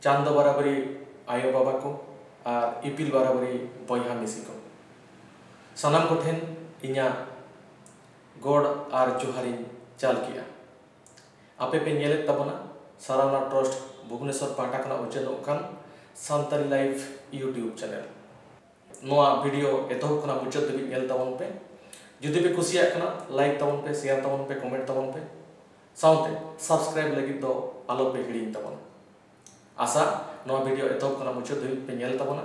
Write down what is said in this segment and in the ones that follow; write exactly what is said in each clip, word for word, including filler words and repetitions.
ᱪᱟᱸᱫᱚ ᱵᱟᱨᱟᱵᱟᱹᱨᱤ ᱟᱭᱳ ᱵᱟᱵᱟ ᱠᱚ ᱟᱨ ᱤᱯᱤᱞ ᱵᱟᱨᱟᱵᱟᱹᱨᱤ ᱵᱚᱭᱦᱟ ᱢᱤᱥᱤ ᱠᱚ, ᱥᱟᱱᱟᱢ ᱠᱚᱴᱷᱮᱱ ᱤᱧᱟᱹᱜ ᱜᱚᱰ ᱟᱨ ᱡᱚᱦᱟᱨᱤᱧ ᱪᱟᱞ ᱠᱮᱜᱼᱟ᱾ ᱟᱯᱮ ᱯᱮ ᱧᱮᱞᱮᱫ ᱛᱟᱵᱚᱱᱟ ᱥᱟᱨᱟᱣᱱᱟ ᱴᱨᱟᱥᱴ ᱵᱷᱩᱵᱽᱱᱮᱥᱚᱨ ᱯᱟᱦᱴᱟ ᱠᱷᱚᱱᱟᱜ ᱩᱪᱷᱟᱹᱱᱚᱜ ᱠᱟᱱ ᱥᱟᱱᱛᱟᱲᱤ ᱞᱟᱭᱤᱵᱷ YouTube ᱪᱮᱱᱮᱞ᱾ ᱱᱚᱣᱟ ᱵᱷᱤᱰᱤᱭᱳ ᱮᱛᱚᱦᱚᱵ ᱠᱷᱚᱱᱟᱜ ᱢᱩᱪᱟᱹᱫ ᱫᱷᱟᱹᱵᱤᱡ ᱧᱮᱞ ᱛᱟᱵᱚᱱ ᱯᱮ᱾ ᱡᱩᱫᱤ ᱯᱮ ᱠᱩᱥᱤᱭᱟᱜ ᱠᱟᱱᱟ, ᱞᱟᱭᱤᱠ ᱛᱟᱵᱚᱱ ᱯᱮ, ᱥᱮᱭᱟᱨ ᱛᱟᱵᱚᱱ ᱯᱮ, ᱠᱚᱢᱮᱱᱴ ᱛᱟᱵᱚᱱ ᱯᱮ, ᱥᱟᱶᱛᱮ ᱥᱟᱵᱥᱠᱨᱟᱭᱤᱵ ᱞᱟᱹᱜᱤᱫ ᱫᱚ ᱟᱞᱚ ᱯᱮ ᱦᱤᱲᱤᱧ ᱛᱟᱵᱚᱱᱟ᱾ ᱟᱥᱟ ᱱᱚᱣᱟ ᱵᱷᱤᱰᱤᱭᱳ ᱮᱛᱚᱦᱚᱵ ᱠᱷᱚᱱᱟᱜ ᱢᱩᱪᱟᱹᱫ ᱫᱷᱟᱹᱵᱤᱡ ᱯᱮ ᱧᱮᱞ ᱛᱟᱵᱚᱱᱟ᱾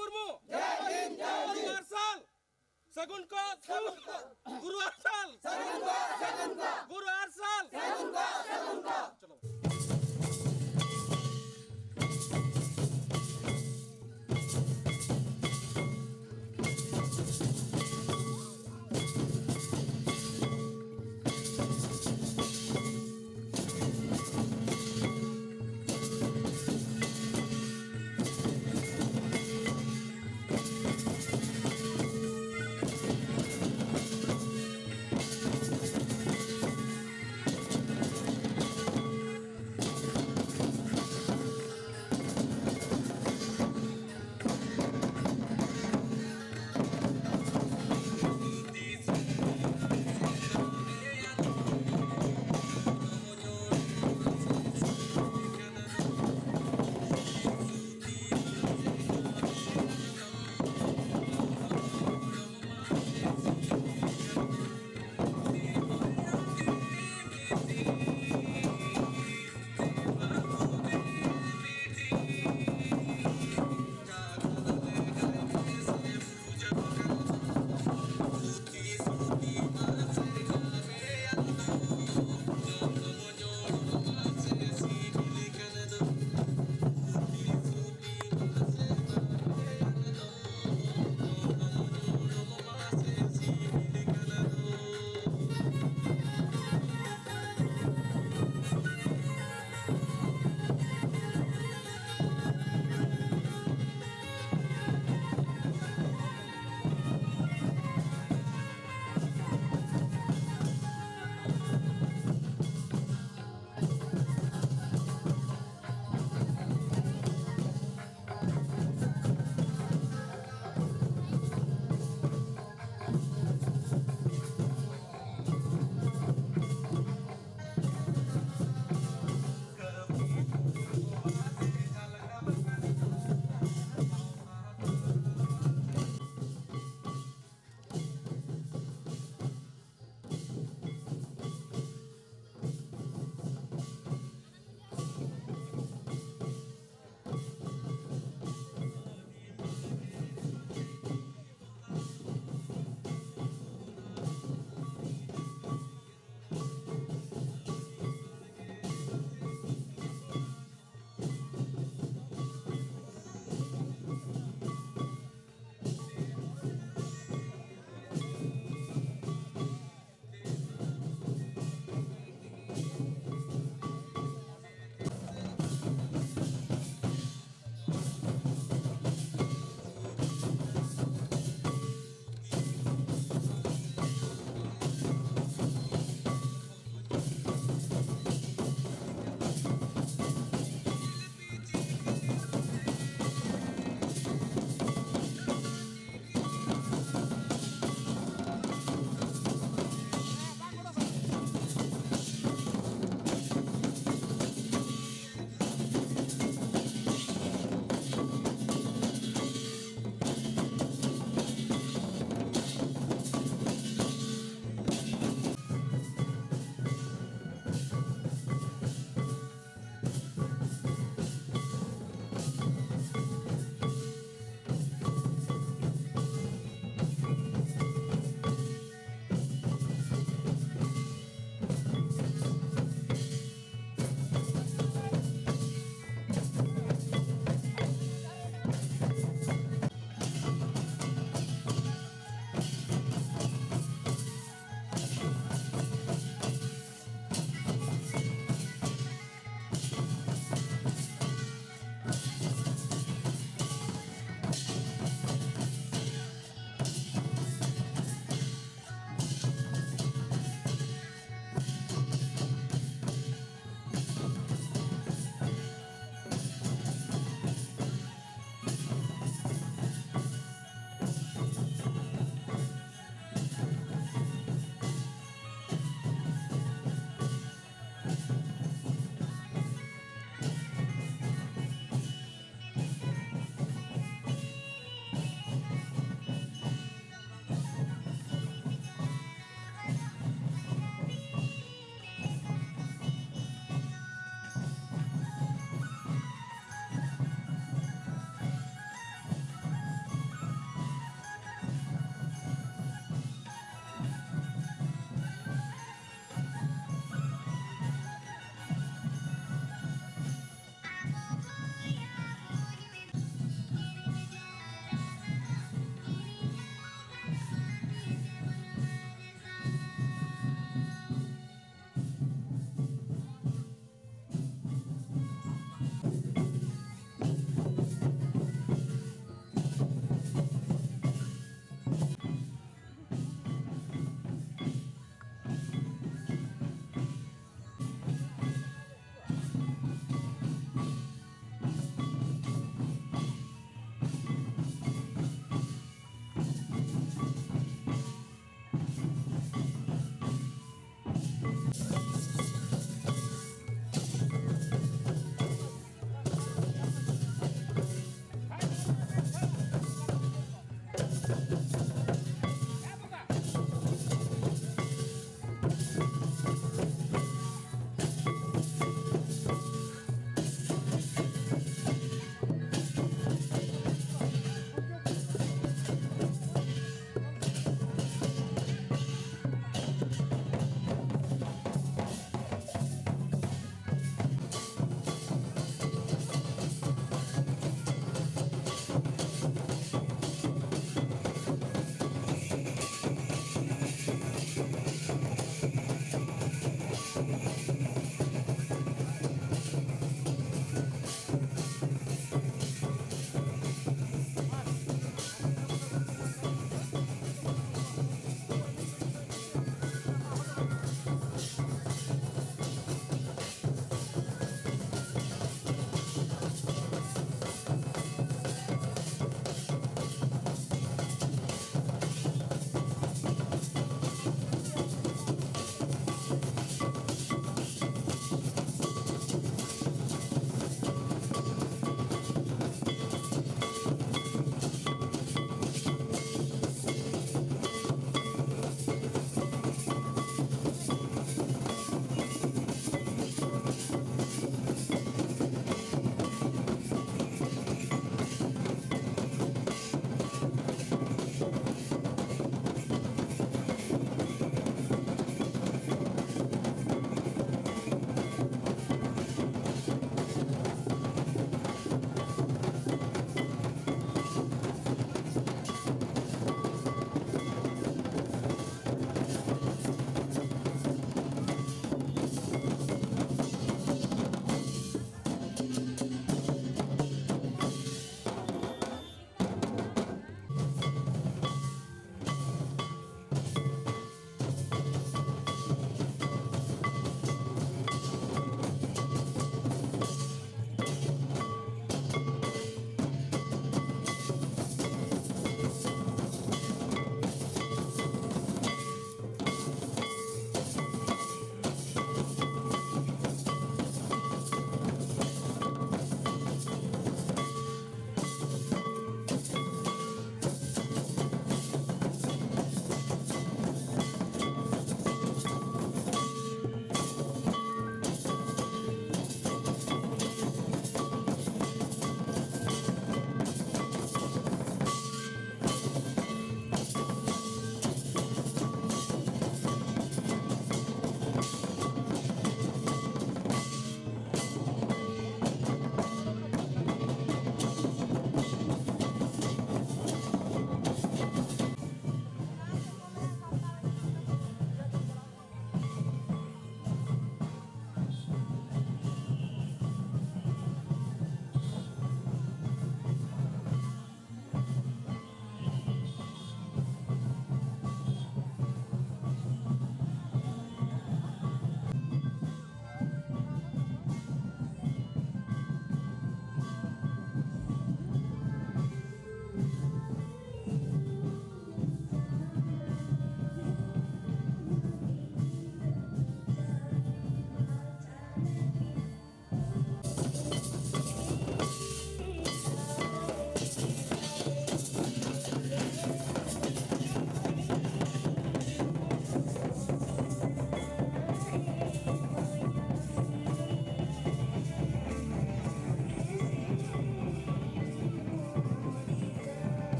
ᱢᱩᱨᱢᱩ᱾ ᱡᱟᱭ ᱦᱤᱱᱫ, ᱡᱟᱭ ᱦᱤᱱᱫ᱾ ᱜᱩᱨᱩ ᱟᱨᱥᱟᱞ ᱥᱟᱹᱜᱩᱱ ᱠᱚ, ᱥᱟᱹᱜᱩᱱ ᱠᱚ᱾ ᱜᱩᱨᱩ ᱟᱨᱥᱟᱞ ᱥᱟᱹᱜᱩᱱ ᱠᱚ, ᱥᱟᱹᱜᱩᱱ ᱠᱚ᱾ ᱜᱩᱨᱩ ᱟᱨᱥᱟᱞ ᱥᱟᱹᱜᱩᱱ ᱠᱚ, ᱥᱟᱹᱜᱩᱱ ᱠᱚ᱾ ᱪᱚᱞᱚ᱾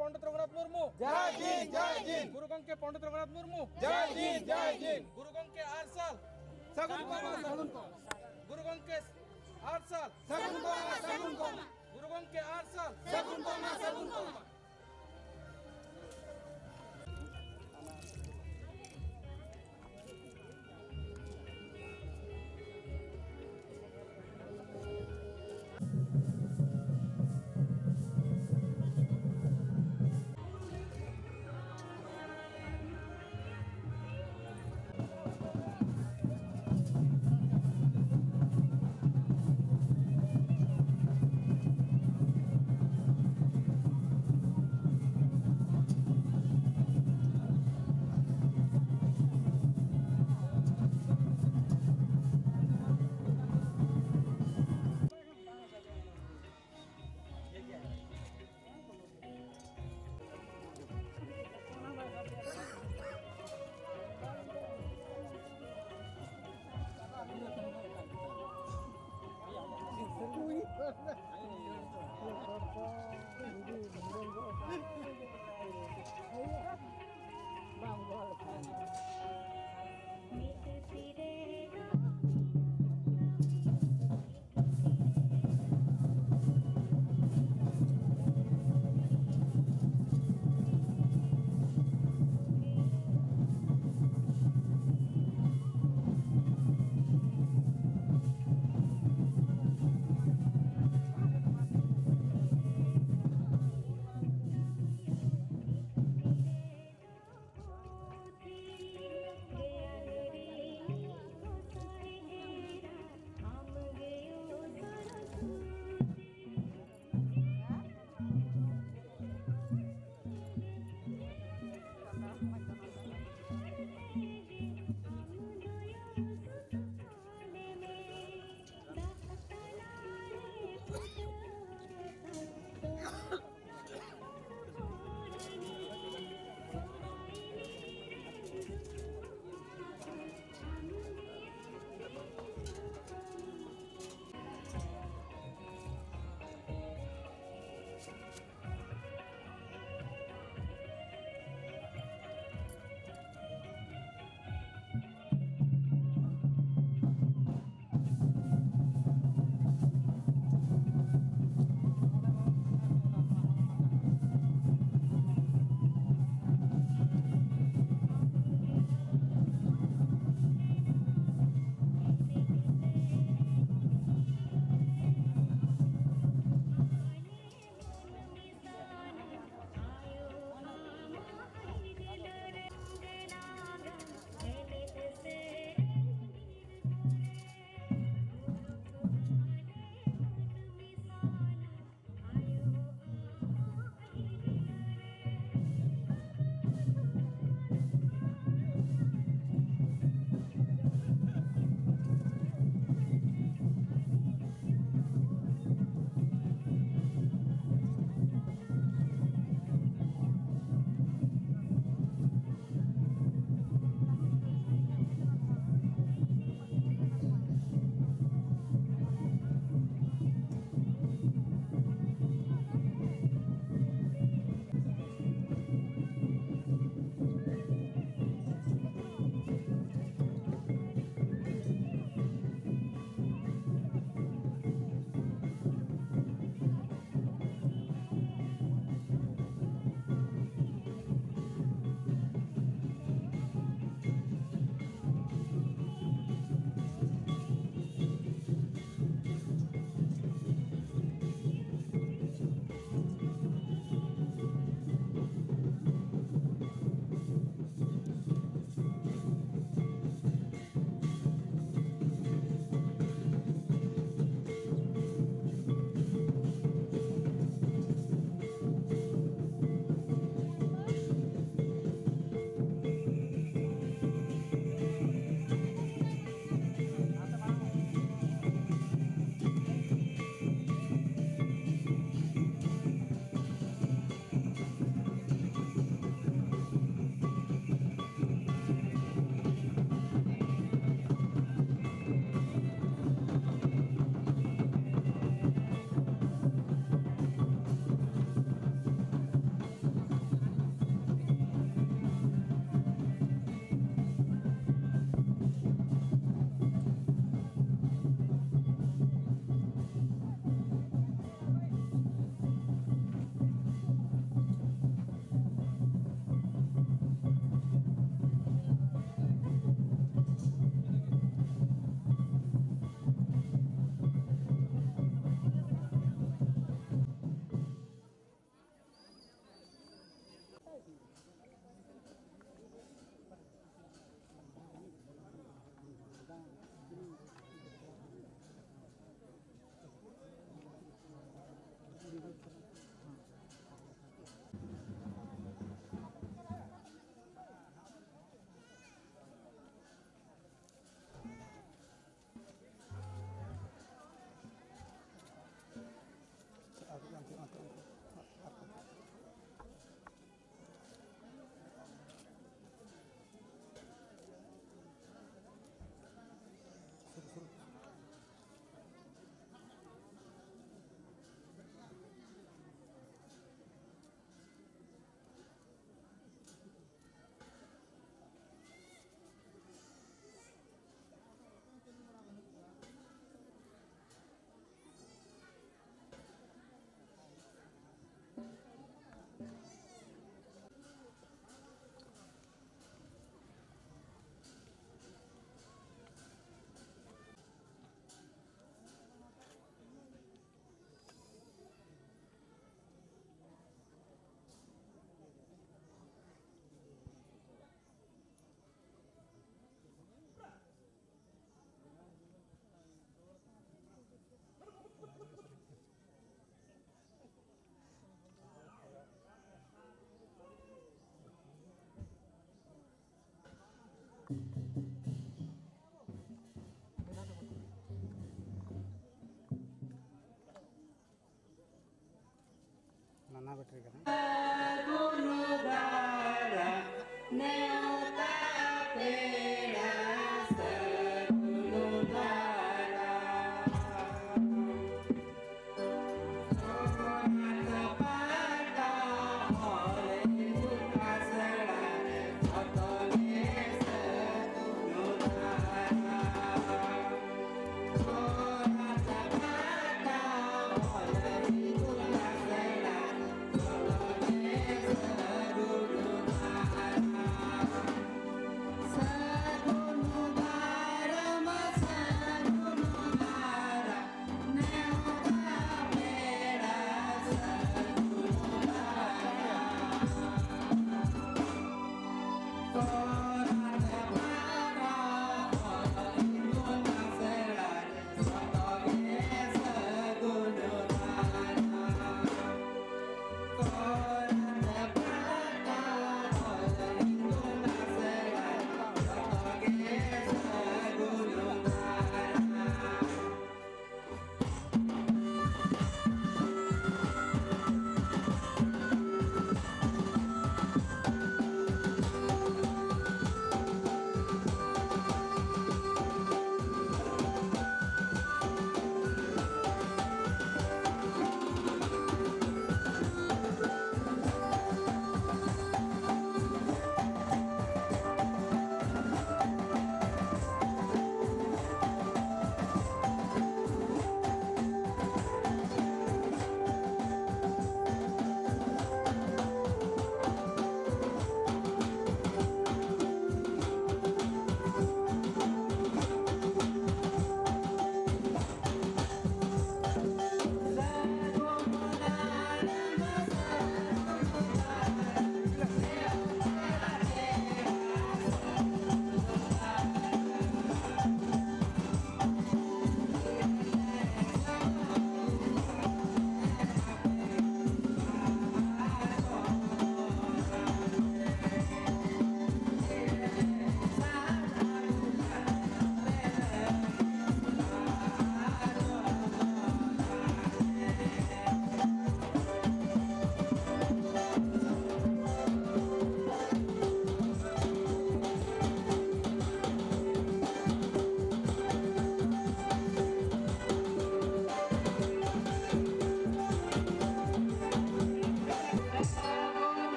ᱯᱚᱱᱰᱤᱛ ᱨᱚᱜᱷᱩᱱᱟᱛᱷ ᱢᱩᱨᱢᱩ᱾ ᱡᱟᱭ ᱡᱤᱱ, ᱡᱟᱭ ᱡᱤᱱ᱾ ᱜᱩᱨᱩ ᱜᱚᱢᱠᱮ ᱯᱚᱱᱰᱤᱛ ᱨᱚᱜᱷᱩᱱᱟᱛᱷ ᱢᱩᱨᱢᱩ᱾ ᱡᱟᱭ ᱡᱤᱱ, ᱡᱟᱭ ᱡᱤᱱ᱾ ᱜᱩᱨᱩ ᱜᱚᱢᱠᱮ ᱟᱨ ᱥᱟᱞ᱾ ᱥᱟᱹᱜᱩᱱ ᱠᱚᱢᱟ, ᱥᱟᱹᱜᱩᱱ ᱠᱚᱢᱟ᱾ ᱜᱩᱨᱩ ᱜᱚᱢᱠᱮ ᱟᱨ ᱥᱟᱞ᱾ ᱥᱟᱹᱜᱩᱱ ᱠᱚᱢᱟ, ᱥᱟᱹᱜᱩᱱ ᱠᱚᱢᱟ᱾ ᱜᱩᱨᱩ ᱜᱚᱢᱠᱮ ᱟᱨ ᱥᱟᱞ᱾ ᱥᱟᱹᱜᱩᱱ ᱠᱚᱢᱟ, ᱥᱟᱹᱜᱩᱱ ᱠᱚᱢᱟ᱾ ᱠᱟᱱᱟ᱾ ᱥᱟᱹᱜᱩᱱ ᱫᱟᱨᱟᱢ ᱱᱮᱣᱛᱟ ᱯᱮᱲᱟ, ᱥᱟᱹᱜᱩᱱ ᱫᱟᱨᱟᱢ᱾ ᱥᱚᱢᱱᱟᱛᱷ ᱯᱟᱛᱟ ᱦᱚᱲ ᱤᱛᱩᱱ ᱟᱥᱲᱟ ᱨᱮ ᱡᱚᱛᱚ ᱜᱮ ᱥᱟᱹᱜᱩᱱ ᱫᱟᱨᱟᱢ᱾ ᱥᱚᱢᱱᱟᱛᱷ ᱯᱟᱛᱟ ᱦᱚᱲ ᱤᱛᱩᱱ ᱟᱥᱲᱟ ᱡᱚᱛᱚ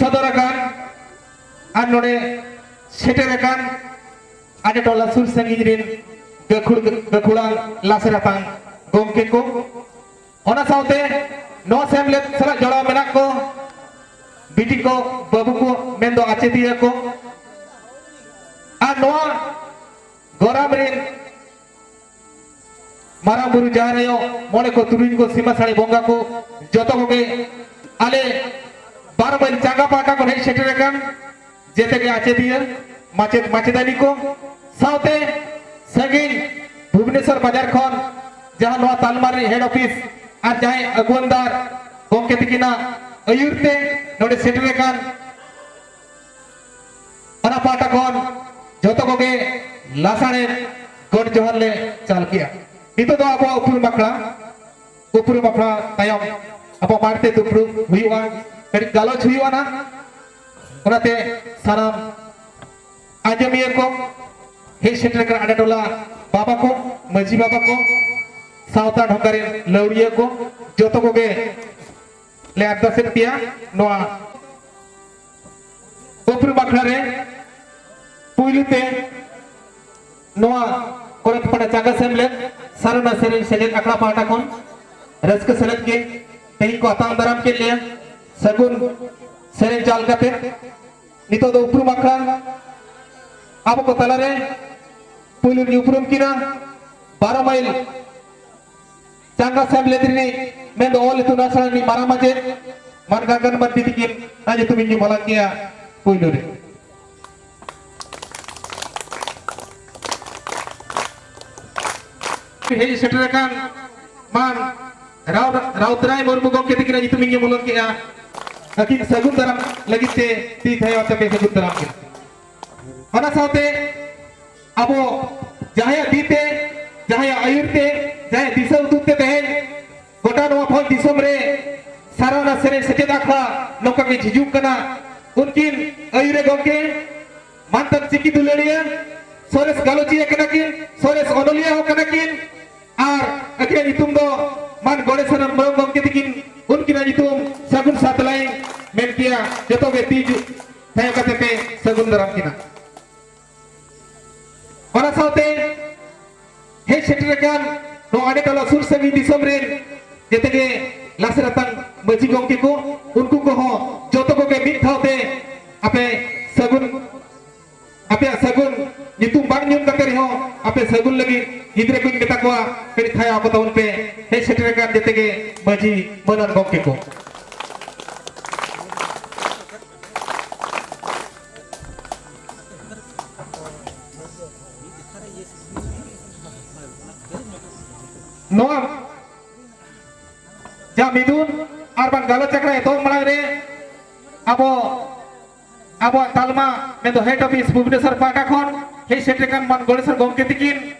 ᱥᱚᱫᱚᱨ ᱟᱠᱟᱱ ᱟᱨ ᱱᱚᱰᱮ ᱥᱮᱴᱮᱨ ᱟᱠᱟᱱ ᱟᱰᱮ ᱴᱚᱞᱟ ᱥᱩᱨ ᱥᱟᱺᱜᱤᱧ ᱨᱤᱱ ᱜᱟᱹᱠᱷᱩᱲ ᱜᱟᱹᱠᱷᱩᱲᱟᱱ ᱞᱟᱥᱮᱨ ᱟᱛᱟᱝ ᱜᱚᱢᱠᱮ ᱠᱚ, ᱚᱱᱟ ᱥᱟᱶᱛᱮ ᱱᱚᱣᱟ ᱥᱮᱢᱞᱮᱫ ᱥᱟᱞᱟᱜ ᱡᱚᱲᱟᱣ ᱢᱮᱱᱟᱜ ᱠᱚ ᱵᱤᱴᱤ ᱠᱚ, ᱵᱟᱹᱵᱩ ᱠᱚ, ᱢᱮᱱᱫᱚ ᱟᱪᱮᱫᱤᱭᱟᱹ ᱠᱚ, ᱟᱨ ᱱᱚᱣᱟ ᱜᱚᱨᱟᱢ ᱨᱤᱱ ᱢᱟᱨᱟᱝ ᱵᱩᱨᱩ, ᱡᱟᱦᱮᱨ ᱟᱭᱳ, ᱢᱚᱬᱮ ᱠᱚ, ᱛᱩᱨᱩᱭ ᱠᱚ, ᱥᱤᱢᱟᱹ ᱥᱟᱹᱲᱤ ᱵᱚᱸᱜᱟ ᱠᱚ, ᱡᱚᱛᱚ ᱠᱚᱜᱮ ᱟᱞᱮ ᱵᱟᱨᱚ ᱢᱟᱹᱭᱞ ᱪᱟᱸᱜᱟ ᱯᱟᱦᱴᱟ ᱠᱷᱚᱱ ᱦᱮᱡ ᱥᱮᱴᱮᱨ ᱟᱠᱟᱱ ᱡᱮᱛᱮ ᱜᱮ ᱟᱪᱮᱫᱤᱭᱟᱹ, ᱢᱟᱪᱮᱫ, ᱢᱟᱪᱮᱛᱟᱹᱱᱤ ᱠᱚ, ᱥᱟᱶᱛᱮ ᱥᱟᱺᱜᱤᱧ ᱵᱷᱩᱵᱽᱱᱮᱥᱚᱨ ᱵᱟᱡᱟᱨ ᱠᱷᱚᱱ ᱡᱟᱦᱟᱸ ᱱᱚᱣᱟ ᱛᱟᱞᱢᱟ ᱨᱤᱱᱤᱡ ᱦᱮᱰ ᱚᱯᱷᱤᱥ ᱟᱨ ᱡᱟᱦᱟᱸᱭ ᱟᱹᱜᱩᱣᱟᱹᱱᱫᱟᱨ ᱜᱚᱢᱠᱮ ᱛᱤᱠᱤᱱᱟᱜ ᱟᱹᱭᱩᱨ ᱛᱮ ᱱᱚᱰᱮ ᱥᱮᱴᱮᱨ ᱟᱠᱟᱱ, ᱚᱱᱟ ᱯᱟᱦᱴᱟ ᱠᱷᱚᱱ ᱡᱚᱛᱚ ᱠᱚᱜᱮ ᱞᱟᱥᱟᱲᱦᱮᱫ ᱜᱚᱰ ᱡᱚᱦᱟᱨ ᱞᱮ ᱪᱟᱞ ᱠᱮᱜᱼᱟ᱾ ᱱᱤᱛᱚᱜ ᱫᱚ ᱟᱵᱚᱣᱟᱜ ᱩᱯᱨᱩᱢ ᱟᱠᱷᱲᱟ, ᱩᱯᱨᱩᱢ ᱟᱠᱷᱲᱟ ᱛᱟᱭᱚᱢ ᱟᱵᱚ ᱢᱟᱲᱛᱮ ᱫᱩᱯᱲᱩᱵ ᱦᱩᱭᱩᱜᱼᱟ, ᱠᱟᱹᱴᱤᱡ ᱜᱟᱞᱚᱪ ᱦᱩᱭᱩᱜᱼᱟ ᱱᱟᱜ᱾ ᱚᱱᱟᱛᱮ ᱥᱟᱱᱟᱢ ᱟᱸᱡᱚᱢᱤᱭᱟᱹ ᱠᱚ, ᱦᱮᱡ ᱥᱮᱴᱮᱨ ᱟᱠᱟᱱ ᱟᱰᱮ ᱴᱚᱞᱟ ᱵᱟᱵᱟ ᱠᱚ, ᱢᱟᱹᱡᱷᱤ ᱵᱟᱵᱟ ᱠᱚ, ᱥᱟᱶᱛᱟ ᱰᱷᱚᱸᱜᱟ ᱨᱮᱱ ᱞᱟᱹᱣᱲᱤᱭᱟᱹ ᱠᱚ, ᱡᱚᱛᱚ ᱠᱚᱜᱮ ᱞᱮ ᱟᱨᱫᱟᱥᱮᱫ ᱯᱮᱭᱟ ᱱᱚᱣᱟ ᱩᱯᱨᱩᱢ ᱟᱠᱷᱲᱟ ᱨᱮ ᱯᱩᱭᱞᱩ ᱛᱮ ᱱᱚᱣᱟ ᱠᱚᱨᱮᱛᱯᱟᱲᱟ ᱪᱟᱸᱜᱟ ᱥᱮᱢᱞᱮᱫ ᱥᱟᱨᱱᱟ ᱥᱮᱨᱮᱧ ᱥᱮᱞᱮᱫ ᱟᱠᱷᱲᱟ ᱯᱟᱦᱴᱟ ᱠᱷᱚᱱ ᱨᱟᱹᱥᱠᱟᱹ ᱥᱮᱞᱮᱫ ᱜᱮ ᱛᱮᱦᱮᱧ ᱠᱚ ᱟᱛᱟᱝ ᱫᱟᱨᱟᱢ ᱠᱮᱫ ᱞᱮᱭᱟ ᱥᱟᱹᱜᱩᱱ ᱥᱮᱨᱮᱧ ᱪᱟᱞ ᱠᱟᱛᱮ᱾ ᱱᱤᱛᱚᱜ ᱫᱚ ᱩᱯᱨᱩᱢ ᱟᱠᱷᱲᱟ ᱟᱵᱚ ᱠᱚ ᱛᱟᱞᱟᱨᱮ ᱯᱩᱭᱞᱩ ᱨᱤᱧ ᱩᱯᱨᱩᱢ ᱠᱤᱱᱟ ᱵᱟᱨᱚ ᱢᱟᱭᱤᱞ ᱪᱟᱸᱜᱟ ᱥᱮᱢᱞᱮᱫ ᱨᱤᱱᱤᱡ ᱢᱮᱱᱫᱚ ᱚᱞ ᱤᱛᱩᱱ ᱟᱥᱲᱟ ᱨᱤᱱᱤᱡ ᱢᱟᱨᱟᱝ ᱢᱟᱪᱮᱫ ᱢᱟᱱ ᱜᱟᱝᱜᱟᱱ ᱢᱟᱨᱰᱤ ᱛᱤᱠᱤᱱ ᱟᱜ ᱧᱩᱛᱩᱢ ᱤᱧ ᱧᱩᱢ ᱦᱟᱞᱟᱝ ᱠᱮᱭᱟ ᱯᱩᱭᱞᱩ ᱨᱮ᱾ ᱦᱮᱡ ᱥᱮᱴᱮᱨ ᱟᱠᱟᱱ ᱢᱟᱱ ᱨᱟᱣ-, ᱨᱟᱣᱛᱨᱟᱭ ᱢᱩᱨᱢᱩ ᱜᱚᱢᱠᱮ ᱛᱤᱠᱤᱱᱟᱜ ᱧᱩᱛᱩᱢ ᱤᱧ ᱧᱩᱢ ᱦᱟᱞᱟᱝ ᱠᱮᱜᱼᱟ᱾ ᱟᱹᱠᱤᱱ ᱥᱟᱹᱜᱩᱱ ᱫᱟᱨᱟᱢ ᱞᱟᱹᱜᱤᱫ ᱛᱮ ᱛᱤ ᱛᱷᱟᱭᱚ ᱟᱛᱮ ᱯᱮ ᱥᱟᱹᱜᱩᱱ ᱫᱟᱨᱟᱢ ᱠᱤᱱᱟ᱾ ᱚᱱᱟ ᱥᱟᱶᱛᱮ ᱟᱵᱚ ᱡᱟᱦᱟᱸᱭᱟᱜ ᱛᱤ ᱛᱮ, ᱡᱟᱦᱟᱸᱭᱟᱜ ᱟᱹᱭᱩᱨ ᱛᱮ, ᱡᱟᱦᱟᱸᱭᱟᱜ ᱫᱤᱥᱟᱹ ᱩᱫᱩᱜ ᱛᱮ ᱛᱮᱦᱮᱧ ᱜᱚᱴᱟ ᱱᱚᱣᱟ ᱵᱷᱚᱸᱡᱽ ᱫᱤᱥᱚᱢ ᱨᱮ ᱥᱟᱨᱟᱣᱱᱟ ᱥᱮᱨᱮᱧ ᱥᱮᱪᱮᱫ ᱟᱠᱷᱲᱟ ᱱᱚᱝᱠᱟ ᱜᱮ ᱡᱷᱤᱡᱩᱜ ᱠᱟᱱᱟ᱾ ᱩᱱᱠᱤᱱ ᱟᱹᱭᱩᱨ ᱨᱮ ᱜᱚᱢᱠᱮ ᱢᱟᱱᱛᱟᱱ ᱪᱤᱠᱤ ᱫᱩᱞᱟᱹᱲᱤᱭᱟᱹ, ᱥᱚᱨᱮᱥ ᱜᱟᱞᱚᱪᱤᱭᱟᱹ ᱠᱟᱱᱟ ᱠᱤᱱ, ᱥᱚᱨᱮᱥ ᱚᱱᱚᱞᱤᱭᱟᱹ ᱦᱚᱸ ᱠᱟᱱᱟ ᱠᱤᱱ, ᱟᱨ ᱟᱹᱠᱤᱱᱟᱜ ᱧᱩᱛᱩᱢ ᱫᱚ ᱢᱟᱱ ᱜᱚᱬᱮᱥᱚᱨ ᱦᱮᱢᱵᱨᱚᱢ ᱜᱚᱢᱠᱮ ᱛᱤᱠᱤᱱ, ᱩᱱᱠᱤᱱᱟᱜ ᱧᱩᱛᱩᱢ ᱥᱟᱹᱜᱩᱱ ᱥᱟᱛᱞᱟᱭ ᱢᱮᱱ ᱠᱮᱭᱟ, ᱡᱚᱛᱚ ᱜᱮ ᱛᱤ ᱡᱩ-, ᱛᱷᱟᱭᱚ ᱠᱟᱛᱮ ᱯᱮ ᱥᱟᱹᱜᱩᱱ ᱫᱟᱨᱟᱢ ᱠᱤᱱᱟ᱾ ᱚᱱᱟ ᱥᱟᱶᱛᱮ ᱦᱮᱡ ᱥᱮᱴᱮᱨ ᱟᱠᱟᱱ ᱱᱚᱣᱟ ᱟᱹᱰᱤ ᱴᱚᱞᱟ ᱥᱩᱨ ᱥᱟᱺᱜᱤᱧ ᱫᱤᱥᱚᱢ ᱨᱮᱱ ᱡᱮᱛᱮ ᱜᱮ ᱞᱟᱥᱮᱨ ᱟᱛᱟᱝ ᱢᱟᱹᱡᱷᱤ ᱜᱚᱢᱠᱮ ᱠᱚ, ᱩᱱᱠᱩ ᱠᱚᱦᱚᱸ ᱡᱚᱛᱚ ᱠᱚᱜᱮ ᱢᱤᱫ ᱫᱷᱟᱣ ᱛᱮ ᱟᱯᱮ ᱥᱟᱹᱜᱩᱱ, ᱟᱯᱮᱭᱟᱜ ᱥᱟᱹᱜᱩᱱ ᱧᱩᱛᱩᱢ ᱵᱟᱝ ᱧᱩᱢ ᱠᱟᱛᱮ ᱨᱮᱦᱚᱸ ᱟᱯᱮ ᱥᱟᱹᱜᱩᱱ ᱞᱟᱹᱜᱤᱫ ᱜᱤᱫᱽᱨᱟᱹ ᱠᱚᱧ ᱢᱮᱛᱟ ᱠᱚᱣᱟ, ᱠᱟᱹᱴᱤᱡ ᱛᱷᱟᱭᱚ ᱟᱠᱚ ᱛᱟᱵᱚᱱ ᱯᱮ ᱦᱮᱡ ᱥᱮᱴᱮᱨ ᱟᱠᱟᱱ ᱡᱮᱛᱮ ᱜᱮ ᱢᱟᱹᱡᱷᱤ ᱢᱟᱹᱱᱟᱱ ᱜᱚᱢᱠᱮ ᱠᱚ᱾ ᱱᱚᱣᱟ ᱡᱟ ᱢᱤᱫᱩᱱ ᱟᱨ ᱵᱟᱝ ᱜᱟᱞᱚᱪ ᱟᱠᱷᱲᱟ ᱮᱛᱚᱦᱚᱵ ᱢᱟᱲᱟᱝ ᱨᱮ ᱟᱵᱚ, ᱟᱵᱚᱣᱟᱜ ᱛᱟᱞᱢᱟ ᱢᱮᱱᱫᱚ ᱦᱮᱰ ᱚᱯᱷᱤᱥ ᱵᱷᱩᱵᱽᱱᱮᱥᱚᱨ ᱯᱟᱦᱴᱟ ᱠᱷᱚᱱ ᱦᱮᱡ ᱥᱮᱴᱮᱨ ᱟᱠᱟᱱ ᱢᱟᱱ ᱜᱚᱲᱮᱥᱚᱨ ᱜᱚᱢᱠᱮ ᱛᱤᱠᱤᱱ,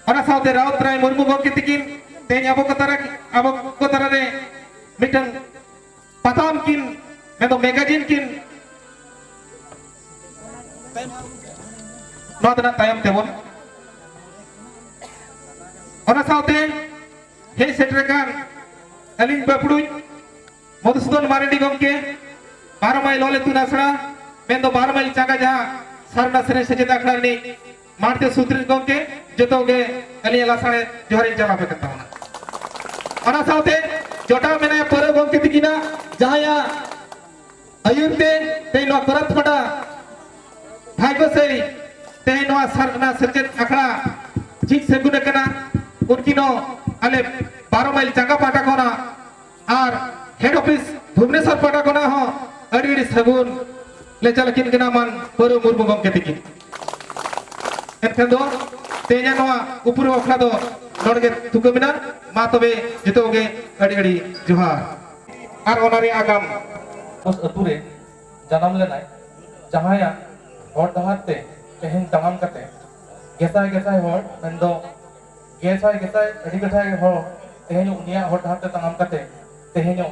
ᱚᱱᱟ ᱥᱟᱶᱛᱮ ᱨᱟᱣᱛ ᱨᱟᱭ ᱢᱩᱨᱢᱩ ᱜᱚᱢᱠᱮ ᱛᱤᱠᱤᱱ ᱛᱮᱦᱮᱧ ᱟᱵᱚ ᱠᱚ ᱛᱟᱞᱟ, ᱟᱵᱚ ᱠᱚ ᱛᱟᱞᱟᱨᱮ ᱢᱤᱫᱴᱟᱝ ᱯᱟᱛᱷᱟᱢ ᱠᱤᱱ, ᱢᱮᱱᱫᱚ ᱢᱮᱜᱟᱡᱤᱱ ᱠᱤᱱ, ᱱᱚᱣᱟ ᱫᱚ ᱱᱟᱜ ᱛᱟᱭᱚᱢ ᱛᱮᱵᱚᱱ᱾ ᱚᱱᱟ ᱥᱟᱶᱛᱮ ᱦᱮᱡ ᱥᱮᱴᱮᱨ ᱟᱠᱟᱱ ᱟᱹᱞᱤᱧ ᱵᱟᱯᱲᱩᱡ ᱢᱚᱫᱷᱩᱥᱩᱫᱚᱱ ᱢᱟᱨᱰᱤ ᱜᱚᱢᱠᱮ, ᱵᱟᱨᱚ ᱢᱟᱭᱤᱞ ᱚᱞ ᱤᱛᱩᱱ ᱟᱥᱲᱟ, ᱢᱮᱱᱫᱚ ᱵᱟᱨᱚ ᱢᱟᱭᱤᱞ ᱪᱟᱸᱜᱟ ᱡᱟᱦᱟᱸ ᱥᱟᱨᱱᱟ ᱥᱮᱨᱮᱧ ᱥᱮᱪᱮᱫ ᱟᱠᱷᱲᱟ ᱨᱤᱱᱤᱡ ᱢᱟᱲᱛᱮ ᱥᱩᱫᱽᱨᱤ ᱜᱚᱢᱠᱮ, ᱡᱚᱛᱚ ᱜᱮ ᱟᱹᱞᱤᱧᱟᱜ ᱞᱟᱥᱟᱲᱦᱮᱫ ᱡᱚᱦᱟᱨ ᱤᱧ ᱪᱟᱞ ᱟᱯᱮ ᱠᱟᱱ ᱛᱟᱵᱚᱱᱟ᱾ ᱚᱱᱟ ᱥᱟᱶᱛᱮ ᱡᱚᱴᱟᱣ ᱢᱮᱱᱟᱭᱟ ᱯᱟᱹᱣᱨᱟᱹ ᱜᱚᱢᱠᱮ ᱛᱤᱠᱤᱱᱟᱜ, ᱡᱟᱦᱟᱸᱭᱟᱜ ᱟᱹᱭᱩᱨ ᱛᱮ ᱛᱮᱦᱮᱧ ᱱᱚᱣᱟ ᱠᱚᱨᱟᱛᱯᱟᱴᱟ ᱵᱷᱟᱭᱜᱚᱥᱮᱭ ᱛᱮᱦᱮᱧ ᱱᱚᱣᱟ ᱥᱟᱨᱱᱟ ᱥᱮᱪᱮᱫ ᱟᱠᱷᱲᱟ ᱡᱷᱤᱡ ᱥᱟᱹᱜᱩᱱ ᱟᱠᱟᱱᱟ᱾ ᱩᱱᱠᱤᱱ ᱦᱚᱸ ᱟᱞᱮ ᱵᱟᱨᱚ ᱢᱟᱭᱤᱞ ᱪᱟᱸᱜᱟ ᱯᱟᱦᱴᱟ ᱠᱷᱚᱱᱟᱜ ᱟᱨ ᱦᱮᱰ ᱚᱯᱷᱤᱥ ᱵᱷᱩᱵᱽᱱᱮᱥᱚᱨ ᱯᱟᱦᱴᱟ ᱠᱷᱚᱱᱟᱜ ᱦᱚᱸ ᱟᱹᱰᱤ ᱟᱹᱰᱤ ᱥᱟᱹᱜᱩᱱ ᱞᱮ ᱪᱟᱞ ᱟᱹᱠᱤᱱ ᱠᱟᱱᱟ ᱢᱟᱱ ᱯᱟᱹᱣᱨᱟᱹ ᱢᱩᱨᱢᱩ ᱜᱚᱢᱠᱮ ᱛᱤᱠᱤᱱ᱾ ᱮᱱᱠᱷᱟᱱ ᱫᱚ ᱛᱮᱦᱮᱧᱟᱜ ᱱᱚᱣᱟ ᱩᱯᱨᱩᱢ ᱟᱠᱷᱲᱟ ᱫᱚ ᱱᱚᱰᱮ ᱜᱮ ᱛᱷᱩᱠᱟᱹᱢ ᱮᱱᱟ᱾ ᱢᱟ ᱛᱚᱵᱮ ᱡᱚᱛᱚ ᱜᱮ ᱟᱹᱰᱤ ᱟᱹᱰᱤ ᱡᱚᱦᱟᱨ᱾ ᱟᱨ ᱚᱱᱟ ᱨᱮᱭᱟᱜ ᱟᱜᱟᱢ ᱟᱹᱛᱩ ᱨᱮ ᱡᱟᱱᱟᱢ ᱞᱮᱱᱟᱭ, ᱡᱟᱦᱟᱸᱭᱟᱜ ᱦᱚᱨ ᱰᱟᱦᱟᱨ ᱛᱮ ᱛᱮᱦᱮᱧ ᱛᱟᱲᱟᱢ ᱠᱟᱛᱮ ᱜᱮᱥᱟᱭ ᱜᱮᱥᱟᱭ ᱦᱚᱲ, ᱢᱮᱱᱫᱚ ᱜᱮᱥᱟᱭ ᱜᱮᱥᱟᱭ ᱟᱹᱰᱤ ᱜᱮᱥᱟᱭ ᱦᱚᱲ ᱛᱮᱦᱮᱧ ᱩᱱᱤᱭᱟᱜ ᱦᱚᱨ ᱰᱟᱦᱟᱨ ᱛᱮ ᱛᱟᱲᱟᱢ ᱠᱟᱛᱮ ᱛᱮᱦᱮᱧ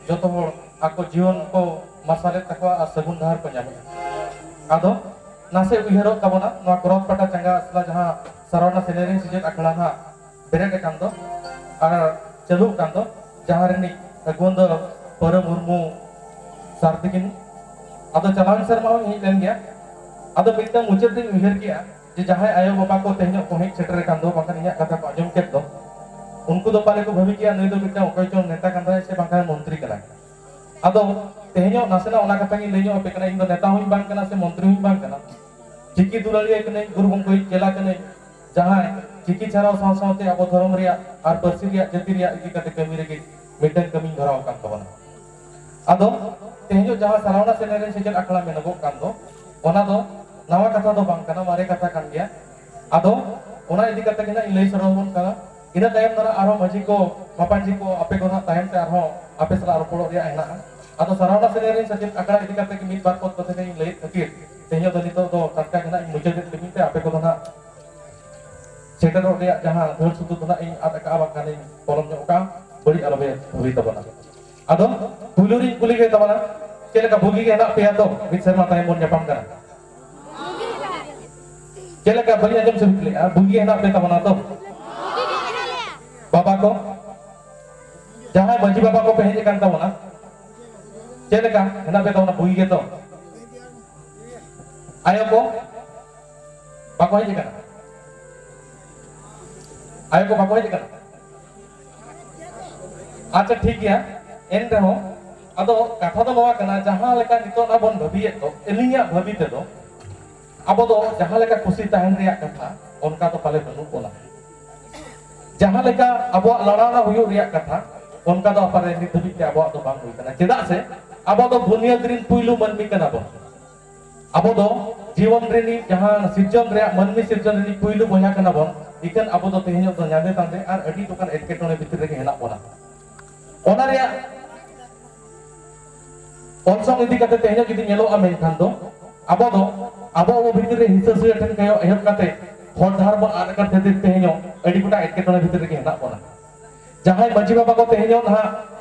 ᱡᱚᱛᱚ ᱦᱚᱲ ᱟᱠᱚ ᱡᱤᱭᱚᱱ ᱠᱚ ᱢᱟᱨᱥᱟᱞᱮᱫ ᱛᱟᱠᱚᱣᱟ ᱟᱨ ᱥᱟᱹᱜᱩᱱ ᱰᱟᱦᱟᱨ ᱠᱚ ᱧᱟᱢᱮᱫᱼᱟ᱾ ᱟᱫᱚ ᱱᱟᱥᱮ ᱩᱭᱦᱟᱹᱨᱚᱜ ᱛᱟᱵᱚᱱᱟ, ᱱᱚᱣᱟ ᱠᱚᱨᱚᱛᱯᱟᱴᱟ ᱪᱟᱸᱜᱟ ᱟᱥᱲᱟ ᱡᱟᱦᱟᱸ ᱥᱟᱨᱚᱱᱟ ᱥᱮᱱᱮᱨᱤᱧ ᱥᱮᱪᱮᱫ ᱟᱠᱷᱲᱟ ᱱᱟᱦᱟᱜ ᱵᱮᱨᱮᱫ ᱟᱠᱟᱱ ᱫᱚ ᱟᱨ ᱪᱟᱹᱞᱩᱜ ᱠᱟᱱ ᱫᱚ, ᱡᱟᱦᱟᱸ ᱨᱤᱱᱤᱡ ᱟᱹᱜᱩᱣᱟᱹᱱ ᱫᱚ ᱯᱟᱹᱣᱨᱟᱹ ᱢᱩᱨᱢᱩ ᱥᱟᱨ ᱛᱤᱠᱤᱱ᱾ ᱟᱫᱚ ᱪᱟᱞᱟᱣᱮᱱ ᱥᱮᱨᱢᱟ ᱦᱚᱸᱧ ᱦᱮᱡ ᱞᱮᱱ ᱜᱮᱭᱟ᱾ ᱟᱫᱚ ᱢᱤᱫᱴᱟᱝ ᱢᱩᱪᱟᱹᱫ ᱨᱤᱧ ᱩᱭᱦᱟᱹᱨ ᱠᱮᱜᱼᱟ ᱡᱮ ᱡᱟᱦᱟᱸᱭ ᱟᱭᱳ ᱵᱟᱵᱟ ᱠᱚ ᱛᱮᱦᱮᱧᱚᱜ ᱠᱚ ᱦᱮᱡ ᱥᱮᱴᱮᱨ ᱟᱠᱟᱱ ᱫᱚ, ᱵᱟᱝᱠᱷᱟᱱ ᱤᱧᱟᱹᱜ ᱠᱟᱛᱷᱟ ᱠᱚ ᱟᱸᱡᱚᱢ ᱠᱮᱫ ᱫᱚ, ᱩᱱᱠᱩ ᱫᱚ ᱯᱟᱞᱮ ᱠᱚ ᱵᱷᱟᱹᱵᱤ ᱠᱮᱜᱼᱟ, ᱱᱩᱭ ᱫᱚ ᱢᱤᱫᱴᱟᱝ ᱚᱠᱚᱭ ᱪᱚᱝ ᱱᱮᱛᱟ ᱠᱟᱱ ᱛᱟᱭᱟ ᱥᱮ ᱵᱟᱝᱠᱷᱟᱱ ᱢᱚᱱᱛᱨᱤ ᱠᱟᱱᱟᱭ᱾ ᱟᱫᱚ ᱛᱮᱦᱮᱧᱚᱜ ᱱᱟᱥᱮᱱᱟᱜ ᱚᱱᱟ ᱠᱟᱛᱷᱟ ᱜᱤᱧ ᱞᱟᱹᱭ ᱧᱚᱜ ᱟᱯᱮ ᱠᱟᱱᱟ, ᱤᱧ ᱫᱚ ᱱᱮᱛᱟ ᱦᱚᱸᱧ ᱵᱟᱝ ᱠᱟᱱᱟ ᱥᱮ ᱢᱚᱱᱛᱨᱤ ᱦᱚᱸᱧ ᱵᱟᱝ ᱠᱟᱱᱟ, ᱪᱤᱠᱤ ᱫᱩᱞᱟᱹᱲᱤᱭᱟᱹ ᱠᱟᱹᱱᱟᱹᱧ, ᱜᱩᱨᱩ ᱜᱚᱢᱠᱮ ᱪᱮᱞᱟ ᱠᱟᱹᱱᱟᱹᱧ, ᱡᱟᱦᱟᱸᱭ ᱪᱤᱠᱤ ᱪᱷᱟᱨᱟᱣ ᱥᱟᱶ ᱥᱟᱶᱛᱮ ᱟᱵᱚ ᱫᱷᱚᱨᱚᱢ ᱨᱮᱭᱟᱜ ᱟᱨ ᱯᱟᱹᱨᱥᱤ ᱨᱮᱭᱟᱜ, ᱡᱟᱹᱛᱤ ᱨᱮᱭᱟᱜ ᱤᱫᱤ ᱠᱟᱛᱮ ᱠᱟᱹᱢᱤ ᱨᱮᱜᱮ ᱢᱤᱫᱴᱟᱝ ᱠᱟᱹᱢᱤᱧ ᱫᱷᱚᱨᱟᱣ ᱟᱠᱟᱱ ᱛᱟᱵᱚᱱᱟ᱾ ᱟᱫᱚ ᱛᱮᱦᱮᱧᱚᱜ ᱡᱟᱦᱟᱸ ᱥᱟᱨᱟᱣᱱᱟ ᱥᱮᱱᱮᱨ ᱨᱮᱱ ᱥᱮᱪᱮᱫ ᱟᱠᱷᱲᱟ ᱢᱮᱱᱚᱜᱚᱜ ᱠᱟᱱ ᱫᱚ, ᱚᱱᱟ ᱫᱚ ᱱᱟᱣᱟ ᱠᱟᱛᱷᱟ ᱫᱚ ᱵᱟᱝ ᱠᱟᱱᱟ, ᱢᱟᱨᱮ ᱠᱟᱛᱷᱟ ᱠᱟᱱ ᱜᱮᱭᱟ᱾ ᱟᱫᱚ ᱚᱱᱟ ᱤᱫᱤ ᱠᱟᱛᱮ ᱜᱮ ᱱᱟᱜ ᱤᱧ ᱞᱟᱹᱭ ᱥᱚᱫᱚᱨ ᱟᱵᱚᱱ ᱠᱟᱱᱟ᱾ ᱤᱱᱟᱹ ᱛᱟᱭᱚᱢ ᱫᱚ ᱱᱟᱜ ᱟᱨᱦᱚᱸ ᱢᱟᱹᱡᱷᱤ ᱠᱚ, ᱢᱟᱯᱟᱡᱷᱤ ᱠᱚ, ᱟᱯᱮ ᱠᱚ ᱱᱟᱜ ᱛᱟᱭᱚᱢ ᱛᱮ ᱟᱨᱦᱚᱸ ᱟᱯᱮ ᱥᱟᱞᱟᱜ ᱨᱚᱯᱚᱲᱚᱜ ᱨᱮᱭᱟᱜ ᱦᱮᱱᱟᱜᱼᱟ᱾ ᱟᱫᱚ ᱥᱟᱨᱟᱣᱱᱟ ᱥᱮᱱᱮᱨ ᱨᱮᱱ ᱥᱮᱪᱮᱫ ᱟᱠᱷᱲᱟ ᱤᱫᱤ ᱠᱟᱛᱮ ᱜᱮ ᱢᱤᱫ ᱵᱟᱨ ᱯᱚᱫ ᱠᱚᱛᱮ ᱜᱮ ᱤᱧ ᱞᱟᱹᱭᱮᱫ ᱠᱷᱟᱹᱛᱤᱨ ᱛᱮᱦᱮᱧ ᱫᱚ ᱱᱤᱛᱚᱜ ᱫᱚ ᱴᱟᱴᱠᱟ ᱜᱮ ᱱᱟᱜ ᱤᱧ ᱢᱩᱪᱟᱹᱫᱮᱫ ᱛᱮᱜᱮ ᱛᱮ ᱟᱯᱮ ᱠᱚᱫᱚ ᱱᱟᱜ ᱥᱮᱴᱮᱨᱚᱜ ᱨᱮᱭᱟᱜ ᱡᱟᱦᱟᱸ ᱫᱟᱹᱲ ᱥᱩᱛᱩᱜ ᱫᱚ ᱱᱟᱜ ᱤᱧ ᱟᱫ ᱟᱠᱟᱫᱼᱟ, ᱵᱟᱝᱠᱷᱟᱱ ᱤᱧ ᱯᱚᱞᱚᱢ ᱧᱚᱜ ᱠᱟᱜᱼᱟ, ᱵᱟᱹᱲᱤᱡ ᱟᱞᱚᱯᱮ ᱵᱷᱟᱹᱵᱤ ᱛᱟᱵᱚᱱᱟ᱾ ᱟᱫᱚ ᱯᱩᱭᱞᱩ ᱨᱤᱧ ᱠᱩᱞᱤ ᱠᱮᱫ ᱛᱟᱵᱚᱱᱟ, ᱪᱮᱫ ᱞᱮᱠᱟ ᱵᱩᱜᱤ ᱜᱮ ᱦᱮᱱᱟᱜ ᱯᱮᱭᱟ ᱛᱚ? ᱢᱤᱫ ᱥᱮᱨᱢᱟ ᱛᱟᱭᱚᱢ ᱵᱚᱱ ᱧᱟᱯᱟᱢ ᱠᱟᱱᱟ᱾ ᱪᱮᱫ ᱞᱮᱠᱟ ᱵᱟᱹᱧ ᱟᱸᱡᱚᱢ ᱥᱟᱹᱵᱤᱛ ᱞᱮᱜᱼᱟ? ᱵᱩᱜᱤ ᱜᱮ ᱦᱮᱱᱟᱜ ᱯᱮ ᱛᱟᱵᱚᱱᱟ ᱛᱚ? ᱵᱟᱵᱟ ᱠᱚ, ᱡᱟᱦᱟᱸᱭ ᱢᱟᱹᱡᱷᱤ ᱵᱟᱵᱟ ᱠᱚ ᱯᱮ ᱦᱮᱡ ᱟᱠᱟᱱ ᱛᱟᱵᱚᱱᱟ, ᱪᱮᱫ ᱞᱮᱠᱟ ᱦᱮᱱᱟᱜ ᱯᱮ ᱛᱟᱵᱚᱱᱟ? ᱵᱩᱜᱤ ᱜᱮᱛᱚ? ᱟᱭᱳ ᱠᱚ, ᱵᱟᱠᱚ ᱦᱮᱡ ᱟᱠᱟᱱᱟ? ᱟᱭᱳ ᱠᱚ ᱵᱟᱠᱚ ᱦᱮᱡ ᱟᱠᱟᱱᱟ? ᱟᱪᱪᱷᱟ, ᱴᱷᱤᱠ ᱜᱮᱭᱟ᱾ ᱮᱱ ᱨᱮᱦᱚᱸ ᱟᱫᱚ ᱠᱟᱛᱷᱟ ᱫᱚ ᱱᱚᱣᱟ ᱠᱟᱱᱟ, ᱡᱟᱦᱟᱸ ᱞᱮᱠᱟ ᱱᱤᱛᱚᱜ ᱚᱱᱟ ᱵᱚᱱ ᱵᱷᱟᱹᱵᱤᱭᱮᱫ ᱫᱚ, ᱟᱹᱞᱤᱧᱟᱜ ᱵᱷᱟᱹᱵᱤ ᱛᱮᱫᱚ ᱟᱵᱚ ᱫᱚ ᱡᱟᱦᱟᱸ ᱞᱮᱠᱟ ᱠᱩᱥᱤ ᱛᱟᱦᱮᱱ ᱨᱮᱭᱟᱜ ᱠᱟᱛᱷᱟ, ᱚᱱᱠᱟ ᱫᱚ ᱯᱟᱞᱮ ᱵᱟᱹᱱᱩᱜ ᱵᱚᱱᱟ᱾ ᱡᱟᱦᱟᱸ ᱞᱮᱠᱟ ᱟᱵᱚᱣᱟᱜ ᱞᱟᱲᱟᱣᱱᱟ ᱦᱩᱭᱩᱜ ᱨᱮᱭᱟᱜ ᱠᱟᱛᱷᱟ, ᱚᱱᱠᱟ ᱫᱚ ᱯᱟᱞᱮ ᱱᱤᱛ ᱫᱷᱟᱹᱵᱤᱡ ᱛᱮ ᱟᱵᱚᱣᱟᱜ ᱫᱚ ᱵᱟᱝ ᱦᱩᱭ ᱠᱟᱱᱟ᱾ ᱪᱮᱫᱟᱜ ᱥᱮ ᱟᱵᱚ ᱫᱚ ᱵᱩᱱᱤᱭᱟᱹᱫ ᱨᱤᱱ ᱯᱩᱭᱞᱩ ᱢᱟᱹᱱᱢᱤ ᱠᱟᱱᱟ ᱵᱚᱱ᱾ ᱟᱵᱚ ᱫᱚ ᱡᱤᱭᱚᱱ ᱨᱤᱱᱤᱡ ᱡᱟᱦᱟᱸ ᱥᱤᱨᱡᱚᱱ ᱨᱮᱭᱟᱜ, ᱢᱟᱹᱱᱢᱤ ᱥᱤᱨᱡᱚᱱ ᱨᱤᱱᱤᱡ ᱯᱩᱭᱞᱩ ᱵᱚᱭᱦᱟ ᱠᱟᱱᱟ ᱵᱚᱱ, ᱤᱠᱷᱟᱹᱱ ᱟᱵᱚ ᱫᱚ ᱛᱮᱦᱮᱧᱚᱜ ᱫᱚ ᱧᱟᱫᱮ ᱛᱟᱸᱫᱮ ᱟᱨ ᱟᱹᱰᱤ ᱞᱮᱠᱟᱱ ᱮᱴᱠᱮᱴᱚᱬᱮ ᱵᱷᱤᱛᱤᱨ ᱨᱮᱜᱮ ᱦᱮᱱᱟᱜ ᱵᱚᱱᱟ᱾ ᱚᱱᱟ ᱨᱮᱭᱟᱜ ᱚᱨᱥᱚᱝ ᱤᱫᱤ ᱠᱟᱛᱮ ᱛᱮᱦᱮᱧᱚᱜ ᱡᱩᱫᱤ ᱧᱮᱞᱚᱜᱼᱟ, ᱢᱮᱱᱠᱷᱟᱱ ᱫᱚ ᱟᱵᱚ ᱫᱚ ᱟᱵᱚ ᱟᱵᱚ ᱵᱷᱤᱛᱤᱨ ᱨᱮ ᱦᱤᱥᱟᱹ ᱥᱩᱭᱟᱹ ᱴᱷᱮᱱ ᱠᱷᱚᱱ ᱮᱦᱚᱵ ᱠᱟᱛᱮ ᱦᱚᱨ ᱰᱟᱦᱟᱨ ᱵᱚᱱ ᱟᱫ ᱟᱠᱟᱫ ᱠᱷᱟᱹᱛᱤᱨ ᱛᱮᱦᱮᱧᱚᱜ ᱟᱹᱰᱤ ᱜᱚᱴᱟᱝ ᱮᱴᱠᱮᱴᱚᱬᱮ ᱵᱷᱤᱛᱤᱨ ᱨᱮᱜᱮ ᱦᱮᱱᱟᱜ ᱵᱚᱱᱟ᱾ ᱡᱟᱦᱟᱸᱭ ᱢᱟᱹᱡᱷᱤ ᱵᱟᱵᱟ ᱠᱚ ᱛᱮᱦᱮᱧᱚᱜ ᱱᱟᱦᱟᱜ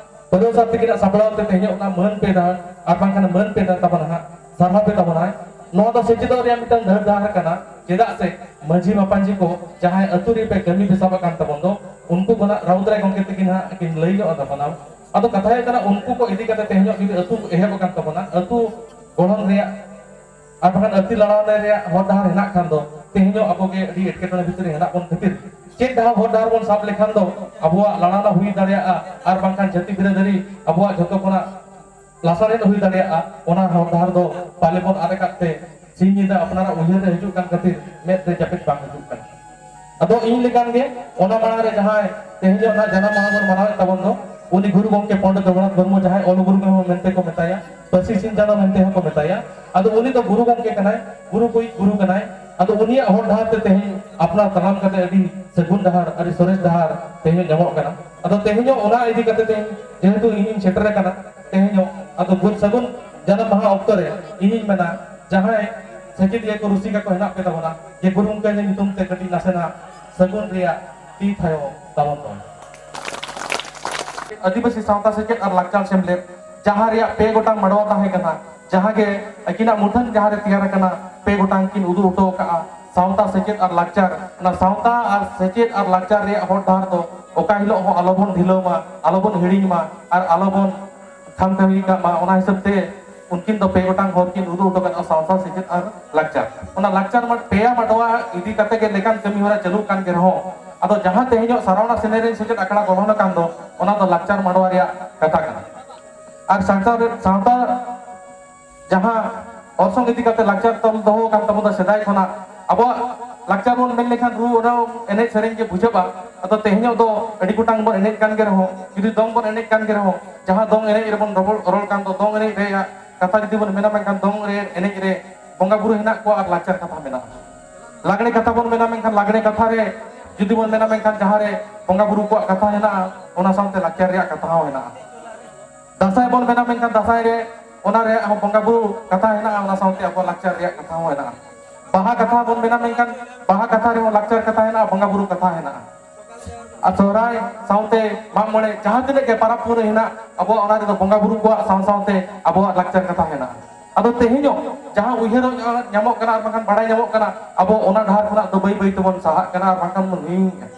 ᱯᱟᱹᱨᱟᱹᱣᱥᱟ ᱛᱤᱠᱤᱱᱟᱜ ᱥᱟᱯᱲᱟᱣ ᱛᱮ ᱛᱮᱦᱮᱧᱚᱜ ᱚᱱᱟ ᱢᱟᱹᱱ ᱯᱮ ᱫᱟᱱ ᱟᱨ ᱵᱟᱝᱠᱷᱟᱱ ᱢᱟᱹᱱ ᱯᱮ ᱫᱟᱱ ᱛᱟᱵᱚᱱᱟ ᱦᱟᱸᱜ, ᱥᱟᱨᱦᱟᱣ ᱯᱮ ᱛᱟᱵᱚᱱᱟᱭ᱾ ᱱᱚᱣᱟ ᱫᱚ ᱥᱮᱪᱮᱫᱚᱜ ᱨᱮᱭᱟᱜ ᱢᱤᱫᱴᱟᱝ ᱰᱟᱹᱨ ᱰᱟᱦᱟᱨ ᱠᱟᱱᱟ᱾ ᱪᱮᱫᱟᱜ ᱥᱮ ᱢᱟᱹᱡᱷᱤ ᱢᱟᱯᱟᱡᱷᱤ ᱠᱚ ᱡᱟᱦᱟᱸᱭ ᱟᱹᱛᱩ ᱨᱮ ᱯᱮ ᱠᱟᱹᱢᱤ ᱯᱮ ᱥᱟᱵ ᱟᱠᱟᱱ ᱛᱟᱵᱚᱱ ᱫᱚ, ᱩᱱᱠᱩ ᱠᱷᱚᱱᱟᱜ ᱨᱟᱩᱛ ᱨᱟᱭ ᱜᱚᱢᱠᱮ ᱛᱤᱠᱤᱱ ᱦᱟᱸᱜ ᱠᱤᱱ ᱞᱟᱹᱭ ᱧᱚᱜ ᱟᱠᱟᱫ ᱵᱚᱱᱟ᱾ ᱟᱫᱚ ᱠᱟᱛᱷᱟ ᱦᱩᱭᱩᱜ ᱠᱟᱱᱟ, ᱩᱱᱠᱩ ᱠᱚ ᱤᱫᱤ ᱠᱟᱛᱮ ᱛᱮᱦᱮᱧᱚᱜ ᱡᱩᱫᱤ ᱟᱹᱛᱩ ᱮᱦᱚᱵ ᱟᱠᱟᱱ ᱛᱟᱵᱚᱱᱟ, ᱟᱹᱛᱩ ᱜᱚᱲᱦᱚᱱ ᱨᱮᱭᱟᱜ ᱟᱨ ᱵᱟᱠᱷᱟᱱ ᱟᱹᱛᱩ ᱞᱟᱲᱟᱣ ᱨᱮᱭᱟᱜ ᱦᱚᱨ ᱰᱟᱦᱟᱨ ᱦᱮᱱᱟᱜ ᱠᱷᱟᱱ ᱫᱚ, ᱛᱮᱦᱮᱧᱚᱜ ᱟᱵᱚ ᱜᱮ ᱟᱹᱰᱤ ᱮᱴᱠᱮᱴᱚᱬᱮ ᱵᱷᱤᱛᱨᱤ ᱨᱮ ᱦᱮᱱᱟᱜ ᱵᱚᱱ ᱠᱷᱟᱹᱛᱤᱨ ᱪᱮᱫ ᱰᱟᱦᱟᱨ ᱦᱚᱨ ᱰᱟᱦᱟᱨ ᱵᱚᱱ ᱥᱟᱵ ᱞᱮᱠᱷᱟᱱ ᱫᱚ ᱟᱵᱚᱣᱟᱜ ᱞᱟᱲᱟᱣᱱᱟ ᱦᱩᱭ ᱫᱟᱲᱮᱭᱟᱜᱼᱟ ᱟᱨ ᱵᱟᱝᱠᱷᱟᱱ ᱡᱟᱹᱛᱤ ᱵᱤᱨᱟᱹᱫᱟᱹᱨᱤ ᱟᱵᱚᱣᱟᱜ ᱡᱷᱚᱛᱚ ᱠᱷᱚᱱᱟᱜ ᱞᱟᱥᱟᱲᱦᱮᱫ ᱦᱩᱭ ᱫᱟᱲᱮᱭᱟᱜᱼᱟ, ᱚᱱᱟ ᱦᱚᱨ ᱰᱟᱦᱟᱨ ᱫᱚ ᱯᱟᱞᱮ ᱵᱚᱱ ᱟᱫ ᱟᱠᱟᱫ ᱛᱮ ᱥᱤᱧ ᱧᱤᱫᱟᱹ ᱟᱯᱱᱟᱨᱟᱜ ᱩᱭᱦᱟᱹᱨ ᱨᱮ ᱦᱤᱡᱩᱜ ᱠᱟᱱ ᱠᱷᱟᱹᱛᱤᱨ ᱢᱮᱫ ᱨᱮ ᱡᱟᱹᱯᱤᱫ ᱵᱟᱝ ᱦᱤᱡᱩᱜ ᱠᱟᱱᱟ᱾ ᱟᱫᱚ ᱤᱧ ᱞᱮᱠᱟᱱ ᱜᱮ ᱚᱱᱟ ᱢᱟᱲᱟᱝ ᱨᱮ ᱡᱟᱦᱟᱸᱭ ᱛᱮᱦᱮᱧ ᱚᱱᱟ ᱡᱟᱱᱟᱢ ᱢᱟᱦᱟ ᱵᱚᱱ ᱢᱟᱱᱟᱣᱮᱫ ᱛᱟᱵᱚᱱ ᱫᱚ, ᱩᱱᱤ ᱜᱩᱨᱩ ᱜᱚᱢᱠᱮ ᱯᱚᱱᱰᱤᱛ ᱨᱚᱜᱷᱩᱱᱟᱛᱷ ᱢᱩᱨᱢᱩ, ᱡᱟᱦᱟᱸᱭ ᱚᱞ ᱜᱩᱨᱩ ᱢᱮᱱᱛᱮ ᱠᱚ ᱢᱮᱛᱟᱭᱟ, ᱯᱟᱹᱨᱥᱤ ᱥᱤᱧ ᱪᱟᱸᱫᱚ ᱢᱮᱱᱛᱮ ᱦᱚᱸᱠᱚ ᱢᱮᱛᱟᱭᱟ᱾ ᱟᱫᱚ ᱩᱱᱤ ᱫᱚ ᱜᱩᱨᱩ ᱜᱚᱢᱠᱮ ᱠᱟᱱᱟᱭ, ᱜᱩᱨᱩ ᱠᱚᱭᱤᱡ ᱜᱩᱨᱩ ᱠᱟᱱᱟᱭ᱾ ᱟᱫᱚ ᱩᱱᱤᱭᱟᱜ ᱦᱚᱨ ᱰᱟᱦᱟᱨ ᱛᱮ ᱛᱮᱦᱮᱧ ᱟᱯᱱᱟᱨ ᱛᱟᱲᱟᱢ ᱠᱟᱛᱮ ᱟᱹᱰᱤ ᱥᱟᱹᱜᱩᱱ ᱰᱟᱦᱟᱨ, ᱟᱹᱰᱤ ᱥᱚᱨᱮᱥ ᱰᱟᱦᱟᱨ ᱛᱮᱦᱮᱧ ᱧᱟᱢᱚᱜ ᱠᱟᱱᱟ᱾ ᱟᱫᱚ ᱛᱮᱦᱮᱧ ᱚᱱᱟ ᱤᱫᱤ ᱠᱟᱛᱮ ᱛᱮᱦᱮᱧ ᱡᱮᱦᱮᱛᱩ ᱤᱧᱤᱧ ᱥᱮᱴᱮᱨ ᱟᱠᱟᱱᱟ, ᱛᱮᱦᱮᱧ ᱟᱫᱚ ᱜᱩᱨ ᱥᱟᱹᱜᱩᱱ ᱡᱟᱱᱟᱢ ᱢᱟᱦᱟ ᱚᱠᱛᱚ ᱨᱮ ᱤᱧᱤᱧ ᱢᱮᱱᱟ, ᱡᱟᱦᱟᱸᱭ ᱥᱮᱪᱮᱫᱤᱭᱟᱹ ᱠᱚ ᱨᱩᱥᱤᱠᱟ ᱠᱚ ᱦᱮᱱᱟᱜ ᱯᱮ ᱛᱟᱵᱚᱱᱟ, ᱡᱮ ᱜᱩᱨᱩ ᱜᱚᱢᱠᱮ ᱧᱩᱛᱩᱢ ᱛᱮ ᱠᱟᱹᱴᱤᱡ ᱱᱟᱥᱮᱱᱟᱜ ᱥᱟᱹᱜᱩᱱ ᱨᱮᱭᱟᱜ ᱛᱤ ᱛᱷᱟᱭᱚ ᱛᱟᱵᱚᱱ ᱯᱮ᱾ ᱟᱹᱫᱤᱵᱟᱹᱥᱤ ᱥᱟᱶᱛᱟ ᱥᱮᱪᱮᱫ ᱟᱨ ᱞᱟᱠᱪᱟᱨ ᱥᱮᱢᱞᱮᱫ, ᱡᱟᱦᱟᱸ ᱨᱮᱭᱟᱜ ᱯᱮ ᱜᱚᱴᱟᱝ ᱢᱟᱰᱣᱟ ᱛᱟᱦᱮᱸ ᱠᱟᱱᱟ, ᱡᱟᱦᱟᱸ ᱜᱮ ᱟᱹᱠᱤᱱᱟᱜ ᱢᱩᱴᱷᱟᱹᱱ ᱡᱟᱦᱟᱸ ᱨᱮ ᱛᱮᱭᱟᱨ ᱟᱠᱟᱱᱟ, ᱯᱮ ᱜᱚᱴᱟᱝ ᱠᱤᱱ ᱩᱫᱩᱜ ᱦᱚᱴᱚ ᱟᱠᱟᱫᱼᱟ, ᱥᱟᱶᱛᱟ ᱥᱮᱪᱮᱫ ᱟᱨ ᱞᱟᱠᱪᱟᱨ᱾ ᱚᱱᱟ ᱥᱟᱶᱛᱟ ᱟᱨ ᱥᱮᱪᱮᱫ ᱟᱨ ᱞᱟᱠᱪᱟᱨ ᱨᱮᱭᱟᱜ ᱦᱚᱨ ᱰᱟᱦᱟᱨ ᱫᱚ ᱚᱠᱟ ᱦᱤᱞᱳᱜ ᱦᱚᱸ ᱟᱞᱚᱵᱚᱱ ᱰᱷᱤᱞᱟᱹᱣ ᱢᱟ, ᱟᱞᱚᱵᱚᱱ ᱦᱤᱲᱤᱧ ᱢᱟ ᱟᱨ ᱟᱞᱚᱵᱚᱱ ᱠᱷᱟᱢ ᱠᱷᱟᱹᱢᱤ ᱠᱟᱜ ᱢᱟ᱾ ᱚᱱᱟ ᱦᱤᱥᱟᱹᱵ ᱛᱮ ᱩᱱᱠᱤᱱ ᱫᱚ ᱯᱮ ᱜᱚᱴᱟᱝ ᱦᱚᱨ ᱠᱤᱱ ᱩᱫᱩᱜ ᱦᱚᱴᱚ ᱠᱟᱫᱟ, ᱥᱟᱶᱛᱟ ᱥᱮᱪᱮᱫ ᱟᱨ ᱞᱟᱠᱪᱟᱨ᱾ ᱚᱱᱟ ᱞᱟᱠᱪᱟᱨ ᱢᱟ-, ᱯᱮᱭᱟ ᱢᱟᱰᱣᱟ ᱤᱫᱤ ᱠᱟᱛᱮ ᱜᱮ ᱞᱮᱠᱟᱱ ᱠᱟᱹᱢᱤ ᱦᱚᱨᱟ ᱪᱟᱹᱞᱩᱜ ᱠᱟᱱ ᱜᱮ ᱨᱮᱦᱚᱸ, ᱟᱫᱚ ᱡᱟᱦᱟᱸ ᱛᱮᱦᱮᱧᱚᱜ ᱥᱟᱨᱟᱣᱱᱟ ᱥᱮᱱᱮᱨᱮᱱ ᱥᱮᱪᱮᱫ ᱟᱠᱷᱲᱟ ᱜᱚᱲᱦᱚᱱ ᱟᱠᱟᱱ ᱫᱚ, ᱚᱱᱟ ᱫᱚ ᱞᱟᱠᱪᱟᱨ ᱢᱟᱰᱣᱟ ᱨᱮᱭᱟᱜ ᱠᱟᱛᱷᱟ ᱠᱟᱱᱟ᱾ ᱟᱨ ᱥᱟᱶᱛᱟ ᱨᱮ, ᱥᱟᱶᱛᱟ ᱡᱟᱦᱟᱸ ᱚᱨᱥᱚᱝ ᱤᱫᱤ ᱠᱟᱛᱮ ᱞᱟᱠᱪᱟᱨ ᱛᱚᱞ ᱫᱚᱦᱚ ᱟᱠᱟᱱ ᱛᱟᱵᱚᱱᱟ ᱥᱮᱫᱟᱭ ᱠᱷᱚᱱᱟᱜ, ᱟᱵᱚᱣᱟᱜ ᱞᱟᱠᱪᱟᱨ ᱵᱚᱱ ᱢᱮᱱ ᱞᱮᱠᱷᱟᱱ ᱨᱩ ᱚᱨᱚᱝ ᱮᱱᱮᱡ ᱥᱮᱨᱮᱧ ᱜᱮ ᱵᱩᱡᱷᱟᱹᱜᱼᱟ᱾ ᱟᱫᱚ ᱛᱮᱦᱮᱧᱚᱜ ᱫᱚ ᱟᱹᱰᱤ ᱜᱚᱴᱟᱝ ᱵᱚᱱ ᱮᱱᱮᱡ ᱠᱟᱱ ᱜᱮ ᱨᱮᱦᱚᱸ, ᱡᱩᱫᱤ ᱫᱚᱝ ᱵᱚᱱ ᱮᱱᱮᱡ ᱠᱟᱱ ᱜᱮ ᱨᱮᱦᱚᱸ, ᱡᱟᱦᱟᱸ ᱫᱚᱝ ᱮᱱᱮᱡ ᱨᱮᱵᱚᱱ ᱨᱚᱲ, ᱨᱚᱲ ᱠᱟᱱ ᱫᱚ, ᱫᱚᱝ ᱮᱱᱮᱡ ᱨᱮᱭᱟᱜ ᱠᱟᱛᱷᱟ ᱡᱩᱫᱤ ᱵᱚᱱ ᱢᱮᱱᱟ, ᱢᱮᱱᱠᱷᱟᱱ ᱫᱚᱝ ᱨᱮ ᱮᱱᱮᱡ ᱨᱮ ᱵᱚᱸᱜᱟ ᱵᱩᱨᱩ ᱦᱮᱱᱟᱜ ᱠᱚᱣᱟ ᱟᱨ ᱞᱟᱠᱪᱟᱨ ᱠᱟᱛᱷᱟ ᱢᱮᱱᱟᱜᱼᱟ᱾ ᱞᱟᱜᱽᱲᱮ ᱠᱟᱛᱷᱟ ᱵᱚᱱ ᱢᱮᱱᱟ, ᱢᱮᱱᱠᱷᱟᱱ ᱞᱟᱜᱽᱲᱮ ᱠᱟᱛᱷᱟ ᱨᱮ ᱡᱩᱫᱤ ᱵᱚᱱ ᱢᱮᱱᱟ, ᱢᱮᱱᱠᱷᱟᱱ ᱡᱟᱦᱟᱸ ᱨᱮ ᱵᱚᱸᱜᱟ ᱵᱩᱨᱩ ᱠᱚᱣᱟᱜ ᱠᱟᱛᱷᱟ ᱦᱮᱱᱟᱜᱼᱟ, ᱚᱱᱟ ᱥᱟᱶᱛᱮ ᱞᱟᱠᱪᱟᱨ ᱨᱮᱭᱟᱜ ᱠᱟᱛᱷᱟ ᱦᱚᱸ ᱦᱮᱱᱟᱜᱼᱟ᱾ ᱫᱟᱸᱥᱟᱭ ᱵᱚᱱ ᱢᱮᱱᱟ, ᱢᱮᱱᱠᱷᱟᱱ ᱫᱟᱸᱥᱟᱭ ᱨᱮ ᱚᱱᱟ ᱨᱮᱭᱟᱜ ᱦᱚᱸ ᱵᱚᱸᱜᱟ ᱵᱩᱨᱩ ᱠᱟᱛᱷᱟ ᱦᱮᱱᱟᱜᱼᱟ, ᱚᱱᱟ ᱥᱟᱶᱛᱮ ᱟᱵᱚᱣᱟᱜ ᱞᱟᱠᱪᱟᱨ ᱨᱮᱭᱟᱜ ᱠᱟᱛᱷᱟ ᱦᱚᱸ ᱦᱮᱱᱟᱜᱼᱟ᱾ ᱵᱟᱦᱟ ᱠᱟᱛᱷᱟ ᱵᱚᱱ ᱢᱮᱱᱟ, ᱢᱮᱱᱠᱷᱟᱱ ᱵᱟᱦᱟ ᱠᱟᱛᱷᱟ ᱨᱮᱦᱚᱸ ᱞᱟᱠᱪᱟᱨ ᱠᱟᱛᱷᱟ ᱦᱮᱱᱟᱜᱼᱟ, ᱵᱚᱸᱜᱟ ᱵᱩᱨᱩ ᱠᱟᱛᱷᱟ ᱦᱮᱱᱟᱜᱼᱟ᱾ ᱟᱨ ᱥᱚᱦᱨᱟᱭ ᱥᱟᱶᱛᱮ ᱢᱟᱜ ᱢᱚᱬᱮ, ᱡᱟᱦᱟᱸ ᱛᱤᱱᱟᱹᱜ ᱜᱮ ᱯᱟᱨᱟᱵᱽ ᱯᱩᱱᱟᱹᱭ ᱦᱮᱱᱟᱜ, ᱟᱵᱚᱣᱟᱜ ᱚᱱᱟ ᱨᱮᱫᱚ ᱵᱚᱸᱜᱟ ᱵᱩᱨᱩ ᱠᱚᱣᱟᱜ ᱥᱟᱶ ᱥᱟᱶᱛᱮ ᱟᱵᱚᱣᱟᱜ ᱞᱟᱠᱪᱟᱨ ᱠᱟᱛᱷᱟ ᱦᱮᱱᱟᱜᱼᱟ᱾ ᱟᱫᱚ ᱛᱮᱦᱮᱧᱚᱜ ᱡᱟᱦᱟᱸ ᱩᱭᱦᱟᱹᱨᱚᱜ ᱧᱟᱢᱚᱜ ᱠᱟᱱᱟ ᱟᱨ ᱵᱟᱝᱠᱷᱟᱱ ᱵᱟᱲᱟᱭ ᱧᱟᱢᱚᱜ ᱠᱟᱱᱟ, ᱟᱵᱚ ᱚᱱᱟ ᱰᱟᱦᱟᱨ ᱠᱷᱚᱱᱟᱜ ᱫᱚ ᱵᱟᱹᱭ ᱵᱟᱹᱭ ᱛᱮᱵᱚᱱ ᱥᱟᱦᱟᱜ ᱠᱟᱱᱟ ᱟᱨ ᱵᱟᱝᱠᱷᱟᱱ ᱵᱚᱱ ᱦᱤᱲᱤᱧ ᱠᱟᱱᱟ᱾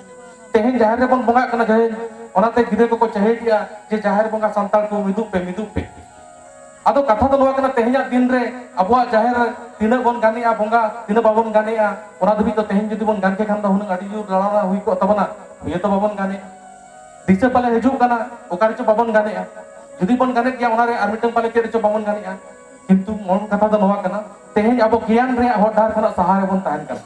ᱛᱮᱦᱮᱧ ᱡᱟᱦᱮᱨ ᱨᱮᱵᱚᱱ ᱵᱚᱸᱜᱟᱜ ᱠᱟᱱᱟ, ᱡᱟᱦᱮᱨ ᱚᱱᱟᱛᱮ ᱜᱤᱫᱽᱨᱟᱹ ᱠᱚᱠᱚ ᱪᱟᱦᱮᱰᱮᱜᱼᱟ ᱡᱮ ᱡᱟᱦᱮᱨ ᱵᱚᱸᱜᱟ ᱥᱟᱱᱛᱟᱲ ᱠᱚ ᱢᱤᱫᱩᱜ ᱯᱮ, ᱢᱤᱫᱩᱜ ᱯᱮ᱾ ᱟᱫᱚ ᱠᱟᱛᱷᱟ ᱫᱚ ᱱᱚᱣᱟ ᱠᱟᱱᱟ, ᱛᱮᱦᱮᱧᱟᱜ ᱫᱤᱱ ᱨᱮ ᱟᱵᱚᱣᱟᱜ ᱡᱟᱦᱮᱨ ᱛᱤᱱᱟᱹᱜ ᱵᱚᱱ ᱜᱟᱱᱮᱜᱼᱟ ᱵᱚᱸᱜᱟ, ᱛᱤᱱᱟᱹᱜ ᱵᱟᱵᱚᱱ ᱜᱟᱱᱮᱜᱼᱟ, ᱚᱱᱟ ᱫᱷᱟᱹᱵᱤᱡ ᱫᱚ ᱛᱮᱦᱮᱧ ᱡᱩᱫᱤ ᱵᱚᱱ ᱜᱟᱱ ᱠᱮ ᱠᱷᱟᱱ ᱫᱚ ᱦᱩᱱᱟᱹᱝ ᱟᱹᱰᱤ ᱡᱳᱨ ᱞᱟᱲᱟᱣᱱᱟ ᱦᱩᱭ ᱠᱚᱜ ᱛᱟᱵᱚᱱᱟ, ᱦᱩᱭ ᱛᱚ ᱵᱟᱵᱚᱱ ᱜᱟᱱᱮᱜᱼᱟ᱾ ᱫᱤᱥᱟᱹ ᱯᱟᱞᱮ ᱦᱤᱡᱩᱜ ᱠᱟᱱᱟ, ᱚᱠᱟ ᱨᱮᱪᱚ ᱵᱟᱵᱚᱱ ᱜᱟᱱᱮᱜᱼᱟ᱾ ᱡᱩᱫᱤ ᱵᱚᱱ ᱜᱟᱱᱮᱫ ᱜᱮᱭᱟ, ᱚᱱᱟ ᱨᱮ ᱟᱨ ᱢᱤᱫᱴᱟᱝ ᱯᱟᱞᱮ ᱪᱮᱫ ᱨᱮᱪᱚ ᱵᱟᱵᱚᱱ ᱜᱟᱱᱮᱜᱼᱟ᱾ ᱠᱤᱱᱛᱩ ᱢᱩᱞ ᱠᱟᱛᱷᱟ ᱫᱚ ᱱᱚᱣᱟ ᱠᱟᱱᱟ, ᱛᱮᱦᱮᱧ ᱟᱵᱚ ᱜᱮᱭᱟᱱ ᱨᱮᱭᱟᱜ ᱦᱚᱨ ᱰᱟᱦᱟᱨ ᱠᱷᱚᱱᱟᱜ ᱥᱟᱦᱟ ᱨᱮᱵᱚᱱ ᱛᱟᱦᱮᱱ ᱠᱟᱱᱟ᱾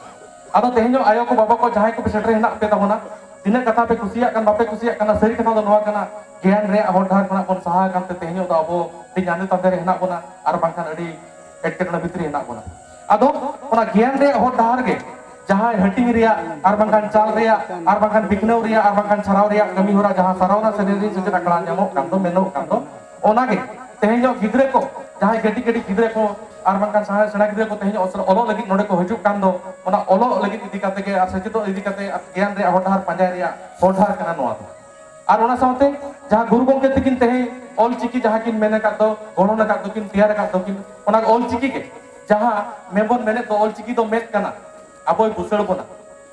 ᱟᱫᱚ ᱛᱮᱦᱮᱧ ᱦᱚᱸ ᱟᱭᱳ ᱠᱚ, ᱵᱟᱵᱟ ᱠᱚ, ᱡᱟᱦᱟᱸᱭ ᱠᱚ ᱥᱮᱴᱮᱨ ᱦᱮᱱᱟᱜ ᱯᱮ ᱛᱟᱵᱚᱱᱟ, ᱛᱤᱱᱟᱹᱜ ᱠᱟᱛᱷᱟ ᱯᱮ ᱠᱩᱥᱤᱭᱟᱜ ᱠᱟᱱ, ᱵᱟᱯᱮ ᱠᱩᱥᱤᱭᱟᱜ ᱠᱟᱱᱟ, ᱥᱟᱹᱨᱤ ᱠᱟᱛᱷᱟ ᱫᱚ ᱱᱚᱣᱟ ᱠᱟᱱᱟ, ᱜᱮᱭᱟᱱ ᱨᱮᱭᱟᱜ ᱦᱚᱨ ᱰᱟᱦᱟᱨ ᱠᱷᱚᱱᱟᱜ ᱵᱚᱱ ᱥᱟᱦᱟ ᱟᱠᱟᱱ ᱛᱮ ᱛᱮᱦᱮᱧ ᱫᱚ ᱟᱵᱚ ᱟᱹᱰᱤ ᱧᱟᱸᱫᱮ ᱛᱟᱸᱫᱮ ᱨᱮ ᱦᱮᱱᱟᱜ ᱵᱚᱱᱟ, ᱟᱨ ᱵᱟᱝᱠᱷᱟᱱ ᱟᱹᱰᱤ ᱮᱴᱠᱮᱴᱚᱬᱮ ᱵᱷᱤᱛᱨᱤ ᱦᱮᱱᱟᱜ ᱵᱚᱱᱟ᱾ ᱟᱫᱚ ᱚᱱᱟ ᱜᱮᱭᱟᱱ ᱨᱮᱭᱟᱜ ᱦᱚᱨ ᱰᱟᱦᱟᱨ ᱜᱮ ᱡᱟᱦᱟᱸᱭ ᱦᱟᱹᱴᱤᱧ ᱨᱮᱭᱟᱜ, ᱟᱨ ᱵᱟᱝᱠᱷᱟᱱ ᱪᱟᱞ ᱨᱮᱭᱟᱜ, ᱟᱨ ᱵᱟᱝᱠᱷᱟᱱ ᱵᱤᱠᱷᱱᱟᱹᱣ ᱨᱮᱭᱟᱜ, ᱟᱨ ᱵᱟᱝᱠᱷᱟᱱ ᱪᱷᱟᱨᱟᱣ ᱨᱮᱭᱟᱜ ᱠᱟᱹᱢᱤ ᱦᱚᱨᱟ ᱡᱟᱦᱟᱸ ᱥᱟᱨᱟᱣᱱᱟ ᱥᱮᱨᱮᱧ ᱨᱮ ᱥᱮᱪᱮᱫ ᱟᱠᱷᱲᱟ ᱧᱟᱢᱚᱜ ᱠᱟᱱ ᱫᱚ, ᱢᱮᱱᱚᱜ ᱠᱟᱱ ᱫᱚ, ᱚᱱᱟᱜᱮ ᱛᱮᱦᱮᱧ ᱧᱚᱜ ᱜᱤᱫᱽᱨᱟᱹ ᱠᱚ, ᱡᱟᱦᱟᱸᱭ ᱠᱟᱹᱴᱤᱡ ᱠᱟᱹᱴᱤᱡ ᱜᱤᱫᱽᱨᱟᱹ ᱠᱚ, ᱟᱨ ᱵᱟᱝᱠᱷᱟᱱ ᱥᱮᱬᱟ ᱥᱮᱬᱟ ᱜᱤᱫᱽᱨᱟᱹ ᱠᱚ ᱛᱮᱦᱮᱧ ᱚᱞᱚᱜ ᱞᱟᱹᱜᱤᱫ ᱱᱚᱰᱮ ᱠᱚ ᱦᱤᱡᱩᱜ ᱠᱟᱱ ᱫᱚ, ᱚᱱᱟ ᱚᱞᱚᱜ ᱞᱟᱹᱜᱤᱫ ᱤᱫᱤ ᱠᱟᱛᱮ ᱜᱮ ᱟᱨ ᱥᱮᱪᱮᱫᱚᱜ ᱤᱫᱤ ᱠᱟᱛᱮ ᱟᱨ ᱜᱮᱭᱟᱱ ᱨᱮᱭᱟᱜ ᱦᱚᱨ ᱰᱟᱦᱟᱨ ᱯᱟᱸᱡᱟᱭ ᱨᱮᱭᱟᱜ ᱦᱚᱨ ᱰᱟᱦᱟᱨ ᱠᱟᱱᱟ ᱱᱚᱣᱟ ᱫᱚ᱾ ᱟᱨ ᱚᱱᱟ ᱥᱟᱶᱛᱮ ᱡᱟᱦᱟᱸ ᱜᱩᱨᱩ ᱜᱚᱢᱠᱮ ᱛᱟᱹᱠᱤᱱ ᱛᱮᱦᱮᱧ ᱚᱞ ᱪᱤᱠᱤ ᱡᱟᱦᱟᱸ ᱠᱤᱱ ᱢᱮᱱ ᱟᱠᱟᱫ ᱫᱚ, ᱜᱚᱲᱦᱚᱱ ᱟᱠᱟᱫ ᱫᱚᱠᱤᱱ, ᱛᱮᱭᱟᱨ ᱟᱠᱟᱫ ᱫᱚᱠᱤᱱ, ᱚᱱᱟ ᱚᱞ ᱪᱤᱠᱤ ᱜᱮ ᱡᱟᱦᱟᱸ ᱢᱮᱱᱵᱚᱱ ᱢᱮᱱᱮᱫ ᱫᱚ, ᱚᱞ ᱪᱤᱠᱤ ᱫᱚ ᱢᱮᱫ ᱠᱟᱱᱟ, ᱟᱵᱚᱭ ᱵᱩᱥᱟᱹᱲ ᱵᱚᱱᱟ᱾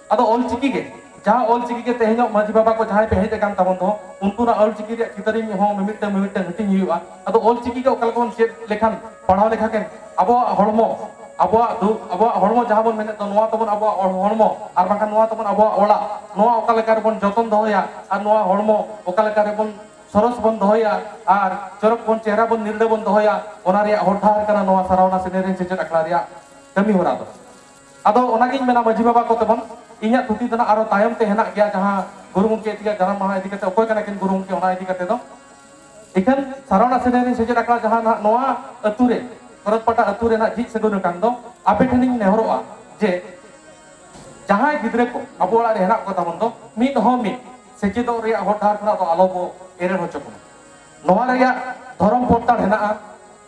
ᱟᱫᱚ ᱚᱞ ᱪᱤᱠᱤ ᱜᱮ, ᱡᱟᱦᱟᱸ ᱚᱞ ᱪᱤᱠᱤ ᱜᱮ ᱛᱮᱦᱮᱧᱚᱜ ᱢᱟᱹᱡᱷᱤ ᱵᱟᱵᱟ ᱠᱚ ᱡᱟᱦᱟᱸᱭ ᱯᱮ ᱦᱮᱡ ᱟᱠᱟᱱ ᱛᱟᱵᱚᱱ ᱫᱚ, ᱩᱱᱠᱩᱱᱟᱜ ᱚᱞ ᱪᱤᱠᱤ ᱨᱮᱭᱟᱜ ᱠᱤᱛᱟᱹᱨᱤᱧ ᱦᱚᱸ ᱢᱤᱢᱤᱫᱴᱟᱝ ᱢᱤᱢᱤᱫᱴᱟᱝ ᱦᱟᱹᱴᱤᱧ ᱦᱩᱭᱩᱜᱼᱟ᱾ ᱟᱫᱚ ᱚᱞ ᱪᱤᱠᱤ ᱜᱮ ᱚᱠᱟ ᱞᱮᱠᱟ ᱵᱚᱱ ᱪᱮᱫ ᱞᱮᱠᱷᱟᱱ, ᱯᱟᱲᱦᱟᱣ ᱞᱮᱠᱷᱟᱱ ᱜᱮ ᱟᱵᱚᱣᱟᱜ ᱦᱚᱲᱢᱚ, ᱟᱵᱚᱣᱟᱜ ᱫᱩ-, ᱟᱵᱚᱣᱟᱜ ᱦᱚᱲᱢᱚ ᱡᱟᱦᱟᱸ ᱵᱚᱱ ᱢᱮᱱᱮᱫ ᱫᱚ, ᱱᱚᱣᱟ ᱛᱟᱵᱚᱱ ᱟᱵᱚᱣᱟᱜ ᱦᱚᱲ-, ᱦᱚᱲᱢᱚ, ᱟᱨ ᱵᱟᱝᱠᱷᱟᱱ ᱱᱚᱣᱟ ᱛᱟᱵᱚᱱ ᱟᱵᱚᱣᱟᱜ ᱚᱲᱟᱜ, ᱱᱚᱣᱟ ᱚᱠᱟ ᱞᱮᱠᱟ ᱨᱮᱵᱚᱱ ᱡᱚᱛᱚᱱ ᱫᱚᱦᱚᱭᱟ, ᱟᱨ ᱱᱚᱣᱟ ᱦᱚᱲᱢᱚ ᱚᱠᱟ ᱞᱮᱠᱟ ᱨᱮᱵᱚᱱ ᱥᱚᱨᱚᱥ ᱵᱚᱱ ᱫᱚᱦᱚᱭᱟ, ᱟᱨ ᱪᱚᱨᱚᱠ ᱵᱚᱱ, ᱪᱮᱦᱨᱟ ᱵᱚᱱ, ᱱᱤᱨᱲᱟᱹ ᱵᱚᱱ ᱫᱚᱦᱚᱭᱟ, ᱚᱱᱟ ᱨᱮᱭᱟᱜ ᱦᱚᱨ ᱰᱟᱦᱟᱨ ᱠᱟᱱᱟ ᱱᱚᱣᱟ ᱥᱟᱨᱟᱣᱱᱟ ᱥᱮᱱᱮᱨᱤᱧ ᱥᱮᱪᱮᱫ ᱟᱠᱷᱲᱟ ᱨᱮᱭᱟᱜ ᱠᱟᱹᱢᱤ ᱦᱚᱨᱟ ᱫᱚ᱾ ᱟᱫᱚ ᱚᱱᱟᱜᱤᱧ ᱢᱮᱱᱟ ᱢᱟᱹᱡᱷᱤ ᱵᱟᱵᱟ ᱠᱚ ᱛᱟᱵᱚᱱ, ᱤᱧᱟᱹᱜ ᱛᱷᱩᱛᱤ ᱫᱚ ᱱᱟᱜ ᱟᱨᱚ ᱛᱟᱭᱚᱢ ᱛᱮ ᱦᱮᱱᱟᱜ ᱜᱮᱭᱟ, ᱡᱟᱦᱟᱸ ᱜᱩᱨᱩ ᱜᱚᱢᱠᱮ ᱤᱫᱤ ᱠᱟᱛᱮ, ᱡᱟᱱᱟᱢ ᱢᱟᱦᱟ ᱤᱫᱤ ᱠᱟᱛᱮ, ᱚᱠᱚᱭ ᱠᱟᱱᱟ ᱠᱤᱱ ᱜᱩᱨᱩ ᱜᱚᱢᱠᱮ, ᱚᱱᱟ ᱤᱫᱤ ᱠᱟᱛᱮ ᱫᱚ᱾ ᱤᱠᱷᱟᱹᱱ ᱥᱟᱨᱟᱣᱱᱟ ᱥᱮᱱᱮᱨᱤᱧ ᱥᱮᱪᱮᱫ ᱟᱠᱷᱲᱟ ᱡᱟᱦᱟᱸ ᱱᱟᱜ ᱱᱚᱣᱟ ᱟᱹᱛᱩ ᱨᱮ, ᱠᱚᱨᱚᱛᱯᱟᱴᱟ ᱟᱹᱛᱩ ᱨᱮᱱᱟᱜ ᱡᱷᱤᱡ ᱥᱟᱹᱜᱩᱱ ᱟᱠᱟᱱ ᱫᱚ, ᱟᱯᱮ ᱴᱷᱮᱱᱤᱧ ᱱᱮᱦᱚᱨᱚᱜᱼᱟ ᱡᱮ ᱡᱟᱦᱟᱸᱭ ᱜᱤᱫᱽᱨᱟᱹ ᱠᱚ ᱟᱵᱚ ᱚᱲᱟᱜ ᱨᱮ ᱦᱮᱱᱟᱜ ᱠᱚ ᱛᱟᱵᱚᱱ ᱫᱚ, ᱢᱤᱫ ᱦᱚᱸ ᱢᱤᱫ ᱥᱮᱪᱮᱫᱚᱜ ᱨᱮᱭᱟᱜ ᱦᱚᱨ ᱰᱟᱦᱟᱨ ᱠᱷᱚᱱᱟᱜ ᱫᱚ ᱟᱞᱚ ᱵᱚ ᱮᱲᱮ ᱦᱚᱪᱚ ᱠᱚᱢᱟ᱾ ᱱᱚᱣᱟ ᱨᱮᱭᱟᱜ ᱫᱷᱚᱨᱚᱢ ᱯᱚᱨᱛᱟᱲ ᱦᱮᱱᱟᱜᱼᱟ᱾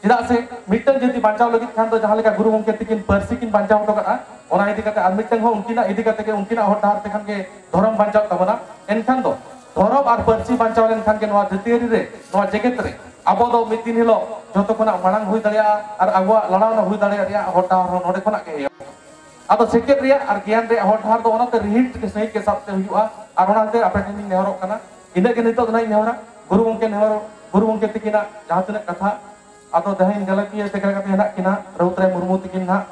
ᱪᱮᱫᱟᱜ ᱥᱮ ᱢᱤᱫᱴᱟᱝ ᱡᱟᱹᱛᱤ ᱵᱟᱧᱪᱟᱣ ᱞᱟᱹᱜᱤᱫ ᱠᱷᱟᱱ ᱫᱚ ᱡᱟᱦᱟᱸ ᱞᱮᱠᱟ ᱜᱩᱨᱩ ᱜᱚᱢᱠᱮ ᱛᱤᱠᱤᱱ ᱯᱟᱹᱨᱥᱤ ᱠᱤᱱ ᱵᱟᱧᱪᱟᱣ ᱦᱚᱴᱚ ᱠᱟᱜᱼᱟ, ᱚᱱᱟ ᱤᱫᱤ ᱠᱟᱛᱮ ᱟᱨ ᱢᱤᱫᱴᱟᱝ ᱦᱚᱸ ᱩᱱᱠᱤᱱᱟᱜ ᱤᱫᱤ ᱠᱟᱛᱮ ᱜᱮ, ᱩᱱᱠᱤᱱᱟᱜ ᱦᱚᱨ ᱰᱟᱦᱟᱨ ᱛᱮᱠᱷᱟᱱ ᱜᱮ ᱫᱷᱚᱨᱚᱢ ᱵᱟᱧᱪᱟᱜ ᱛᱟᱵᱚᱱᱟ᱾ ᱮᱱᱠᱷᱟᱱ ᱫᱚ ᱫᱷᱚᱨᱚᱢ ᱟᱨ ᱯᱟᱹᱨᱥᱤ ᱵᱟᱧᱪᱟᱣ ᱞᱮᱱᱠᱷᱟᱱ ᱜᱮ ᱱᱚᱣᱟ ᱡᱟᱹᱛᱤᱭᱟᱹᱨᱤ ᱨᱮ, ᱱᱚᱣᱟ ᱡᱮᱜᱮᱛ ᱨᱮ ᱟᱵᱚ ᱫᱚ ᱢᱤᱫ ᱫᱤᱱ ᱦᱤᱞᱳᱜ ᱡᱚᱛᱚ ᱠᱷᱚᱱᱟᱜ ᱢᱟᱲᱟᱝ ᱦᱩᱭ ᱫᱟᱲᱮᱭᱟᱜᱼᱟ ᱟᱨ ᱟᱵᱚᱣᱟᱜ ᱞᱟᱲᱟᱣᱱᱟ ᱦᱩᱭ ᱫᱟᱲᱮᱭᱟᱜ ᱨᱮᱭᱟᱜ ᱦᱚᱨ ᱰᱟᱦᱟᱨ ᱦᱚᱸ ᱱᱚᱰᱮ ᱠᱷᱚᱱᱟᱜ ᱜᱮ ᱮᱦᱚᱵᱚᱜᱼᱟ᱾ ᱟᱫᱚ ᱥᱮᱪᱮᱫ ᱨᱮᱭᱟᱜ ᱟᱨ ᱜᱮᱭᱟᱱ ᱨᱮᱭᱟᱜ ᱦᱚᱨ ᱰᱟᱦᱟᱨ ᱫᱚ ᱚᱱᱟᱛᱮ ᱨᱤᱦᱤᱴ ᱥᱟᱺᱦᱤᱡ ᱜᱮ ᱥᱟᱵ ᱛᱮ ᱦᱩᱭᱩᱜᱼᱟ᱾ ᱟᱨ ᱚᱱᱟᱛᱮ ᱟᱯᱮ ᱴᱷᱮᱱ ᱤᱧ ᱱᱮᱦᱚᱨᱚᱜ ᱠᱟᱱᱟ, ᱤᱱᱟᱹᱜ ᱜᱮ ᱱᱤᱛᱚᱜ ᱫᱚ ᱱᱟᱦᱟᱜ ᱤᱧ ᱱᱮᱦᱚᱨᱟ, ᱜᱩᱨᱩ ᱜᱚᱢᱠᱮ ᱱᱮᱦᱚᱨ, ᱜᱩᱨᱩ ᱜᱚᱢᱠᱮ ᱛᱤᱠᱤᱱᱟᱜ ᱡᱟᱦᱟᱸ ᱛᱤᱱᱟᱹᱜ ᱠᱟᱛᱷᱟ, ᱟᱫᱚ ᱡᱟᱦᱟᱸᱭ ᱜᱟᱞᱟᱠᱤᱭᱟᱹ ᱥᱮ ᱜᱟᱞᱟᱠᱟᱛᱮ ᱦᱮᱱᱟᱜ ᱠᱤᱱᱟ, ᱨᱟᱹᱣᱩᱛ ᱨᱟᱭ ᱢᱩᱨᱢᱩ ᱛᱤᱠᱤᱱ ᱱᱟᱦᱟᱜ,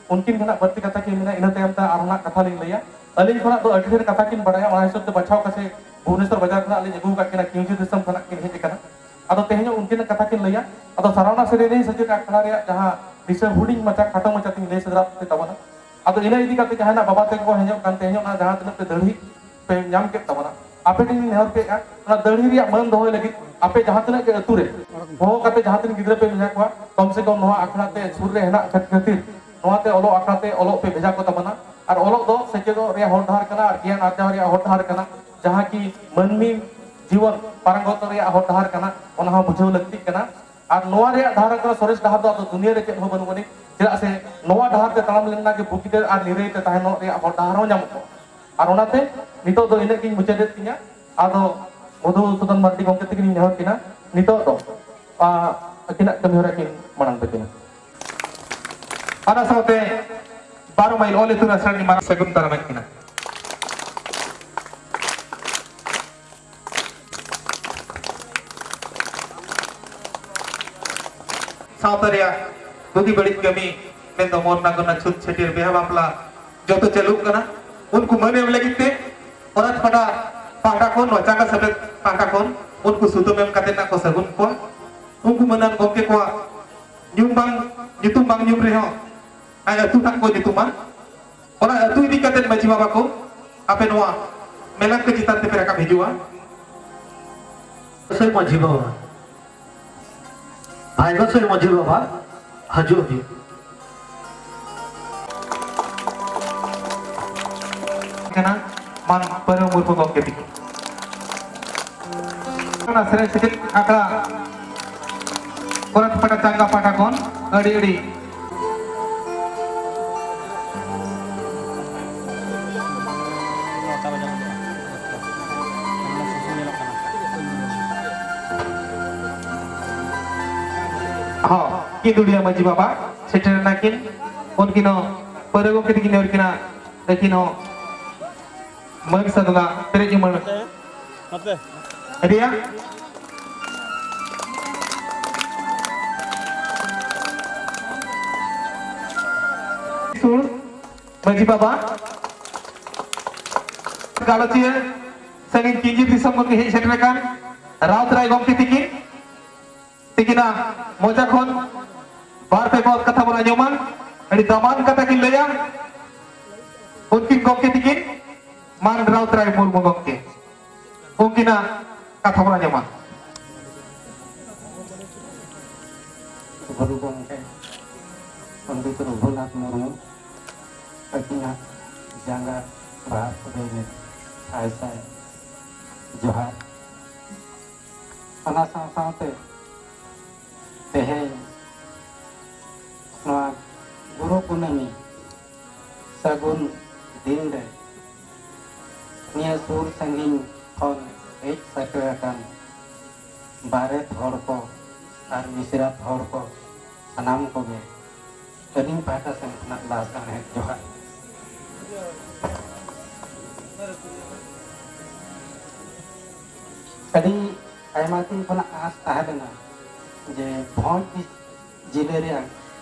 ᱩᱱᱠᱤᱱ ᱜᱮ ᱱᱟᱦᱟᱜ ᱵᱟᱹᱲᱛᱤ ᱠᱟᱛᱷᱟ ᱠᱤᱱ ᱢᱮᱱᱟ, ᱤᱱᱟᱹ ᱛᱟᱭᱚᱢ ᱛᱮ ᱟᱨᱦᱚᱸ ᱱᱟᱦᱟᱜ ᱠᱟᱛᱷᱟ ᱞᱤᱧ ᱞᱟᱹᱭᱟ᱾ ᱟᱹᱞᱤᱧ ᱠᱷᱚᱱᱟᱜ ᱫᱚ ᱟᱹᱰᱤ ᱰᱷᱮᱨ ᱠᱟᱛᱷᱟ ᱠᱤᱱ ᱵᱟᱲᱟᱭᱟ, ᱚᱱᱟ ᱦᱤᱥᱟᱹᱵ ᱛᱮ ᱵᱟᱪᱷᱟᱣ ᱠᱟᱛᱮ ᱵᱷᱩᱵᱽᱱᱮᱥᱚᱨ ᱵᱟᱡᱟᱨ ᱠᱷᱚᱱᱟᱜ ᱞᱤᱧ ᱟᱹᱜᱩ ᱟᱠᱟᱫ ᱠᱤᱱᱟ, ᱠᱤᱧᱡᱷᱤ ᱫᱤᱥᱚᱢ ᱠᱷᱚᱱᱟᱜ ᱠᱤᱱ ᱦᱮᱡ ᱟᱠᱟᱱᱟ᱾ ᱟᱫᱚ ᱛᱮᱦᱮᱧ ᱦᱚᱸ ᱩᱱᱠᱤᱱᱟᱜ ᱠᱟᱛᱷᱟ ᱠᱤᱱ ᱞᱟᱹᱭᱟ᱾ ᱟᱫᱚ ᱥᱟᱨᱟᱣᱱᱟ ᱥᱮᱨᱮᱧ ᱥᱮᱪᱮᱫ ᱟᱠᱷᱲᱟ ᱨᱮᱭᱟᱜ ᱡᱟᱦᱟᱸ ᱵᱤᱥᱚᱭ ᱦᱩᱰᱤᱧ ᱢᱟᱪᱷᱟ ᱠᱷᱟᱴᱚ ᱢᱟᱪᱷᱟ ᱛᱤᱧ ᱞᱟᱹᱭ ᱥᱚᱫᱚᱨ ᱟᱯᱮ ᱛᱟᱵᱚᱱᱟ᱾ ᱟᱫᱚ ᱤᱱᱟᱹ ᱤᱫᱤ ᱠᱟᱛᱮ ᱡᱟᱦᱟᱸᱭ ᱱᱟᱜ ᱵᱟᱵᱟ ᱛᱟᱠᱚ ᱠᱚ ᱦᱮᱡᱚᱜ ᱠᱟᱱ, ᱛᱮᱦᱮᱧ ᱚᱱᱟ ᱡᱟᱦᱟᱸ ᱛᱤᱱᱟᱹᱜ ᱯᱮ ᱫᱟᱹᱲᱦᱤ ᱯᱮ ᱧᱟᱢ ᱠᱮᱫ ᱛᱟᱵᱚᱱᱟ, ᱟᱯᱮ ᱴᱷᱮᱱ ᱤᱧ ᱱᱮᱦᱚᱨ ᱯᱮᱭᱟ, ᱚᱱᱟ ᱫᱟᱹᱲᱦᱤ ᱨᱮᱭᱟᱜ ᱢᱟᱹᱱ ᱫᱚᱦᱚᱭ ᱞᱟᱹᱜᱤᱫ ᱟᱯᱮ ᱡᱟᱦᱟᱸ ᱛᱤᱱᱟᱹᱜ ᱜᱮ ᱟᱹᱛᱩ ᱨᱮ ᱦᱚᱦᱚ ᱠᱟᱛᱮ ᱡᱟᱦᱟᱸ ᱛᱤᱱᱟᱹᱜ ᱜᱤᱫᱽᱨᱟᱹ ᱯᱮ ᱢᱮᱱᱟᱜ ᱠᱚᱣᱟ, ᱠᱚᱢ ᱥᱮ ᱠᱚᱢ ᱱᱚᱣᱟ ᱟᱠᱷᱲᱟ ᱛᱮ ᱥᱩᱨ ᱨᱮ ᱦᱮᱱᱟᱜ ᱠᱷᱟᱹᱛᱤᱨ ᱱᱚᱣᱟ ᱛᱮ ᱚᱞᱚᱜ ᱟᱠᱷᱲᱟ ᱛᱮ ᱚᱞᱚᱜ ᱯᱮ ᱵᱷᱮᱡᱟ ᱠᱚ ᱛᱟᱵᱚᱱᱟ᱾ ᱟᱨ ᱚᱞᱚᱜ ᱫᱚ ᱥᱮᱪᱮᱫᱚᱜ ᱨᱮᱭᱟᱜ ᱦᱚᱨ ᱰᱟᱦᱟᱨ ᱠᱟᱱᱟ ᱟᱨ ᱜᱮᱭᱟᱱ ᱟᱨᱡᱟᱣ ᱨᱮᱭᱟᱜ ᱦᱚᱨ ᱰᱟᱦᱟᱨ ᱠᱟᱱᱟ, ᱡᱟᱦᱟᱸ ᱠᱤ ᱢᱟᱹᱱᱢᱤ ᱡᱤᱵᱚᱱ ᱯᱟᱨᱚᱸᱜᱚᱛ ᱨᱮᱭᱟᱜ ᱦᱚᱨ ᱰᱟᱦᱟᱨ ᱠᱟᱱᱟ, ᱚᱱᱟ ᱦᱚᱸ ᱵᱩᱡᱷᱟᱹᱣ ᱞᱟᱹᱠᱛᱤᱜ ᱠᱟᱱᱟ᱾ ᱟᱨ ᱱᱚᱣᱟ ᱨᱮᱭᱟᱜ ᱰᱟᱦᱟᱨ ᱠᱟᱱᱟ ᱥᱚᱨᱮᱥ ᱰᱟᱦᱟᱨ ᱫᱚ ᱟᱫᱚ ᱫᱩᱱᱤᱭᱟᱹ ᱨᱮ ᱪᱮᱫ ᱦᱚᱸ ᱵᱟᱹᱱᱩᱜ ᱟᱹᱱᱤᱡ, ᱪᱮᱫᱟᱜ ᱥᱮ ᱱᱚᱣᱟ ᱰᱟᱦᱟᱨ ᱛᱮ ᱛᱟᱲᱟᱢ ᱞᱮᱱᱠᱷᱟᱱ ᱜᱮ ᱵᱩᱜᱤᱛᱮ ᱟᱨ ᱱᱤᱨᱟᱹᱭ ᱛᱮ ᱛᱟᱦᱮᱱᱚᱜ ᱨᱮᱭᱟᱜ ᱦᱚᱨ ᱰᱟᱦᱟᱨ ᱦᱚᱸ ᱧᱟᱢᱚᱜᱼᱟ᱾ ᱟᱨ ᱚᱱᱟᱛᱮ ᱱᱤᱛᱚᱜ ᱫᱚ ᱤᱱᱟᱹᱜ ᱜᱤᱧ ᱢᱩᱪᱟᱹᱫᱮᱫ ᱛᱤᱧᱟ᱾ ᱟᱫᱚ ᱢᱚᱫᱷᱩᱥᱩᱫᱚᱱ ᱢᱟᱨᱰᱤ ᱜᱚᱢᱠᱮ ᱛᱟᱹᱠᱤᱱ ᱤᱧ ᱱᱮᱦᱚᱨ ᱠᱤᱱᱟ, ᱱᱤᱛᱚᱜ ᱫᱚ, ᱟ, ᱟᱹᱠᱤᱱᱟᱜ ᱠᱟᱹᱢᱤ ᱦᱚᱨᱟ ᱠᱤᱱ ᱢᱟᱲᱟᱝ ᱛᱟᱹᱠᱤᱱᱟ᱾ ᱚᱱᱟ ᱥᱟᱶᱛᱮ ᱵᱟᱨᱚ ᱢᱟᱭᱤᱞ ᱚᱞ ᱤᱛᱩᱱ ᱟᱥᱲᱟ ᱨᱤᱱᱤᱡ ᱢᱟᱨᱟᱝ ᱥᱟᱹᱜᱩᱱ ᱫᱟᱨᱟᱢᱮᱫ ᱠᱤᱱᱟ᱾ ᱥᱟᱶᱛᱟ ᱨᱮᱭᱟᱜ ᱵᱩᱜᱤ ᱵᱟᱹᱲᱤᱡ ᱠᱟᱹᱢᱤ, ᱢᱮᱱᱫᱚ ᱢᱚᱨ ᱱᱟᱜᱚᱱᱟ, ᱪᱷᱩᱛ ᱪᱷᱟᱹᱴᱭᱟᱹᱨ, ᱵᱤᱦᱟ ᱵᱟᱯᱞᱟ, ᱡᱚᱛᱚ ᱪᱟᱹᱞᱩᱜ ᱠᱟᱱᱟ᱾ ᱩᱱᱠᱩ ᱢᱟᱹᱱ ᱮᱢ ᱞᱟᱹᱜᱤᱫ ᱛᱮ ᱚᱨᱟᱡᱽ ᱯᱟᱦᱴᱟ, ᱯᱟᱦᱴᱟ ᱠᱷᱚᱱ, ᱱᱚᱣᱟ ᱪᱟᱸᱜᱟ ᱥᱮᱵᱮᱫ ᱯᱟᱦᱴᱟ ᱠᱷᱚᱱ ᱩᱱᱠᱩ ᱥᱩᱛᱟᱹᱢ ᱮᱢ ᱠᱟᱛᱮ ᱱᱟᱜ ᱠᱚ ᱥᱟᱹᱜᱩᱱ ᱠᱚᱣᱟ᱾ ᱩᱱᱠᱩ ᱢᱟᱹᱱᱟᱱ ᱜᱚᱢᱠᱮ ᱠᱚᱣᱟᱜ ᱧᱩᱢ ᱵᱟᱝ, ᱧᱩᱛᱩᱢ ᱵᱟᱝ ᱧᱩᱢ ᱨᱮᱦᱚᱸ ᱟᱡ ᱟᱹᱛᱩ ᱱᱟᱜ ᱠᱚ ᱧᱩᱛᱩᱢᱟ᱾ ᱚᱱᱟ ᱟᱹᱛᱩ ᱤᱫᱤ ᱠᱟᱛᱮ ᱢᱟᱹᱡᱷᱤ ᱵᱟᱵᱟ ᱠᱚ ᱟᱯᱮ ᱱᱚᱣᱟ ᱢᱮᱞᱟ ᱠᱚ ᱪᱮᱛᱟᱱ ᱛᱮᱯᱮ ᱨᱟᱠᱟᱵ ᱦᱤᱡᱩᱜᱼᱟ᱾ ᱥᱮ ᱢᱟᱹᱡᱷᱤ ᱵᱟᱵᱟ, ᱵᱷᱟᱭ ᱠᱚ ᱥᱮ ᱢᱟᱹᱡᱷᱤ ᱵᱟᱵᱟ ᱦᱤᱡᱩᱜ ᱦᱩᱭᱩᱜ᱾ ᱠᱟᱱᱟ ᱢᱟᱱ ᱯᱟᱹᱨᱟᱹ ᱢᱩᱨᱢᱩ ᱜᱚᱢᱠᱮ ᱛᱤᱠᱤᱱ᱾ ᱚᱱᱟ ᱥᱮᱨᱮᱧ ᱥᱮᱪᱮᱫ ᱟᱠᱷᱲᱟ ᱠᱚᱨᱟᱴ ᱯᱟᱴᱟ ᱪᱟᱸᱜᱟ ᱯᱟᱦᱴᱟ ᱠᱷᱚᱱ ᱟᱹᱰᱤ ᱟᱹᱰᱤ ᱦᱚᱸ, ᱠᱤᱫᱩᱲᱤᱭᱟᱹ ᱢᱟᱹᱡᱷᱤ ᱵᱟᱵᱟ ᱥᱮᱴᱮᱨ ᱮᱱᱟ ᱠᱤᱱ᱾ ᱩᱱᱠᱤᱱ ᱦᱚᱸ ᱯᱟᱹᱣᱨᱟᱹ ᱜᱚᱢᱠᱮ ᱛᱤᱠᱤᱱ ᱦᱚᱸ ᱩᱱᱠᱤᱱᱟᱜ ᱟᱹᱠᱤᱱ ᱦᱚᱸ ᱢᱟᱹᱱ ᱥᱟᱫᱷᱱᱟ ᱯᱮᱨᱮᱡ ᱩᱢᱟᱹᱲ᱾ ᱨᱮᱭᱟᱜ ᱥᱩᱨ ᱢᱟᱹᱡᱷᱤ ᱵᱟᱵᱟ, ᱜᱟᱞᱚᱪᱤᱭᱟᱹ, ᱥᱟᱺᱜᱤᱧ ᱠᱤᱧᱡᱤᱨ ᱫᱤᱥᱚᱢ ᱠᱷᱚᱱ ᱜᱮ ᱦᱮᱡ ᱥᱮᱴᱮᱨ ᱟᱠᱟᱱ ᱨᱟᱣᱛ ᱨᱟᱭ ᱜᱚᱢᱠᱮ ᱛᱤᱠᱤᱱ, ᱛᱤᱠᱤᱱᱟᱜ ᱢᱚᱪᱟ ᱠᱷᱚᱱ ᱵᱟᱨ ᱯᱮ ᱵᱟᱨ ᱠᱟᱛᱷᱟ ᱵᱚᱱ ᱟᱸᱡᱚᱢᱟ᱾ ᱟᱹᱰᱤ ᱫᱟᱢᱟᱱ ᱠᱟᱛᱷᱟ ᱠᱤᱱ ᱞᱟᱹᱭᱟ ᱩᱱᱠᱤᱱ ᱜᱚᱢᱠᱮ ᱛᱤᱠᱤᱱ, ᱢᱟᱱ ᱨᱟᱣᱛ ᱨᱟᱭ ᱢᱩᱨᱢᱩ ᱜᱚᱢᱠᱮ᱾ ᱩᱱᱠᱤᱱᱟᱜ ᱠᱟᱛᱷᱟ ᱵᱚᱱ ᱟᱸᱡᱚᱢᱟ᱾ ᱜᱩᱨᱩ ᱜᱚᱢᱠᱮ ᱯᱚᱱᱰᱤᱛ ᱨᱚᱜᱷᱩᱱᱟᱛᱷ ᱢᱩᱨᱢᱩ ᱟᱹᱠᱤᱱᱟᱜ ᱡᱟᱸᱜᱟ ᱨᱟᱦᱟ ᱯᱩᱨᱟᱹᱭ ᱨᱮ ᱥᱟᱭ ᱥᱟᱭ ᱡᱚᱦᱟᱨ᱾ ᱚᱱᱟ ᱥᱟᱶ ᱥᱟᱶᱛᱮ ᱛᱮᱦᱮᱧ ᱱᱚᱣᱟ ᱜᱩᱨᱩ ᱠᱩᱱᱟᱹᱢᱤ ᱥᱟᱹᱜᱩᱱ ᱫᱤᱱ ᱨᱮ ᱱᱤᱭᱟᱹ ᱥᱩᱨ ᱥᱟᱺᱜᱤᱧ ᱠᱷᱚᱱ ᱦᱮᱡ ᱥᱮᱴᱮᱨ ᱟᱠᱟᱱ ᱵᱟᱨᱮᱛ ᱦᱚᱲ ᱠᱚ ᱟᱨ ᱢᱤᱥᱨᱟᱛ ᱦᱚᱲ ᱠᱚ ᱥᱟᱱᱟᱢ ᱠᱚᱜᱮ ᱟᱹᱞᱤᱧ ᱯᱟᱦᱴᱟ ᱥᱮᱱ ᱠᱷᱚᱱᱟᱜ ᱞᱟᱦᱟ ᱥᱟᱶᱦᱮᱫ ᱡᱚᱦᱟᱨ᱾ ᱟᱹᱰᱤ ᱟᱭᱢᱟ ᱫᱤᱱ ᱠᱷᱚᱱᱟᱜ ᱟᱸᱥ ᱛᱟᱦᱮᱸ ᱞᱮᱱᱟ ᱡᱮ ᱵᱷᱚᱸᱡᱽ ᱡᱤᱞᱟᱹ ᱨᱮᱭᱟᱜ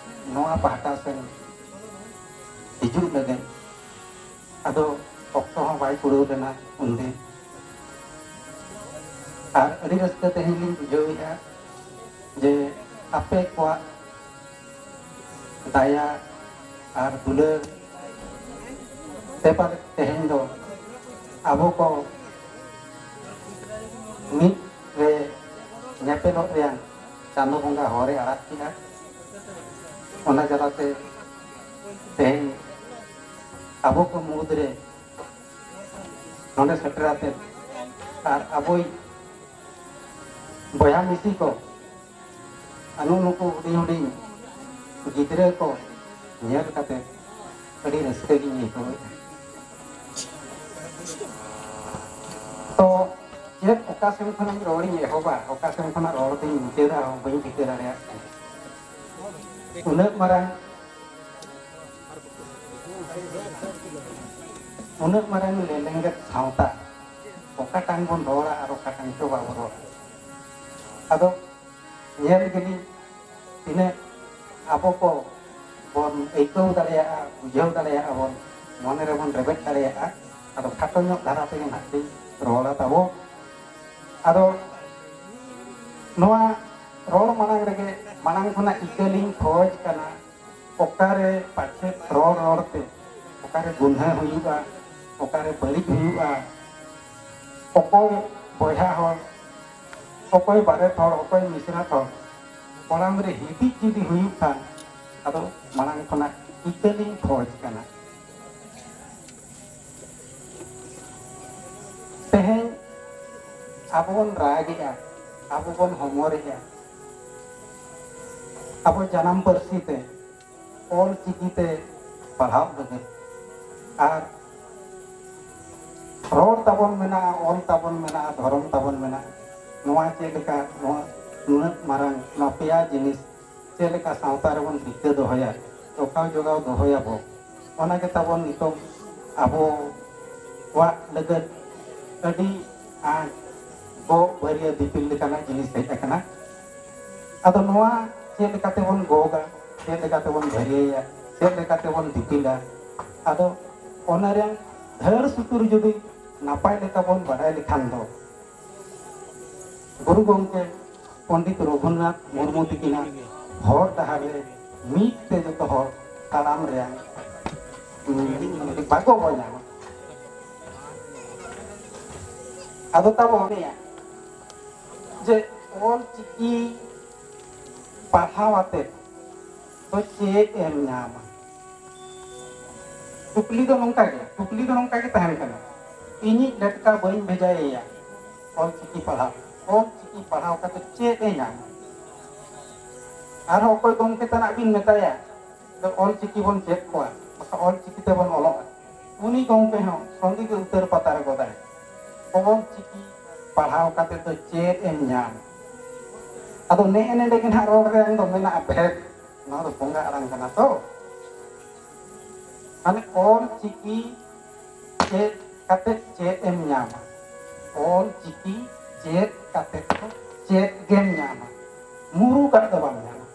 ᱱᱚᱣᱟ ᱯᱟᱦᱴᱟ ᱥᱮᱱ ᱦᱤᱡᱩᱜ ᱞᱟᱹᱜᱤᱫ, ᱟᱫᱚ ᱚᱠᱛᱚ ᱦᱚᱸ ᱵᱟᱭ ᱠᱩᱲᱟᱹᱣ ᱞᱮᱱᱟ ᱩᱱᱫᱤᱱ᱾ ᱟᱨ ᱟᱹᱰᱤ ᱨᱟᱹᱥᱠᱟᱹ ᱛᱮᱦᱮᱧ ᱞᱤᱧ ᱵᱩᱡᱷᱟᱹᱣᱮᱫᱼᱟ ᱡᱮ ᱟᱯᱮ ᱠᱚᱣᱟᱜ ᱫᱟᱭᱟ ᱟᱨ ᱫᱩᱞᱟᱹᱲ ᱛᱮ ᱯᱟᱞᱮ ᱛᱮᱦᱮᱧ ᱫᱚ ᱟᱵᱚ ᱠᱚ ᱢᱤᱫ ᱨᱮ ᱧᱮᱯᱮᱞᱚᱜ ᱨᱮᱭᱟᱜ ᱪᱟᱸᱫᱚ ᱵᱚᱸᱜᱟ ᱦᱚᱨᱮ ᱟᱲᱟᱜ ᱠᱮᱫᱟ᱾ ᱚᱱᱟ ᱡᱟᱞᱟᱛᱮ ᱛᱮᱦᱮᱧ ᱟᱵᱚ ᱠᱚ ᱢᱩᱫᱽᱨᱮ ᱱᱚᱰᱮ ᱥᱮᱴᱮᱨ ᱟᱛᱮ ᱟᱨ ᱟᱵᱚᱭᱤᱡ ᱵᱚᱭᱦᱟ ᱢᱤᱥᱤ ᱠᱚ ᱟᱨ ᱱᱩᱜᱼᱩ ᱱᱩᱠᱩ ᱦᱩᱰᱤᱧ ᱦᱩᱰᱤᱧ ᱜᱤᱫᱽᱨᱟᱹ ᱠᱚ ᱧᱮᱞ ᱠᱟᱛᱮ ᱟᱹᱰᱤ ᱨᱟᱹᱥᱠᱟᱹ ᱜᱤᱧ ᱟᱹᱭᱠᱟᱹᱣᱮᱫᱼᱟ᱾ ᱛᱚ ᱪᱮᱫ ᱚᱠᱟ ᱥᱮᱱ ᱠᱷᱚᱱᱟᱜ ᱨᱚᱲᱤᱧ ᱮᱦᱚᱵᱟ, ᱚᱠᱟ ᱥᱮᱱ ᱠᱷᱚᱱᱟᱜ ᱨᱚᱲ ᱫᱚᱧ ᱢᱩᱪᱟᱹᱫᱟ, ᱦᱚᱸ ᱵᱟᱹᱧ ᱴᱷᱤᱠᱟᱹ ᱫᱟᱲᱮᱭᱟᱜ ᱠᱟᱱᱟ᱾ ᱩᱱᱟᱹᱜ ᱢᱟᱨᱟᱝ, ᱩᱱᱟᱹᱜ ᱢᱟᱨᱟᱝ ᱞᱮᱞᱮᱝᱜᱮᱫ ᱥᱟᱶᱛᱟ ᱚᱠᱟᱴᱟᱝ ᱵᱚᱱ ᱨᱚᱲᱟ ᱟᱨ ᱚᱠᱟᱴᱟᱝ ᱪᱚ ᱵᱟᱵᱚ ᱨᱚᱲᱟ᱾ ᱟᱫᱚ ᱧᱮᱞ ᱜᱮᱞᱤᱧ ᱛᱤᱱᱟᱹᱜ ᱟᱵᱚ ᱠᱚ ᱵᱚᱱ ᱟᱹᱭᱠᱟᱹᱣ ᱫᱟᱲᱮᱭᱟᱜᱼᱟ, ᱵᱩᱡᱷᱟᱹᱣ ᱫᱟᱲᱮᱭᱟᱜᱼᱟ ᱵᱚᱱ, ᱢᱚᱱᱮ ᱨᱮᱵᱚᱱ ᱨᱮᱵᱮᱫ ᱫᱟᱲᱮᱭᱟᱜᱼᱟ᱾ ᱟᱫᱚ ᱠᱷᱟᱴᱚ ᱧᱚᱜ ᱫᱷᱟᱨᱟ ᱛᱮᱜᱮ ᱱᱟᱦᱟᱜ ᱞᱤᱧ ᱨᱚᱲᱟ ᱛᱟᱵᱚ᱾ ᱟᱫᱚ ᱱᱚᱣᱟ ᱨᱚᱲ ᱢᱟᱲᱟᱝ ᱨᱮᱜᱮ ᱢᱟᱲᱟᱝ ᱠᱷᱚᱱᱟᱜ ᱤᱠᱟᱹ ᱞᱤᱧ ᱠᱷᱚᱡᱽ ᱠᱟᱱᱟ, ᱚᱠᱟᱨᱮ ᱯᱟᱪᱮᱫ ᱨᱚᱲ ᱨᱚᱲ ᱛᱮ ᱚᱠᱟᱨᱮ ᱜᱩᱱᱦᱟᱹ ᱦᱩᱭᱩᱜᱼᱟ, ᱚᱠᱟᱨᱮ ᱵᱟᱹᱲᱤᱡ ᱦᱩᱭᱩᱜᱼᱟ, ᱚᱠᱚᱭ ᱵᱚᱭᱦᱟ ᱦᱚᱲ, ᱚᱠᱚᱭ ᱵᱟᱨᱮᱛ ᱦᱚᱲ, ᱚᱠᱚᱭ ᱢᱤᱥᱨᱟᱛ ᱦᱚᱲ, ᱠᱚᱲᱟᱢ ᱨᱮ ᱦᱤᱫᱤᱡ ᱡᱩᱫᱤ ᱦᱩᱭᱩᱜ ᱠᱷᱟᱱ, ᱟᱫᱚ ᱢᱟᱲᱟᱝ ᱠᱷᱚᱱᱟᱜ ᱤᱠᱟᱹ ᱞᱤᱧ ᱠᱷᱚᱡᱽ ᱠᱟᱱᱟ᱾ ᱛᱮᱦᱮᱧ ᱟᱵᱚ ᱵᱚᱱ ᱨᱟᱜᱮᱜᱼᱟ, ᱟᱵᱚ ᱵᱚᱱ ᱦᱚᱢᱚᱨᱮᱜᱼᱟ, ᱟᱵᱚ ᱡᱟᱱᱟᱢ ᱯᱟᱹᱨᱥᱤ ᱛᱮ, ᱚᱞ ᱪᱤᱠᱤ ᱛᱮ ᱯᱟᱲᱦᱟᱣ ᱞᱟᱹᱜᱤᱫ᱾ ᱟᱨ ᱨᱚᱲ ᱛᱟᱵᱚᱱ ᱢᱮᱱᱟᱜᱼᱟ, ᱚᱞ ᱛᱟᱵᱚᱱ ᱢᱮᱱᱟᱜᱼᱟ, ᱫᱷᱚᱨᱚᱢ ᱛᱟᱵᱚᱱ ᱢᱮᱱᱟᱜᱼᱟ᱾ ᱱᱚᱣᱟ ᱪᱮᱫ ᱞᱮᱠᱟ, ᱱᱚᱣᱟ ᱱᱩᱱᱟᱹᱜ ᱢᱟᱨᱟᱝ, ᱱᱚᱣᱟ ᱯᱮᱭᱟ ᱡᱤᱱᱤᱥ ᱪᱮᱫ ᱞᱮᱠᱟ ᱥᱟᱶᱛᱟ ᱨᱮᱵᱚᱱ ᱫᱤᱥᱟᱹ ᱫᱚᱦᱚᱭᱟ, ᱡᱚᱜᱟᱣ ᱡᱚᱜᱟᱣ ᱫᱚᱦᱚᱭᱟᱵᱚ, ᱚᱱᱟ ᱜᱮ ᱛᱟᱵᱚᱱ ᱱᱤᱛᱚᱝ ᱟᱵᱚᱣᱟᱜ ᱞᱟᱹᱜᱤᱫ ᱟᱹᱰᱤ ᱟᱸᱴ ᱜᱚᱜ ᱵᱷᱟᱹᱨᱭᱟᱹ ᱫᱤᱯᱤᱞ ᱞᱮᱠᱟᱱᱟᱜ ᱡᱤᱱᱤᱥ ᱦᱮᱡ ᱟᱠᱟᱱᱟ᱾ ᱟᱫᱚ ᱱᱚᱣᱟ ᱪᱮᱫ ᱞᱮᱠᱟᱛᱮᱵᱚᱱ ᱜᱚᱜᱟ, ᱪᱮᱫ ᱞᱮᱠᱟᱛᱮᱵᱚᱱ ᱵᱷᱟᱹᱨᱭᱟᱹᱭᱟ, ᱪᱮᱫ ᱞᱮᱠᱟᱛᱮᱵᱚᱱ ᱫᱤᱯᱤᱞᱟ, ᱟᱫᱚ ᱚᱱᱟ ᱨᱮᱭᱟᱝ ᱫᱷᱟᱹᱲ ᱥᱩᱛᱩᱨ ᱡᱩᱫᱤ ᱱᱟᱯᱟᱭ ᱞᱮᱠᱟ ᱵᱚᱱ ᱵᱟᱰᱟᱭ ᱞᱮᱠᱷᱟᱱ ᱫᱚ, ᱜᱩᱨᱩ ᱜᱚᱢᱠᱮ ᱯᱚᱱᱰᱤᱛ ᱨᱚᱜᱷᱩᱱᱟᱛᱷ ᱢᱩᱨᱢᱩ ᱛᱤᱠᱤᱱᱟᱜ ᱦᱚᱨ ᱰᱟᱦᱟᱨ ᱨᱮ ᱢᱤᱫ ᱛᱮ ᱡᱚᱛᱚ ᱦᱚᱲ ᱛᱟᱲᱟᱢ ᱨᱮᱭᱟᱝ ᱵᱟᱠᱚ ᱵᱚ ᱧᱟᱢᱟ᱾ ᱟᱫᱚ ᱛᱟᱵᱚ ᱱᱤᱭᱟᱹ ᱡᱮ ᱚᱞ ᱪᱤᱠᱤ ᱯᱟᱲᱦᱟᱣ ᱟᱛᱮ ᱫᱚ ᱪᱮᱫ ᱮᱢ ᱧᱟᱢᱟ? ᱠᱩᱠᱞᱤ ᱫᱚ ᱱᱚᱝᱠᱟ ᱜᱮ, ᱠᱩᱠᱞᱤ ᱫᱚ ᱱᱚᱝᱠᱟ ᱜᱮ ᱛᱟᱦᱮᱱ ᱠᱟᱱᱟ, ᱤᱧᱤᱡ ᱞᱮᱴᱠᱟ ᱵᱟᱹᱧ ᱵᱷᱮᱡᱟᱭᱮᱭᱟ ᱚᱞ ᱪᱤᱠᱤ ᱯᱟᱲᱦᱟᱣ, ᱚᱞ ᱪᱤᱠᱤ ᱯᱟᱲᱦᱟᱣ ᱠᱟᱛᱮ ᱪᱮᱫ ᱮ ᱧᱟᱢᱟ? ᱟᱨᱦᱚᱸ ᱚᱠᱚᱭ ᱜᱚᱢᱠᱮ ᱛᱟᱱᱟᱜ ᱵᱤᱱ ᱢᱮᱛᱟᱭᱟ, ᱟᱫᱚ ᱚᱞ ᱪᱤᱠᱤ ᱵᱚᱱ ᱪᱮᱫ ᱠᱚᱣᱟ, ᱵᱟᱠᱷᱟᱱ ᱚᱞ ᱪᱤᱠᱤ ᱛᱮᱵᱚᱱ ᱚᱞᱚᱜᱼᱟ, ᱩᱱᱤ ᱜᱚᱢᱠᱮ ᱦᱚᱸ ᱥᱚᱸᱜᱮ ᱜᱮ ᱩᱛᱟᱹᱨ ᱯᱟᱛᱟᱨ ᱜᱚᱫᱟᱭ, ᱚᱞ ᱪᱤᱠᱤ ᱯᱟᱲᱦᱟᱣ ᱠᱟᱛᱮ ᱫᱚ ᱪᱮᱫ ᱮᱢ ᱧᱟᱢ? ᱟᱫᱚ ᱱᱮᱜᱼᱮ ᱱᱮᱰᱮ ᱜᱮ ᱱᱟᱦᱟᱜ ᱨᱚᱲ ᱨᱮ ᱫᱚ ᱢᱮᱱᱟᱜᱼᱟ ᱵᱷᱮᱫ, ᱱᱚᱣᱟ ᱫᱚ ᱵᱚᱸᱜᱟ ᱟᱲᱟᱝ ᱠᱟᱱᱟ ᱛᱚ᱾ ᱢᱟᱱᱮ ᱚᱞ ᱪᱤᱠᱤ ᱪᱮᱫ ᱠᱟᱛᱮ ᱪᱮᱫ ᱮᱢ ᱧᱟᱢᱟ? ᱚᱞ ᱪᱤᱠᱤ ᱪᱮᱫ ᱠᱟᱛᱮ ᱫᱚ ᱪᱮᱫ ᱜᱮᱢ ᱧᱟᱢᱟ? ᱢᱩᱨᱩᱠᱟᱜ ᱫᱚ ᱵᱟᱢ ᱧᱟᱢᱟ᱾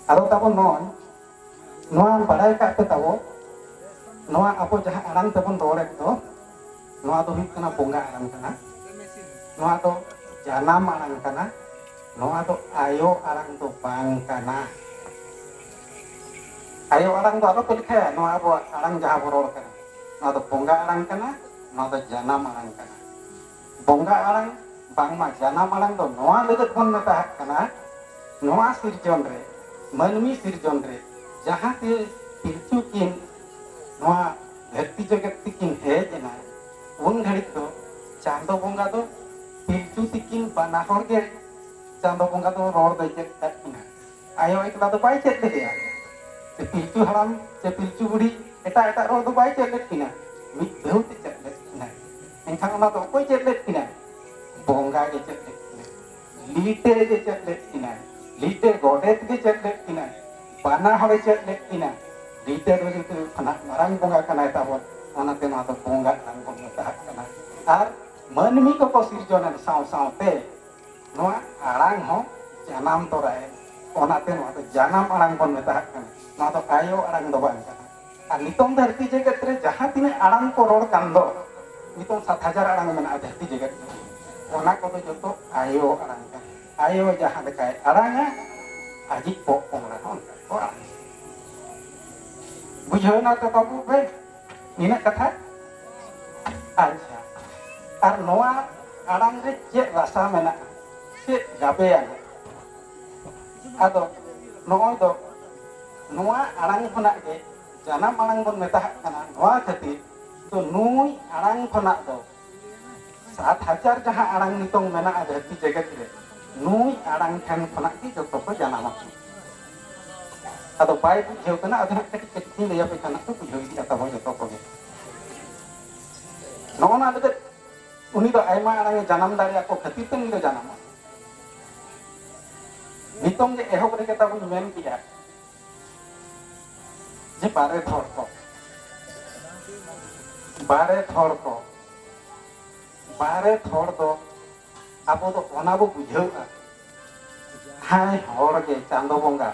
ᱟᱫᱚ ᱛᱟᱵᱚᱱ ᱱᱚᱜᱼᱚᱭ ᱱᱚᱣᱟ ᱵᱟᱲᱟᱭ ᱠᱟᱜ ᱯᱮ ᱛᱟᱵᱚ, ᱱᱚᱣᱟ ᱟᱵᱚ ᱡᱟᱦᱟᱸ ᱟᱲᱟᱝ ᱛᱮᱵᱚᱱ ᱨᱚᱲᱮᱫ ᱫᱚ, ᱱᱚᱣᱟ ᱫᱚ ᱦᱩᱭᱩᱜ ᱠᱟᱱᱟ ᱵᱚᱸᱜᱟ ᱟᱲᱟᱝ ᱠᱟᱱᱟ, ᱱᱚᱣᱟ ᱫᱚ ᱡᱟᱱᱟᱢ ᱟᱲᱟᱝ ᱠᱟᱱᱟ, ᱱᱚᱣᱟ ᱫᱚ ᱟᱭᱳ ᱟᱲᱟᱝ ᱫᱚ ᱵᱟᱝ ᱠᱟᱱᱟ᱾ ᱟᱭᱳ ᱟᱲᱟᱝ ᱫᱚ ᱟᱞᱚ ᱯᱮ ᱞᱮᱠᱷᱟᱭᱟ, ᱱᱚᱣᱟ ᱟᱵᱚᱣᱟᱜ ᱟᱲᱟᱝ ᱡᱟᱦᱟᱸ ᱵᱚ ᱨᱚᱲ ᱠᱟᱱᱟ, ᱱᱚᱣᱟ ᱫᱚ ᱵᱚᱸᱜᱟ ᱟᱲᱟᱝ ᱠᱟᱱᱟ, ᱱᱚᱣᱟ ᱫᱚ ᱡᱟᱱᱟᱢ ᱟᱲᱟᱝ ᱠᱟᱱᱟ᱾ ᱵᱚᱸᱜᱟ ᱟᱲᱟᱝ ᱵᱟᱝᱢᱟ ᱡᱟᱱᱟᱢ ᱟᱲᱟᱝ ᱫᱚ ᱱᱚᱣᱟ ᱞᱟᱹᱜᱤᱫ ᱵᱚᱱ ᱢᱮᱛᱟᱜ ᱠᱟᱱᱟ, ᱱᱚᱣᱟ ᱥᱤᱨᱡᱚᱱ ᱨᱮ, ᱢᱟᱹᱱᱢᱤ ᱥᱤᱨᱡᱚᱱ ᱨᱮ ᱡᱟᱦᱟᱸ ᱛᱤᱥ ᱯᱤᱞᱪᱩ ᱠᱤᱱ ᱱᱚᱣᱟ ᱫᱷᱟᱹᱨᱛᱤ ᱡᱮᱜᱮᱛ ᱛᱮᱠᱤᱱ ᱦᱮᱡ ᱮᱱᱟ, ᱩᱱ ᱜᱷᱟᱹᱲᱤᱡ ᱫᱚ ᱪᱟᱸᱫᱚ ᱵᱚᱸᱜᱟ ᱫᱚ ᱯᱤᱞᱪᱩ ᱛᱤᱠᱤᱱ ᱵᱟᱱᱟ ᱦᱚᱲ ᱜᱮ ᱪᱟᱸᱫᱚ ᱵᱚᱸᱜᱟ ᱫᱚ ᱨᱚᱲ ᱫᱚᱭ ᱪᱮᱫ ᱟᱠᱟᱫ ᱠᱤᱱᱟ᱾ ᱟᱭᱳ ᱮᱠᱞᱟ ᱫᱚ ᱵᱟᱭ ᱪᱮᱫ ᱞᱮᱫᱮᱭᱟ᱾ ᱥᱮ ᱯᱤᱞᱪᱩ ᱦᱟᱲᱟᱢ ᱥᱮ ᱯᱤᱞᱪᱩ ᱵᱩᱲᱦᱤ ᱮᱴᱟᱜ ᱮᱴᱟᱜ ᱨᱚᱲ ᱫᱚ ᱵᱟᱭ ᱪᱮᱫ ᱞᱮᱫ ᱠᱤᱱᱟ, ᱢᱤᱫ ᱫᱷᱟᱹᱣ ᱛᱮ ᱪᱮᱫ ᱞᱮᱫ ᱠᱤᱱᱟᱭ᱾ ᱮᱱᱠᱷᱟᱱ ᱚᱱᱟ ᱫᱚ ᱚᱠᱚᱭ ᱪᱮᱫ ᱞᱮᱫ ᱠᱤᱱᱟ? ᱵᱚᱸᱜᱟ ᱜᱮ ᱪᱮᱫ ᱞᱮᱫ ᱠᱤᱱᱟ᱾ ᱞᱤᱴᱟᱹ ᱜᱮ ᱪᱮᱫ ᱞᱮᱫ ᱠᱤᱱᱟ᱾ ᱞᱤᱴᱟᱹ ᱜᱚᱰᱮᱛ ᱜᱮ ᱪᱮᱫ ᱞᱮᱫ ᱠᱤᱱᱟ᱾ ᱵᱟᱱᱟ ᱦᱚᱲᱮ ᱪᱮᱫ ᱞᱮᱫ ᱠᱤᱱᱟ᱾ ᱞᱤᱴᱟᱹ ᱫᱚ ᱡᱚᱛᱚ ᱠᱷᱚᱱᱟᱜ ᱢᱟᱨᱟᱝ ᱵᱚᱸᱜᱟ ᱠᱟᱱᱟᱭ ᱛᱟᱵᱚᱱ, ᱚᱱᱟᱛᱮ ᱱᱚᱣᱟ ᱫᱚ ᱵᱚᱸᱜᱟ ᱟᱲᱟᱝ ᱵᱚᱱ ᱢᱮᱛᱟᱜ ᱠᱟᱱᱟ᱾ ᱟᱨ ᱢᱟᱹᱱᱢᱤ ᱠᱚᱠᱚ ᱥᱤᱨᱡᱚᱱ ᱮᱱ ᱥᱟᱶ ᱥᱟᱶᱛᱮ ᱱᱚᱣᱟ ᱟᱲᱟᱝ ᱦᱚᱸ ᱡᱟᱱᱟᱢ ᱛᱚᱨᱟᱭᱮᱱ, ᱚᱱᱟᱛᱮ ᱱᱚᱣᱟ ᱫᱚ ᱡᱟᱱᱟᱢ ᱟᱲᱟᱝ ᱵᱚᱱ ᱢᱮᱛᱟᱜ ᱠᱟᱱᱟ᱾ ᱱᱚᱣᱟ ᱫᱚ ᱟᱭᱳ ᱟᱲᱟᱝ ᱫᱚ ᱵᱟᱝ ᱠᱟᱱᱟ᱾ ᱟᱨ ᱱᱤᱛᱚᱝ ᱫᱷᱟᱹᱨᱛᱤ ᱡᱮᱜᱮᱛ ᱨᱮ ᱡᱟᱦᱟᱸ ᱛᱤᱱᱟᱹᱜ ᱟᱲᱟᱝ ᱠᱚ ᱨᱚᱲ ᱠᱟᱱ ᱫᱚ, ᱱᱤᱛᱚᱝ ᱥᱟᱛ ᱦᱟᱡᱟᱨ ᱟᱲᱟᱝ ᱢᱮᱱᱟᱜᱼᱟ ᱫᱷᱟᱹᱨᱛᱤ ᱡᱮᱜᱮᱛ ᱨᱮ, ᱚᱱᱟ ᱠᱚᱫᱚ ᱡᱚᱛᱚ ᱟᱭᱳ ᱟᱲᱟᱝ ᱠᱟᱱᱟ᱾ ᱟᱭᱳ ᱡᱟᱦᱟᱸ ᱞᱮᱠᱟᱭ ᱟᱲᱟᱝᱟ, ᱟᱡᱤᱡ ᱯᱚᱼᱯᱚᱝᱲᱟ ᱦᱚᱸ ᱚᱱᱠᱟ ᱠᱚ ᱟᱲᱟᱝᱟ᱾ ᱵᱩᱡᱷᱟᱹᱣ ᱮᱱᱟ ᱛᱚ ᱵᱟᱹᱵᱩ ᱯᱮ ᱱᱤᱱᱟᱹᱜ ᱠᱟᱛᱷᱟ? ᱟᱪᱪᱷᱟ, ᱟᱨ ᱱᱚᱣᱟ ᱟᱲᱟᱝ ᱨᱮ ᱪᱮᱫ ᱨᱟᱥᱟ ᱢᱮᱱᱟᱜᱼᱟ, ᱪᱮᱫ ᱜᱟᱵᱮᱭᱟᱱᱟ? ᱟᱫᱚ ᱱᱚᱜᱼᱚᱭ ᱫᱚ ᱱᱚᱣᱟ ᱟᱲᱟᱝ ᱠᱷᱚᱱᱟᱜ ᱜᱮ ᱡᱟᱱᱟᱢ ᱟᱲᱟᱝ ᱵᱚᱱ ᱢᱮᱛᱟᱜ ᱠᱟᱱᱟ᱾ ᱱᱚᱣᱟ ᱠᱷᱟᱹᱛᱤᱨ ᱫᱚ ᱱᱩᱭ ᱟᱲᱟᱝ ᱠᱷᱚᱱᱟᱜ ᱫᱚ ᱥᱟᱛ ᱦᱟᱡᱟᱨ ᱡᱟᱦᱟᱸ ᱟᱲᱟᱝ ᱱᱤᱛᱚᱝ ᱢᱮᱱᱟᱜᱼᱟ ᱫᱷᱟᱹᱨᱛᱤ ᱡᱮᱜᱮᱛ ᱨᱮ, ᱱᱩᱭ ᱟᱲᱟᱝ ᱴᱷᱮᱱ ᱠᱷᱚᱱᱟᱜ ᱜᱮ ᱡᱚᱛᱚ ᱠᱚ ᱡᱟᱱᱟᱢ ᱟᱠᱟᱱᱟ᱾ ᱟᱫᱚ ᱵᱟᱭ ᱵᱩᱡᱷᱟᱹᱣ ᱠᱟᱱᱟ, ᱟᱫᱚ ᱦᱟᱸᱜ ᱠᱟᱹᱴᱤᱡ ᱠᱟᱹᱴᱤᱡ ᱤᱧ ᱞᱟᱹᱭ ᱟᱯᱮ ᱠᱷᱟᱱ ᱦᱟᱸᱜ ᱯᱮ ᱵᱩᱡᱷᱟᱹᱣ ᱤᱫᱤᱜᱼᱟ ᱛᱟᱵᱚ ᱡᱚᱛᱚ ᱠᱚᱜᱮ᱾ ᱱᱚᱜᱼᱚ ᱱᱟ ᱞᱟᱹᱜᱤᱫ ᱩᱱᱤ ᱫᱚ ᱟᱭᱢᱟ ᱟᱲᱟᱝ ᱮ ᱡᱟᱱᱟᱢ ᱫᱟᱲᱮᱭᱟᱜ ᱠᱚ ᱠᱷᱟᱹᱛᱤᱨ ᱛᱮ ᱩᱱᱤ ᱫᱚ ᱡᱟᱱᱟᱢᱚᱜ᱾ ᱱᱤᱛᱚᱝ ᱜᱮ ᱮᱦᱚᱵ ᱨᱮᱜᱮ ᱛᱟᱵᱚᱧ ᱢᱮᱱ ᱠᱮᱜᱼᱟ ᱡᱮ ᱵᱟᱨᱮᱛ ᱦᱚᱲ ᱠᱚ, ᱵᱟᱨᱮᱛ ᱦᱚᱲ ᱠᱚ, ᱵᱟᱨᱮ ᱛᱷᱚᱲ ᱫᱚ ᱟᱵᱚ ᱫᱚ ᱚᱱᱟ ᱵᱚ ᱵᱩᱡᱷᱟᱹᱣᱟ, ᱡᱟᱦᱟᱸᱭ ᱦᱚᱲ ᱜᱮ ᱪᱟᱸᱫᱚ ᱵᱚᱸᱜᱟ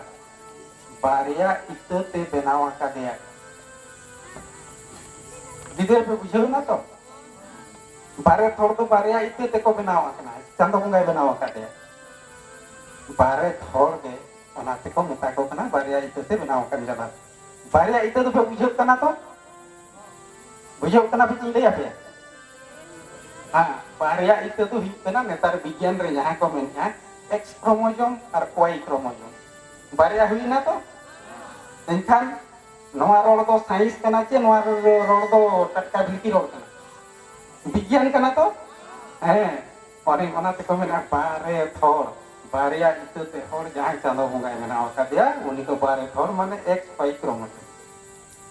ᱵᱟᱨᱭᱟ ᱤᱛᱟᱹ ᱛᱮ ᱵᱮᱱᱟᱣ ᱟᱠᱟᱫᱮᱭᱟ᱾ ᱜᱤᱫᱽᱨᱟᱹ ᱯᱮ ᱵᱩᱡᱷᱟᱹᱣ ᱮᱱᱟ ᱛᱚ? ᱵᱟᱨᱮ ᱛᱷᱚᱲ ᱫᱚ ᱵᱟᱨᱭᱟ ᱤᱛᱟᱹ ᱛᱮᱠᱚ ᱵᱮᱱᱟᱣ ᱟᱠᱟᱱᱟ, ᱪᱟᱸᱫᱚ ᱵᱚᱸᱜᱟᱭ ᱵᱮᱱᱟᱣ ᱟᱠᱟᱫᱮᱭᱟ᱾ ᱵᱟᱨᱮ ᱛᱷᱚᱲ ᱜᱮ ᱚᱱᱟ ᱛᱮᱠᱚ ᱢᱮᱛᱟ ᱠᱚ ᱠᱟᱱᱟ ᱵᱟᱨᱭᱟ ᱤᱛᱟᱹ ᱛᱮ ᱵᱮᱱᱟᱣ ᱟᱠᱟᱱ ᱡᱟᱱᱟᱢ᱾ ᱵᱟᱨᱭᱟ ᱤᱛᱟᱹ ᱫᱚᱯᱮ ᱵᱩᱡᱷᱟᱹᱜ ᱠᱟᱱᱟ ᱛᱚ? ᱵᱩᱡᱷᱟᱹᱜ ᱠᱟᱱᱟ ᱯᱮ ᱪᱮᱫ ᱤᱧ ᱞᱟᱹᱭ ᱟᱯᱮᱭᱟ? ᱦᱮᱸ, ᱵᱟᱨᱭᱟ ᱤᱛᱟᱹ ᱫᱚ ᱦᱩᱭᱩᱜ ᱠᱟᱱᱟ ᱱᱮᱛᱟᱨ ᱵᱤᱜᱽᱜᱟᱱ ᱨᱮ ᱡᱟᱦᱟᱸ ᱠᱚ ᱢᱮᱱᱮᱫᱼᱟ X chromosome ᱟᱨ Y chromosome᱾ ᱵᱟᱨᱭᱟ ᱦᱩᱭᱱᱟ ᱛᱚ? ᱮᱱᱠᱷᱟᱱ ᱱᱚᱣᱟ ᱨᱚᱲ ᱫᱚ ᱥᱟᱭᱮᱱᱥ ᱠᱟᱱᱟ ᱪᱮ ᱱᱚᱣᱟ ᱨᱚᱲ ᱫᱚ ᱴᱟᱴᱠᱟ ᱵᱷᱤᱲᱠᱤ ᱨᱚᱲ ᱠᱟᱱᱟ? ᱵᱤᱜᱽᱜᱟᱱ ᱠᱟᱱᱟ ᱛᱚ? ᱦᱮᱸ, ᱚᱱᱮ ᱚᱱᱟ ᱛᱮᱠᱚ ᱢᱮᱱᱟ ᱵᱟᱨᱮ ᱛᱷᱚᱲ, ᱵᱟᱨᱭᱟ ᱤᱛᱟᱹ ᱛᱮ ᱦᱚᱲ ᱡᱟᱦᱟᱸᱭ ᱪᱟᱸᱫᱚ ᱵᱚᱸᱜᱟᱭ ᱵᱮᱱᱟᱣ ᱟᱠᱟᱫᱮᱭᱟ, ᱩᱱᱤ ᱫᱚ ᱵᱟᱨᱮ ᱛᱷᱚᱲ ᱢᱟᱱᱮ X Y chromosome᱾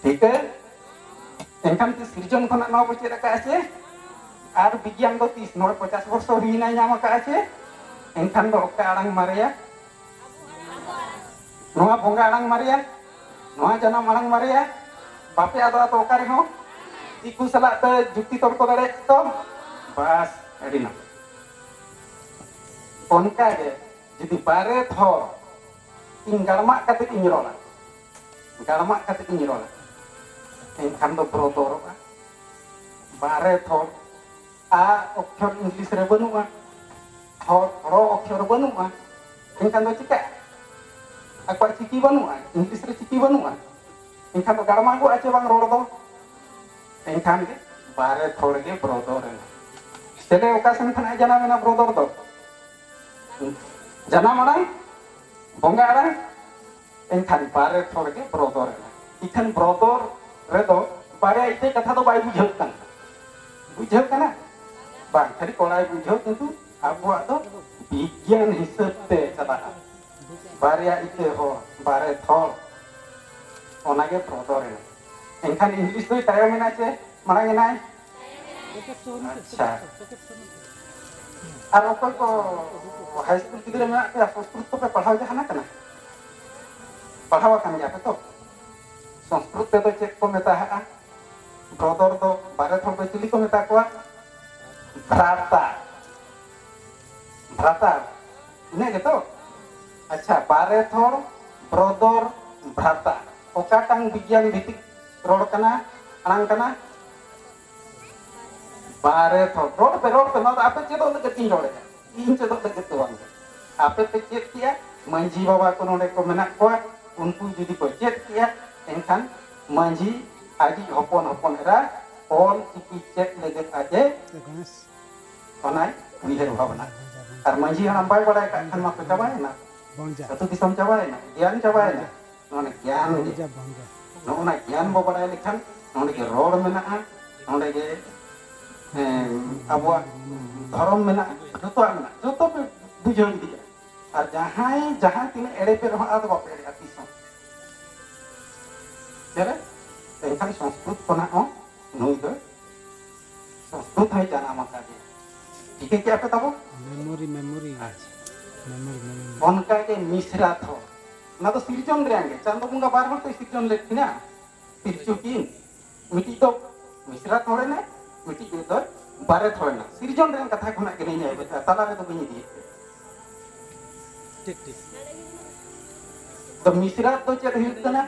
ᱴᱷᱤᱠᱟᱹ? ᱮᱱᱠᱷᱟᱱ ᱛᱚ ᱥᱤᱨᱡᱚᱱ ᱠᱷᱚᱱᱟᱜ ᱱᱚᱣᱟ ᱵᱚ ᱪᱮᱫ ᱟᱠᱟᱫᱼᱟ ᱪᱮ? ᱟᱨ ᱵᱤᱜᱽᱜᱟᱱ ᱫᱚ ᱛᱤᱥ ᱱᱚᱣᱟ ᱯᱚᱪᱟᱥ ᱵᱚᱨᱥᱚ ᱦᱩᱭᱱᱟ ᱧᱟᱢ ᱟᱠᱟᱫᱼᱟ ᱪᱮ? ᱮᱱᱠᱷᱟᱱ ᱫᱚ ᱚᱠᱟ ᱟᱲᱟᱝ ᱢᱟᱨᱮᱭᱟ? ᱱᱚᱣᱟ ᱵᱚᱸᱜᱟ ᱟᱲᱟᱝ ᱢᱟᱨᱮᱭᱟ? ᱱᱚᱣᱟ ᱡᱟᱱᱟᱢ ᱟᱲᱟᱝ ᱢᱟᱨᱮᱭᱟ? ᱵᱟᱯᱮ ᱟᱫᱚᱜᱼᱟ ᱛᱚ ᱚᱠᱟ ᱨᱮᱦᱚᱸ᱾ ᱫᱤᱠᱩ ᱥᱟᱞᱟᱜ ᱯᱮ ᱡᱩᱠᱛᱤ ᱛᱚᱨᱠᱚ ᱫᱟᱲᱮᱭᱟᱜ ᱛᱚ? ᱵᱟᱥ, ᱟᱹᱰᱤ ᱱᱟᱯᱟᱭ᱾ ᱚᱱᱠᱟ ᱜᱮ ᱡᱩᱫᱤ ᱵᱟᱨᱮ ᱛᱷᱚᱲ ᱤᱧ ᱜᱟᱲᱢᱟᱜ ᱠᱟᱛᱮ ᱤᱧ ᱨᱚᱲᱟ, ᱜᱟᱲᱢᱟᱜ ᱠᱟᱛᱮ ᱤᱧ ᱨᱚᱲᱟ, ᱮᱱᱠᱷᱟᱱ ᱫᱚ ᱵᱨᱚᱫᱚᱨᱚᱜᱼᱟ᱾ ᱵᱟᱨᱮ ᱛᱷᱚᱲ ᱟ ᱚᱠᱠᱷᱚᱨ ᱤᱝᱞᱤᱥ ᱨᱮ ᱵᱟᱹᱱᱩᱜᱼᱟ, ᱦᱚ ᱦᱚ ᱚᱠᱠᱷᱚᱨ ᱵᱟᱹᱱᱩᱜᱼᱟ, ᱮᱱᱠᱷᱟᱱ ᱫᱚ ᱪᱤᱠᱟᱹᱜᱼᱟ? ᱟᱠᱚᱣᱟᱜ ᱪᱤᱠᱤ ᱵᱟᱹᱱᱩᱜᱼᱟ, ᱤᱝᱞᱤᱥ ᱨᱮ ᱪᱤᱠᱤ ᱵᱟᱹᱱᱩᱜᱼᱟ, ᱮᱱᱠᱷᱟᱱ ᱫᱚ ᱜᱟᱲᱢᱟᱜᱚᱜᱼᱟ ᱪᱮ ᱵᱟᱝ ᱨᱚᱲ ᱫᱚ? ᱮᱱᱠᱷᱟᱱ ᱜᱮ ᱵᱟᱨᱮ ᱛᱷᱚᱲ ᱜᱮ ᱵᱨᱚᱫᱚᱨ ᱮᱱᱟ᱾ ᱪᱮᱞᱮ ᱚᱠᱟ ᱥᱮᱱ ᱠᱷᱚᱱᱟᱜ ᱮ ᱡᱟᱱᱟᱢ ᱮᱱᱟ ᱵᱨᱚᱫᱚᱨ ᱫᱚ? ᱡᱟᱱᱟᱢ ᱟᱲᱟᱝ ᱵᱚᱸᱜᱟ ᱟᱲᱟᱝ, ᱮᱱᱠᱷᱟᱱ ᱵᱟᱨᱮ ᱛᱷᱚᱲ ᱜᱮ ᱵᱨᱚᱫᱚᱨ ᱮᱱᱟ᱾ ᱤᱠᱷᱟᱹᱱ ᱵᱨᱚᱫᱚᱨ ᱨᱮᱫᱚ ᱵᱟᱨᱭᱟ ᱤᱛᱟᱹ ᱠᱟᱛᱷᱟ ᱫᱚ ᱵᱟᱭ ᱵᱩᱡᱷᱟᱹᱜ ᱠᱟᱱᱟ᱾ ᱵᱩᱡᱷᱟᱹᱜ ᱠᱟᱱᱟ? ᱵᱟᱝ, ᱠᱷᱟᱹᱞᱤ ᱠᱚᱲᱟᱭ ᱵᱩᱡᱷᱟᱹᱣ, ᱠᱤᱱᱛᱩ ᱟᱵᱚᱣᱟᱜ ᱫᱚ ᱵᱤᱜᱽᱜᱟᱱ ᱦᱤᱥᱟᱹᱵ ᱛᱮ ᱪᱟᱞᱟᱜᱼᱟ᱾ ᱵᱟᱨᱭᱟ ᱤᱛᱟᱹ ᱦᱚᱲ, ᱵᱟᱨᱮ ᱛᱷᱚᱲ, ᱚᱱᱟᱜᱮ ᱵᱨᱚᱫᱚᱨ ᱮᱱᱟ᱾ ᱮᱱᱠᱷᱟᱱ ᱤᱝᱞᱤᱥ ᱫᱚᱭ ᱛᱟᱭᱚᱢ ᱮᱱᱟ ᱪᱮ ᱢᱟᱲᱟᱝ ᱮᱱᱟᱭ? ᱟᱪᱪᱷᱟ᱾ ᱟᱨ ᱚᱠᱚᱭ ᱠᱚ ᱦᱟᱭ ᱥᱠᱩᱞ ᱜᱤᱫᱽᱨᱟᱹ ᱢᱮᱱᱟᱜ ᱯᱮᱭᱟ, ᱥᱚᱝᱥᱠᱨᱤᱛ ᱠᱚᱯᱮ ᱯᱟᱲᱦᱟᱣ ᱡᱟᱦᱟᱱᱟ ᱠᱟᱱᱟ? ᱯᱟᱲᱦᱟᱣ ᱟᱠᱟᱱ ᱜᱮᱭᱟ ᱯᱮ ᱛᱚ? ᱥᱚᱝᱥᱠᱨᱤᱛ ᱛᱮᱫᱚ ᱪᱮᱫ ᱠᱚ ᱢᱮᱛᱟᱜᱼᱟ? ᱵᱨᱚᱫᱚᱨ ᱫᱚ ᱵᱟᱨᱮ ᱛᱷᱚᱲ ᱫᱚ ᱪᱤᱞᱤ ᱠᱚ ᱢᱮᱛᱟ ᱠᱚᱣᱟ? ᱵᱷᱨᱟᱛᱟ᱾ ᱵᱷᱨᱟᱛᱟ᱾ ᱤᱱᱟᱹ ᱜᱮᱛᱚ? ᱟᱪᱪᱷᱟ, ᱵᱟᱨᱮᱛ ᱦᱚᱲ, ᱵᱨᱚᱫᱚᱨ, ᱵᱷᱨᱟᱛᱟ᱾ ᱚᱠᱟᱴᱟᱝ ᱵᱤᱜᱽᱜᱟᱱ ᱵᱷᱤᱛᱤᱠ ᱨᱚᱲ ᱠᱟᱱᱟ, ᱟᱲᱟᱝ ᱠᱟᱱᱟ? ᱵᱟᱨᱮᱛ ᱦᱚᱲ᱾ ᱨᱚᱲ ᱯᱮ, ᱨᱚᱲ ᱯᱮ᱾ ᱱᱚᱣᱟ ᱫᱚ ᱟᱯᱮ ᱪᱮᱫᱚᱜ ᱞᱟᱹᱜᱤᱫ ᱤᱧ ᱨᱚᱲᱮᱫᱼᱟ, ᱤᱧ ᱪᱮᱫᱚᱜ ᱞᱟᱹᱜᱤᱫ ᱫᱚ ᱵᱟᱝ᱾ ᱟᱯᱮ ᱯᱮ ᱪᱮᱫ ᱠᱮᱜᱼᱟ, ᱢᱟᱹᱡᱷᱤ ᱵᱟᱵᱟ ᱠᱚ ᱱᱚᱰᱮ ᱠᱚ ᱢᱮᱱᱟᱜ ᱠᱚᱣᱟ, ᱩᱱᱠᱩ ᱡᱩᱫᱤ ᱠᱚ ᱪᱮᱫ ᱠᱮᱜᱼᱟ, ᱮᱱᱠᱷᱟᱱ ᱢᱟᱹᱡᱷᱤ ᱟᱡᱤᱡ ᱦᱚᱯᱚᱱ ᱦᱚᱯᱚᱱ ᱮᱨᱟ ᱚᱞ ᱪᱤᱠᱤ ᱪᱮᱫ ᱞᱟᱹᱜᱤᱫ ᱟᱡ ᱮ ᱚᱱᱟᱭ ᱩᱭᱦᱟᱹᱨ ᱵᱷᱟᱵᱽᱱᱟ᱾ ᱟᱨ ᱢᱟᱹᱡᱷᱤ ᱦᱟᱲᱟᱢ ᱵᱟᱭ ᱵᱟᱲᱟᱭ ᱠᱟᱜ ᱠᱷᱟᱱ ᱢᱟᱠᱚ ᱪᱟᱵᱟᱭᱮᱱᱟ, ᱟᱹᱛᱩ ᱫᱤᱥᱚᱢ ᱪᱟᱵᱟᱭᱮᱱᱟ, ᱜᱮᱭᱟᱱ ᱪᱟᱵᱟᱭᱮᱱᱟ᱾ ᱱᱚᱣᱟ ᱜᱮᱭᱟᱱ ᱜᱮ, ᱱᱚᱜᱼᱚ ᱱᱟ ᱜᱮᱭᱟᱱ ᱵᱚ ᱵᱟᱲᱟᱭ ᱞᱮᱠᱷᱟᱱ ᱱᱚᱰᱮ ᱜᱮ ᱨᱚᱲ ᱢᱮᱱᱟᱜᱼᱟ, ᱱᱚᱰᱮ ᱜᱮ ᱮᱸ, ᱟᱵᱚᱣᱟᱜ ᱫᱷᱚᱨᱚᱢ ᱢᱮᱱᱟᱜᱼᱟ, ᱡᱚᱛᱚᱣᱟᱜ ᱢᱮᱱᱟᱜᱼᱟ, ᱡᱚᱛᱚ ᱯᱮ ᱵᱩᱡᱷᱟᱹᱣ ᱤᱫᱤᱭᱟ᱾ ᱟᱨ ᱡᱟᱦᱟᱸᱭ ᱡᱟᱦᱟᱸ ᱛᱤᱱᱟᱹᱜ ᱮᱲᱮ ᱯᱮ ᱨᱮᱦᱚᱸ ᱟᱫᱚ ᱵᱟᱯᱮ ᱮᱲᱮᱜᱼᱟ ᱛᱤᱥ ᱦᱚᱸ᱾ ᱪᱮᱫ ᱨᱮ? ᱮᱱᱠᱷᱟᱱ ᱥᱚᱝᱥᱠᱨᱩᱛ ᱠᱷᱚᱱᱟᱜ ᱦᱚᱸ ᱱᱩᱭ ᱫᱚ ᱥᱚᱝᱥᱠᱨᱩᱛ ᱦᱚᱸᱭ ᱡᱟᱱᱟᱢ ᱟᱠᱟᱫᱮᱭᱟ᱾ ᱴᱷᱤᱠᱟᱹ ᱠᱮᱜᱼᱟ ᱯᱮ ᱛᱟᱵᱚ? Memory, memory. ᱟᱪᱪᱷᱟ᱾ Memory, memory. ᱚᱱᱠᱟ ᱜᱮ ᱢᱤᱥᱨᱟ ᱛᱷᱚᱲ, ᱚᱱᱟ ᱫᱚ ᱥᱤᱨᱡᱚᱱ ᱨᱮᱭᱟᱜ ᱜᱮ, ᱪᱟᱸᱫᱚ ᱵᱚᱸᱜᱟ ᱵᱟᱨ ᱦᱚᱲ ᱛᱮ ᱥᱤᱨᱡᱚᱱ ᱞᱮᱫ ᱠᱤᱱᱟ᱾ ᱯᱤᱞᱪᱩ ᱠᱤᱱ, ᱢᱤᱫᱴᱤᱡ ᱫᱚ ᱢᱤᱥᱨᱟ ᱛᱷᱚᱲ ᱮᱱᱟᱭ, ᱢᱤᱫᱴᱤᱡ ᱫᱚ ᱵᱟᱨᱮ ᱛᱷᱚᱲ ᱮᱱᱟ᱾ ᱥᱤᱨᱡᱚᱱ ᱨᱮᱱ ᱠᱟᱛᱷᱟ ᱠᱷᱚᱱᱟᱜ ᱜᱮ ᱞᱟᱹᱭ ᱧᱚᱜ ᱛᱟᱞᱟ ᱨᱮᱫᱚ ᱵᱟᱹᱧ ᱤᱫᱤᱭᱮᱫ ᱛᱮ᱾ ᱴᱷᱤᱠ, ᱴᱷᱤᱠ᱾ ᱛᱚ ᱢᱤᱥᱨᱟ ᱫᱚ ᱪᱮᱫ ᱦᱩᱭᱩᱜ ᱠᱟᱱᱟ?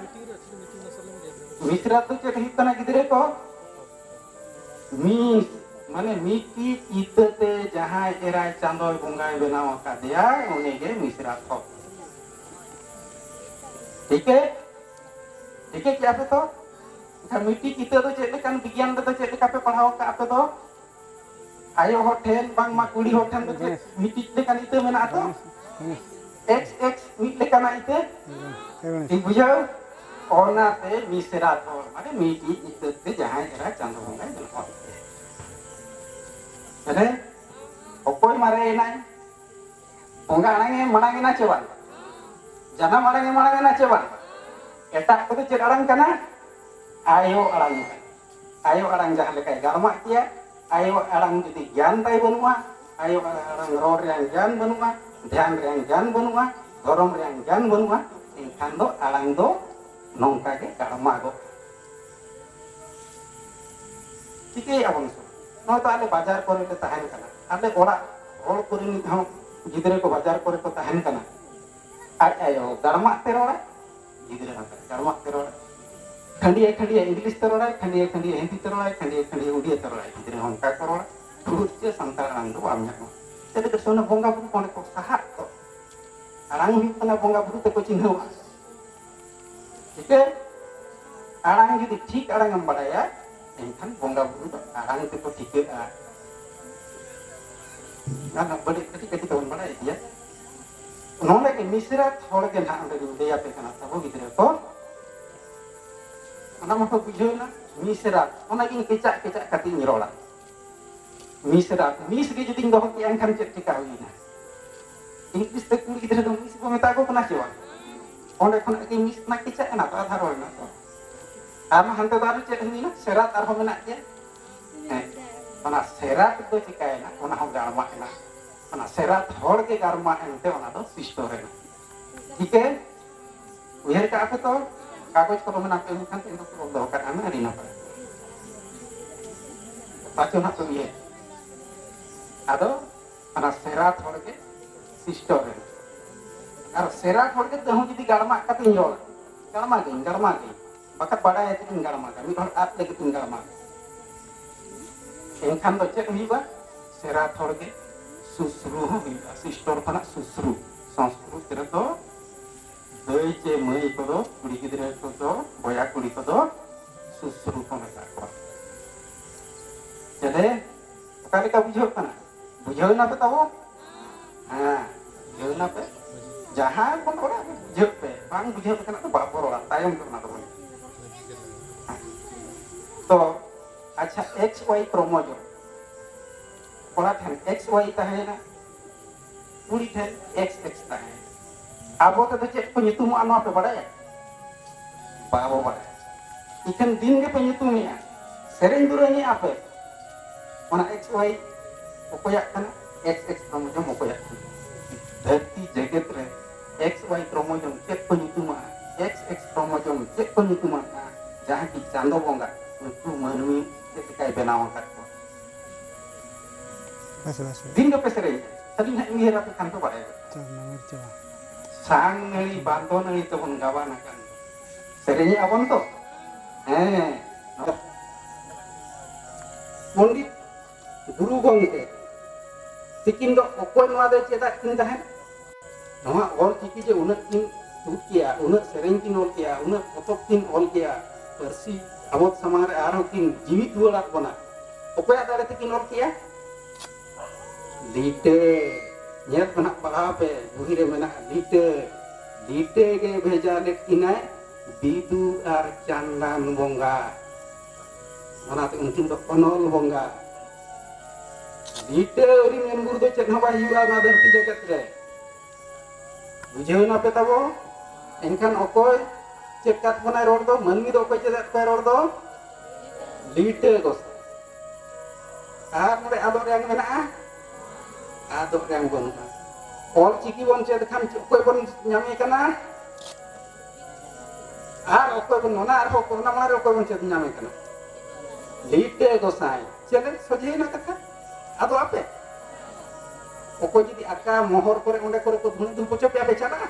ᱢᱤᱥᱨᱟ ᱫᱚ ᱪᱮᱫ ᱦᱩᱭᱩᱜ ᱠᱟᱱᱟ ᱜᱤᱫᱽᱨᱟᱹ ᱠᱚ? ᱢᱤᱥ, ᱢᱟᱱᱮ ᱢᱤᱫᱴᱤᱡ ᱤᱛᱟᱹ ᱛᱮ ᱡᱟᱦᱟᱸᱭ ᱮᱨᱟᱭ ᱪᱟᱸᱫᱚᱭ ᱵᱚᱸᱜᱟᱭ ᱵᱮᱱᱟᱣ ᱟᱠᱟᱫᱮᱭᱟ, ᱩᱱᱤ ᱜᱮ ᱢᱤᱥᱨᱟ ᱛᱷᱚᱲ᱾ ᱴᱷᱤᱠᱟᱹ? ᱴᱷᱤᱠᱟᱹ ᱠᱮᱜᱼᱟ ᱯᱮ ᱛᱚ? ᱮᱱᱠᱷᱟᱱ ᱢᱤᱫᱴᱤᱡ ᱤᱛᱟᱹ ᱫᱚ ᱪᱮᱫ ᱞᱮᱠᱟᱱ, ᱵᱤᱜᱽᱜᱟᱱ ᱨᱮᱫᱚ ᱪᱮᱫ ᱞᱮᱠᱟ ᱯᱮ ᱯᱟᱲᱦᱟᱣ ᱟᱠᱟᱫ ᱟᱯᱮ ᱫᱚ? ᱟᱭᱳ ᱦᱚᱲ ᱴᱷᱮᱱ ᱵᱟᱝᱢᱟ ᱠᱩᱲᱤ ᱦᱚᱲ ᱴᱷᱮᱱ ᱫᱚ ᱪᱮᱫ ᱢᱤᱫᱴᱤᱡ ᱞᱮᱠᱟᱱ ᱤᱛᱟᱹ ᱢᱮᱱᱟᱜᱼᱟ ᱛᱚ? ᱮᱠᱥ ᱮᱠᱥ ᱢᱤᱫ ᱞᱮᱠᱟᱱᱟᱜ ᱤᱛᱟᱹ᱾ ᱴᱷᱤᱠ ᱵᱩᱡᱷᱟᱹᱣ? ᱚᱱᱟᱛᱮ ᱢᱤᱥᱨᱟ ᱛᱷᱚᱲ, ᱢᱟᱱᱮ ᱢᱤᱫᱴᱤᱡ ᱤᱛᱟᱹ ᱛᱮ ᱡᱟᱦᱟᱸᱭ ᱮᱨᱟ ᱪᱟᱸᱫᱚ ᱵᱚᱸᱜᱟᱭ ᱵᱮᱱᱟᱣ ᱠᱮᱫᱮᱭᱟ᱾ ᱛᱟᱦᱞᱮ ᱚᱠᱚᱭ ᱢᱟᱨᱮ ᱮᱱᱟᱭ? ᱵᱚᱸᱜᱟ ᱟᱲᱟᱝ ᱮ ᱢᱟᱲᱟᱝ ᱮᱱᱟ ᱪᱮ ᱵᱟᱝ? ᱡᱟᱱᱟᱢ ᱟᱲᱟᱝ ᱮ ᱢᱟᱲᱟᱝ ᱮᱱᱟ ᱪᱮ ᱵᱟᱝ? ᱮᱴᱟᱜ ᱠᱚᱫᱚ ᱪᱮᱫ ᱟᱲᱟᱝ ᱠᱟᱱᱟ? ᱟᱭᱳ ᱟᱲᱟᱝ ᱠᱟᱱᱟ᱾ ᱟᱭᱳ ᱟᱲᱟᱝ ᱡᱟᱦᱟᱸ ᱞᱮᱠᱟᱭ ᱜᱟᱲᱢᱟᱜ ᱠᱮᱭᱟ, ᱟᱭᱳ ᱟᱲᱟᱝ ᱡᱩᱫᱤ ᱜᱮᱭᱟᱱ ᱛᱟᱭ ᱵᱟᱹᱱᱩᱜᱼᱟ, ᱟᱭᱳ ᱟᱲᱟᱝ ᱨᱚᱲ ᱨᱮᱭᱟᱜ ᱜᱮᱭᱟᱱ ᱵᱟᱹᱱᱩᱜᱼᱟ, ᱫᱷᱮᱭᱟᱱ ᱨᱮᱭᱟᱜ ᱜᱮᱭᱟᱱ ᱵᱟᱹᱱᱩᱜᱼᱟ, ᱫᱷᱚᱨᱚᱢ ᱨᱮᱭᱟᱜ ᱜᱮᱭᱟᱱ ᱵᱟᱹᱱᱩᱜᱼᱟ, ᱮᱱᱠᱷᱟᱱ ᱫᱚ ᱟᱲᱟᱝ ᱫᱚ ᱱᱚᱝᱠᱟ ᱜᱮ ᱜᱟᱲᱢᱟᱜᱚᱜᱼᱟ᱾ ᱪᱤᱠᱟᱹᱭᱮᱫᱼᱟ ᱵᱚᱱ ᱥᱮ? ᱱᱚᱣᱟ ᱫᱚ ᱟᱞᱮ ᱵᱟᱡᱟᱨ ᱠᱚᱨᱮ ᱞᱮ ᱛᱟᱦᱮᱱ ᱠᱟᱱᱟ, ᱟᱞᱮ ᱚᱲᱟᱜ ᱦᱚᱲ ᱠᱚᱨᱮᱱᱤᱡ ᱦᱚᱸ ᱜᱤᱫᱽᱨᱟᱹ ᱠᱚ ᱵᱟᱡᱟᱨ ᱠᱚᱨᱮ ᱠᱚ ᱛᱟᱦᱮᱱ ᱠᱟᱱᱟ᱾ ᱟᱡ ᱟᱭᱳ ᱜᱟᱲᱢᱟᱜ ᱛᱮ ᱨᱚᱲᱟᱭ, ᱜᱤᱫᱽᱨᱟᱹ ᱦᱚᱸ ᱜᱟᱲᱢᱟᱜ ᱛᱮ ᱨᱚᱲᱟᱭ᱾ ᱠᱷᱟᱹᱰᱤᱭᱟᱹ ᱠᱷᱟᱹᱰᱤᱭᱟᱹ ᱤᱝᱞᱤᱥ ᱛᱮ ᱨᱚᱲᱟᱭ, ᱠᱷᱟᱹᱰᱤᱭᱟᱹ ᱠᱷᱟᱹᱰᱤᱭᱟᱹ ᱦᱤᱱᱫᱤ ᱛᱮ ᱨᱚᱲᱟᱭ, ᱠᱷᱟᱹᱰᱤᱭᱟᱹ ᱠᱷᱟᱹᱰᱤᱭᱟᱹ ᱩᱲᱤᱭᱟ ᱛᱮ ᱨᱚᱲᱟᱭ, ᱜᱤᱫᱽᱨᱟᱹ ᱦᱚᱸ ᱚᱱᱠᱟ ᱠᱚ ᱨᱚᱲᱟ᱾ ᱴᱷᱩᱲᱩᱨ ᱪᱮ ᱥᱟᱱᱛᱟᱲ ᱟᱲᱟᱝ ᱫᱚ ᱵᱟᱢ ᱧᱟᱢᱟ᱾ ᱪᱮᱫ ᱞᱟᱹᱜᱤᱫ ᱥᱮ ᱚᱱᱟ ᱵᱚᱸᱜᱟ ᱵᱩᱨᱩ ᱠᱚ ᱚᱸᱰᱮ ᱠᱚ ᱥᱟᱦᱟᱜ ᱛᱚ᱾ ᱟᱲᱟᱝ ᱦᱩᱭᱩᱜ ᱠᱟᱱᱟ ᱵᱚᱸᱜᱟ ᱵᱩᱨᱩ ᱛᱮᱠᱚ ᱪᱤᱱᱦᱟᱹᱣᱟ᱾ ᱴᱷᱤᱠᱟᱹ? ᱟᱲᱟᱝ ᱡᱩᱫᱤ ᱴᱷᱤᱠ ᱟᱲᱟᱝ ᱮᱢ ᱵᱟᱲᱟᱭᱟ, ᱮᱱᱠᱷᱟᱱ ᱵᱚᱸᱜᱟ ᱵᱩᱨᱩ ᱫᱚ ᱟᱲᱟᱝ ᱛᱮᱠᱚ ᱴᱷᱤᱠᱟᱹᱜᱼᱟ᱾ ᱚᱱᱟ ᱵᱟᱹᱲᱤᱡ ᱠᱟᱹᱴᱤᱡ ᱠᱟᱹᱴᱤᱡ ᱛᱮᱵᱚᱱ ᱵᱟᱲᱟᱭ ᱜᱮᱭᱟ᱾ ᱱᱚᱰᱮ ᱜᱮ ᱢᱤᱥᱨᱟᱛ ᱦᱚᱲ ᱜᱮ ᱱᱟᱦᱟᱜ ᱚᱸᱰᱮ ᱞᱤᱧ ᱞᱟᱹᱭ ᱟᱯᱮ ᱠᱟᱱᱟ ᱛᱟᱵᱚ ᱜᱤᱫᱽᱨᱟᱹ ᱠᱚ᱾ ᱚᱱᱟ ᱢᱟᱠᱚ ᱵᱩᱡᱷᱟᱹᱣ ᱮᱱᱟ, ᱢᱤᱥᱨᱟᱛ, ᱚᱱᱟᱜᱤᱧ ᱠᱮᱪᱟᱜ ᱠᱮᱪᱟᱜ ᱠᱟᱛᱮ ᱤᱧ ᱨᱚᱲᱟ᱾ ᱢᱤᱥᱨᱟᱛ, ᱢᱤᱥ ᱜᱮ ᱡᱩᱫᱤᱧ ᱫᱚᱦᱚ ᱠᱮᱜᱼᱟ, ᱮᱱᱠᱷᱟᱱ ᱪᱮᱫ ᱪᱤᱠᱟ ᱦᱩᱭᱱᱟ? ᱤᱝᱞᱤᱥ ᱛᱮ ᱠᱩᱲᱤ ᱜᱤᱫᱽᱨᱟᱹ ᱫᱚ ᱢᱤᱥ ᱵᱚ ᱢᱮᱛᱟ ᱠᱚ ᱠᱟᱱᱟ ᱪᱮ ᱵᱟᱝ? ᱚᱸᱰᱮ ᱠᱷᱚᱱᱟᱜ ᱜᱮ ᱢᱤᱥ ᱠᱷᱚᱱᱟᱜ ᱠᱮᱪᱟᱜ ᱮᱱᱟ ᱛᱚ, ᱟᱫᱷᱟ ᱨᱚᱲ ᱮᱱᱟ ᱛᱚ᱾ ᱟᱨ ᱦᱟᱱᱛᱮ ᱫᱚ ᱟᱨᱚ ᱪᱮᱫ ᱦᱩᱭᱱᱟ? ᱥᱮᱨᱟᱛ ᱟᱨᱦᱚᱸ ᱢᱮᱱᱟᱜ ᱜᱮᱭᱟ᱾ ᱦᱮᱸ, ᱚᱱᱟ ᱥᱮᱨᱟᱛ ᱫᱚ ᱪᱤᱠᱟᱭᱮᱱᱟ? ᱚᱱᱟ ᱦᱚᱸ ᱜᱟᱲᱢᱟᱜ ᱮᱱᱟ᱾ ᱚᱱᱟ ᱥᱮᱨᱟᱛ ᱦᱚᱲ ᱜᱮ ᱜᱟᱲᱢᱟᱜ ᱮᱱᱛᱮ ᱚᱱᱟ ᱫᱚ ᱥᱤᱥᱴᱚᱨ ᱮᱱᱟ᱾ ᱴᱷᱤᱠᱟᱹ? ᱩᱭᱦᱟᱹᱨ ᱠᱟᱜᱼᱟ ᱯᱮ ᱛᱚ? ᱠᱟᱜᱚᱡᱽ ᱠᱚᱞᱚᱢ ᱢᱮᱱᱟᱜ ᱯᱮ ᱮᱱᱠᱷᱟᱱ ᱛᱮᱦᱮᱧ ᱫᱚ ᱚᱞ ᱫᱚᱦᱚ ᱠᱟᱜ ᱠᱟᱱᱟ, ᱟᱹᱰᱤ ᱱᱟᱯᱟᱭ᱾ ᱯᱟᱪᱮ ᱱᱟᱜ ᱯᱮ ᱩᱭᱦᱟᱹᱨ᱾ ᱟᱫᱚ ᱚᱱᱟ ᱥᱮᱨᱟᱛ ᱦᱚᱲ ᱜᱮ ᱥᱤᱥᱴᱚᱨ ᱮᱱᱟ᱾ ᱟᱨ ᱥᱮᱨᱟᱛ ᱦᱚᱲ ᱜᱮ ᱛᱟᱹᱦᱩ ᱡᱩᱫᱤ ᱜᱟᱲᱢᱟᱜ ᱠᱟᱛᱮᱧ ᱨᱚᱲᱟ, ᱜᱟᱲᱢᱟᱜᱟᱹᱧ, ᱜᱟᱲᱢᱟᱜᱟᱹᱧ᱾ ᱵᱟᱠᱷᱟᱱ ᱵᱟᱰᱟᱭᱟ ᱪᱮᱫ ᱤᱧ ᱜᱟᱲᱢᱟᱜᱟ, ᱢᱤᱫ ᱦᱚᱲ ᱟᱫ ᱞᱟᱹᱜᱤᱫ ᱤᱧ ᱜᱟᱲᱢᱟᱜᱟ᱾ ᱮᱱᱠᱷᱟᱱ ᱫᱚ ᱪᱮᱫ ᱦᱩᱭᱩᱜᱼᱟ? ᱥᱮᱨᱟᱛ ᱦᱚᱲ ᱜᱮ ᱥᱩᱥᱨᱩ ᱦᱚᱸ ᱦᱩᱭᱩᱜᱼᱟ᱾ ᱥᱤᱥᱴᱚᱨ ᱠᱷᱚᱱᱟᱜ ᱥᱩᱥᱨᱩ᱾ ᱥᱚᱝᱥᱠᱨᱩᱛ ᱨᱮᱫᱚ ᱫᱟᱹᱭ ᱪᱮ ᱢᱟᱹᱭ ᱠᱚᱫᱚ, ᱠᱩᱲᱤ ᱜᱤᱫᱽᱨᱟᱹ ᱠᱚᱫᱚ, ᱵᱚᱭᱟ ᱠᱩᱲᱤ ᱠᱚᱫᱚ ᱥᱩᱥᱨᱩ ᱠᱚ ᱢᱮᱛᱟ ᱠᱚᱣᱟ᱾ ᱪᱮᱞᱮ, ᱚᱠᱟ ᱞᱮᱠᱟ ᱵᱩᱡᱷᱟᱹᱜ ᱠᱟᱱᱟ? ᱵᱩᱡᱷᱟᱹᱣ ᱮᱱᱟ ᱯᱮ ᱛᱟᱵᱚ? ᱦᱮᱸ, ᱵᱩᱡᱷᱟᱹᱣ ᱮᱱᱟ ᱯᱮ? ᱡᱟᱦᱟᱸ ᱵᱚᱱ ᱨᱚᱲᱟ, ᱵᱩᱡᱷᱟᱹᱜ ᱯᱮ᱾ ᱵᱟᱝ ᱵᱩᱡᱷᱟᱹᱣ ᱞᱮᱠᱟᱱᱟᱜ ᱫᱚ ᱵᱟᱵᱚ ᱨᱚᱲᱟ, ᱛᱟᱭᱚᱢ ᱛᱮ ᱚᱱᱟ ᱫᱚᱵᱚᱱ᱾ ᱛᱚ, ᱟᱪᱪᱷᱟ, ᱮᱠᱥ ᱣᱟᱭ ᱠᱨᱳᱢᱳᱡᱳᱢ, ᱠᱚᱲᱟ ᱴᱷᱮᱱ ᱮᱠᱥ ᱣᱟᱭ ᱛᱟᱦᱮᱸᱭᱮᱱᱟ, ᱠᱩᱲᱤ ᱴᱷᱮᱱ ᱮᱠᱥ ᱮᱠᱥ ᱛᱟᱦᱮᱸᱭᱮᱱᱟ᱾ ᱟᱵᱚ ᱛᱮᱫᱚ ᱪᱮᱫ ᱠᱚ ᱧᱩᱛᱩᱢᱚᱜᱼᱟ, ᱱᱚᱣᱟ ᱯᱮ ᱵᱟᱲᱟᱭᱟ? ᱵᱟᱵᱚ ᱵᱟᱲᱟᱭᱟ᱾ ᱤᱠᱷᱟᱹᱱ ᱫᱤᱱ ᱜᱮᱯᱮ ᱧᱩᱛᱩᱢᱮᱜᱼᱟ, ᱥᱮᱨᱮᱧ ᱫᱩᱨᱟᱹᱝᱮᱜᱼᱟ ᱯᱮ᱾ ᱚᱱᱟ ᱮᱠᱥ ᱣᱟᱭ ᱚᱠᱚᱭᱟᱜ ᱠᱟᱱᱟ? ᱮᱠᱥ ᱮᱠᱥ ᱠᱨᱳᱢᱳᱡᱳᱢ ᱚᱠᱚᱭᱟᱜ ᱠᱟᱱᱟ? ᱫᱷᱟᱹᱨᱛᱤ ᱡᱮᱜᱮᱛ ᱨᱮ ᱮᱠᱥ ᱣᱟᱭ ᱠᱨᱳᱢᱳᱡᱳᱢ ᱪᱮᱫ ᱠᱚ ᱧᱩᱛᱩᱢᱟᱜᱼᱟ? ᱮᱠᱥ ᱮᱠᱥ ᱠᱨᱳᱢᱳᱡᱳᱢ ᱪᱮᱫ ᱠᱚ ᱧᱩᱛᱩᱢᱟᱜᱼᱟ? ᱡᱟᱦᱟᱸ ᱠᱤ ᱪᱟᱸᱫᱚ ᱵᱚᱸᱜᱟ ᱱᱩᱠᱩ ᱢᱟᱹᱱᱢᱤ ᱪᱮᱫ ᱞᱮᱠᱟᱭ ᱵᱮᱱᱟᱣ ᱟᱠᱟᱫ ᱠᱚᱣᱟ? ᱵᱟᱥ, ᱵᱟᱥ, ᱵᱟᱥ᱾ ᱫᱤᱱ ᱫᱚᱯᱮ ᱥᱮᱨᱮᱧᱟ, ᱟᱹᱞᱤᱧ ᱦᱟᱸᱜ ᱩᱭᱦᱟᱹᱨ ᱟᱯᱮ ᱠᱷᱟᱱ ᱯᱮ ᱵᱟᱲᱟᱭᱟ᱾ ᱪᱚᱞ, ᱱᱟᱢᱮᱨ ᱪᱟᱵᱟ᱾ ᱥᱟᱝ ᱱᱟᱹᱲᱤ ᱵᱟᱸᱫᱚ ᱱᱟᱹᱲᱤ ᱛᱮᱵᱚᱱ ᱜᱟᱵᱟᱱ ᱟᱠᱟᱱ ᱫᱚ᱾ ᱥᱮᱨᱮᱧᱮᱫᱼᱟ ᱵᱚᱱ ᱛᱚ? ᱦᱮᱸ᱾ ᱯᱚᱱᱰᱤᱛ ᱜᱩᱨᱩ ᱜᱚᱢᱠᱮ ᱛᱤᱠᱤᱱ ᱫᱚ ᱚᱠᱚᱭ ᱱᱚᱣᱟ ᱫᱚᱭ ᱪᱮᱫᱟᱜ ᱠᱤᱱ ᱛᱟᱦᱮᱸᱫ? ᱱᱚᱣᱟ ᱚᱞ ᱪᱤᱠᱤ ᱡᱮ ᱩᱱᱟᱹᱜ ᱠᱤᱱ ᱛᱩᱫ ᱠᱮᱜᱼᱟ, ᱩᱱᱟᱹᱜ ᱥᱮᱨᱮᱧ ᱠᱤᱱ ᱚᱞ ᱠᱮᱜᱼᱟ, ᱩᱱᱟᱹᱜ ᱯᱚᱛᱚᱵ ᱠᱤᱱ ᱚᱞ ᱠᱮᱜᱼᱟ, ᱯᱟᱹᱨᱥᱤ ᱟᱵᱚ ᱥᱟᱢᱟᱝ ᱨᱮ ᱟᱨᱦᱚᱸ ᱠᱤᱱ ᱡᱤᱣᱤᱫ ᱨᱩᱣᱟᱹᱲᱟᱫ ᱵᱚᱱᱟ, ᱚᱠᱚᱭᱟᱜ ᱫᱟᱲᱮ ᱛᱮᱠᱤᱱ ᱚᱞ ᱠᱮᱜᱼᱟ? ᱞᱤᱴᱟᱹ᱾ ᱧᱮᱞ ᱠᱚ ᱱᱟᱜ ᱯᱟᱲᱦᱟᱣ ᱯᱮ, ᱵᱩᱦᱤ ᱨᱮ ᱢᱮᱱᱟᱜᱼᱟ, ᱞᱤᱴᱟᱹ᱾ ᱞᱤᱴᱟᱹ ᱜᱮ ᱵᱷᱮᱡᱟ ᱞᱮᱫ ᱠᱤᱱᱟᱭ ᱵᱤᱫᱩ ᱟᱨ ᱪᱟᱸᱫᱟᱱ ᱵᱚᱸᱜᱟ᱾ ᱚᱱᱟᱛᱮ ᱩᱱᱠᱤᱱ ᱫᱚ ᱚᱱᱚᱞ ᱵᱚᱸᱜᱟ᱾ ᱞᱤᱴᱟᱹ ᱟᱹᱣᱨᱤ ᱢᱮᱱ ᱵᱷᱳᱨ ᱫᱚ ᱪᱮᱫ ᱦᱚᱸ ᱵᱟᱭ ᱦᱩᱭᱩᱜᱼᱟ ᱱᱚᱣᱟ ᱫᱷᱟᱹᱨᱛᱤ ᱡᱟᱠᱟᱛ ᱨᱮ᱾ ᱵᱩᱡᱷᱟᱹᱣ ᱱᱟᱯᱮ ᱛᱟᱵᱚ? ᱮᱱᱠᱷᱟᱱ ᱚᱠᱚᱭ ᱪᱮᱫ ᱠᱟᱛ ᱵᱚᱱᱟᱭ ᱨᱚᱲ ᱫᱚ? ᱢᱟᱹᱱᱢᱤ ᱫᱚ ᱚᱠᱚᱭ ᱪᱮᱫ ᱟᱫ ᱠᱚᱣᱟᱭ ᱨᱚᱲ ᱫᱚ? ᱞᱤᱴᱟᱹ ᱜᱚᱸᱥᱟᱭ᱾ ᱟᱨ ᱱᱚᱰᱮ ᱟᱫᱚᱜ ᱨᱮᱭᱟᱝ ᱢᱮᱱᱟᱜᱼᱟ? ᱟᱫᱚᱜ ᱨᱮᱭᱟᱝ ᱵᱟᱹᱱᱩᱜᱼᱟ᱾ ᱚᱞ ᱪᱤᱠᱤ ᱵᱚᱱ ᱪᱮᱫ ᱠᱷᱟᱱ ᱚᱠᱚᱭ ᱵᱚᱱ ᱧᱟᱢᱮ ᱠᱟᱱᱟ? ᱟᱨ ᱚᱠᱚᱭ ᱵᱚᱱ, ᱚᱱᱟ ᱟᱨᱦᱚᱸ ᱚᱱᱟ ᱢᱟᱲᱟᱝ ᱨᱮ ᱚᱠᱚᱭ ᱵᱚᱱ ᱪᱮᱫ ᱧᱟᱢᱮ ᱠᱟᱱᱟ? ᱞᱤᱴᱟᱹ ᱜᱚᱸᱥᱟᱭ᱾ ᱪᱮᱫ ᱥᱚᱡᱷᱮᱭᱮᱱᱟ ᱠᱟᱛᱷᱟ? ᱟᱫᱚ ᱟᱯᱮ ᱚᱠᱚᱭ ᱡᱩᱫᱤ ᱟᱠᱟ ᱢᱚᱦᱚᱨ ᱠᱚᱨᱮ, ᱚᱸᱰᱮ ᱠᱚᱨᱮ ᱠᱚ ᱫᱷᱩᱬᱤ ᱫᱷᱩᱯ ᱦᱚᱪᱚ ᱯᱮᱭᱟ, ᱯᱮ ᱪᱟᱞᱟᱜᱼᱟ?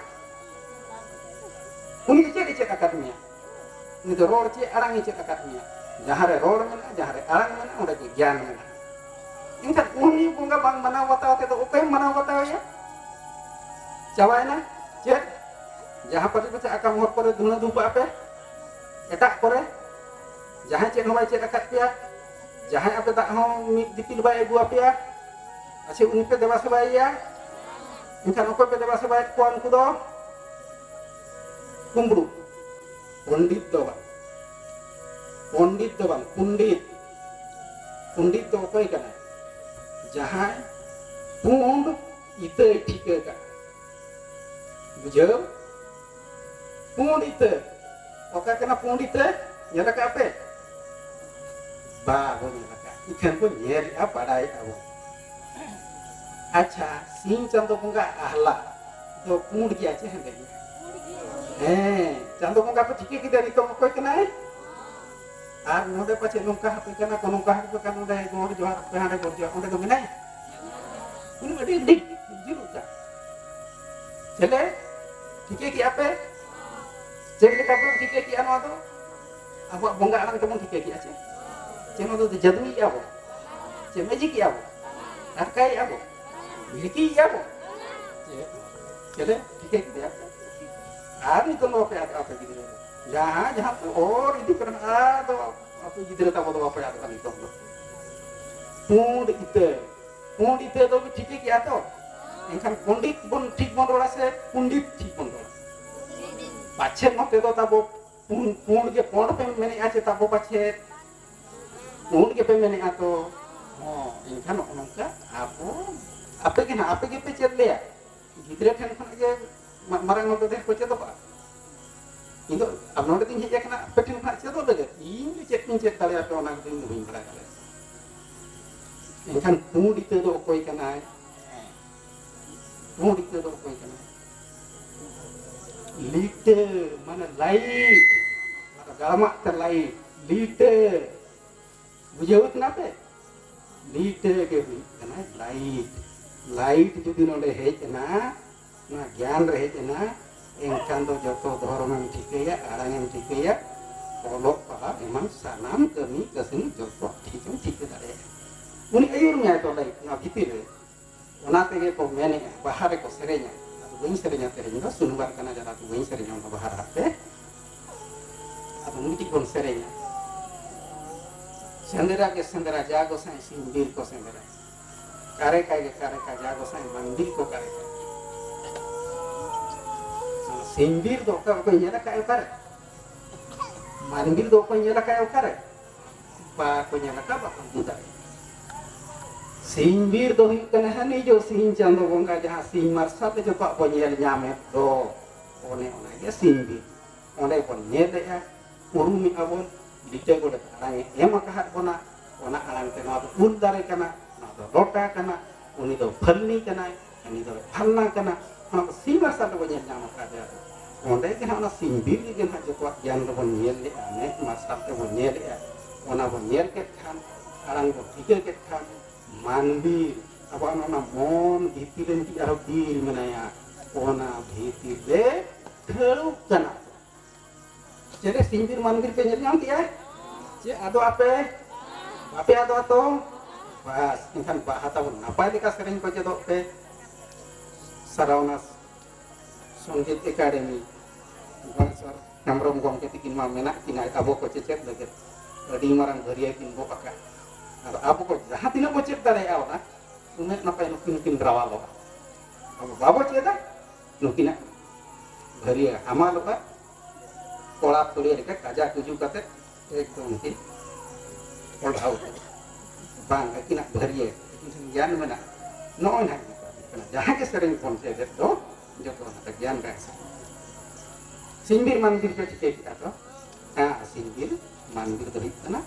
ᱩᱱᱤ ᱫᱚ ᱪᱮᱫ ᱮ ᱪᱮᱫ ᱟᱠᱟᱫ ᱢᱮᱭᱟ? ᱩᱱᱤ ᱫᱚ ᱨᱚᱲ ᱪᱮᱫ ᱟᱲᱟᱝ ᱮ ᱪᱮᱫ ᱟᱠᱟᱫ ᱢᱮᱭᱟ? ᱡᱟᱦᱟᱸ ᱨᱮ ᱨᱚᱲ ᱢᱮᱱᱟᱜᱼᱟ, ᱡᱟᱦᱟᱸ ᱨᱮ ᱟᱲᱟᱝ ᱢᱮᱱᱟᱜᱼᱟ, ᱚᱸᱰᱮ ᱜᱮ ᱜᱮᱭᱟᱱ ᱢᱮᱱᱟᱜᱼᱟ᱾ ᱮᱱᱠᱷᱟᱱ ᱩᱱᱤ ᱵᱚᱸᱜᱟ ᱵᱟᱝ ᱢᱟᱱᱟᱣ ᱵᱟᱛᱟᱣ ᱛᱮᱫᱚ ᱚᱠᱚᱭᱮᱢ ᱢᱟᱱᱟᱣ ᱵᱟᱛᱟᱣᱮᱭᱟ? ᱪᱟᱵᱟᱭᱮᱱᱟ᱾ ᱪᱮᱫ? ᱡᱟᱦᱟᱸ ᱯᱟᱹᱴᱤ ᱯᱟᱪᱷᱟ ᱟᱠᱟ ᱢᱚᱦᱚᱨ ᱠᱚᱨᱮ ᱫᱷᱩᱬᱟᱹ ᱫᱷᱩᱯᱟᱜ ᱯᱮ, ᱮᱴᱟᱜ ᱠᱚᱨᱮ ᱡᱟᱦᱟᱸᱭ ᱪᱮᱫ ᱦᱚᱸ ᱵᱟᱭ ᱪᱮᱫ ᱟᱠᱟᱫ ᱯᱮᱭᱟ, ᱡᱟᱦᱟᱸᱭ ᱟᱯᱮ ᱫᱟᱜ ᱦᱚᱸ ᱢᱤᱫ ᱫᱤᱯᱤᱞ ᱵᱟᱭ ᱟᱹᱜᱩ ᱟᱯᱮᱭᱟ, ᱟᱪᱪᱷᱟ, ᱩᱱᱤ ᱯᱮ ᱫᱮᱵᱟ ᱥᱮᱵᱟᱭᱮᱭᱟ᱾ ᱮᱱᱠᱷᱟᱱ ᱚᱠᱚᱭ ᱯᱮ ᱫᱮᱵᱟ ᱥᱮᱵᱟᱭᱮᱫ ᱠᱚᱣᱟ? ᱩᱱᱠᱩ ᱫᱚ ᱠᱩᱢᱵᱽᱲᱩ᱾ ᱯᱚᱱᱰᱤᱛ ᱫᱚ ᱵᱟᱝ, ᱯᱚᱱᱰᱤᱛ ᱫᱚ ᱵᱟᱝ, ᱯᱚᱱᱰᱤᱛ᱾ ᱯᱚᱱᱰᱤᱛ ᱫᱚ ᱚᱠᱚᱭ ᱠᱟᱱᱟᱭ? ᱡᱟᱦᱟᱸᱭ ᱯᱩᱸᱰ ᱤᱛᱟᱹᱭ ᱴᱷᱤᱠᱟᱹ ᱠᱟᱜ᱾ ᱵᱩᱡᱷᱟᱹᱣ? ᱯᱩᱸᱰ ᱤᱛᱟᱹ᱾ ᱚᱠᱟ ᱠᱟᱱᱟ ᱯᱩᱸᱰ ᱤᱛᱟᱹ? ᱧᱮᱞ ᱟᱠᱟᱫ ᱯᱮ? ᱵᱟᱵᱚ ᱧᱮᱞ ᱟᱠᱟᱫ᱾ ᱤᱠᱷᱟᱹᱱ ᱵᱚ ᱧᱮᱞᱮᱜᱼᱟ, ᱵᱟᱰᱟᱭᱮᱜᱼᱟ ᱵᱚ᱾ ᱟᱪᱪᱷᱟ, ᱥᱤᱧ ᱪᱟᱸᱫᱚ ᱵᱚᱸᱜᱟ ᱟᱦᱞᱟ ᱫᱚ ᱯᱩᱸᱰ ᱜᱮᱭᱟ ᱪᱮ ᱦᱮᱸᱫᱮ ᱜᱮᱭᱟ? ᱦᱮᱸ, ᱪᱟᱸᱫᱚ ᱵᱚᱸᱜᱟ ᱯᱮ ᱴᱷᱤᱠᱟᱹ ᱠᱮᱫᱟ ᱱᱤᱛᱚᱜ ᱚᱠᱚᱭ ᱠᱟᱱᱟᱭ? ᱟᱨ ᱱᱚᱰᱮ ᱯᱟᱪᱮᱫ ᱱᱚᱝᱠᱟ ᱦᱟᱯᱮ ᱠᱟᱱᱟ ᱠᱚ, ᱱᱚᱝᱠᱟ ᱦᱟᱯᱮ ᱠᱟᱱᱟ, ᱱᱚᱰᱮ ᱜᱚᱰ ᱡᱚᱦᱟᱨ ᱯᱮ, ᱦᱟᱸᱰᱮ ᱜᱚᱰ ᱡᱚᱦᱟᱨ, ᱚᱸᱰᱮ ᱫᱚ ᱢᱮᱱᱟᱭᱟ? ᱩᱱᱤ ᱟᱹᱰᱤ ᱰᱤᱯ ᱡᱩᱞᱩᱜ ᱠᱟᱱ᱾ ᱪᱮᱞᱮ? ᱴᱷᱤᱠᱟᱹ ᱠᱮᱜᱼᱟ ᱯᱮ? ᱪᱮᱫ ᱞᱮᱠᱟ ᱵᱚᱱ ᱴᱷᱤᱠᱟᱹ ᱠᱮᱜᱼᱟ ᱱᱚᱣᱟ ᱫᱚ? ᱟᱵᱚᱣᱟᱜ ᱵᱚᱸᱜᱟ ᱟᱲᱟᱝ ᱛᱮᱵᱚᱱ ᱴᱷᱤᱠᱟᱹ ᱠᱮᱜᱼᱟ ᱪᱮ? ᱪᱮ ᱱᱚᱣᱟ ᱫᱚ ᱡᱟᱹᱫᱩᱭᱮᱜᱼᱟ ᱵᱚ? ᱪᱮ ᱢᱮᱡᱤᱠᱮᱜᱼᱟ ᱵᱚ? ᱴᱟᱴᱠᱟᱭᱮᱜᱼᱟ ᱵᱚ? ᱞᱤᱠᱤᱭᱮᱜᱼᱟ ᱵᱚ? ᱪᱮ, ᱪᱮᱞᱮ? ᱴᱷᱤᱠᱟᱹ ᱠᱮᱫᱟ ᱯᱮ? ᱟᱨ ᱱᱤᱛᱚᱜ ᱫᱚ ᱵᱟᱯᱮ ᱟᱫᱚᱜᱼᱟ ᱟᱯᱮ ᱜᱤᱫᱽᱨᱟᱹ ᱫᱚ᱾ ᱡᱟᱦᱟᱸ ᱡᱟᱦᱟᱸ ᱯᱮ ᱚᱨ ᱤᱫᱤ ᱠᱟᱱᱟ, ᱟᱫᱚ ᱟᱯᱮ ᱜᱤᱫᱽᱨᱟᱹ ᱛᱟᱵᱚ ᱫᱚ ᱵᱟᱯᱮ ᱟᱫᱚᱜᱼᱟ ᱱᱤᱛᱚᱜ ᱫᱚ᱾ ᱯᱩᱸᱰ ᱤᱛᱟᱹ, ᱯᱩᱸᱰ ᱤᱛᱟᱹ ᱫᱚ ᱴᱷᱤᱠᱟᱹ ᱠᱮᱜᱼᱟ ᱛᱚ? ᱮᱱᱠᱷᱟᱱ ᱯᱚᱸᱰᱤᱛ ᱵᱚᱱ ᱴᱷᱤᱠ ᱵᱚᱱ ᱨᱚᱲᱟ ᱥᱮ ᱯᱩᱸᱰᱤᱛ ᱴᱷᱤᱠ ᱵᱚᱱ ᱨᱚᱲᱟ? ᱯᱟᱪᱷᱮ ᱱᱚᱛᱮ ᱫᱚ ᱛᱟᱵᱚ ᱯᱩᱸᱰ, ᱯᱩᱸᱰ ᱜᱮ ᱯᱚᱸᱰ ᱯᱮ ᱢᱮᱱᱮᱜᱼᱟ ᱪᱮ ᱛᱟᱵᱚ ᱯᱟᱪᱷᱮ? ᱯᱩᱸᱰ ᱜᱮᱯᱮ ᱢᱮᱱᱮᱜᱼᱟ ᱛᱚ? ᱦᱚᱸ, ᱮᱱᱠᱷᱟᱱ ᱱᱚᱜᱼᱚ ᱱᱚᱝᱠᱟ ᱟᱵᱚ, ᱟᱯᱮ ᱜᱮ ᱱᱟᱜ, ᱟᱯᱮ ᱜᱮᱯᱮ ᱪᱮᱫ ᱞᱮᱭᱟ᱾ ᱜᱤᱫᱽᱨᱟᱹ ᱴᱷᱮᱱ ᱠᱷᱚᱱᱟᱜ ᱜᱮ ᱢᱟ-, ᱢᱟᱨᱟᱝ ᱦᱚᱲ ᱫᱚ ᱰᱷᱮᱨ ᱠᱚ ᱪᱮᱫᱚᱜᱼᱟ᱾ ᱤᱧ ᱫᱚ ᱟᱨ ᱱᱚᱰᱮ ᱫᱚᱧ ᱦᱮᱡ ᱟᱠᱟᱱᱟ ᱟᱯᱮ ᱴᱷᱮᱱ ᱠᱷᱚᱱᱟᱜ ᱪᱮᱫᱚᱜ ᱞᱟᱹᱜᱤᱫ᱾ ᱤᱧ ᱫᱚ ᱪᱮᱫ ᱤᱧ ᱪᱮᱫ ᱫᱟᱲᱮᱭᱟᱯᱮ ᱚᱱᱟ ᱠᱚᱫᱚ ᱤᱧ ᱫᱚ ᱵᱟᱹᱧ ᱵᱟᱲᱟᱭ ᱫᱟᱲᱮᱭᱟᱜᱼᱟ᱾ ᱮᱱᱠᱷᱟᱱ ᱯᱩᱸᱰ ᱤᱛᱟᱹ ᱫᱚ ᱚᱠᱚᱭ ᱠᱟᱱᱟᱭ? ᱯᱩᱸᱰ ᱤᱛᱟᱹ ᱫᱚ ᱚᱠᱚᱭ ᱠᱟᱱᱟᱭ? ᱞᱤᱴᱟᱹ, ᱢᱟᱱᱮ ᱞᱟᱭᱤᱴ, ᱚᱱᱟ ᱫᱚ ᱜᱟᱲᱢᱟᱜ ᱛᱮ ᱞᱟᱭᱤᱴ, ᱞᱤᱴᱟᱹ᱾ ᱵᱩᱡᱷᱟᱹᱣ ᱠᱟᱱᱟ ᱯᱮ? ᱞᱤᱴᱟᱹ ᱜᱮ ᱦᱩᱭᱩᱜ ᱠᱟᱱᱟ ᱞᱟᱭᱤᱴ᱾ ᱞᱟᱭᱤᱴ ᱡᱩᱫᱤ ᱱᱚᱰᱮ ᱦᱮᱡ ᱮᱱᱟ, ᱱᱚᱣᱟ ᱜᱮᱭᱟᱱ ᱨᱮ ᱦᱮᱡ ᱮᱱᱟ, ᱮᱱᱠᱷᱟᱱ ᱫᱚ ᱡᱚᱛᱚ ᱫᱷᱚᱨᱚᱢᱮᱢ ᱴᱷᱤᱠᱟᱹᱭᱟ, ᱟᱲᱟᱝᱮᱢ ᱴᱷᱤᱠᱟᱹᱭᱟ, ᱚᱞᱚᱜ ᱯᱟᱲᱦᱟᱜ ᱮᱢᱟᱱ ᱥᱟᱱᱟᱢ ᱠᱟᱹᱢᱤ ᱠᱟᱹᱥᱱᱤ ᱡᱚᱛᱚ ᱴᱷᱤᱠᱮᱢ ᱴᱷᱤᱠᱟᱹ ᱫᱟᱲᱮᱭᱟᱜᱼᱟ᱾ ᱩᱱᱤ ᱟᱹᱭᱩᱨ ᱢᱮᱭᱟᱭ ᱛᱚ ᱞᱟᱭᱤᱴ ᱱᱚᱣᱟ ᱵᱷᱤᱛᱤᱨ ᱨᱮ᱾ ᱚᱱᱟ ᱛᱮᱜᱮ ᱠᱚ ᱢᱮᱱᱮᱜᱼᱟ, ᱵᱟᱦᱟ ᱨᱮᱠᱚ ᱥᱮᱨᱮᱧᱟ᱾ ᱟᱫᱚ ᱵᱟᱹᱧ ᱥᱮᱨᱮᱧᱟ ᱛᱮᱦᱮᱧ ᱫᱚ, ᱥᱩᱱᱩᱢ ᱵᱟᱨ ᱠᱟᱱᱟ ᱡᱟᱞᱟᱛᱮ ᱵᱟᱹᱧ ᱥᱮᱨᱮᱧᱟ ᱚᱱᱟ ᱵᱟᱦᱟ ᱨᱟᱦᱟ ᱛᱮ᱾ ᱟᱫᱚ ᱢᱤᱫᱴᱤᱡ ᱵᱚᱱ ᱥᱮᱨᱮᱧᱟ᱾ ᱥᱮᱸᱫᱽᱨᱟ ᱜᱮ ᱥᱮᱸᱫᱽᱨᱟ, ᱡᱟ ᱜᱚᱸᱥᱟᱭ ᱥᱤᱢ ᱵᱤᱨ ᱠᱚ ᱥᱮᱸᱫᱽᱨᱟ᱾ ᱠᱟᱨᱮ ᱠᱟᱭ ᱜᱮ ᱠᱟᱨᱮ ᱠᱟᱭ, ᱡᱟ ᱜᱚᱸᱥᱟᱭ ᱢᱟᱱ ᱵᱤᱨ ᱠᱚ ᱠᱟᱨᱮ ᱠᱟᱭ᱾ ᱥᱤᱢ ᱵᱤᱨ ᱫᱚ ᱚᱠᱟ ᱨᱮᱠᱚ ᱧᱮᱞ ᱟᱠᱟᱫ ᱚᱠᱟᱨᱮ? ᱢᱟᱱ ᱵᱤᱨ ᱫᱚ ᱚᱠᱚᱭ ᱧᱮᱞ ᱟᱠᱟᱫ ᱚᱠᱟᱨᱮ? ᱵᱟᱠᱚ ᱧᱮᱞ ᱟᱠᱟᱫ, ᱵᱟᱠᱚ ᱵᱩᱡᱽ ᱫᱟᱲᱮᱭᱟᱜᱼᱟ᱾ ᱥᱤᱧ ᱵᱤᱨ ᱫᱚ ᱦᱩᱭᱩᱜ ᱠᱟᱱᱟ ᱦᱟᱹᱱᱤ ᱡᱚ ᱥᱤᱧ ᱪᱟᱸᱫᱚ ᱵᱚᱸᱜᱟ, ᱡᱟᱦᱟᱸ ᱥᱤᱧ ᱢᱟᱨᱥᱟᱞ ᱛᱮ ᱡᱚᱛᱚᱣᱟᱜ ᱵᱚᱱ ᱧᱮᱞ ᱧᱟᱢᱮᱫ ᱫᱚ, ᱚᱱᱮ ᱚᱱᱟᱜᱮ ᱥᱤᱧ ᱵᱤᱨ᱾ ᱚᱸᱰᱮ ᱵᱚᱱ ᱧᱮᱞᱮᱜᱼᱟ, ᱩᱨᱩᱢᱮᱜᱼᱟ ᱵᱚᱱ, ᱞᱤᱴᱟᱹ ᱜᱚᱰᱮᱛ ᱟᱲᱟᱝ ᱮ ᱮᱢ ᱟᱠᱟᱫ ᱵᱚᱱᱟ, ᱚᱱᱟ ᱟᱲᱟᱝ ᱛᱮ ᱱᱚᱣᱟ ᱫᱚ ᱩᱞ ᱫᱟᱨᱮ ᱠᱟᱱᱟ, ᱱᱚᱣᱟ ᱫᱚ ᱞᱚᱴᱟ ᱠᱟᱱᱟ, ᱩᱱᱤ ᱫᱚ ᱯᱷᱟᱹᱞᱱᱤ ᱠᱟᱱᱟᱭ, ᱦᱟᱹᱱᱤ ᱫᱚ ᱯᱷᱟᱞᱱᱟ ᱠᱟᱱᱟ, ᱚᱱᱟ ᱫᱚ ᱥᱤᱧ ᱢᱟᱨᱥᱟᱞ ᱛᱮᱵᱚᱱ ᱧᱮᱞ ᱧᱟᱢ ᱟᱠᱟᱫᱮᱭᱟ᱾ ᱚᱸᱰᱮ ᱜᱮ ᱱᱟᱦᱟᱜ ᱚᱱᱟ ᱥᱤᱧ ᱵᱤᱨ ᱨᱮᱜᱮ ᱱᱟᱦᱟᱜ ᱡᱚᱛᱚᱣᱟᱜ ᱜᱮᱭᱟᱱ ᱫᱚᱵᱚᱱ ᱧᱮᱞ ᱞᱮᱜᱼᱟ, ᱢᱮᱫ ᱢᱟᱨᱥᱟᱞ ᱛᱮᱵᱚᱱ ᱧᱮᱞᱮᱜᱼᱟ᱾ ᱚᱱᱟ ᱵᱚᱱ ᱧᱮᱞ ᱠᱮᱫ ᱠᱷᱟᱱ, ᱟᱲᱟᱝ ᱵᱚᱱ ᱴᱷᱤᱠᱟᱹ ᱠᱮᱫ ᱠᱷᱟᱱ, ᱢᱟᱱ ᱵᱤᱨ, ᱟᱵᱚᱣᱟᱜ ᱚᱱᱟ ᱢᱚᱱ ᱵᱷᱤᱛᱤᱨ ᱨᱮ ᱢᱤᱫᱴᱤᱡ ᱟᱨᱦᱚᱸ ᱵᱤᱨ ᱢᱮᱱᱟᱭᱟ, ᱚᱱᱟ ᱵᱷᱤᱛᱤᱨ ᱨᱮ ᱠᱷᱟᱹᱲᱩᱜ ᱠᱟᱱᱟ᱾ ᱪᱮᱞᱮ ᱥᱤᱧ ᱵᱤᱨ ᱢᱟᱱ ᱵᱤᱨ ᱯᱮ ᱧᱮᱞ ᱧᱟᱢ ᱠᱮᱜᱼᱟ? ᱪᱮᱫ ᱟᱫᱚ ᱟᱯᱮ? ᱵᱟᱯᱮ ᱟᱫᱚᱜᱼᱟ ᱛᱚ? ᱵᱟᱥ, ᱮᱱᱠᱷᱟᱱ ᱵᱟᱦᱟ ᱛᱟᱵᱚᱱ ᱱᱟᱯᱟᱭ ᱞᱮᱠᱟ ᱥᱮᱨᱮᱧ ᱠᱚ ᱪᱮᱫᱚᱜ ᱯᱮ᱾ ᱥᱟᱨᱟᱣᱱᱟ ᱥᱚᱝᱜᱤᱛ ᱮᱠᱟᱰᱮᱢᱤ ᱜᱚᱢᱮᱥᱚᱨ ᱦᱮᱢᱵᱨᱚᱢ ᱜᱚᱢᱠᱮ ᱛᱤᱠᱤᱱ ᱢᱟ ᱢᱮᱱᱟᱜ ᱠᱤᱱᱟ ᱟᱵᱚ ᱠᱚ ᱪᱮᱪᱮᱫ ᱞᱟᱹᱜᱤᱫ᱾ ᱟᱹᱰᱤ ᱢᱟᱨᱟᱝ ᱵᱷᱟᱹᱨᱭᱟᱹ ᱠᱤᱱ ᱜᱚᱜ ᱟᱠᱟᱫ᱾ ᱟᱫᱚ ᱟᱵᱚ ᱠᱚ ᱡᱟᱦᱟᱸ ᱛᱤᱱᱟᱹᱜ ᱵᱚ ᱪᱮᱫ ᱫᱟᱲᱮᱭᱟᱜᱼᱟ ᱚᱱᱟ, ᱩᱱᱟᱹᱜ ᱱᱟᱯᱟᱭ ᱱᱩᱠᱤᱱ ᱠᱤᱱ ᱨᱟᱣᱟᱞᱚᱜᱼᱟ᱾ ᱟᱵᱚ ᱵᱟᱵᱚ ᱪᱮᱫᱟ, ᱱᱩᱠᱤᱱᱟᱜ ᱵᱷᱟᱹᱨᱭᱟᱹ ᱦᱟᱢᱟᱞᱚᱜᱼᱟ᱾ ᱠᱚᱲᱟ ᱯᱷᱟᱹᱲᱤᱭᱟᱹ ᱞᱮᱠᱟ ᱠᱟᱡᱟ ᱠᱩᱡᱩ ᱠᱟᱛᱮ ᱮᱠᱫᱚᱢ ᱠᱤᱱ ᱚᱰᱟᱣ ᱩᱛᱟᱹᱨᱚᱜᱼᱟ᱾ ᱵᱟᱝ, ᱟᱹᱠᱤᱱᱟᱜ ᱵᱷᱟᱹᱨᱭᱟᱹ, ᱟᱹᱠᱤᱱ ᱴᱷᱮᱱ ᱜᱮᱭᱟᱱ ᱢᱮᱱᱟᱜᱼᱟ᱾ ᱱᱚᱜᱼᱚᱭ ᱱᱟᱦᱟᱜ ᱡᱟᱦᱟᱸ ᱜᱮ ᱥᱮᱨᱮᱧ ᱵᱚᱱ ᱪᱮᱫᱮᱫ ᱫᱚ, ᱡᱚᱛᱚ ᱚᱱᱟ ᱫᱚ ᱜᱮᱭᱟᱱ ᱨᱮᱭᱟᱜ ᱥᱮᱨᱮᱧ᱾ ᱥᱤᱧ ᱵᱤᱨ ᱢᱟᱱ ᱵᱤᱨ ᱯᱮ ᱴᱷᱤᱠᱟᱹ ᱠᱮᱫᱟ ᱛᱚ? ᱦᱮᱸ, ᱥᱤᱧ ᱵᱤᱨ ᱢᱟᱱ ᱵᱤᱨ ᱫᱚ ᱦᱩᱭᱩᱜ ᱠᱟᱱᱟ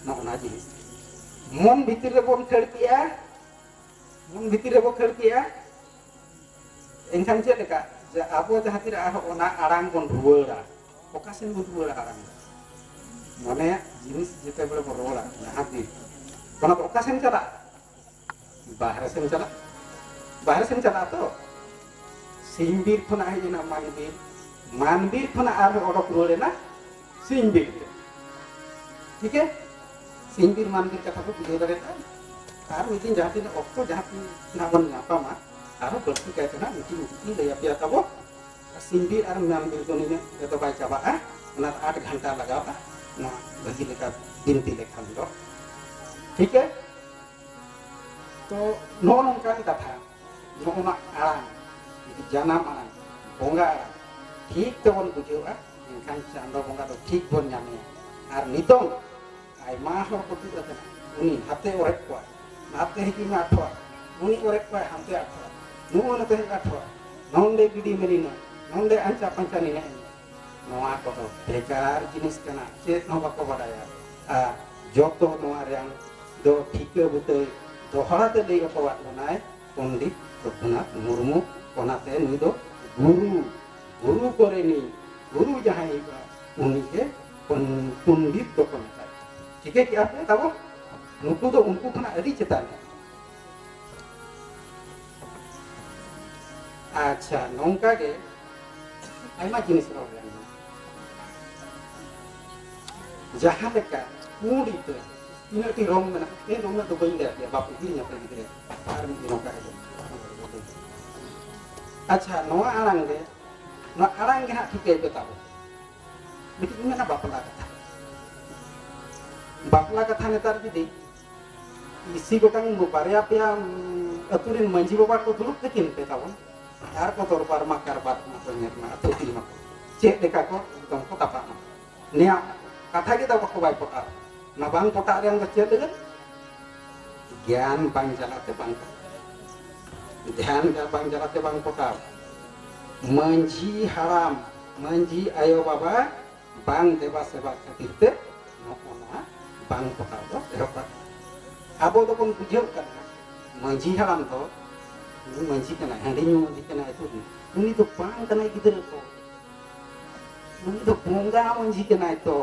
ᱱᱚᱜᱼᱚ ᱱᱟ ᱡᱤᱱᱤᱥ᱾ ᱢᱚᱱ ᱵᱷᱤᱛᱤᱨ ᱨᱮᱵᱚᱱ ᱠᱷᱟᱹᱲ ᱠᱮᱜᱼᱟ, ᱢᱚᱱ ᱵᱷᱤᱛᱤᱨ ᱨᱮᱵᱚ ᱠᱷᱟᱹᱲ ᱠᱮᱜᱼᱟ᱾ ᱮᱱᱠᱷᱟᱱ ᱪᱮᱫ ᱞᱮᱠᱟ? ᱡᱮ ᱟᱵᱚ ᱡᱟᱦᱟᱸ ᱛᱤᱱᱟᱹᱜ ᱟᱨᱦᱚᱸ ᱚᱱᱟ ᱟᱲᱟᱝ ᱵᱚᱱ ᱨᱩᱣᱟᱹᱲᱟ, ᱚᱠᱟ ᱥᱮᱱ ᱵᱚᱱ ᱨᱩᱣᱟᱹᱲᱟ ᱟᱲᱟᱝ ᱫᱚ? ᱢᱚᱱᱮᱭᱟᱜ ᱡᱤᱱᱤᱥ ᱡᱮᱛᱮ ᱵᱮᱲᱮ ᱵᱚᱱ ᱨᱩᱣᱟᱹᱲᱟ, ᱡᱟᱦᱟᱸ ᱛᱤᱥ, ᱚᱱᱟ ᱫᱚ ᱚᱠᱟ ᱥᱮᱱ ᱪᱟᱞᱟᱜᱼᱟ? ᱵᱟᱦᱨᱮ ᱥᱮᱱ ᱪᱟᱞᱟᱜᱼᱟ᱾ ᱵᱟᱦᱨᱮ ᱥᱮᱱ ᱪᱟᱞᱟᱜᱼᱟ ᱛᱚ᱾ ᱥᱤᱧ ᱵᱤᱨ ᱠᱷᱚᱱᱟᱜ ᱦᱮᱡ ᱮᱱᱟ ᱢᱟᱱ ᱵᱤᱨ, ᱢᱟᱱ ᱵᱤᱨ ᱠᱷᱚᱱᱟᱜ ᱟᱨᱦᱚᱸ ᱚᱰᱚᱠ ᱨᱩᱣᱟᱹᱲ ᱮᱱᱟ ᱥᱤᱧ ᱵᱤᱨ ᱛᱮ᱾ ᱴᱷᱤᱠ ᱜᱮ? ᱥᱤᱧ ᱵᱤᱨ ᱢᱟᱱ ᱵᱤᱨ ᱠᱟᱛᱷᱟ ᱠᱚ ᱵᱩᱡᱷᱟᱹᱣ ᱫᱟᱲᱮᱭᱟᱜᱼᱟ᱾ ᱟᱨ ᱢᱤᱫ ᱫᱤᱱ ᱡᱟᱦᱟᱸ ᱛᱤᱱᱟᱹᱜ ᱚᱠᱛᱚ ᱡᱟᱦᱟᱸ ᱛᱤᱱᱟᱹᱜ ᱵᱚᱱ ᱧᱟᱯᱟᱢᱟ, ᱟᱨᱦᱚᱸ ᱵᱟᱹᱲᱛᱤ ᱠᱟᱭᱛᱮ ᱱᱟᱜ ᱢᱤᱫᱴᱤᱡ ᱢᱤᱫᱴᱤᱡ ᱞᱟᱹᱭ ᱟᱯᱮᱭᱟ ᱛᱟᱵᱚ᱾ ᱥᱤᱧ ᱵᱤᱨ ᱟᱨ ᱢᱟᱱ ᱵᱤᱨ ᱫᱚ ᱱᱤᱱᱟᱹᱜ ᱨᱮᱫᱚ ᱵᱟᱭ ᱪᱟᱵᱟᱜᱼᱟ, ᱚᱱᱟ ᱟᱴ ᱜᱷᱚᱱᱴᱟ ᱞᱟᱜᱟᱣᱼᱟ ᱱᱚᱣᱟ ᱵᱷᱟᱹᱜᱤ ᱞᱮᱠᱟ ᱵᱤᱱᱛᱤ ᱞᱮᱠᱷᱟᱱ ᱫᱚ᱾ ᱴᱷᱤᱠ ᱜᱮ? ᱛᱚ ᱱᱚᱜᱼᱚ ᱱᱚᱝᱠᱟᱱ ᱠᱟᱛᱷᱟ, ᱱᱚᱜᱼᱚ ᱱᱚᱣᱟ ᱟᱲᱟᱝ, ᱡᱟᱱᱟᱢ ᱟᱲᱟᱝ, ᱵᱚᱸᱜᱟ ᱟᱲᱟᱝ ᱴᱷᱤᱠ ᱛᱮᱵᱚᱱ ᱵᱩᱡᱷᱟᱹᱣᱟ, ᱮᱱᱠᱷᱟᱱ ᱪᱟᱸᱫᱚ ᱵᱚᱸᱜᱟ ᱫᱚ ᱴᱷᱤᱠ ᱵᱚᱱ ᱧᱟᱢᱮᱭᱟ᱾ ᱟᱨ ᱱᱤᱛᱚᱝ ᱟᱭᱢᱟ ᱦᱚᱲ ᱠᱚ ᱛᱩᱫ ᱟᱠᱟᱱᱟ, ᱩᱱᱤ ᱦᱟᱛᱮ ᱚᱨᱮᱫ ᱠᱚᱣᱟ, ᱱᱟᱛᱮ ᱦᱤᱡᱩᱜ ᱢᱮ ᱟᱴᱷᱣᱟ, ᱩᱱᱤ ᱚᱨᱮᱫ ᱠᱚᱣᱟᱭ ᱦᱟᱱᱛᱮ ᱟᱴᱷᱣᱟ, ᱱᱩᱜᱼᱩ ᱱᱚᱛᱮ ᱦᱤᱡᱩᱜ ᱟᱴᱷᱣᱟ, ᱱᱚᱰᱮ ᱜᱤᱰᱤ ᱢᱮ ᱱᱤᱱᱟᱹᱜ, ᱱᱚᱰᱮ ᱟᱧᱪᱟ ᱯᱟᱧᱪᱟ ᱱᱤᱱᱟᱹᱜ ᱮᱢ᱾ ᱱᱚᱣᱟ ᱠᱚᱫᱚ ᱵᱮᱠᱟᱨ ᱡᱤᱱᱤᱥ ᱠᱟᱱᱟ, ᱪᱮᱫ ᱦᱚᱸ ᱵᱟᱠᱚ ᱵᱟᱰᱟᱭᱟ᱾ ᱟᱨ ᱡᱚᱛᱚ ᱱᱚᱣᱟ ᱨᱮᱭᱟᱝ ᱫᱚ ᱴᱷᱤᱠᱟᱹ ᱵᱩᱴᱟᱹ ᱫᱚᱦᱲᱟ ᱛᱮ ᱞᱟᱹᱭ ᱦᱚᱴᱚᱣᱟᱫ ᱵᱚᱱᱟᱭ ᱯᱚᱱᱰᱤᱛ ᱨᱚᱜᱷᱩᱱᱟᱛᱷ ᱢᱩᱨᱢᱩ᱾ ᱚᱱᱟᱛᱮ ᱱᱩᱭ ᱫᱚ ᱜᱩᱨᱩ, ᱜᱩᱨᱩ ᱠᱚᱨᱮᱱᱤᱡ ᱜᱩᱨᱩ ᱡᱟᱦᱟᱸᱭ ᱦᱩᱭᱩᱜᱼᱟ, ᱩᱱᱤᱜᱮ ᱯᱚᱱ-, ᱯᱚᱱᱰᱤᱛ ᱫᱚᱠᱚ ᱢᱮᱛᱟᱭᱟ᱾ ᱴᱷᱤᱠᱟᱹ ᱠᱮᱜᱼᱟ ᱯᱮ ᱛᱟᱵᱚ? ᱱᱩᱠᱩ ᱫᱚ ᱩᱱᱠᱩ ᱠᱷᱚᱱᱟᱜ ᱟᱹᱰᱤ ᱪᱮᱛᱟᱱ ᱨᱮ᱾ ᱟᱪᱪᱷᱟ, ᱱᱚᱝᱠᱟ ᱜᱮ ᱟᱭᱢᱟ ᱡᱤᱱᱤᱥ ᱨᱚᱲ ᱜᱟᱱᱚᱜᱼᱟ᱾ ᱡᱟᱦᱟᱸ ᱞᱮᱠᱟ ᱯᱩᱸᱰ ᱤᱛᱟᱹ, ᱛᱤᱱᱟᱹᱜ ᱴᱤ ᱨᱚᱝ ᱢᱮᱱᱟᱜᱼᱟ, ᱛᱤᱱ ᱨᱚᱝ ᱫᱚ ᱵᱟᱹᱧ ᱞᱟᱹᱭ ᱟᱯᱮᱭᱟ, ᱵᱟᱯᱮ ᱦᱤᱲᱤᱧᱟ ᱯᱮ ᱜᱤᱫᱽᱨᱟᱹ᱾ ᱟᱨ ᱢᱤᱫ ᱫᱤᱱ ᱱᱚᱝᱠᱟ ᱜᱮ᱾ ᱟᱪᱪᱷᱟ, ᱱᱚᱣᱟ ᱟᱲᱟᱝ ᱜᱮ, ᱱᱚᱣᱟ ᱟᱲᱟᱝ ᱜᱮ ᱦᱟᱸᱜ ᱴᱷᱤᱠᱟᱹᱭ ᱯᱮ ᱛᱟᱵᱚ᱾ ᱢᱤᱫᱴᱤᱡ ᱤᱧ ᱢᱮᱱᱟ ᱵᱟᱯᱞᱟ ᱠᱟᱛᱷᱟ᱾ ᱵᱟᱯᱞᱟ ᱠᱟᱛᱷᱟ ᱱᱮᱛᱟᱨ ᱡᱩᱫᱤ ᱤᱥᱤ ᱜᱚᱴᱟᱝ ᱵᱟᱨᱭᱟ ᱯᱮᱭᱟ, ᱩᱸ, ᱟᱹᱛᱩ ᱨᱮᱱ ᱢᱟᱹᱡᱷᱤ ᱵᱟᱵᱟ ᱠᱚ ᱫᱩᱲᱩᱵ ᱛᱟᱹᱠᱤᱱ ᱯᱮ ᱛᱟᱵᱚᱱ, ᱟᱨ ᱠᱚ ᱫᱚᱨᱵᱟᱨ ᱢᱟ ᱠᱟᱨᱵᱟᱨ ᱢᱟ ᱠᱚ ᱧᱮᱞ ᱢᱟ, ᱟᱹᱛᱩ ᱫᱤᱱ ᱢᱟ ᱪᱮᱫ ᱞᱮᱠᱟ ᱠᱚ ᱮᱠᱫᱚᱢ ᱠᱚ ᱛᱟᱯᱟᱢᱟ᱾ ᱱᱮᱭᱟ ᱠᱟᱛᱷᱟ ᱜᱮ ᱫᱚ ᱵᱟᱠᱚ ᱵᱟᱭ ᱯᱚᱴᱟᱣ᱾ ᱚᱱᱟ ᱵᱟᱝ ᱯᱚᱴᱟᱜ ᱨᱮᱭᱟᱜ ᱫᱚ ᱪᱮᱫ ᱞᱟᱹᱜᱤᱫ? ᱜᱮᱭᱟᱱ ᱵᱟᱝ ᱡᱟᱞᱟᱛᱮ ᱵᱟᱝ ᱯᱚᱴᱟᱣ᱾ ᱫᱷᱮᱭᱟᱱ ᱵᱟᱝ ᱡᱟᱞᱟᱛᱮ ᱵᱟᱝ ᱯᱚᱴᱟᱣ᱾ ᱢᱟᱹᱡᱷᱤ ᱦᱟᱲᱟᱢ, ᱢᱟᱹᱡᱷᱤ ᱟᱭᱳ ᱵᱟᱵᱟ ᱵᱟᱝ ᱫᱮᱵᱟ ᱥᱮᱵᱟ ᱠᱷᱟᱹᱛᱤᱨ ᱛᱮ ᱱᱚᱜᱼᱚ ᱱᱚᱣᱟ ᱵᱟᱝ ᱯᱚᱴᱟᱣ ᱫᱚ ᱮᱦᱚᱵ ᱟᱠᱟᱱᱟ᱾ ᱟᱵᱚ ᱫᱚᱵᱚᱱ ᱵᱩᱡᱷᱟᱹᱣ ᱠᱟᱱᱟ, ᱢᱟᱹᱡᱷᱤ ᱦᱟᱲᱟᱢ ᱫᱚ ᱩᱱᱤ ᱢᱟᱹᱡᱷᱤ ᱠᱟᱱᱟᱭ, ᱦᱟᱺᱰᱤ ᱧᱩ ᱢᱟᱹᱡᱷᱤ ᱠᱟᱱᱟᱭ, ᱟᱹᱛᱩ ᱨᱤᱱᱤᱡ᱾ ᱩᱱᱤ ᱫᱚ ᱵᱟᱝ ᱠᱟᱱᱟᱭ ᱜᱤᱫᱽᱨᱟᱹ ᱠᱚ, ᱩᱱᱤ ᱫᱚ ᱵᱚᱸᱜᱟ ᱢᱟᱹᱡᱷᱤ ᱠᱟᱱᱟᱭ ᱛᱚ᱾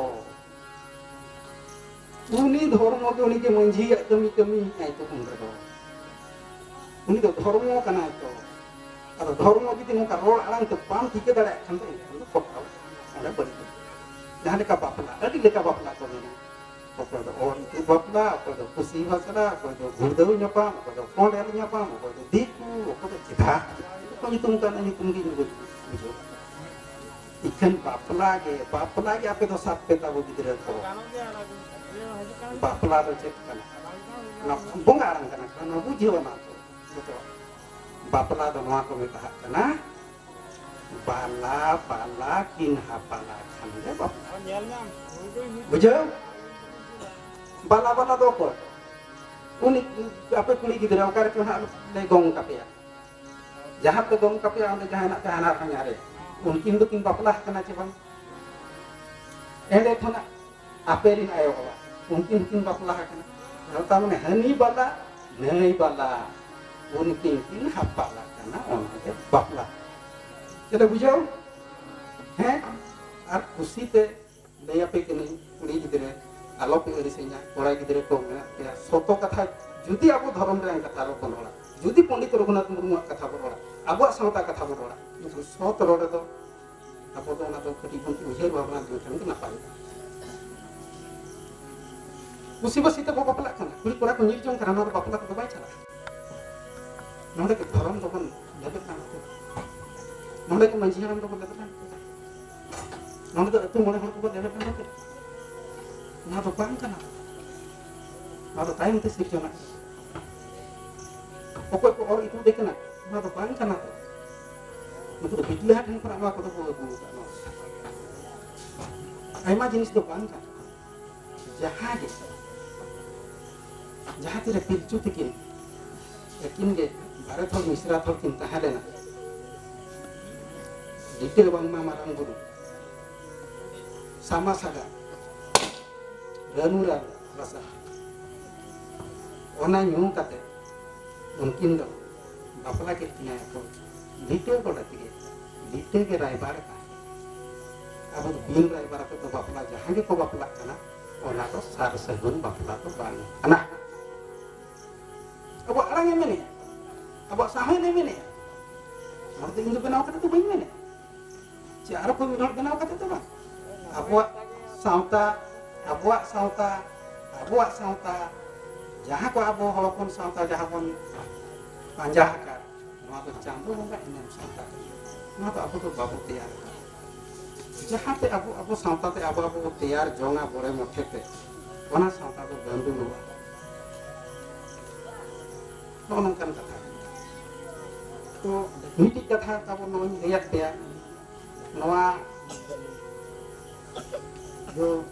ᱩᱱᱤ ᱫᱷᱚᱨᱢᱚ ᱜᱮ, ᱩᱱᱤ ᱜᱮ ᱢᱟᱹᱡᱷᱤᱭᱟᱜ ᱠᱟᱹᱢᱤ ᱠᱟᱹᱢᱤ ᱟᱭ ᱛᱚ ᱩᱱ ᱨᱮᱫᱚ᱾ ᱩᱱᱤ ᱫᱚ ᱫᱷᱚᱨᱢᱚ ᱠᱟᱱᱟᱭ ᱛᱚ᱾ ᱟᱫᱚ ᱫᱷᱚᱨᱢᱚ ᱡᱩᱫᱤ ᱱᱚᱝᱠᱟ ᱨᱚᱲ ᱟᱲᱟᱝ ᱛᱮ ᱵᱟᱢ ᱴᱷᱤᱠᱟᱹ ᱫᱟᱲᱮᱭᱟᱜ ᱠᱷᱟᱱ ᱫᱚ, ᱮᱱᱠᱷᱟᱱ ᱫᱚ ᱠᱚᱴᱷᱟᱣ ᱚᱸᱰᱮ ᱵᱟᱹᱲᱤᱡ᱾ ᱡᱟᱦᱟᱸ ᱞᱮᱠᱟ ᱵᱟᱯᱞᱟ, ᱟᱹᱰᱤ ᱞᱮᱠᱟ ᱵᱟᱯᱞᱟ ᱠᱚ ᱢᱮᱱᱟᱜᱼᱟ᱾ ᱚᱠᱚᱭ ᱫᱚ ᱚᱨ ᱤᱛᱩᱫ ᱵᱟᱯᱞᱟ, ᱚᱠᱚᱭ ᱫᱚ ᱠᱩᱥᱤ ᱵᱷᱟᱥᱲᱟ, ᱚᱠᱚᱭ ᱫᱚ ᱜᱩᱲᱫᱟᱹᱣ ᱧᱟᱯᱟᱢ, ᱚᱠᱚᱭ ᱫᱚ ᱠᱚᱸᱰᱮᱞ ᱧᱟᱯᱟᱢ, ᱚᱠᱚᱭ ᱫᱚ ᱫᱤᱠᱩ, ᱚᱠᱚᱭ ᱫᱚ ᱪᱮᱫᱟᱜ ᱠᱚ ᱧᱩᱛᱩᱢ ᱠᱟᱱᱟ, ᱧᱩᱛᱩᱢ ᱜᱮ ᱤᱧ ᱵᱟᱹᱧ ᱵᱩᱡᱷᱟᱹᱣ᱾ ᱤᱠᱷᱟᱹᱱ ᱵᱟᱯᱞᱟ ᱜᱮ, ᱵᱟᱯᱞᱟ ᱜᱮ ᱟᱯᱮ ᱫᱚ ᱥᱟᱵ ᱯᱮ ᱛᱟᱵᱚ ᱜᱤᱫᱽᱨᱟᱹ ᱠᱚ᱾ ᱵᱟᱯᱞᱟ ᱫᱚ ᱪᱮᱫ ᱠᱟᱱᱟ? ᱚᱱᱟ ᱵᱚᱸᱜᱟ ᱟᱲᱟᱝ ᱠᱟᱱᱟ, ᱚᱱᱟ ᱵᱩᱡᱷᱟᱹᱣ ᱚᱱᱟ ᱠᱚ ᱡᱚᱛᱚ᱾ ᱵᱟᱯᱞᱟ ᱫᱚ ᱱᱚᱣᱟ ᱠᱚ ᱢᱮᱛᱟᱜ ᱠᱟᱱᱟ ᱵᱟᱞᱟ ᱵᱟᱞᱟ ᱠᱤᱱ ᱦᱟᱯᱟᱞᱟ ᱠᱷᱟᱱ ᱜᱮ ᱵᱟᱯᱞᱟ᱾ ᱵᱩᱡᱷᱟᱹᱣ? ᱵᱟᱞᱟ ᱵᱟᱞᱟ ᱫᱚ ᱚᱠᱚᱭ? ᱩᱱᱤ ᱟᱯᱮ ᱠᱩᱲᱤ ᱜᱤᱫᱽᱨᱟᱹ ᱚᱠᱟ ᱨᱮᱪᱚ ᱦᱟᱸᱜ ᱞᱮ ᱜᱚᱝ ᱠᱟᱯᱮᱭᱟ, ᱡᱟᱦᱟᱸ ᱯᱮ ᱜᱚᱝ ᱠᱟᱯᱮᱭᱟ ᱚᱸᱰᱮ ᱡᱟᱦᱟᱸ ᱦᱮᱱᱟᱜ ᱯᱮ ᱦᱟᱱᱦᱟᱨ ᱦᱚᱧᱦᱟᱨ ᱨᱮ, ᱩᱱᱠᱤᱱ ᱫᱚᱠᱤᱱ ᱵᱟᱯᱞᱟ ᱟᱠᱟᱱᱟ ᱪᱮ ᱵᱟᱝ? ᱮᱸᱰᱮ ᱠᱷᱚᱱᱟᱜ ᱟᱯᱮ ᱨᱮᱱ ᱟᱭᱳ ᱵᱟᱵᱟ ᱩᱱᱠᱤᱱ ᱦᱚᱸᱠᱤᱱ ᱵᱟᱯᱞᱟ ᱟᱠᱟᱱᱟ᱾ ᱟᱫᱚ ᱛᱟᱨ ᱢᱟᱱᱮ ᱦᱟᱹᱱᱤ ᱵᱟᱞᱟ ᱱᱟᱹᱭ ᱵᱟᱞᱟ ᱩᱱᱠᱤᱱ ᱠᱤᱱ ᱦᱟᱯᱟᱞ ᱟᱠᱟᱱᱟ, ᱚᱱᱟᱜᱮ ᱵᱟᱯᱞᱟ᱾ ᱪᱮᱫ ᱯᱮ ᱵᱩᱡᱷᱟᱹᱣ? ᱦᱮᱸ? ᱟᱨ ᱠᱩᱥᱤ ᱛᱮ ᱞᱟᱹᱭ ᱟᱯᱮ ᱠᱟᱹᱱᱟᱹᱧ, ᱠᱩᱲᱤ ᱜᱤᱫᱽᱨᱟᱹ ᱟᱞᱚ ᱯᱮ ᱟᱹᱲᱤᱥᱟᱹᱧᱟ, ᱠᱚᱲᱟ ᱜᱤᱫᱽᱨᱟᱹ ᱠᱚ ᱢᱮᱱᱟᱜ ᱯᱮᱭᱟ, ᱥᱚᱛᱚ ᱠᱟᱛᱷᱟ, ᱡᱩᱫᱤ ᱟᱵᱚ ᱫᱷᱚᱨᱚᱢ ᱨᱮᱭᱟᱜ ᱠᱟᱛᱷᱟ ᱵᱚᱱ ᱨᱚᱲᱟ, ᱡᱩᱫᱤ ᱯᱚᱱᱰᱤᱛ ᱨᱚᱜᱷᱩᱱᱟᱛᱷ ᱢᱩᱨᱢᱩᱣᱟᱜ ᱠᱟᱛᱷᱟ ᱵᱚᱱ ᱨᱚᱲᱟ, ᱟᱵᱚᱣᱟᱜ ᱥᱟᱶᱛᱟ ᱠᱟᱛᱷᱟ ᱵᱚᱱ ᱨᱚᱲᱟ, ᱢᱮᱱᱠᱷᱟᱱ ᱥᱚᱛ ᱨᱚᱲ ᱨᱮᱫᱚ ᱟᱵᱚ ᱫᱚ ᱚᱱᱟ ᱫᱚ ᱠᱟᱹᱴᱤᱡ ᱵᱚᱱ ᱩᱭᱦᱟᱹᱨ ᱵᱷᱟᱵᱽᱱᱟ ᱞᱮᱱᱠᱷᱟᱱ ᱜᱮ ᱱᱟᱯᱟᱭᱚᱜᱼᱟ᱾ ᱠᱩᱥᱤᱵᱟᱹᱥᱤ ᱛᱮᱠᱚ ᱵᱟᱯᱞᱟᱜ ᱠᱟᱱᱟ, ᱠᱩᱲᱤ ᱠᱚᱲᱟ ᱠᱚ ᱧᱤᱨ ᱡᱚᱝ ᱠᱟᱱᱟ, ᱱᱚᱣᱟ ᱫᱚ ᱵᱟᱯᱞᱟ ᱠᱚᱫᱚ ᱵᱟᱭ ᱪᱟᱞᱟᱜᱼᱟ᱾ ᱱᱚᱰᱮ ᱜᱮ ᱫᱷᱚᱨᱚᱢ ᱫᱚᱵᱚᱱ ᱞᱮᱵᱮᱫ ᱞᱟᱱ ᱠᱮᱫᱟ, ᱱᱚᱰᱮ ᱜᱮ ᱢᱟᱹᱡᱷᱤ ᱦᱟᱲᱟᱢ ᱫᱚᱵᱚᱱ ᱞᱮᱵᱮᱫ ᱞᱟᱱ ᱠᱮᱫᱟ, ᱱᱚᱰᱮ ᱫᱚ ᱟᱹᱛᱩ ᱢᱚᱬᱮ ᱦᱚᱲ ᱠᱚᱵᱚᱱ ᱞᱮᱵᱮᱫ ᱞᱟᱱ ᱠᱮᱫᱟ᱾ ᱱᱚᱣᱟ ᱫᱚ ᱵᱟᱝ ᱠᱟᱱᱟ, ᱱᱚᱣᱟ ᱫᱚ ᱛᱟᱭᱚᱢ ᱛᱮ ᱥᱤᱨᱡᱚᱱᱟᱜ ᱠᱟᱱᱟ᱾ ᱚᱠᱚᱭ ᱠᱚ ᱚᱨ ᱤᱫᱤ ᱠᱟᱱᱟ, ᱱᱚᱣᱟ ᱫᱚ ᱵᱟᱝ ᱠᱟᱱᱟ ᱛᱚ᱾ ᱱᱩᱠᱩ ᱫᱚ ᱵᱤᱴᱞᱟᱦᱟ ᱴᱷᱮᱱ ᱠᱷᱚᱱᱟᱜ ᱱᱚᱣᱟ ᱠᱚᱫᱚ ᱠᱚ ᱟᱹᱜᱩ ᱟᱠᱟᱫ᱾ ᱱᱚᱣᱟ ᱟᱭᱢᱟ ᱡᱤᱱᱤᱥ ᱫᱚ ᱵᱟᱝ ᱠᱟᱱᱟ᱾ ᱡᱟᱦᱟᱸ ᱜᱮ, ᱡᱟᱦᱟᱸ ᱛᱤᱨᱮ ᱯᱤᱞᱪᱩ ᱛᱤᱠᱤᱱ ᱟᱹᱠᱤᱱ ᱜᱮ ᱵᱟᱨᱮ ᱛᱷᱚᱲ ᱢᱤᱥᱨᱟ ᱛᱷᱚᱲ ᱠᱤᱱ ᱛᱟᱦᱮᱸ ᱞᱮᱱᱟ, ᱞᱤᱴᱟᱹ ᱵᱟᱝᱢᱟ ᱢᱟᱨᱟᱝ ᱵᱩᱨᱩ, ᱥᱟᱢᱟ ᱥᱟᱜᱟ, ᱨᱟᱹᱱᱩ ᱨᱟᱥᱟ, ᱚᱱᱟ ᱧᱩ ᱠᱟᱛᱮ ᱩᱱᱠᱤᱱ ᱫᱚ ᱵᱟᱯᱞᱟ ᱠᱮᱫ ᱠᱤᱱᱟ ᱠᱚ ᱞᱤᱴᱟᱹ ᱜᱚᱰᱟ ᱛᱮᱜᱮ᱾ ᱞᱤᱴᱟᱹ ᱜᱮ ᱨᱟᱭᱵᱟᱨ ᱠᱟᱱᱟ᱾ ᱟᱵᱚ ᱫᱚ ᱵᱤᱱ ᱨᱟᱭᱵᱟᱨ ᱟᱛᱮ ᱫᱚ ᱵᱟᱯᱞᱟ ᱡᱟᱦᱟᱸ ᱜᱮᱠᱚ ᱵᱟᱯᱞᱟᱜ ᱠᱟᱱᱟ, ᱚᱱᱟ ᱫᱚ ᱥᱟᱨ ᱥᱟᱹᱜᱩᱱ ᱵᱟᱯᱞᱟ ᱫᱚ ᱵᱟᱝ ᱠᱟᱱᱟ᱾ ᱟᱵᱚᱣᱟᱜ ᱟᱲᱟᱝ ᱮ ᱢᱮᱱᱮᱜᱼᱟ, ᱟᱵᱚᱣᱟᱜ ᱥᱟᱶᱦᱮᱫ ᱮ ᱢᱮᱱᱮᱜᱼᱟ᱾ ᱱᱚᱣᱟ ᱫᱚ ᱤᱧ ᱫᱚ ᱵᱮᱱᱟᱣ ᱠᱟᱛᱮ ᱫᱚ ᱵᱟᱹᱧ ᱢᱮᱱᱮᱜᱼᱟ᱾ ᱪᱮ ᱟᱨᱚ ᱠᱚ ᱢᱤᱫ ᱦᱚᱲ ᱵᱮᱱᱟᱣ ᱠᱟᱛᱮ ᱫᱚ ᱵᱟᱝ᱾ ᱟᱵᱚᱣᱟᱜ ᱥᱟᱶᱛᱟ, ᱟᱵᱚᱣᱟᱜ ᱥᱟᱶᱛᱟ, ᱟᱵᱚᱣᱟᱜ ᱥᱟᱶᱛᱟ, ᱡᱟᱦᱟᱸ ᱠᱚ ᱟᱵᱚ ᱦᱚᱲ ᱦᱚᱯᱚᱱ ᱥᱟᱶᱛᱟ ᱡᱟᱦᱟᱸ ᱵᱚᱱ ᱯᱟᱸᱡᱟ ᱟᱠᱟᱫ, ᱱᱚᱣᱟ ᱫᱚ ᱪᱟᱸᱫᱳ ᱵᱚᱸᱜᱟ ᱮᱱᱮᱢ ᱥᱟᱶᱛᱟ ᱠᱟᱱᱟ᱾ ᱱᱚᱣᱟ ᱫᱚ ᱟᱵᱚ ᱫᱚ ᱵᱟᱵᱚ ᱛᱮᱭᱟᱨ ᱟᱠᱟᱫᱟ᱾ ᱡᱟᱦᱟᱸᱛᱮ ᱟᱵᱚ, ᱟᱵᱚ ᱥᱟᱶᱛᱟ ᱛᱮ ᱟᱵᱚ, ᱟᱵᱚ ᱵᱚ ᱛᱮᱭᱟᱨ ᱡᱚᱝᱟ ᱵᱚᱲᱮ ᱢᱚᱴᱷᱮ ᱛᱮ, ᱚᱱᱟ ᱥᱟᱶᱛᱟ ᱫᱚ ᱜᱟᱹᱱᱰᱩᱞᱚᱜᱼᱟ᱾ ᱱᱚᱜᱼᱚ ᱱᱚᱝᱠᱟᱱ ᱠᱟᱛᱷᱟ᱾ ᱛᱚ, ᱢᱤᱫᱴᱤᱡ ᱠᱟᱛᱷᱟ ᱛᱟᱵᱚ ᱱᱚᱜᱼᱚᱭ ᱞᱟᱹᱭᱟᱫ ᱯᱮᱭᱟ, ᱱᱚᱣᱟ ᱫᱚ,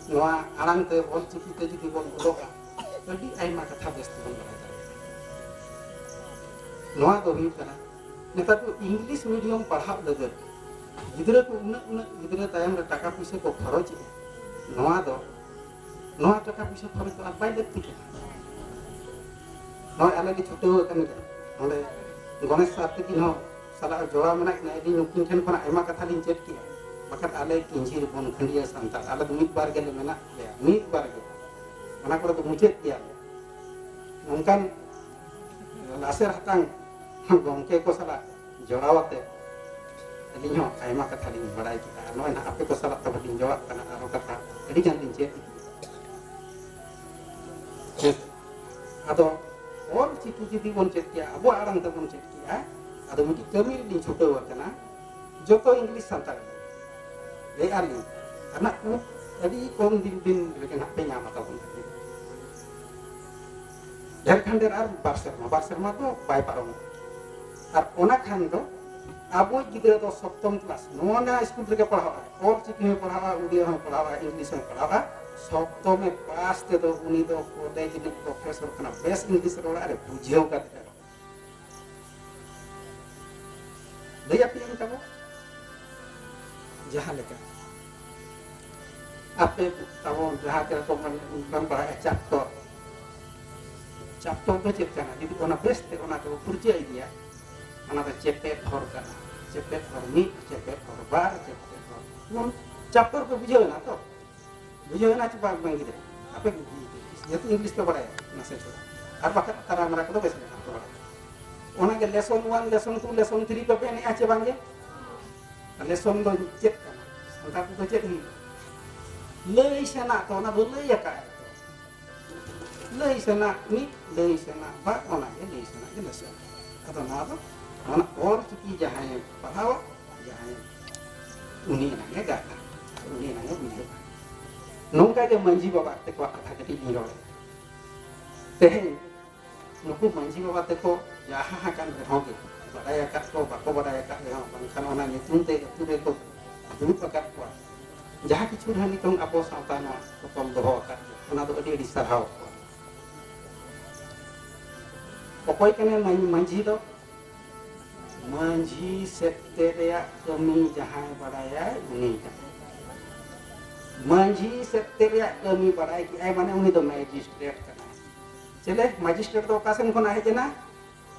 ᱱᱚᱣᱟ ᱟᱲᱟᱝ ᱛᱮ, ᱚᱞ ᱪᱤᱠᱤ ᱛᱮ ᱡᱩᱫᱤ ᱵᱚᱱ ᱚᱞᱚᱜᱟ, ᱟᱹᱰᱤ ᱟᱭᱢᱟ ᱠᱟᱛᱷᱟ ᱵᱮᱥ ᱛᱮᱵᱚᱱ ᱵᱟᱲᱟᱭ ᱫᱟᱲᱮᱭᱟᱜᱼᱟ᱾ ᱱᱚᱣᱟ ᱫᱚ ᱦᱩᱭᱩᱜ ᱠᱟᱱᱟ, ᱱᱮᱛᱟᱨ ᱫᱚ ᱤᱝᱞᱤᱥ ᱢᱤᱰᱤᱭᱟᱢ ᱯᱟᱲᱦᱟᱜ ᱞᱟᱹᱜᱤᱫ ᱜᱤᱫᱽᱨᱟᱹ ᱠᱚ ᱩᱱᱟᱹᱜ, ᱩᱱᱟᱹᱜ ᱜᱤᱫᱽᱨᱟᱹ ᱛᱟᱭᱚᱢ ᱨᱮ ᱴᱟᱠᱟ ᱯᱩᱭᱥᱟᱹ ᱠᱚ ᱠᱷᱚᱨᱚᱪᱮᱜᱼᱟ᱾ ᱱᱚᱣᱟ ᱫᱚ, ᱱᱚᱣᱟ ᱴᱟᱠᱟ ᱯᱩᱭᱥᱟᱹ ᱠᱷᱚᱨᱚᱪ ᱫᱚ ᱟᱨ ᱵᱟᱭ ᱞᱟᱹᱠᱛᱤ ᱠᱟᱱᱟ᱾ ᱱᱚᱜᱼᱚᱭ ᱟᱞᱮ ᱞᱮ ᱪᱷᱩᱴᱟᱹᱣ ᱟᱠᱟᱱ ᱜᱮᱭᱟ᱾ ᱱᱚᱰᱮ ᱜᱚᱱᱮᱥ ᱥᱟᱨ ᱛᱟᱹᱠᱤᱱ ᱦᱚᱸ ᱥᱟᱞᱟᱜ ᱡᱚᱲᱟᱣ ᱢᱮᱱᱟᱜ ᱠᱤᱱᱟ᱾ ᱟᱹᱞᱤᱧ ᱱᱩᱠᱤᱱ ᱴᱷᱮᱱ ᱠᱷᱚᱱᱟᱜ ᱟᱭᱢᱟ ᱠᱟᱛᱷᱟ ᱞᱤᱧ ᱪᱮᱫ ᱠᱮᱜᱼᱟ᱾ ᱵᱟᱠᱷᱟᱱ ᱟᱞᱮ ᱠᱤᱧᱡᱷᱤᱨ ᱵᱚᱱ ᱠᱷᱟᱹᱱᱰᱤᱭᱟᱹ ᱥᱟᱱᱛᱟᱲ, ᱟᱞᱮ ᱫᱚ ᱢᱤᱫ ᱵᱟᱨ ᱜᱮᱞᱮ ᱢᱮᱱᱟᱜ ᱞᱮᱭᱟ, ᱢᱤᱫ ᱵᱟᱨ ᱜᱮ᱾ ᱚᱱᱟ ᱠᱚᱨᱮ ᱫᱚ ᱢᱩᱪᱟᱹᱫ ᱜᱮᱭᱟ᱾ ᱱᱚᱝᱠᱟᱱ ᱞᱟᱥᱮᱨ ᱦᱟᱛᱟᱝ ᱜᱚᱢᱠᱮ ᱠᱚ ᱥᱟᱞᱟᱜ ᱡᱚᱲᱟᱣ ᱟᱛᱮ ᱟᱹᱞᱤᱧ ᱦᱚᱸ ᱟᱭᱢᱟ ᱠᱟᱛᱷᱟ ᱞᱤᱧ ᱵᱟᱲᱟᱭ ᱠᱮᱫᱟ᱾ ᱟᱨ ᱱᱚᱜᱼᱚᱭ ᱱᱟᱦᱟᱜ ᱟᱯᱮ ᱠᱚ ᱥᱟᱞᱟᱜ ᱛᱟᱵᱚᱱ ᱞᱤᱧ ᱡᱚᱲᱟᱜ ᱠᱟᱱᱟ, ᱟᱨᱦᱚᱸ ᱠᱟᱛᱷᱟ ᱟᱹᱰᱤ ᱜᱟᱱ ᱞᱤᱧ ᱪᱮᱫ ᱠᱮᱫᱟ᱾ ᱦᱮᱸ᱾ ᱟᱫᱚ ᱚᱞ ᱪᱤᱠᱤ ᱡᱩᱫᱤ ᱵᱚᱱ ᱪᱮᱫ ᱠᱮᱭᱟ, ᱟᱵᱚᱣᱟᱜ ᱟᱲᱟᱝ ᱛᱮᱵᱚᱱ ᱪᱮᱫ ᱠᱮᱭᱟ, ᱟᱫᱚ ᱢᱤᱫᱴᱤᱡ ᱠᱟᱹᱢᱤ ᱨᱮᱞᱤᱧ ᱪᱷᱩᱴᱟᱹᱣ ᱟᱠᱟᱱᱟ᱾ ᱡᱚᱛᱚ ᱤᱝᱞᱤᱥ ᱥᱟᱱᱛᱟᱲᱤ ᱞᱟᱹᱭᱮᱫᱼᱟ ᱞᱤᱧ, ᱟᱨ ᱱᱟᱜ ᱠᱚ ᱟᱹᱰᱤ ᱠᱚᱢ ᱫᱤᱱ ᱫᱤᱱ ᱨᱮᱜᱮ ᱱᱟᱜ ᱯᱮ ᱧᱟᱢᱟ ᱛᱟᱵᱚᱱ᱾ ᱰᱷᱮᱨ ᱠᱷᱟᱱ ᱰᱷᱮᱨ ᱟᱨ ᱵᱟᱨ ᱥᱮᱨᱢᱟ, ᱵᱟᱨ ᱥᱮᱨᱢᱟ ᱫᱚ ᱵᱟᱭ ᱯᱟᱨᱚᱢᱚᱜᱼᱟ᱾ ᱟᱨ ᱚᱱᱟ ᱠᱷᱟᱱ ᱫᱚ ᱟᱵᱚ ᱜᱤᱫᱽᱨᱟᱹ ᱫᱚ ᱥᱚᱯᱛᱚᱢ ᱠᱞᱟᱥ ᱱᱚᱣᱟ ᱱᱟ ᱥᱠᱩᱞ ᱨᱮᱜᱮ ᱯᱟᱲᱦᱟᱜᱼᱟ, ᱚᱞ ᱪᱤᱠᱤ ᱦᱚᱸᱭ ᱯᱟᱲᱦᱟᱜᱼᱟ, ᱩᱰᱤᱭᱟ ᱦᱚᱸᱭ ᱯᱟᱲᱦᱟᱜᱼᱟ, ᱤᱝᱞᱤᱥ ᱦᱚᱸᱭ ᱯᱟᱲᱦᱟᱜᱼᱟ᱾ ᱥᱚᱯᱛᱚᱢᱮ ᱯᱟᱥ ᱛᱮᱫᱚ ᱩᱱᱤ ᱫᱚ ᱠᱚᱞᱮᱡᱽ ᱨᱤᱱᱤᱡ ᱯᱨᱚᱯᱷᱮᱥᱚᱨ ᱠᱟᱱᱟ, ᱵᱮᱥ ᱤᱝᱞᱤᱥ ᱨᱚᱲ ᱟᱨᱮ ᱵᱩᱡᱷᱟᱹᱣ ᱠᱟᱛᱮ ᱞᱟᱹᱭ ᱟᱯᱮᱭᱟᱹᱧ ᱛᱟᱵᱚ᱾ ᱡᱟᱦᱟᱸ ᱞᱮᱠᱟ ᱟᱯᱮ ᱛᱟᱵᱚ ᱡᱟᱦᱟᱸ ᱛᱮ ᱨᱚᱠᱚᱢ ᱵᱚᱱ ᱵᱟᱲᱟᱭᱟ ᱪᱟᱯᱴᱚᱨ, ᱪᱟᱯᱴᱚᱨ ᱫᱚ ᱪᱮᱫ ᱠᱟᱱᱟ? ᱡᱩᱫᱤ ᱚᱱᱟ ᱵᱮᱥ ᱛᱮ ᱚᱱᱟ ᱛᱮᱵᱚ ᱯᱩᱨᱪᱟᱹ ᱤᱫᱤᱭᱟ, ᱚᱱᱟ ᱫᱚ ᱪᱮᱯᱮᱫ ᱦᱚᱨ ᱠᱟᱱᱟ᱾ ᱪᱮᱯᱮᱫ ᱦᱚᱨ ᱢᱤᱫ, ᱪᱮᱯᱮᱫ ᱦᱚᱨ ᱵᱟᱨ, ᱪᱮᱯᱮᱫ ᱦᱚᱨ ᱯᱩᱱ᱾ ᱪᱟᱯᱴᱚᱨ ᱯᱮ ᱵᱩᱡᱷᱟᱹᱣ ᱮᱱᱟ ᱛᱚ? ᱵᱩᱡᱷᱟᱹᱣ ᱮᱱᱟ ᱪᱮ ᱵᱟᱝ, ᱵᱟᱝ ᱜᱤᱫᱽᱨᱟᱹ? ᱟᱯᱮ ᱡᱮᱦᱮᱛᱩ ᱤᱝᱞᱤᱥ ᱯᱮ ᱵᱟᱲᱟᱭᱟ ᱱᱟᱥᱮ ᱛᱷᱚᱲᱟ, ᱟᱨ ᱵᱟᱠᱷᱟᱱ ᱛᱟᱨᱟ ᱢᱟᱨᱟ ᱠᱚᱫᱚ ᱵᱮᱥ ᱞᱮᱠᱟ ᱯᱮ ᱵᱟᱲᱟᱭᱟ᱾ ᱚᱱᱟᱜᱮ lesson one, lesson two, lesson three ᱯᱮ ᱢᱮᱱᱮᱜᱼᱟ ᱪᱮ ᱵᱟᱝᱜᱮ? ᱞᱮᱥᱚᱱ ᱫᱚ ᱪᱮᱫ ᱠᱟᱱᱟ? ᱥᱟᱱᱛᱟᱲ ᱛᱮᱫᱚ ᱪᱮᱫ ᱦᱩᱭᱩᱜᱼᱟ? ᱞᱟᱹᱭ ᱥᱮᱱᱟᱜ ᱛᱚ, ᱚᱱᱟ ᱫᱚ ᱞᱟᱹᱭ ᱟᱠᱟᱫ ᱟᱭ ᱛᱚ᱾ ᱞᱟᱹᱭ ᱥᱮᱱᱟᱜ ᱢᱤᱫ, ᱞᱟᱹᱭ ᱥᱮᱱᱟᱜ ᱵᱟᱨ, ᱚᱱᱟᱜᱮ ᱞᱟᱹᱭ ᱥᱮᱱᱟᱜ ᱜᱮ ᱞᱮᱥᱚᱱ᱾ ᱟᱫᱚ ᱱᱚᱣᱟ ᱫᱚ ᱚᱱᱟ ᱚᱞ ᱪᱤᱠᱤ ᱡᱟᱦᱟᱸᱭᱮ ᱯᱟᱲᱦᱟᱣᱟ, ᱡᱟᱦᱟᱸᱭ, ᱩᱱᱤ ᱮᱱᱟᱝ ᱮ ᱜᱟᱱᱟ, ᱩᱱᱤ ᱮᱱᱟᱝ ᱮ ᱵᱩᱡᱷᱟᱹᱣᱟ᱾ ᱱᱚᱝᱠᱟ ᱜᱮ ᱢᱟᱹᱡᱷᱤ ᱵᱟᱵᱟ ᱛᱟᱠᱚᱣᱟᱜ ᱠᱟᱛᱷᱟ ᱠᱟᱹᱴᱤᱡ ᱞᱤᱧ ᱨᱚᱲᱟ᱾ ᱛᱮᱦᱮᱧ ᱱᱩᱠᱩ ᱢᱟᱹᱡᱷᱤ ᱵᱟᱵᱟ ᱛᱟᱠᱚ ᱡᱟᱦᱟᱸ ᱟᱠᱟᱱ ᱨᱮᱦᱚᱸ ᱜᱮ, ᱵᱟᱰᱟᱭ ᱟᱠᱟᱫ ᱠᱚ ᱵᱟᱠᱚ ᱵᱟᱰᱟᱭ ᱟᱠᱟᱫ ᱨᱮᱦᱚᱸ, ᱵᱟᱝᱠᱷᱟᱱ ᱚᱱᱟ ᱧᱩᱛᱩᱢ ᱛᱮ ᱟᱹᱛᱩ ᱨᱮᱠᱚ ᱫᱩᱲᱩᱵ ᱟᱠᱟᱫ ᱠᱚᱣᱟ, ᱡᱟᱦᱟᱸ ᱠᱤᱪᱷᱩ ᱨᱮᱦᱚᱸ ᱱᱤᱛᱚᱝ ᱟᱵᱚ ᱥᱟᱶᱛᱟ ᱱᱚᱣᱟ ᱠᱚ ᱛᱚᱞ ᱫᱚᱦᱚ ᱟᱠᱟᱫ ᱜᱮᱭᱟ, ᱚᱱᱟ ᱫᱚ ᱟᱹᱰᱤ ᱟᱹᱰᱤ ᱥᱟᱨᱦᱟᱣ ᱠᱚᱣᱟ᱾ ᱚᱠᱚᱭ ᱠᱟᱱᱟᱭ ᱢᱟᱹ-, ᱢᱟᱹᱡᱷᱤ ᱫᱚ? ᱢᱟᱹᱡᱷᱤ ᱥᱮᱫᱛᱮ ᱨᱮᱭᱟᱜ ᱠᱟᱹᱢᱤ ᱡᱟᱦᱟᱸᱭ ᱵᱟᱲᱟᱭᱟᱭ, ᱩᱱᱤ ᱠᱟᱱᱟᱭ᱾ ᱢᱟᱹᱡᱷᱤ ᱥᱮᱫᱛᱮ ᱨᱮᱭᱟᱜ ᱠᱟᱹᱢᱤ ᱵᱟᱲᱟᱭ ᱠᱮᱜᱼᱟᱭ, ᱢᱟᱱᱮ ᱩᱱᱤ ᱫᱚ ᱢᱮᱡᱤᱥᱴᱨᱮᱴ ᱠᱟᱱᱟᱭ᱾ ᱪᱮᱞᱮ ᱢᱮᱡᱤᱥᱴᱨᱮᱴ ᱫᱚ ᱚᱠᱟ ᱥᱮᱱ ᱠᱷᱚᱱᱟᱜ ᱦᱮᱡ ᱮᱱᱟ?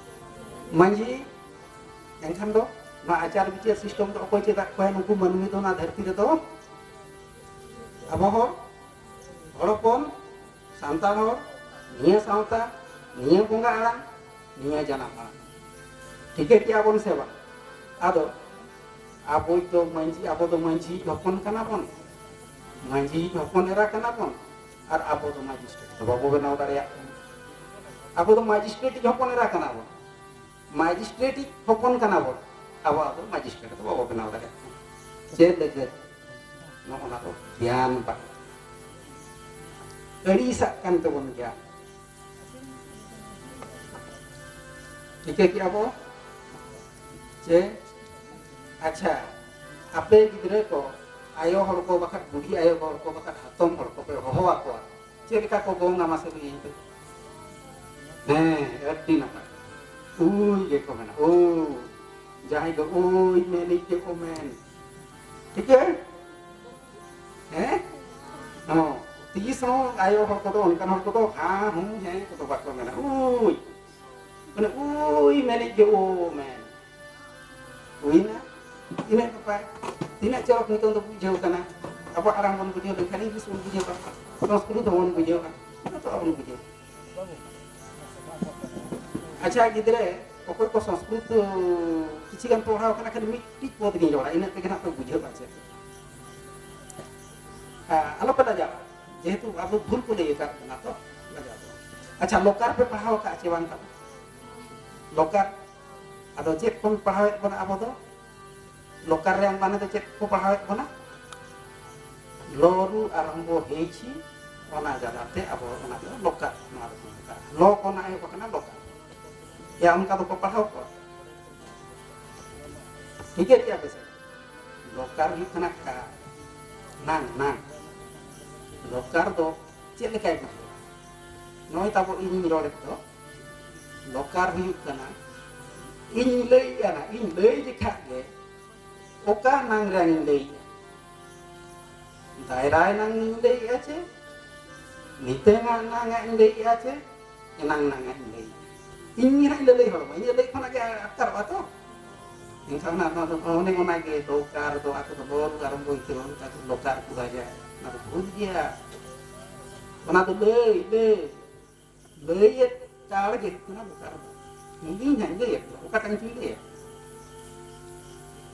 ᱢᱟᱹᱡᱷᱤ᱾ ᱮᱱᱠᱷᱟᱱ ᱫᱚ ᱱᱚᱣᱟ ᱟᱪᱟᱨ ᱵᱤᱪᱟᱹᱨ ᱥᱤᱥᱴᱮᱢ ᱫᱚ ᱚᱠᱚᱭ ᱪᱮᱫ ᱟᱫ ᱠᱚᱣᱟᱭ? ᱱᱩᱠᱩ ᱢᱟᱹᱱᱢᱤ ᱫᱚ ᱱᱚᱣᱟ ᱫᱷᱟᱹᱨᱛᱤ ᱨᱮᱫᱚ ᱟᱵᱚ ᱦᱚᱲ, ᱦᱚᱲ ᱦᱚᱯᱚᱱ, ᱥᱟᱱᱛᱟᱲ ᱦᱚᱲ, ᱱᱤᱭᱟᱹ ᱥᱟᱶᱛᱟ, ᱱᱤᱭᱟᱹ ᱵᱚᱸᱜᱟ ᱟᱲᱟᱝ, ᱱᱤᱭᱟᱹ ᱡᱟᱱᱟᱢ ᱟᱲᱟᱝ᱾ ᱴᱷᱤᱠᱟᱹ ᱠᱮᱜᱼᱟ ᱵᱚᱱ ᱥᱮ ᱵᱟᱝ? ᱟᱫᱚ ᱟᱵᱚ ᱫᱚ ᱢᱟᱹᱡᱷᱤ, ᱟᱵᱚ ᱫᱚ ᱢᱟᱹᱡᱷᱤ ᱦᱚᱯᱚᱱ ᱠᱟᱱᱟ ᱵᱚᱱ, ᱢᱟᱹᱡᱷᱤ ᱦᱚᱯᱚᱱ ᱮᱨᱟ ᱠᱟᱱᱟ ᱵᱚᱱ, ᱟᱨ ᱟᱵᱚ ᱫᱚ ᱢᱟᱡᱤᱥᱴᱨᱮᱴ ᱫᱚ ᱵᱟᱵᱚ ᱵᱮᱱᱟᱣ ᱫᱟᱲᱮᱭᱟᱜ ᱠᱟᱱᱟ᱾ ᱟᱵᱚ ᱫᱚ ᱢᱟᱡᱤᱥᱴᱨᱮᱴ ᱦᱚᱯᱚᱱ ᱮᱨᱟ ᱠᱟᱱᱟ ᱵᱚᱱ, ᱢᱟᱡᱤᱥᱴᱨᱮᱴ ᱦᱚᱯᱚᱱ ᱠᱟᱱᱟ ᱵᱚᱱ, ᱟᱵᱚ ᱟᱫᱚ ᱢᱟᱡᱤᱥᱴᱨᱮᱴ ᱫᱚ ᱵᱟᱵᱚ ᱵᱮᱱᱟᱣ ᱫᱟᱲᱮᱭᱟᱜ ᱠᱟᱱᱟ᱾ ᱪᱮᱫ ᱞᱟᱹᱜᱤᱫ? ᱱᱚᱜᱼᱚ ᱱᱟ ᱫᱚ ᱜᱮᱭᱟᱱ ᱵᱟᱝ, ᱟᱹᱲᱤᱥᱟᱜ ᱠᱟᱱ ᱛᱟᱵᱚᱱ ᱜᱮᱭᱟ᱾ ᱴᱷᱤᱠᱟᱹ ᱠᱮᱜᱼᱟ ᱵᱚ? ᱪᱮ? ᱟᱪᱪᱷᱟ, ᱟᱯᱮ ᱜᱤᱫᱽᱨᱟᱹ ᱠᱚ ᱟᱭᱳ ᱦᱚᱲ ᱠᱚ ᱵᱟᱠᱷᱟᱱ ᱵᱩᱰᱷᱤ ᱟᱭᱳ ᱦᱚᱲ ᱠᱚ ᱵᱟᱠᱷᱟᱱ ᱦᱟᱛᱚᱢ ᱦᱚᱲ ᱠᱚᱯᱮ ᱦᱚᱦᱚ ᱟᱠᱚᱣᱟ, ᱪᱮᱫ ᱞᱮᱠᱟ ᱠᱚ ᱜᱚᱝᱟ ᱢᱟᱥᱮ ᱞᱟᱹᱭᱟᱹᱧ ᱯᱮ? ᱦᱮᱸ, ᱟᱹᱰᱤ ᱱᱟᱯᱟᱭ᱾ ᱩᱭ ᱜᱮᱠᱚ ᱢᱮᱱᱟ, ᱩᱭ᱾ ᱡᱟᱦᱟᱸᱭ ᱫᱚ ᱩᱭ ᱢᱮᱱᱤᱡ ᱜᱮᱠᱚ ᱢᱮᱱ᱾ ᱴᱷᱤᱠᱟᱹ? ᱦᱮᱸ? ᱦᱚᱸ᱾ ᱛᱤᱥ ᱦᱚᱸ ᱟᱭᱳ ᱦᱚᱲ ᱠᱚᱫᱚ, ᱚᱱᱠᱟᱱ ᱦᱚᱲ ᱠᱚᱫᱚ ᱦᱟᱸ, ᱦᱩᱸ, ᱦᱮᱸ ᱠᱚᱫᱚ ᱵᱟᱠᱚ ᱢᱮᱱᱟ᱾ ᱩᱭ᱾ ᱢᱟᱱᱮ ᱩᱭ ᱢᱮᱱᱤᱡ ᱜᱮ ᱳ ᱢᱮᱱ᱾ ᱦᱩᱭᱱᱟ᱾ ᱛᱤᱱᱟᱹᱜ ᱱᱟᱯᱟᱭ, ᱛᱤᱱᱟᱹᱜ ᱪᱚᱨᱚᱠ ᱱᱤᱛᱚᱝ ᱫᱚ ᱵᱩᱡᱷᱟᱹᱣ ᱠᱟᱱᱟ᱾ ᱟᱵᱚᱣᱟᱜ ᱟᱲᱟᱝ ᱵᱚᱱ ᱵᱩᱡᱷᱟᱹᱣ ᱞᱮᱱᱠᱷᱟᱱ ᱤᱝᱞᱤᱥ ᱵᱚᱱ ᱵᱩᱡᱷᱟᱹᱣᱟ, ᱥᱚᱝᱥᱠᱨᱤᱛ ᱦᱚᱸᱵᱚᱱ ᱵᱩᱡᱷᱟᱹᱣᱟ, ᱡᱚᱛᱚᱣᱟᱜ ᱵᱚᱱ ᱵᱩᱡᱷᱟᱹᱣᱟ᱾ ᱟᱪᱪᱷᱟ ᱜᱤᱫᱽᱨᱟᱹ, ᱚᱠᱚᱭ ᱠᱚ ᱥᱚᱝᱥᱠᱨᱤᱛ ᱠᱤᱪᱷᱤ ᱜᱟᱱ ᱯᱮ ᱯᱟᱲᱦᱟᱣ ᱠᱟᱱᱟ, ᱠᱷᱟᱹᱞᱤ ᱢᱤᱫᱴᱤᱡ ᱯᱚᱫ ᱜᱤᱧ ᱨᱚᱲᱟ, ᱤᱱᱟᱹᱜ ᱛᱮᱜᱮ ᱱᱟᱜ ᱯᱮ ᱵᱩᱡᱷᱟᱹᱣᱟ ᱪᱮᱫ᱾ ᱦᱮᱸ, ᱟᱞᱚ ᱯᱮ ᱞᱟᱡᱟᱜᱼᱟ, ᱡᱮᱦᱮᱛᱩ ᱟᱵᱚ ᱵᱷᱩᱞ ᱠᱚ ᱞᱟᱹᱭ ᱟᱠᱟᱫ ᱵᱚᱱᱟ ᱛᱚ, ᱞᱟᱡᱟᱜ ᱫᱚ᱾ ᱟᱪᱪᱷᱟ, ᱞᱚᱠᱟᱨ ᱯᱮ ᱯᱟᱲᱦᱟᱣ ᱟᱠᱟᱫ ᱪᱮ ᱵᱟᱝ ᱛᱟᱵᱚ? ᱞᱚᱠᱟᱨ, ᱟᱫᱚ ᱪᱮᱫ ᱠᱷᱚᱱ ᱯᱟᱲᱦᱟᱣᱮᱫ ᱵᱚᱱᱟ ᱟᱵᱚ ᱫᱚ? ᱞᱚᱠᱟᱨ ᱨᱮᱭᱟᱜ ᱢᱟᱱᱮ ᱫᱚ ᱪᱮᱫ ᱠᱚ ᱯᱟᱲᱦᱟᱣᱮᱫ ᱵᱚᱱᱟ? ᱞᱚ ᱨᱩ ᱟᱨᱟᱢᱵᱚ ᱦᱮᱡ ᱪᱷᱤ, ᱚᱱᱟ ᱡᱟᱞᱟᱛᱮ ᱟᱵᱚ ᱚᱱᱟ ᱫᱚ ᱞᱚᱠᱟᱨ, ᱱᱚᱣᱟ ᱫᱚᱠᱚ ᱢᱮᱛᱟᱜᱼᱟ᱾ ᱞᱚ ᱠᱷᱚᱱᱟᱜ ᱮᱦᱚᱵ ᱟᱠᱟᱱᱟ ᱞᱚᱠᱟᱨ᱾ ᱭᱟ, ᱚᱱᱠᱟ ᱫᱚᱠᱚ ᱯᱟᱲᱦᱟᱣ ᱠᱚᱣᱟ? ᱴᱷᱤᱠᱟᱹ ᱠᱮᱜᱼᱟ ᱯᱮ ᱥᱮ? ᱞᱚᱠᱟᱨ ᱦᱩᱭᱩᱜ ᱠᱟᱱᱟ ᱠᱟ, ᱱᱟᱝ, ᱱᱟᱝ᱾ ᱞᱚᱠᱟᱨ ᱫᱚ ᱪᱮᱫ ᱞᱮᱠᱟᱭ ᱵᱩᱡᱷᱟᱹᱣᱟ? ᱱᱚᱜᱼᱚᱭ ᱛᱟᱵᱚ ᱤᱧ ᱨᱚᱲᱮᱫ ᱫᱚ, ᱞᱚᱠᱟᱨ ᱦᱩᱭᱩᱜ ᱠᱟᱱᱟ, ᱤᱧ ᱞᱟᱹᱭᱮᱜᱼᱟ ᱱᱟ, ᱤᱧ ᱞᱟᱹᱭ ᱡᱮᱠᱷᱟᱡ ᱜᱮ ᱚᱠᱟ ᱱᱟᱝ ᱨᱮᱭᱟᱝ ᱤᱧ ᱞᱟᱹᱭᱮᱜᱼᱟ? ᱫᱟᱭᱨᱟ ᱮᱱᱟᱝ ᱤᱧ ᱞᱟᱹᱭᱮᱜᱼᱟ ᱪᱮ ᱱᱤᱛᱟᱹᱝᱟᱜ ᱱᱟᱝ ᱟᱜ ᱤᱧ ᱞᱟᱹᱭᱮᱜᱼᱟ ᱪᱮ ᱮᱱᱟᱝ ᱱᱟᱝ ᱟᱜ ᱤᱧ ᱞᱟᱹᱭᱮᱜᱼᱟ? ᱤᱧ ᱜᱮ ᱦᱟᱸᱜ ᱤᱧ ᱞᱟᱹᱞᱟᱹᱭ ᱦᱚᱲ ᱢᱟ, ᱤᱧ ᱞᱟᱹᱞᱟᱹᱭ ᱠᱷᱚᱱᱟᱜ ᱜᱮ ᱟᱴᱠᱟᱨᱚᱜᱼᱟ ᱛᱚ᱾ ᱮᱱᱠᱷᱟᱱ ᱚᱱᱟ, ᱚᱱᱟ ᱫᱚ ᱚᱱᱮ ᱚᱱᱟ ᱜᱮ ᱞᱚᱠᱟᱨ ᱫᱚ ᱟᱠᱚ ᱫᱚ ᱞᱚ ᱨᱩ ᱟᱨᱟᱢᱵᱚ ᱤᱛᱟᱹ ᱵᱟᱹᱱᱩᱜ ᱛᱟᱠᱚ, ᱞᱚᱠᱟᱨ ᱠᱚ ᱨᱟᱡᱟ, ᱚᱱᱟ ᱫᱚ ᱵᱷᱩᱞ ᱜᱮᱭᱟ᱾ ᱚᱱᱟ ᱫᱚ ᱞᱟᱹᱭ, ᱞᱟᱹᱭ, ᱞᱟᱹᱭᱮᱫ ᱠᱟᱲ ᱜᱮ ᱦᱩᱭᱩᱜ ᱠᱟᱱᱟ ᱞᱚᱠᱟᱨ ᱫᱚ᱾ ᱤᱧ ᱦᱟᱸᱜ ᱤᱧ ᱞᱟᱹᱭᱮᱫ ᱫᱚ, ᱚᱠᱟᱴᱟᱜ ᱤᱧ ᱞᱟᱹᱭᱟ?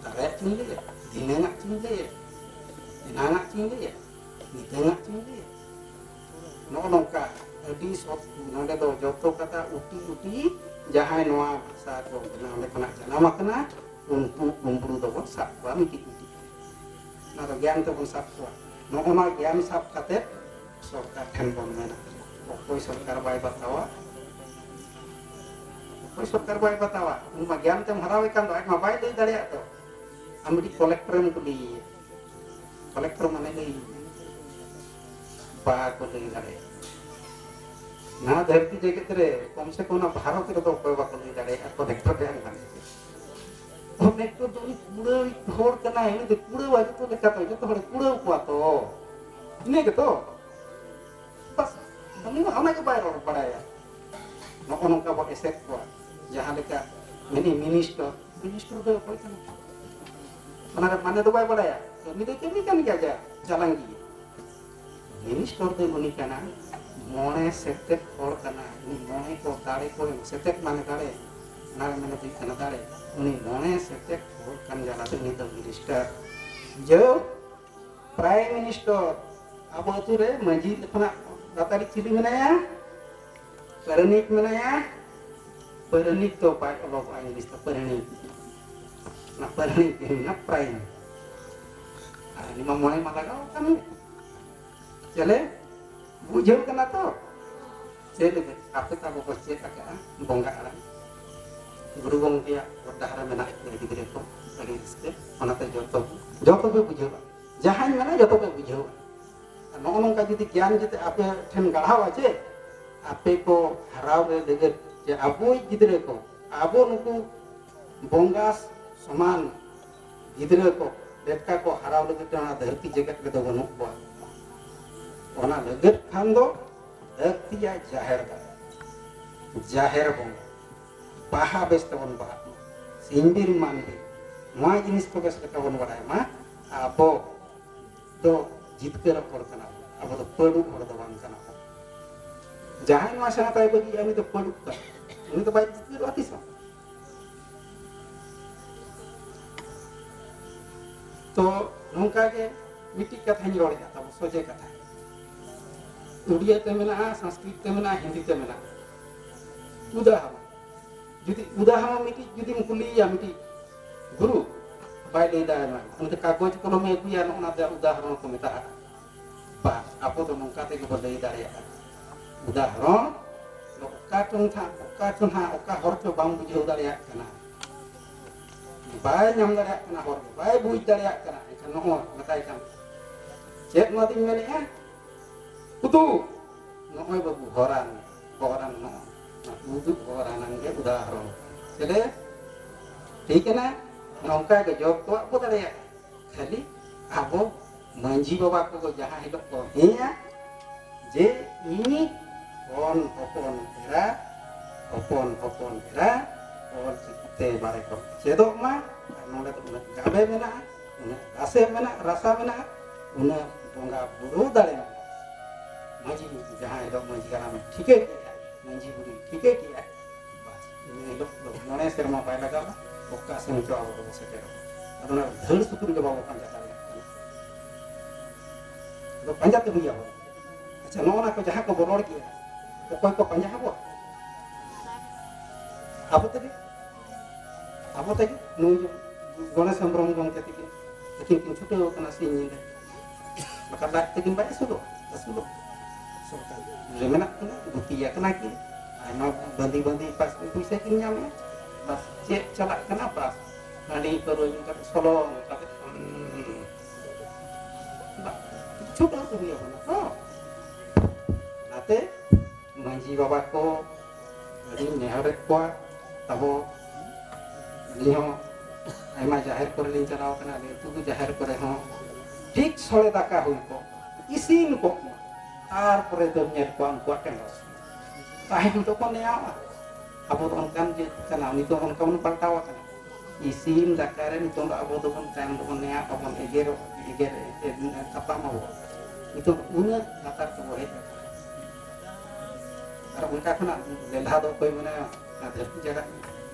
ᱫᱟᱨᱮᱭᱟᱜ ᱪᱤᱧ ᱞᱟᱹᱭᱟ, ᱫᱷᱤᱱᱟᱹᱝᱟᱜ ᱪᱤᱧ ᱞᱟᱹᱭᱟ, ᱮᱱᱟᱝᱟᱜ ᱪᱤᱧ ᱞᱟᱹᱭᱟ, ᱱᱤᱛᱟᱹᱝᱟᱜ ᱪᱤᱧ ᱞᱟᱹᱭᱟ᱾ ᱱᱚᱜᱼᱚ ᱱᱚᱝᱠᱟ ᱟᱹᱰᱤ ᱥᱚᱛ᱾ ᱱᱚᱰᱮ ᱫᱚ ᱡᱚᱛᱚ ᱠᱟᱛᱷᱟ ᱩᱴᱤ ᱩᱴᱤ, ᱡᱟᱦᱟᱸᱭ ᱱᱚᱣᱟ ᱵᱷᱟᱥᱟ ᱠᱚ ᱵᱮᱱᱟᱣ ᱞᱮᱠᱟᱱᱟᱜ ᱡᱟᱱᱟᱢ ᱟᱠᱟᱱᱟ, ᱩᱱᱠᱩ ᱠᱩᱢᱵᱽᱲᱩ ᱫᱚᱵᱚᱱ ᱥᱟᱵ ᱠᱚᱣᱟ ᱢᱤᱫᱴᱤᱡ ᱢᱤᱫᱴᱤᱡ᱾ ᱚᱱᱟ ᱫᱚ ᱜᱮᱭᱟᱱ ᱛᱮᱵᱚᱱ ᱥᱟᱵ ᱠᱚᱣᱟ᱾ ᱱᱚᱜᱼᱚ ᱱᱚᱣᱟ ᱜᱮᱭᱟᱱ ᱥᱟᱵ ᱠᱟᱛᱮ ᱥᱚᱨᱠᱟᱨ ᱴᱷᱮᱱ ᱵᱚᱱ ᱢᱮᱱᱟ᱾ ᱚᱠᱚᱭ ᱥᱚᱨᱠᱟᱨ ᱵᱟᱭ ᱵᱟᱛᱟᱣᱟ? ᱚᱠᱚᱭ ᱥᱚᱨᱠᱟᱨ ᱵᱟᱭ ᱵᱟᱛᱟᱣᱟ? ᱩᱱᱤ ᱢᱟ ᱜᱮᱭᱟᱱ ᱛᱮᱢ ᱦᱟᱨᱟᱣᱮ ᱠᱟᱱ ᱫᱚ, ᱟᱡ ᱢᱟ ᱵᱟᱭ ᱞᱟᱹᱭ ᱫᱟᱲᱮᱭᱟᱜ ᱫᱚ᱾ ᱟᱢ ᱢᱤᱫᱴᱤᱡ ᱠᱚᱞᱮᱠᱴᱚᱨᱮᱢ ᱠᱩᱞᱤᱭᱮᱭᱟ, ᱠᱚᱞᱮᱠᱴᱚᱨ ᱢᱟᱱᱮ ᱞᱟᱹᱭ, ᱵᱟᱠᱚ ᱞᱟᱹᱭ ᱫᱟᱲᱮᱭᱟᱜᱼᱟ᱾ ᱱᱚᱣᱟ ᱫᱷᱟᱹᱨᱛᱤ ᱡᱮᱜᱮᱛ ᱨᱮ ᱠᱚᱢ ᱥᱮ ᱠᱚᱢ ᱚᱱᱟ ᱵᱷᱟᱨᱚᱛ ᱨᱮᱫᱚ ᱚᱠᱚᱭ ᱵᱟᱠᱚ ᱞᱟᱹᱭ ᱫᱟᱲᱮᱭᱟᱜᱼᱟ ᱠᱚᱞᱮᱠᱴᱚᱨ ᱨᱮᱭᱟᱜ ᱢᱟᱱᱮ᱾ ᱠᱚᱞᱮᱠᱴᱚᱨ ᱫᱚ ᱩᱱᱤ ᱠᱩᱲᱟᱹᱣ ᱦᱚᱲ ᱠᱟᱱᱟᱭ, ᱩᱱᱤ ᱫᱚ ᱠᱩᱲᱟᱹᱣᱟ ᱡᱚᱛᱚ ᱞᱮᱠᱟᱛᱮ, ᱡᱚᱛᱚ ᱦᱚᱲᱮ ᱠᱩᱲᱟᱹᱣ ᱠᱚᱣᱟ ᱛᱚ᱾ ᱤᱱᱟᱹ ᱜᱮᱛᱚ᱾ ᱵᱟᱥ, ᱩᱱᱤ ᱢᱟ ᱚᱱᱟ ᱜᱮ ᱵᱟᱭ ᱨᱚᱲ ᱵᱟᱲᱟᱭᱟ᱾ ᱱᱚᱜᱼᱚ ᱱᱚᱝᱠᱟ ᱵᱚᱱ ᱮᱥᱮᱫ ᱠᱚᱣᱟ᱾ ᱡᱟᱦᱟᱸ ᱞᱮᱠᱟ ᱢᱮᱱᱮ ᱢᱤᱱᱤᱥᱴᱟᱨ, ᱢᱤᱱᱤᱥᱴᱟᱨ ᱫᱚ ᱚᱠᱚᱭ ᱠᱟᱱᱟ? ᱚᱱᱟ ᱨᱮ ᱢᱟᱱᱮ ᱫᱚ ᱵᱟᱭ ᱵᱟᱲᱟᱭᱟ᱾ ᱠᱟᱹᱢᱤ ᱫᱚᱭ ᱠᱟᱹᱢᱤ ᱠᱟᱱ ᱜᱮᱭᱟ, ᱡᱟ ᱡᱟᱞᱟᱝ ᱜᱮ᱾ ᱢᱤᱱᱤᱥᱴᱟᱨ ᱫᱚ ᱩᱱᱤ ᱠᱟᱱᱟ, ᱢᱚᱬᱮ ᱥᱮᱛᱮᱫ ᱦᱚᱲ ᱠᱟᱱᱟ᱾ ᱩᱱᱤ ᱢᱚᱬᱮ ᱠᱚ ᱫᱟᱲᱮ ᱠᱚ ᱮᱢ, ᱥᱮᱛᱮᱫ ᱢᱟᱱᱮ ᱫᱟᱲᱮ, ᱚᱱᱟ ᱨᱮ ᱢᱟᱱᱮ ᱦᱩᱭᱩᱜ ᱠᱟᱱᱟ ᱫᱟᱲᱮ᱾ ᱩᱱᱤ ᱢᱚᱬᱮ ᱥᱮᱛᱮᱫ ᱦᱚᱲ ᱠᱟᱱ ᱡᱟᱞᱟᱛᱮ ᱩᱱᱤ ᱫᱚ ᱢᱤᱱᱤᱥᱴᱟᱨ᱾ ᱡᱟᱹᱣ ᱯᱨᱟᱭᱤᱢ ᱢᱤᱱᱤᱥᱴᱟᱨ, ᱟᱵᱚ ᱟᱹᱛᱩ ᱨᱮ ᱢᱟᱹᱡᱷᱤ ᱠᱷᱚᱱᱟᱜ ᱞᱟᱛᱟᱨᱤᱡ ᱪᱤᱞᱤ ᱢᱮᱱᱟᱭᱟ? ᱯᱟᱨᱟᱱᱤᱠ ᱢᱮᱱᱟᱭᱟ᱾ ᱯᱟᱨᱟᱱᱤᱠ ᱫᱚ ᱵᱟᱭ ᱚᱞᱚᱜᱚᱜᱼᱟ, ᱤᱝᱞᱤᱥ ᱛᱮ ᱯᱟᱨᱟᱱᱤᱠ᱾ ᱚᱱᱟ ᱯᱟᱨᱟᱱᱤᱠ ᱜᱮ ᱢᱮᱱᱟᱜ ᱯᱨᱟᱭᱤᱢ᱾ ᱟᱨ ᱩᱱᱤ ᱢᱟ ᱢᱚᱬᱮ ᱢᱟ ᱞᱟᱜᱟᱣ ᱟᱠᱟᱱ ᱜᱮ᱾ ᱪᱮᱞᱮ? ᱵᱩᱡᱷᱟᱹᱣ ᱠᱟᱱᱟ ᱛᱚ? ᱪᱮᱫ ᱞᱟᱹᱜᱤᱫ? ᱟᱯᱮ ᱛᱟᱵᱚ ᱠᱚ ᱪᱮᱫ ᱟᱠᱟᱫᱼᱟ ᱵᱚᱸᱜᱟ ᱟᱲᱟᱝ᱾ ᱜᱩᱨᱩ ᱜᱚᱢᱠᱮᱭᱟᱜ ᱦᱚᱨ ᱰᱟᱦᱟᱨ ᱨᱮ ᱢᱮᱱᱟᱜ ᱯᱮᱭᱟ ᱜᱤᱫᱽᱨᱟᱹ ᱠᱚ, ᱟᱹᱰᱤ ᱨᱟᱹᱥᱠᱟᱹ᱾ ᱚᱱᱟᱛᱮ ᱡᱚᱛᱚ, ᱡᱚᱛᱚ ᱯᱮ ᱵᱩᱡᱷᱟᱹᱣᱟ᱾ ᱡᱟᱦᱟᱸᱧ ᱢᱮᱱᱟ ᱡᱚᱛᱚ ᱯᱮ ᱵᱩᱡᱷᱟᱹᱣᱟ᱾ ᱟᱨ ᱱᱚᱜᱼᱚ ᱱᱚᱝᱠᱟ ᱡᱩᱫᱤ ᱜᱮᱭᱟᱱ ᱡᱩᱫᱤ ᱟᱯᱮ ᱴᱷᱮᱱ ᱜᱟᱲᱦᱟᱣᱟ ᱪᱮ, ᱟᱯᱮ ᱠᱚ ᱦᱟᱨᱟᱣ ᱨᱮ ᱞᱟᱹᱜᱤᱫ ᱡᱮ ᱟᱵᱚᱭᱤᱡ ᱜᱤᱫᱽᱨᱟᱹ ᱠᱚ, ᱟᱵᱚ ᱱᱩᱠᱩ ᱵᱚᱸᱜᱟ ᱥᱚᱢᱟᱱ ᱜᱤᱫᱽᱨᱟᱹ ᱠᱚ ᱞᱮᱠᱟ ᱠᱚ ᱦᱟᱨᱟᱣ ᱞᱟᱹᱜᱤᱫ ᱛᱮ ᱚᱱᱟ ᱫᱷᱟᱹᱨᱛᱤ ᱡᱮᱜᱮᱛ ᱨᱮᱫᱚ ᱵᱟᱹᱱᱩᱜ ᱠᱚᱣᱟ᱾ ᱚᱱᱟ ᱞᱟᱹᱜᱤᱫ ᱠᱷᱟᱱ ᱫᱚ ᱞᱟᱹᱠᱛᱤᱭᱟ ᱡᱟᱦᱮᱨ ᱜᱟᱲ, ᱡᱟᱦᱮᱨ ᱵᱚᱸᱜᱟ, ᱵᱟᱦᱟ ᱵᱮᱥ ᱛᱮᱵᱚᱱ ᱵᱟᱦᱟᱜ ᱢᱟ, ᱥᱤᱧᱵᱤᱨ ᱢᱟᱱᱵᱤᱨ, ᱱᱚᱣᱟ ᱡᱤᱱᱤᱥ ᱠᱚ ᱵᱮᱥ ᱞᱮᱠᱟ ᱵᱚᱱ ᱵᱟᱲᱟᱭ ᱢᱟ᱾ ᱟᱵᱚ ᱫᱚ ᱡᱤᱛᱠᱟᱹᱨᱚᱜ ᱦᱚᱲ ᱠᱟᱱᱟ ᱵᱚᱱ, ᱟᱵᱚ ᱫᱚ ᱯᱟᱹᱰᱩᱵ ᱦᱚᱲ ᱫᱚ ᱵᱟᱝ ᱠᱟᱱᱟ ᱵᱚᱱ᱾ ᱡᱟᱦᱟᱸᱭ ᱱᱚᱣᱟ ᱥᱮᱬᱟ ᱛᱟᱭ ᱵᱟᱹᱜᱤᱭᱟ, ᱩᱱᱤ ᱫᱚ ᱯᱟᱹᱰᱩᱵ ᱠᱟᱱᱟ, ᱩᱱᱤ ᱫᱚ ᱵᱟᱭ ᱡᱤᱛᱠᱟᱹᱨᱚᱜᱼᱟ ᱛᱤᱥ ᱦᱚᱸ᱾ ᱛᱚ ᱱᱚᱝᱠᱟ ᱜᱮ ᱢᱤᱫᱴᱤᱡ ᱠᱟᱛᱷᱟᱧ ᱨᱚᱲᱮᱫᱼᱟ, ᱛᱟᱵᱚ ᱥᱚᱡᱷᱮ ᱠᱟᱛᱷᱟ᱾ ᱩᱲᱤᱭᱟ ᱛᱮ ᱢᱮᱱᱟᱜᱼᱟ, ᱥᱚᱝᱥᱠᱨᱤᱛ ᱛᱮ ᱢᱮᱱᱟᱜᱼᱟ, ᱦᱤᱱᱫᱤ ᱛᱮ ᱢᱮᱱᱟᱜᱼᱟ᱾ ᱩᱫᱟᱦᱚᱨᱚᱱ, ᱡᱩᱫᱤ ᱩᱫᱟᱦᱚᱨᱚᱱ ᱢᱤᱫᱴᱤᱡ ᱡᱩᱫᱤᱢ ᱠᱩᱞᱤᱭᱮᱭᱟ, ᱢᱤᱫᱴᱤᱡ ᱜᱩᱨᱩ ᱵᱟᱭ ᱞᱟᱹᱭ ᱫᱟᱲᱮᱭᱟᱢᱟ, ᱚᱱᱟᱛᱮ ᱠᱟᱜᱚᱡᱽ ᱠᱚᱞᱚᱢᱮ ᱟᱹᱜᱩᱭᱟ, ᱱᱚᱜᱼᱚ ᱱᱟ ᱫᱚ ᱩᱫᱟᱦᱚᱨᱚᱱ ᱠᱚ ᱢᱮᱛᱟᱜᱼᱟ᱾ ᱵᱟᱥ, ᱟᱵᱚ ᱫᱚ ᱱᱚᱝᱠᱟ ᱛᱮᱜᱮ ᱵᱚ ᱞᱟᱹᱭ ᱫᱟᱲᱮᱭᱟᱜᱼᱟ᱾ ᱩᱫᱟᱦᱚᱨᱚᱱ ᱫᱚ ᱚᱠᱟ ᱪᱚᱝ ᱦᱟᱸᱜ, ᱚᱠᱟ ᱪᱚᱝ ᱦᱟᱸᱜ, ᱚᱠᱟ ᱦᱚᱲ ᱪᱚ ᱵᱟᱢ ᱵᱩᱡᱷᱟᱹᱣ ᱫᱟᱲᱮᱭᱟᱜ ᱠᱟᱱᱟ, ᱵᱟᱭ ᱧᱟᱢ ᱫᱟᱲᱮᱭᱟᱜ ᱠᱟᱱᱟ, ᱦᱚᱲ ᱵᱟᱭ ᱵᱩᱡᱽ ᱫᱟᱲᱮᱭᱟᱜ ᱠᱟᱱᱟ, ᱮᱱᱠᱷᱟᱱ ᱱᱚᱜᱼᱚᱭ ᱢᱮᱛᱟᱭ ᱠᱟᱱ, ᱪᱮᱫ ᱱᱚᱣᱟ ᱫᱚᱧ ᱢᱮᱱᱮᱫᱼᱟ? ᱩᱫᱩᱜ᱾ ᱱᱚᱜᱼᱚᱭ ᱵᱟᱹᱵᱩ, ᱦᱚᱨᱟᱱ, ᱦᱚᱨᱟᱱ ᱱᱚᱜᱼᱚᱭ᱾ ᱩᱫᱩᱜ ᱦᱚᱨᱟᱱᱟᱝ ᱜᱮ ᱩᱫᱟᱦᱚᱨᱚᱱ᱾ ᱪᱮᱫ? ᱴᱷᱤᱠ ᱮᱱᱟ? ᱱᱚᱝᱠᱟ ᱜᱮ ᱡᱚᱛᱚᱣᱟᱜ ᱵᱚ ᱫᱟᱲᱮᱭᱟᱜᱼᱟ᱾ ᱠᱷᱟᱹᱞᱤ ᱟᱵᱚ ᱢᱟᱹᱡᱷᱤ ᱵᱟᱵᱟ ᱠᱚ ᱡᱟᱦᱟᱸ ᱦᱤᱞᱳᱜ ᱠᱚ ᱦᱮᱸᱭᱟ, ᱡᱮ ᱤᱧ ᱦᱚᱱ ᱦᱚᱯᱚᱱ ᱮᱨᱟ, ᱦᱚᱯᱚᱱ ᱦᱚᱯᱚᱱ ᱮᱨᱟ ᱚᱞ ᱪᱤᱠᱤᱛᱮ ᱵᱟᱲᱮ ᱠᱚ ᱪᱮᱫᱚᱜ ᱢᱟ, ᱟᱨ ᱱᱚᱰᱮ ᱫᱚ ᱩᱱᱟᱹᱜ ᱜᱟᱵᱮ ᱢᱮᱱᱟᱜᱼᱟ, ᱩᱱᱟᱹᱜ ᱨᱟᱥᱮ ᱢᱮᱱᱟᱜᱼᱟ, ᱨᱟᱥᱟ ᱢᱮᱱᱟᱜᱼᱟ, ᱩᱱᱟᱹᱜ ᱵᱚᱸᱜᱟ ᱵᱩᱨᱩ ᱫᱟᱲᱮ ᱢᱮᱱᱟᱜᱼᱟ᱾ ᱢᱟᱹᱡᱷᱤ ᱡᱟᱦᱟᱸ ᱦᱤᱞᱳᱜ ᱢᱟᱹᱡᱷᱤ ᱦᱟᱲᱟᱢᱮ ᱴᱷᱤᱠᱟᱹ ᱠᱮᱜᱼᱟ, ᱢᱟᱹᱡᱷᱤ ᱵᱩᱰᱷᱤ ᱴᱷᱤᱠᱟᱹ ᱠᱮᱜᱼᱟ, ᱵᱟᱥ, ᱤᱱᱟᱹ ᱦᱤᱞᱳᱜ ᱫᱚ ᱢᱚᱬᱮ ᱥᱮᱨᱢᱟ ᱵᱟᱭ ᱞᱟᱜᱟᱜᱼᱟ, ᱚᱠᱟ ᱥᱮᱱ ᱪᱚ ᱟᱵᱚ ᱫᱚᱵᱚ ᱥᱮᱴᱮᱨᱚᱜᱼᱟ᱾ ᱟᱫᱚ ᱚᱱᱟ ᱫᱷᱟᱹᱲ ᱥᱩᱛᱩᱨ ᱜᱮ ᱵᱟᱵᱚ ᱯᱟᱸᱡᱟ ᱫᱟᱲᱮᱭᱟᱜ ᱠᱟᱱᱟ᱾ ᱟᱫᱚ ᱯᱟᱸᱡᱟ ᱛᱮ ᱦᱩᱭ ᱟᱵᱚᱱᱟ᱾ ᱟᱪᱪᱷᱟ, ᱱᱚᱜᱼᱚ ᱱᱟ ᱠᱚ ᱡᱟᱦᱟᱸ ᱠᱚ ᱵᱚ ᱨᱚᱲ ᱠᱮᱜᱼᱟ, ᱚᱠᱚᱭ ᱠᱚ ᱯᱟᱸᱡᱟ ᱟᱵᱚᱣᱟ? ᱟᱵᱚ ᱛᱮᱜᱮ, ᱟᱵᱚ ᱛᱮᱜᱮ᱾ ᱱᱩᱭ ᱜᱚᱬᱮᱥ ᱦᱮᱢᱵᱨᱚᱢ ᱜᱚᱢᱠᱮ ᱛᱤᱠᱤᱱ, ᱛᱤᱠᱤᱱ ᱠᱤᱱ ᱪᱷᱩᱴᱟᱹᱣ ᱟᱠᱟᱱᱟ ᱥᱤᱧ ᱧᱤᱫᱟᱹ᱾ ᱵᱟᱠᱷᱟᱱ ᱞᱟᱡ ᱛᱮᱠᱤᱱ ᱵᱟᱭ ᱟᱹᱥᱩᱞᱚᱜᱼᱟ, ᱟᱹᱥᱩᱞᱚᱜ᱾ ᱥᱚᱨᱠᱟᱨ ᱨᱮ ᱢᱮᱱᱟᱜ ᱠᱤᱱᱟ, ᱜᱩᱛᱤ ᱟᱠᱟᱱᱟ ᱠᱤᱱ, ᱟᱭᱢᱟ ᱵᱟᱸᱫᱤ ᱵᱟᱸᱫᱤ ᱯᱟᱥ-, ᱯᱩᱭᱥᱟᱹ ᱠᱤᱱ ᱧᱟᱢᱮᱜᱼᱟ᱾ ᱵᱟᱥ, ᱪᱮᱫ ᱪᱟᱞᱟᱜ ᱠᱟᱱᱟ? ᱵᱟᱥ, ᱦᱟᱺᱰᱤ ᱯᱟᱹᱣᱨᱟᱹ ᱧᱩ ᱠᱟᱛᱮ ᱥᱚᱞᱚᱝ ᱠᱟᱛᱮ, ᱦᱩᱸ᱾ ᱵᱟᱥ, ᱪᱷᱩᱴᱟᱹᱣ ᱠᱚ ᱦᱩᱭ ᱟᱵᱚᱱᱟ ᱛᱚ᱾ ᱚᱱᱟᱛᱮ ᱢᱟᱹᱡᱷᱤ ᱵᱟᱵᱟ ᱠᱚ ᱟᱹᱰᱤᱧ ᱱᱮᱦᱚᱨᱮᱫ ᱠᱚᱣᱟ, ᱟᱵᱚ, ᱟᱹᱞᱤᱧ ᱦᱚᱸ ᱟᱭᱢᱟ ᱡᱟᱦᱮᱨ ᱠᱚᱨᱮ ᱞᱤᱧ ᱪᱟᱞᱟᱣ ᱠᱟᱱᱟ, ᱟᱞᱮ ᱟᱹᱛᱩ ᱠᱚ ᱡᱟᱦᱮᱨ ᱠᱚᱨᱮ ᱦᱚᱸ ᱴᱷᱤᱠ ᱥᱚᱲᱮ ᱫᱟᱠᱟ ᱦᱩᱭ ᱠᱚᱜ, ᱤᱥᱤᱱ ᱠᱚᱜ ᱢᱟ, ᱛᱟᱨᱯᱚᱨᱮ ᱫᱚᱢ ᱧᱮᱞ ᱠᱚᱣᱟ ᱩᱱᱠᱩᱣᱟᱜ ᱴᱮᱸᱰᱚᱥ᱾ ᱛᱟᱦᱮᱸ ᱫᱚᱠᱚ ᱱᱮᱭᱟᱣᱟ᱾ ᱟᱵᱚ ᱫᱚ ᱚᱱᱠᱟᱱ ᱡᱟᱹᱛ ᱠᱟᱱᱟ, ᱱᱤᱛᱚᱜ ᱚᱱᱠᱟ ᱵᱚᱱ ᱯᱟᱞᱴᱟᱣ ᱟᱠᱟᱱᱟ᱾ ᱤᱥᱤᱱ ᱫᱟᱠᱟ ᱨᱮ ᱱᱤᱛᱚᱜ ᱫᱚ ᱟᱵᱚ ᱫᱚᱵᱚᱱ ᱛᱟᱭᱚᱢ ᱫᱚᱵᱚᱱ ᱱᱮᱭᱟᱣ ᱟᱵᱚᱱ, ᱮᱜᱮᱨᱚᱜ, ᱮᱜᱮᱨ, ᱮᱜᱮᱨ ᱛᱟᱯᱟᱢ ᱟᱵᱚ᱾ ᱱᱤᱛᱚᱜ ᱩᱱᱟᱹᱜ ᱞᱟᱛᱟᱨ ᱛᱮᱵᱚ ᱦᱮᱡ ᱟᱠᱟᱱᱟ᱾ ᱟᱨ ᱚᱱᱠᱟ ᱠᱷᱚᱱᱟᱜ ᱞᱮᱞᱦᱟ ᱫᱚ ᱚᱠᱚᱭ ᱢᱮᱱᱟᱭᱟ ᱚᱱᱟ ᱫᱷᱟᱹᱨᱛᱤ ᱡᱟᱭᱜᱟ?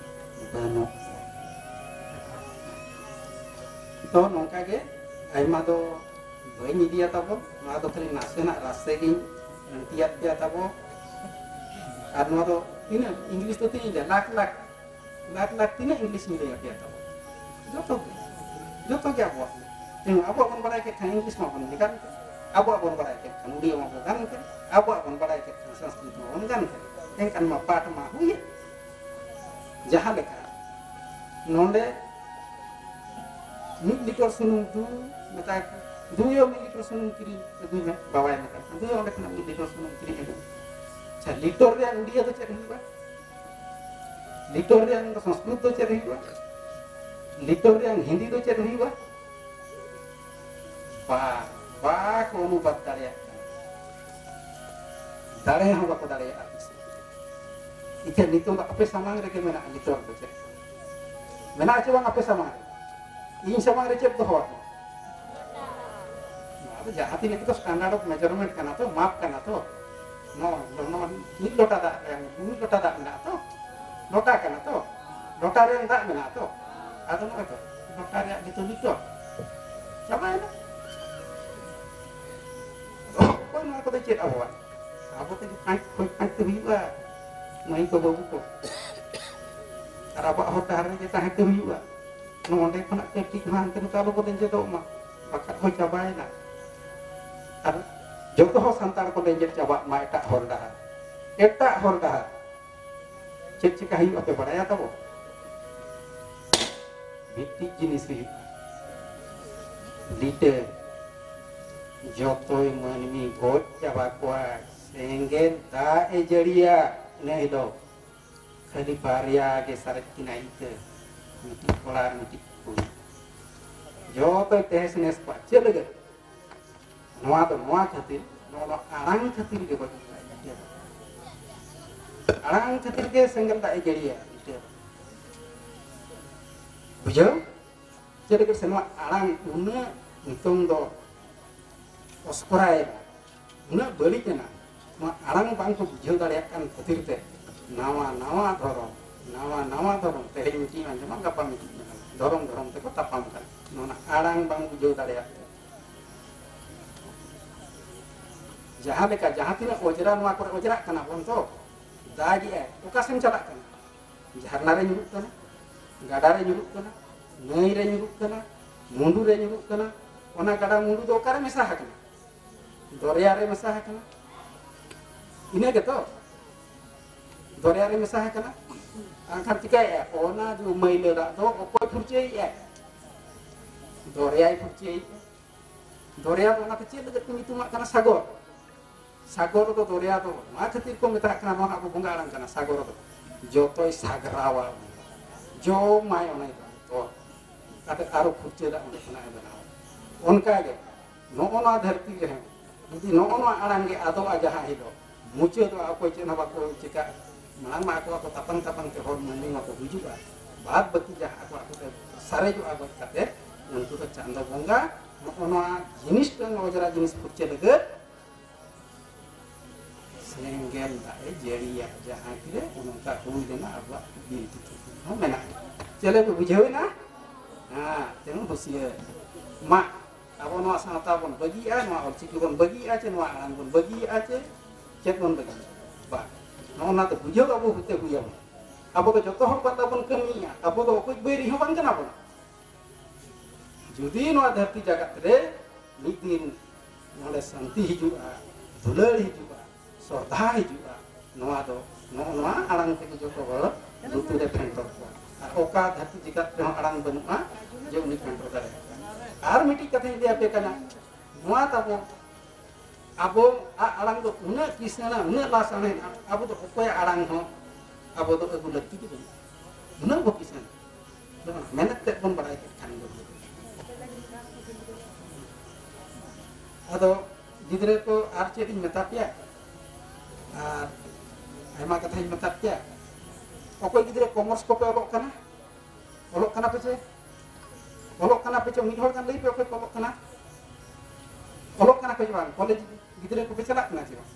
ᱵᱟᱹᱱᱩᱜ᱾ ᱛᱚ ᱱᱚᱝᱠᱟ ᱜᱮ ᱟᱭᱢᱟ ᱫᱚ ᱵᱟᱹᱧ ᱤᱫᱤᱭᱟ ᱛᱟᱵᱚ, ᱱᱚᱣᱟ ᱫᱚ ᱠᱷᱟᱹᱞᱤ ᱱᱟᱥᱮᱱᱟᱜ ᱨᱟᱥᱮ ᱜᱤᱧ ᱟᱹᱬᱛᱤᱭᱟᱫ ᱯᱮᱭᱟ ᱛᱟᱵᱚ᱾ ᱟᱨ ᱱᱚᱣᱟ ᱫᱚ ᱛᱤᱱᱟᱹᱜ ᱤᱝᱞᱤᱥ ᱫᱚ ᱛᱤᱱᱟᱹᱜ ᱤᱧ ᱞᱟᱹᱭᱟ, ᱞᱟᱠᱷ ᱞᱟᱠᱷ, ᱞᱟᱠᱷ ᱞᱟᱠᱷ ᱛᱤᱱᱟᱹᱜ ᱤᱝᱞᱤᱥ ᱤᱧ ᱞᱟᱹᱭ ᱟᱯᱮᱭᱟ ᱛᱟᱵᱚ? ᱡᱚᱛᱚ ᱜᱮ, ᱡᱚᱛᱚ ᱜᱮ ᱟᱵᱚᱣᱟᱜ᱾ ᱛᱮᱦᱮᱧ ᱟᱵᱚᱣᱟᱜ ᱵᱚᱱ ᱵᱟᱲᱟᱭ ᱠᱮᱫ ᱠᱷᱟᱱ ᱤᱝᱞᱤᱥ ᱢᱟᱵᱚᱱ ᱜᱟᱱ ᱠᱮᱫ, ᱟᱵᱚᱣᱟᱜ ᱵᱚᱱ ᱵᱟᱲᱟᱭ ᱠᱮᱫ ᱠᱷᱟᱱ ᱩᱲᱤᱭᱟ ᱢᱟᱵᱚᱱ ᱜᱟᱱ ᱠᱮᱫ, ᱟᱵᱚᱣᱟᱜ ᱵᱚᱱ ᱵᱟᱲᱟᱭ ᱠᱮᱫ ᱠᱷᱟᱱ ᱥᱚᱝᱥᱠᱨᱤᱛ ᱢᱟᱵᱚᱱ ᱜᱟᱱ ᱠᱮᱫ, ᱮᱱᱠᱷᱟᱱ ᱢᱟ ᱯᱟᱴ ᱢᱟ ᱦᱩᱭᱮᱱ᱾ ᱡᱟᱦᱟᱸ ᱞᱮᱠᱟ ᱱᱚᱰᱮ ᱢᱤᱫ ᱞᱤᱴᱚᱨ ᱥᱩᱱᱩᱢ ᱫᱩ ᱢᱮᱛᱟᱭ ᱠᱟᱱᱟ, "ᱫᱩᱭᱳ ᱢᱤᱫ ᱞᱤᱴᱚᱨ ᱥᱩᱱᱩᱢ ᱠᱤᱨᱤᱧ ᱟᱹᱜᱩᱭ ᱢᱮ", ᱵᱟᱵᱟᱭ ᱢᱮᱛᱟᱭ ᱠᱟᱱᱟ, "ᱫᱩᱭᱳ ᱚᱸᱰᱮ ᱠᱷᱚᱱᱟᱜ ᱢᱤᱫ ᱞᱤᱴᱚᱨ ᱥᱩᱱᱩᱢ ᱠᱤᱨᱤᱧ ᱟᱹᱜᱩᱭ ᱢᱮ᱾" ᱟᱪᱪᱷᱟ, ᱞᱤᱴᱚᱨ ᱨᱮᱭᱟᱜ ᱩᱰᱤᱭᱟ ᱫᱚ ᱪᱮᱫ ᱦᱩᱭᱩᱜᱼᱟ? ᱞᱤᱴᱚᱨ ᱨᱮᱭᱟᱜ ᱥᱚᱝᱥᱠᱨᱤᱛ ᱫᱚ ᱪᱮᱫ ᱦᱩᱭᱩᱜᱼᱟ? ᱞᱤᱴᱚᱨ ᱨᱮᱭᱟᱜ ᱦᱤᱱᱫᱤ ᱫᱚ ᱪᱮᱫ ᱦᱩᱭᱩᱜᱼᱟ? ᱵᱟ, ᱵᱟᱠᱚ ᱚᱱᱩᱵᱟᱫ ᱫᱟᱲᱮᱭᱟᱜ ᱠᱟᱱᱟ᱾ ᱫᱟᱲᱮ ᱦᱚᱸ ᱵᱟᱠᱚ ᱫᱟᱲᱮᱭᱟᱜᱼᱟ᱾ ᱤᱠᱷᱟᱹᱱ ᱱᱤᱛᱚᱜ ᱫᱚ ᱟᱯᱮ ᱥᱟᱢᱟᱝ ᱨᱮᱜᱮ ᱢᱮᱱᱟᱜᱼᱟ, ᱱᱤᱛᱚᱜ ᱫᱚ ᱪᱮᱫ ᱢᱮᱱᱟᱜᱼᱟ ᱪᱮ ᱵᱟᱝ ᱟᱯᱮ ᱥᱟᱢᱟᱝ ᱨᱮ? ᱤᱧ ᱥᱟᱢᱟᱝ ᱨᱮ ᱪᱮᱫ ᱫᱚᱦᱚ ᱟᱠᱟᱱᱟ? ᱱᱚᱣᱟ ᱫᱚ ᱡᱟᱦᱟᱸ ᱛᱤᱱᱟᱹᱜ ᱜᱮ ᱥᱴᱮᱱᱰᱟᱨᱰ ᱚᱯᱷ ᱢᱮᱡᱟᱨᱢᱮᱱᱴ ᱠᱟᱱᱟ ᱛᱚ, ᱢᱟᱯ ᱠᱟᱱᱟ ᱛᱚ᱾ ᱱᱚᱣᱟ, ᱱᱚᱣᱟ ᱢᱤᱫ ᱞᱚᱴᱟ ᱫᱟᱜ ᱨᱮ, ᱢᱤᱫ ᱞᱚᱴᱟ ᱫᱟᱜ ᱢᱮᱱᱟᱜᱼᱟ ᱛᱚ, ᱞᱚᱴᱟ ᱠᱟᱱᱟ ᱛᱚ, ᱞᱚᱴᱟ ᱨᱮ ᱫᱟᱜ ᱢᱮᱱᱟᱜᱼᱟ ᱛᱚ᱾ ᱟᱫᱚ ᱱᱚᱜᱼᱚᱭ ᱛᱚ ᱞᱚᱴᱟ ᱨᱮᱭᱟᱜ ᱜᱮᱛᱚ ᱱᱤᱛᱚᱜ ᱪᱟᱵᱟᱭᱮᱱᱟ᱾ ᱚᱠᱚᱭ ᱱᱚᱣᱟ ᱠᱚᱫᱚ ᱪᱮᱫ ᱟᱵᱚᱣᱟᱜ? ᱟᱵᱚ ᱛᱮᱜᱮ ᱯᱟᱸᱪ ᱠᱷᱚᱡ ᱯᱟᱸᱪ ᱛᱮ ᱦᱩᱭᱩᱜᱼᱟ, ᱢᱟᱹᱭ ᱠᱚ ᱵᱟᱹᱵᱩ ᱠᱚ᱾ ᱟᱨ ᱟᱵᱚᱣᱟᱜ ᱦᱚᱨ ᱰᱟᱦᱟᱨ ᱨᱮᱜᱮ ᱛᱟᱦᱮᱸ ᱛᱮ ᱦᱩᱭᱩᱜᱼᱟ᱾ ᱱᱚᱰᱮ ᱠᱷᱚᱱᱟᱜ ᱠᱟᱹᱴᱤᱡ ᱦᱚᱸ ᱦᱟᱱᱛᱮ ᱱᱟᱛᱮ ᱟᱞᱚ ᱵᱚᱱ ᱞᱮᱸᱡᱮᱫᱚᱜ ᱢᱟ, ᱵᱟᱠᱷᱟᱡ ᱦᱚᱸ ᱪᱟᱵᱟᱭᱮᱱᱟ᱾ ᱟᱨ ᱡᱚᱛᱚ ᱦᱚᱸ ᱥᱟᱱᱛᱟᱲ ᱠᱚ ᱞᱮᱸᱡᱮᱫ ᱪᱟᱵᱟᱜ ᱢᱟ ᱮᱴᱟᱜ ᱦᱚᱨ ᱰᱟᱦᱟᱨ, ᱮᱴᱟᱜ ᱦᱚᱨ ᱰᱟᱦᱟᱨ᱾ ᱪᱮᱫ ᱪᱤᱠᱟ ᱦᱩᱭᱩᱜᱼᱟ ᱯᱮ ᱵᱟᱲᱟᱭᱟ ᱛᱟᱵᱚ? ᱢᱤᱫᱴᱤᱡ ᱡᱤᱱᱤᱥ ᱦᱩᱭᱩᱜᱼᱟ, ᱞᱤᱴᱟᱹ᱾ ᱡᱚᱛᱚᱭ ᱢᱟᱹᱱᱢᱤ ᱜᱚᱡ ᱪᱟᱵᱟ ᱠᱚᱣᱟ, ᱥᱮᱸᱜᱮᱞ ᱫᱟᱜ ᱮ ᱡᱟᱹᱲᱤᱭᱟ ᱤᱱᱟᱹ ᱦᱤᱞᱳᱜ᱾ ᱠᱷᱟᱹᱞᱤ ᱵᱟᱨᱭᱟ ᱜᱮ ᱥᱟᱨᱮᱡ ᱠᱤᱱᱟ ᱤᱛᱟᱹ, ᱢᱤᱫᱴᱤᱡ ᱠᱚᱲᱟ ᱟᱨ ᱢᱤᱫᱴᱤᱡ ᱠᱩᱲᱤ᱾ ᱡᱚᱛᱚᱭ ᱛᱮᱦᱮᱥ ᱱᱮᱦᱮᱥ ᱠᱚᱣᱟ᱾ ᱪᱮᱫ ᱞᱟᱹᱜᱤᱫ? ᱱᱚᱣᱟ ᱫᱚ ᱱᱚᱣᱟ ᱠᱷᱟᱹᱛᱤᱨ, ᱱᱚᱣᱟ ᱫᱚ ᱟᱲᱟᱝ ᱠᱷᱟᱹᱛᱤᱨ ᱜᱮ ᱵᱟᱹᱲᱤᱡ ᱮᱱᱟ ᱤᱛᱟᱹ ᱫᱚ᱾ ᱟᱲᱟᱝ ᱠᱷᱟᱹᱛᱤᱨ ᱜᱮ ᱥᱮᱸᱜᱮᱞ ᱫᱟᱜ ᱮ ᱡᱟᱹᱲᱤᱭᱟ ᱤᱛᱟᱹ ᱫᱚ᱾ ᱵᱩᱡᱷᱟᱹᱣ? ᱪᱮᱫ ᱞᱟᱹᱜᱤᱫ ᱥᱮ ᱱᱚᱣᱟ ᱟᱲᱟᱝ ᱩᱱᱟᱹᱜ ᱱᱤᱛᱚᱝ ᱫᱚ ᱚᱥᱠᱚᱨᱟᱭᱮᱱᱟ, ᱩᱱᱟᱹᱜ ᱵᱟᱹᱲᱤᱡ ᱮᱱᱟ, ᱱᱚᱣᱟ ᱟᱲᱟᱝ ᱵᱟᱝ ᱠᱚ ᱵᱩᱡᱷᱟᱹᱣ ᱫᱟᱲᱮᱭᱟᱜ ᱠᱟᱱ ᱠᱷᱟᱹᱛᱤᱨ ᱛᱮ ᱱᱟᱣᱟ ᱱᱟᱣᱟ ᱫᱷᱚᱨᱚᱢ, ᱱᱟᱣᱟ ᱱᱟᱣᱟ ᱫᱷᱚᱨᱚᱢ, ᱛᱮᱦᱮᱧ ᱢᱤᱫᱴᱤᱡ ᱟᱸᱡᱚᱢᱟ, ᱜᱟᱯᱟ ᱢᱤᱫᱴᱤᱡ ᱟᱸᱡᱚᱢᱟ, ᱫᱷᱚᱨᱚᱢ ᱫᱷᱚᱨᱚᱢ ᱛᱮᱠᱚ ᱛᱟᱯᱟᱢ ᱠᱟᱱᱟ᱾ ᱱᱚᱣᱟ ᱟᱲᱟᱝ ᱵᱟᱝ ᱵᱩᱡᱷᱟᱹᱣ ᱫᱟᱲᱮᱭᱟᱜ ᱛᱮ᱾ ᱡᱟᱦᱟᱸ ᱞᱮᱠᱟ ᱡᱟᱦᱟᱸ ᱛᱤᱱᱟᱹᱜ ᱚᱡᱽᱨᱟ ᱱᱚᱣᱟ ᱠᱚᱨᱮ ᱚᱡᱽᱨᱟᱜ ᱠᱟᱱᱟ ᱵᱚᱱ ᱛᱚ, ᱫᱟᱜᱮᱜᱼᱟᱭ, ᱚᱠᱟ ᱥᱮᱱ ᱪᱟᱞᱟᱜ ᱠᱟᱱᱟ? ᱡᱷᱟᱨᱱᱟ ᱨᱮ ᱧᱩᱨᱩᱜ ᱠᱟᱱᱟ, ᱜᱟᱰᱟ ᱨᱮ ᱧᱩᱨᱩᱜ ᱠᱟᱱᱟ, ᱱᱟᱹᱭ ᱨᱮ ᱧᱩᱨᱩᱜ ᱠᱟᱱᱟ, ᱢᱩᱸᱰᱩ ᱨᱮ ᱧᱩᱨᱩᱜ ᱠᱟᱱᱟ᱾ ᱚᱱᱟ ᱜᱟᱰᱟ ᱢᱩᱸᱰᱩ ᱫᱚ ᱚᱠᱟᱨᱮ ᱢᱮᱥᱟ ᱟᱠᱟᱱᱟ? ᱫᱚᱨᱭᱟ ᱨᱮ ᱢᱮᱥᱟ ᱟᱠᱟᱱᱟ᱾ ᱤᱱᱟᱹ ᱜᱮᱛᱚ, ᱫᱚᱨᱭᱟ ᱨᱮ ᱢᱮᱥᱟ ᱟᱠᱟᱱᱟ᱾ ᱮᱱᱠᱷᱟᱱ ᱪᱤᱠᱟᱹᱭᱮᱫᱼᱟ? ᱚᱱᱟ ᱡᱮ ᱢᱟᱹᱭᱞᱟᱹ ᱫᱟᱜ ᱫᱚ ᱚᱠᱚᱭ ᱯᱷᱩᱨᱪᱟᱹᱭᱮᱫᱼᱟ? ᱫᱚᱨᱭᱟᱭ ᱯᱷᱩᱨᱪᱟᱹᱭᱮᱫᱼᱟ᱾ ᱫᱚᱨᱭᱟ ᱫᱚ ᱚᱱᱟᱛᱮ ᱪᱮᱫ ᱞᱟᱹᱜᱤᱫ ᱠᱚ ᱧᱩᱛᱩᱢᱟᱜ ᱠᱟᱱᱟ ᱥᱟᱜᱚᱨ? ᱥᱟᱜᱚᱨ ᱫᱚ ᱫᱚᱨᱭᱟ ᱫᱚ ᱱᱚᱣᱟ ᱠᱷᱟᱹᱛᱤᱨ ᱠᱚ ᱢᱮᱛᱟᱜ ᱠᱟᱱᱟ, ᱱᱚᱣᱟ ᱟᱵᱚ ᱵᱚᱸᱜᱟ ᱟᱲᱟᱝ ᱠᱟᱱᱟ ᱥᱟᱜᱚᱨ ᱫᱚ᱾ ᱡᱚᱛᱚᱭ ᱥᱟᱜᱨᱟᱣᱟ, ᱡᱚᱢᱟᱭ ᱚᱱᱟ ᱫᱚ᱾ ᱠᱟᱛᱮ ᱟᱨᱚ ᱯᱷᱩᱨᱪᱟᱹ ᱫᱟᱜ ᱚᱸᱰᱮ ᱠᱷᱚᱱᱟᱜ ᱮ ᱵᱮᱱᱟᱣᱟ᱾ ᱚᱱᱠᱟᱜᱮ ᱱᱚᱜᱼᱚ ᱱᱚᱣᱟ ᱫᱷᱟᱹᱨᱛᱤ ᱨᱮᱦᱚᱸ ᱡᱩᱫᱤ ᱱᱚᱜᱼᱚ ᱱᱚᱣᱟ ᱟᱲᱟᱝ ᱜᱮ ᱟᱫᱚᱜᱼᱟ, ᱡᱟᱦᱟᱸ ᱦᱤᱞᱳᱜ ᱢᱩᱪᱟᱹᱫᱚᱜᱼᱟ, ᱚᱠᱚᱭ ᱪᱮᱫ ᱦᱚᱸ ᱵᱟᱠᱚ ᱪᱤᱠᱟᱹᱜᱼᱟ, ᱢᱟᱲᱟᱝ ᱢᱟ ᱟᱠᱚ ᱟᱠᱚ ᱛᱟᱯᱟᱝ ᱛᱟᱯᱟᱝ ᱛᱮ ᱦᱚᱲ ᱢᱟᱹᱱᱢᱤ ᱢᱟᱠᱚ ᱜᱩᱡᱩᱜᱼᱟ, ᱵᱟᱫ ᱵᱟᱹᱠᱤ ᱡᱟᱦᱟᱸ ᱟᱠᱚ ᱟᱠᱚ ᱛᱮ ᱥᱟᱨᱮᱡᱚᱜᱼᱟ ᱜᱚᱡ ᱠᱟᱛᱮ, ᱩᱱᱠᱩ ᱫᱚ ᱪᱟᱸᱫᱚ ᱵᱚᱸᱜᱟ ᱱᱚᱜᱼᱚ ᱱᱚᱣᱟ ᱡᱤᱱᱤᱥ ᱫᱚ ᱚᱡᱽᱨᱟ ᱡᱤᱱᱤᱥ ᱯᱷᱩᱨᱪᱟᱹ ᱞᱟᱹᱜᱤᱫ ᱥᱮᱸᱜᱮᱞ ᱫᱟᱜ ᱮ ᱡᱟᱹᱲᱤᱭᱟ, ᱡᱟᱦᱟᱸ ᱛᱤᱨᱮ ᱚᱱᱠᱟ ᱦᱩᱭ ᱞᱮᱱᱟ ᱟᱵᱚᱣᱟᱜ ᱵᱤᱱᱛᱤ ᱛᱷᱩᱛᱤ ᱦᱚᱸ ᱢᱮᱱᱟᱜᱼᱟ᱾ ᱪᱮᱫ ᱞᱮᱠᱟ ᱵᱩᱡᱷᱟᱹᱣ ᱮᱱᱟ? ᱦᱮᱸ, ᱛᱮᱢᱚᱱ ᱦᱩᱸᱥᱤᱭᱟᱹᱨ᱾ ᱢᱟ, ᱟᱵᱚ ᱱᱚᱣᱟ ᱥᱟᱶᱛᱟ ᱵᱚᱱ ᱵᱟᱹᱜᱤᱭᱮᱜᱼᱟ, ᱱᱚᱣᱟ ᱚᱞᱪᱤᱠᱤ ᱵᱚᱱ ᱵᱟᱹᱜᱤᱭᱮᱜᱼᱟ, ᱪᱮ ᱱᱚᱣᱟ ᱟᱲᱟᱝ ᱵᱚᱱ ᱵᱟᱹᱜᱤᱭᱮᱜᱼᱟ, ᱪᱮ ᱪᱮᱫ ᱵᱚᱱ ᱵᱟᱹᱜᱤᱭᱮᱜᱼᱟ? ᱵᱟᱝ, ᱱᱚᱜᱼᱚ ᱱᱚᱣᱟ ᱫᱚ ᱵᱩᱡᱷᱟᱹᱣ ᱟᱵᱚ ᱦᱚᱛᱮ ᱦᱩᱭ ᱟᱵᱚᱱᱟ᱾ ᱟᱵᱚ ᱫᱚ ᱡᱚᱛᱚ ᱦᱚᱲ ᱵᱟᱫ ᱵᱚᱱ ᱠᱟᱹᱢᱤᱭᱮᱜᱼᱟ, ᱟᱵᱚ ᱫᱚ ᱚᱠᱚᱭ ᱵᱟᱹᱭᱨᱤ ᱦᱚᱸ ᱵᱟᱝ ᱠᱟᱱᱟ ᱵᱚᱱ᱾ ᱡᱩᱫᱤ ᱱᱚᱣᱟ ᱫᱷᱟᱹᱨᱛᱤ ᱡᱟᱜᱟᱛ ᱨᱮ ᱢᱤᱫ ᱫᱤᱱ ᱱᱚᱰᱮ ᱥᱟᱱᱛᱤ ᱦᱤᱡᱩᱜᱼᱟ, ᱫᱩᱞᱟᱹᱲ ᱦᱤᱡᱩᱜᱼᱟ, ᱥᱨᱚᱫᱷᱟ ᱦᱤᱡᱩᱜᱼᱟ, ᱱᱚᱣᱟ ᱫᱚ ᱱᱚᱜᱼᱚ ᱱᱚᱣᱟ ᱟᱲᱟᱝ ᱛᱮᱜᱮ ᱡᱚᱛᱚ ᱦᱚᱲ ᱞᱩᱛᱩᱨ ᱮ ᱯᱷᱮᱱᱴᱚᱨ ᱠᱚᱣᱟ᱾ ᱟᱨ ᱚᱠᱟ ᱫᱷᱟᱹᱨᱛᱤ ᱡᱟᱠᱟᱛ ᱨᱮᱦᱚᱸ ᱟᱲᱟᱝ ᱵᱟᱹᱱᱩᱜᱼᱟ ᱡᱮ ᱩᱱᱤ ᱯᱷᱮᱱᱴᱚᱨ ᱫᱟᱲᱮᱭᱟᱜᱼᱟ᱾ ᱟᱨ ᱢᱤᱫᱴᱤᱡ ᱠᱟᱛᱷᱟᱧ ᱞᱟᱹᱭ ᱟᱯᱮ ᱠᱟᱱᱟ, ᱱᱚᱣᱟ ᱛᱟᱵᱚ ᱟᱵᱚᱣᱟᱜ ᱟᱲᱟᱝ ᱫᱚ ᱩᱱᱟᱹᱜ ᱠᱤᱥᱟᱹᱬᱟ, ᱩᱱᱟᱹᱜ ᱞᱟᱥᱟᱬᱦᱮᱫᱼᱟ, ᱟᱵᱚ ᱫᱚ ᱚᱠᱚᱭᱟᱜ ᱟᱲᱟᱝ ᱦᱚᱸ ᱟᱵᱚ ᱫᱚ ᱟᱹᱜᱩ ᱞᱟᱹᱠᱛᱤ ᱜᱮ ᱵᱟᱹᱱᱩᱜᱼᱟ᱾ ᱩᱱᱟᱹᱜ ᱵᱚ ᱠᱤᱥᱟᱹᱬᱟ᱾ ᱡᱮᱢᱚᱱ ᱢᱮᱱᱮᱫ ᱛᱮᱫ ᱵᱚᱱ ᱵᱟᱲᱟᱭ ᱠᱮᱫ ᱠᱷᱟᱱ ᱫᱚ᱾ ᱟᱫᱚ ᱜᱤᱫᱽᱨᱟᱹ ᱠᱚ ᱟᱨ ᱪᱮᱫ ᱤᱧ ᱢᱮᱛᱟ ᱯᱮᱭᱟ? ᱟᱨ ᱟᱭᱢᱟ ᱠᱟᱛᱷᱟᱧ ᱢᱮᱛᱟ ᱯᱮᱭᱟ᱾ ᱚᱠᱚᱭ ᱜᱤᱫᱽᱨᱟᱹ ᱠᱚᱢᱟᱨᱥ ᱠᱚᱯᱮ ᱚᱞᱚᱜ ᱠᱟᱱᱟ? ᱚᱞᱚᱜ ᱠᱟᱱᱟ ᱯᱮ ᱪᱮ? ᱚᱞᱚᱜ ᱠᱟᱱᱟ ᱯᱮ ᱪᱮ? ᱢᱤᱫ ᱦᱚᱲ ᱜᱟᱱ ᱞᱟᱹᱭ ᱯᱮ, ᱚᱠᱚᱭ ᱯᱮ ᱚᱞᱚᱜ ᱠᱟᱱᱟ? ᱚᱞᱚᱜ ᱠᱟᱱᱟ ᱯᱮ ᱪᱮ ᱵᱟᱝ? ᱠᱚᱞᱮᱡᱽ ᱜᱤᱫᱽᱨᱟᱹ ᱠᱚᱯᱮ ᱪᱟᱞᱟᱜ ᱠᱟᱱᱟ ᱪᱮ ᱵᱟᱝ?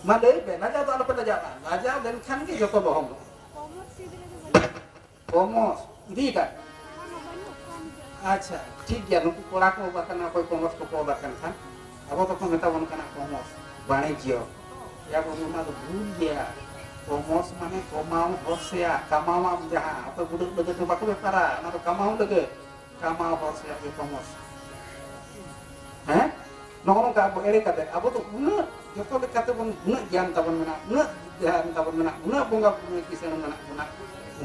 ᱢᱟ ᱞᱟᱹᱭ ᱯᱮ, ᱞᱟᱡᱟᱣ ᱫᱚ ᱟᱞᱚᱯᱮ ᱞᱟᱡᱟᱜᱼᱟ᱾ ᱞᱟᱡᱟᱣ ᱞᱮᱱᱠᱷᱟᱱ ᱜᱮ ᱡᱚᱛᱚ ᱞᱚᱦᱚᱢᱚᱜᱼᱟ᱾ ᱠᱚᱢᱚᱨᱥ ᱤᱫᱤ ᱠᱟᱜ᱾ ᱟᱪᱪᱷᱟ, ᱴᱷᱤᱠ ᱜᱮᱭᱟ, ᱱᱩᱠᱩ ᱠᱚᱲᱟ ᱠᱚ ᱚᱞ ᱟᱠᱟᱱᱟ, ᱚᱠᱚᱭ ᱠᱚᱢᱚᱨᱥ ᱠᱚᱠᱚ ᱚᱞ ᱟᱠᱟᱱ ᱠᱷᱟᱱ, ᱟᱵᱚ ᱫᱚᱠᱚ ᱢᱮᱛᱟ ᱵᱚᱱ ᱠᱟᱱᱟ ᱠᱚᱢᱚᱨᱥ, ᱵᱟᱬᱤᱡᱽᱭᱚ᱾ ᱭᱟ ᱵᱟᱹᱵᱩ, ᱚᱱᱟ ᱫᱚ ᱵᱷᱩᱞ ᱜᱮᱭᱟ᱾ ᱠᱚᱢᱚᱨᱥ ᱢᱟᱱᱮ ᱠᱚᱢᱟᱣ ᱦᱚᱲ ᱥᱮᱭᱟᱜ, ᱠᱟᱢᱟᱣᱟᱢ ᱡᱟᱦᱟᱸ, ᱚᱠᱚᱭ ᱵᱩᱰᱟᱹᱜ ᱞᱟᱹᱜᱤᱫ ᱫᱚ ᱵᱟᱠᱚ ᱵᱮᱯᱟᱨᱟ, ᱚᱱᱟ ᱫᱚ ᱠᱟᱢᱟᱣ ᱞᱟᱹᱜᱤᱫ, ᱠᱟᱢᱟᱣ ᱦᱚᱲ ᱥᱮᱭᱟᱜ ᱜᱮ ᱠᱚᱢᱚᱨᱥ᱾ ᱦᱮᱸ? ᱱᱚᱜᱼᱚ ᱱᱚᱝᱠᱟ ᱟᱵᱚ ᱮᱲᱮ ᱠᱟᱛᱮ, ᱟᱵᱚ ᱫᱚ ᱩᱱᱟᱹᱜ ᱡᱚᱛᱚ ᱞᱮᱠᱟᱛᱮ ᱵᱚᱱ, ᱩᱱᱟᱹᱜ ᱜᱮᱭᱟᱱ ᱛᱟᱵᱚᱱ ᱢᱮᱱᱟᱜᱼᱟ, ᱩᱱᱟᱹᱜ ᱫᱷᱮᱭᱟᱱ ᱛᱟᱵᱚᱱ ᱢᱮᱱᱟᱜᱼᱟ, ᱩᱱᱟᱹᱜ ᱵᱚᱸᱜᱟ ᱵᱩᱨᱩ ᱨᱮ ᱠᱤᱥᱟᱹᱬ ᱢᱮᱱᱟᱜ ᱵᱚᱱᱟ,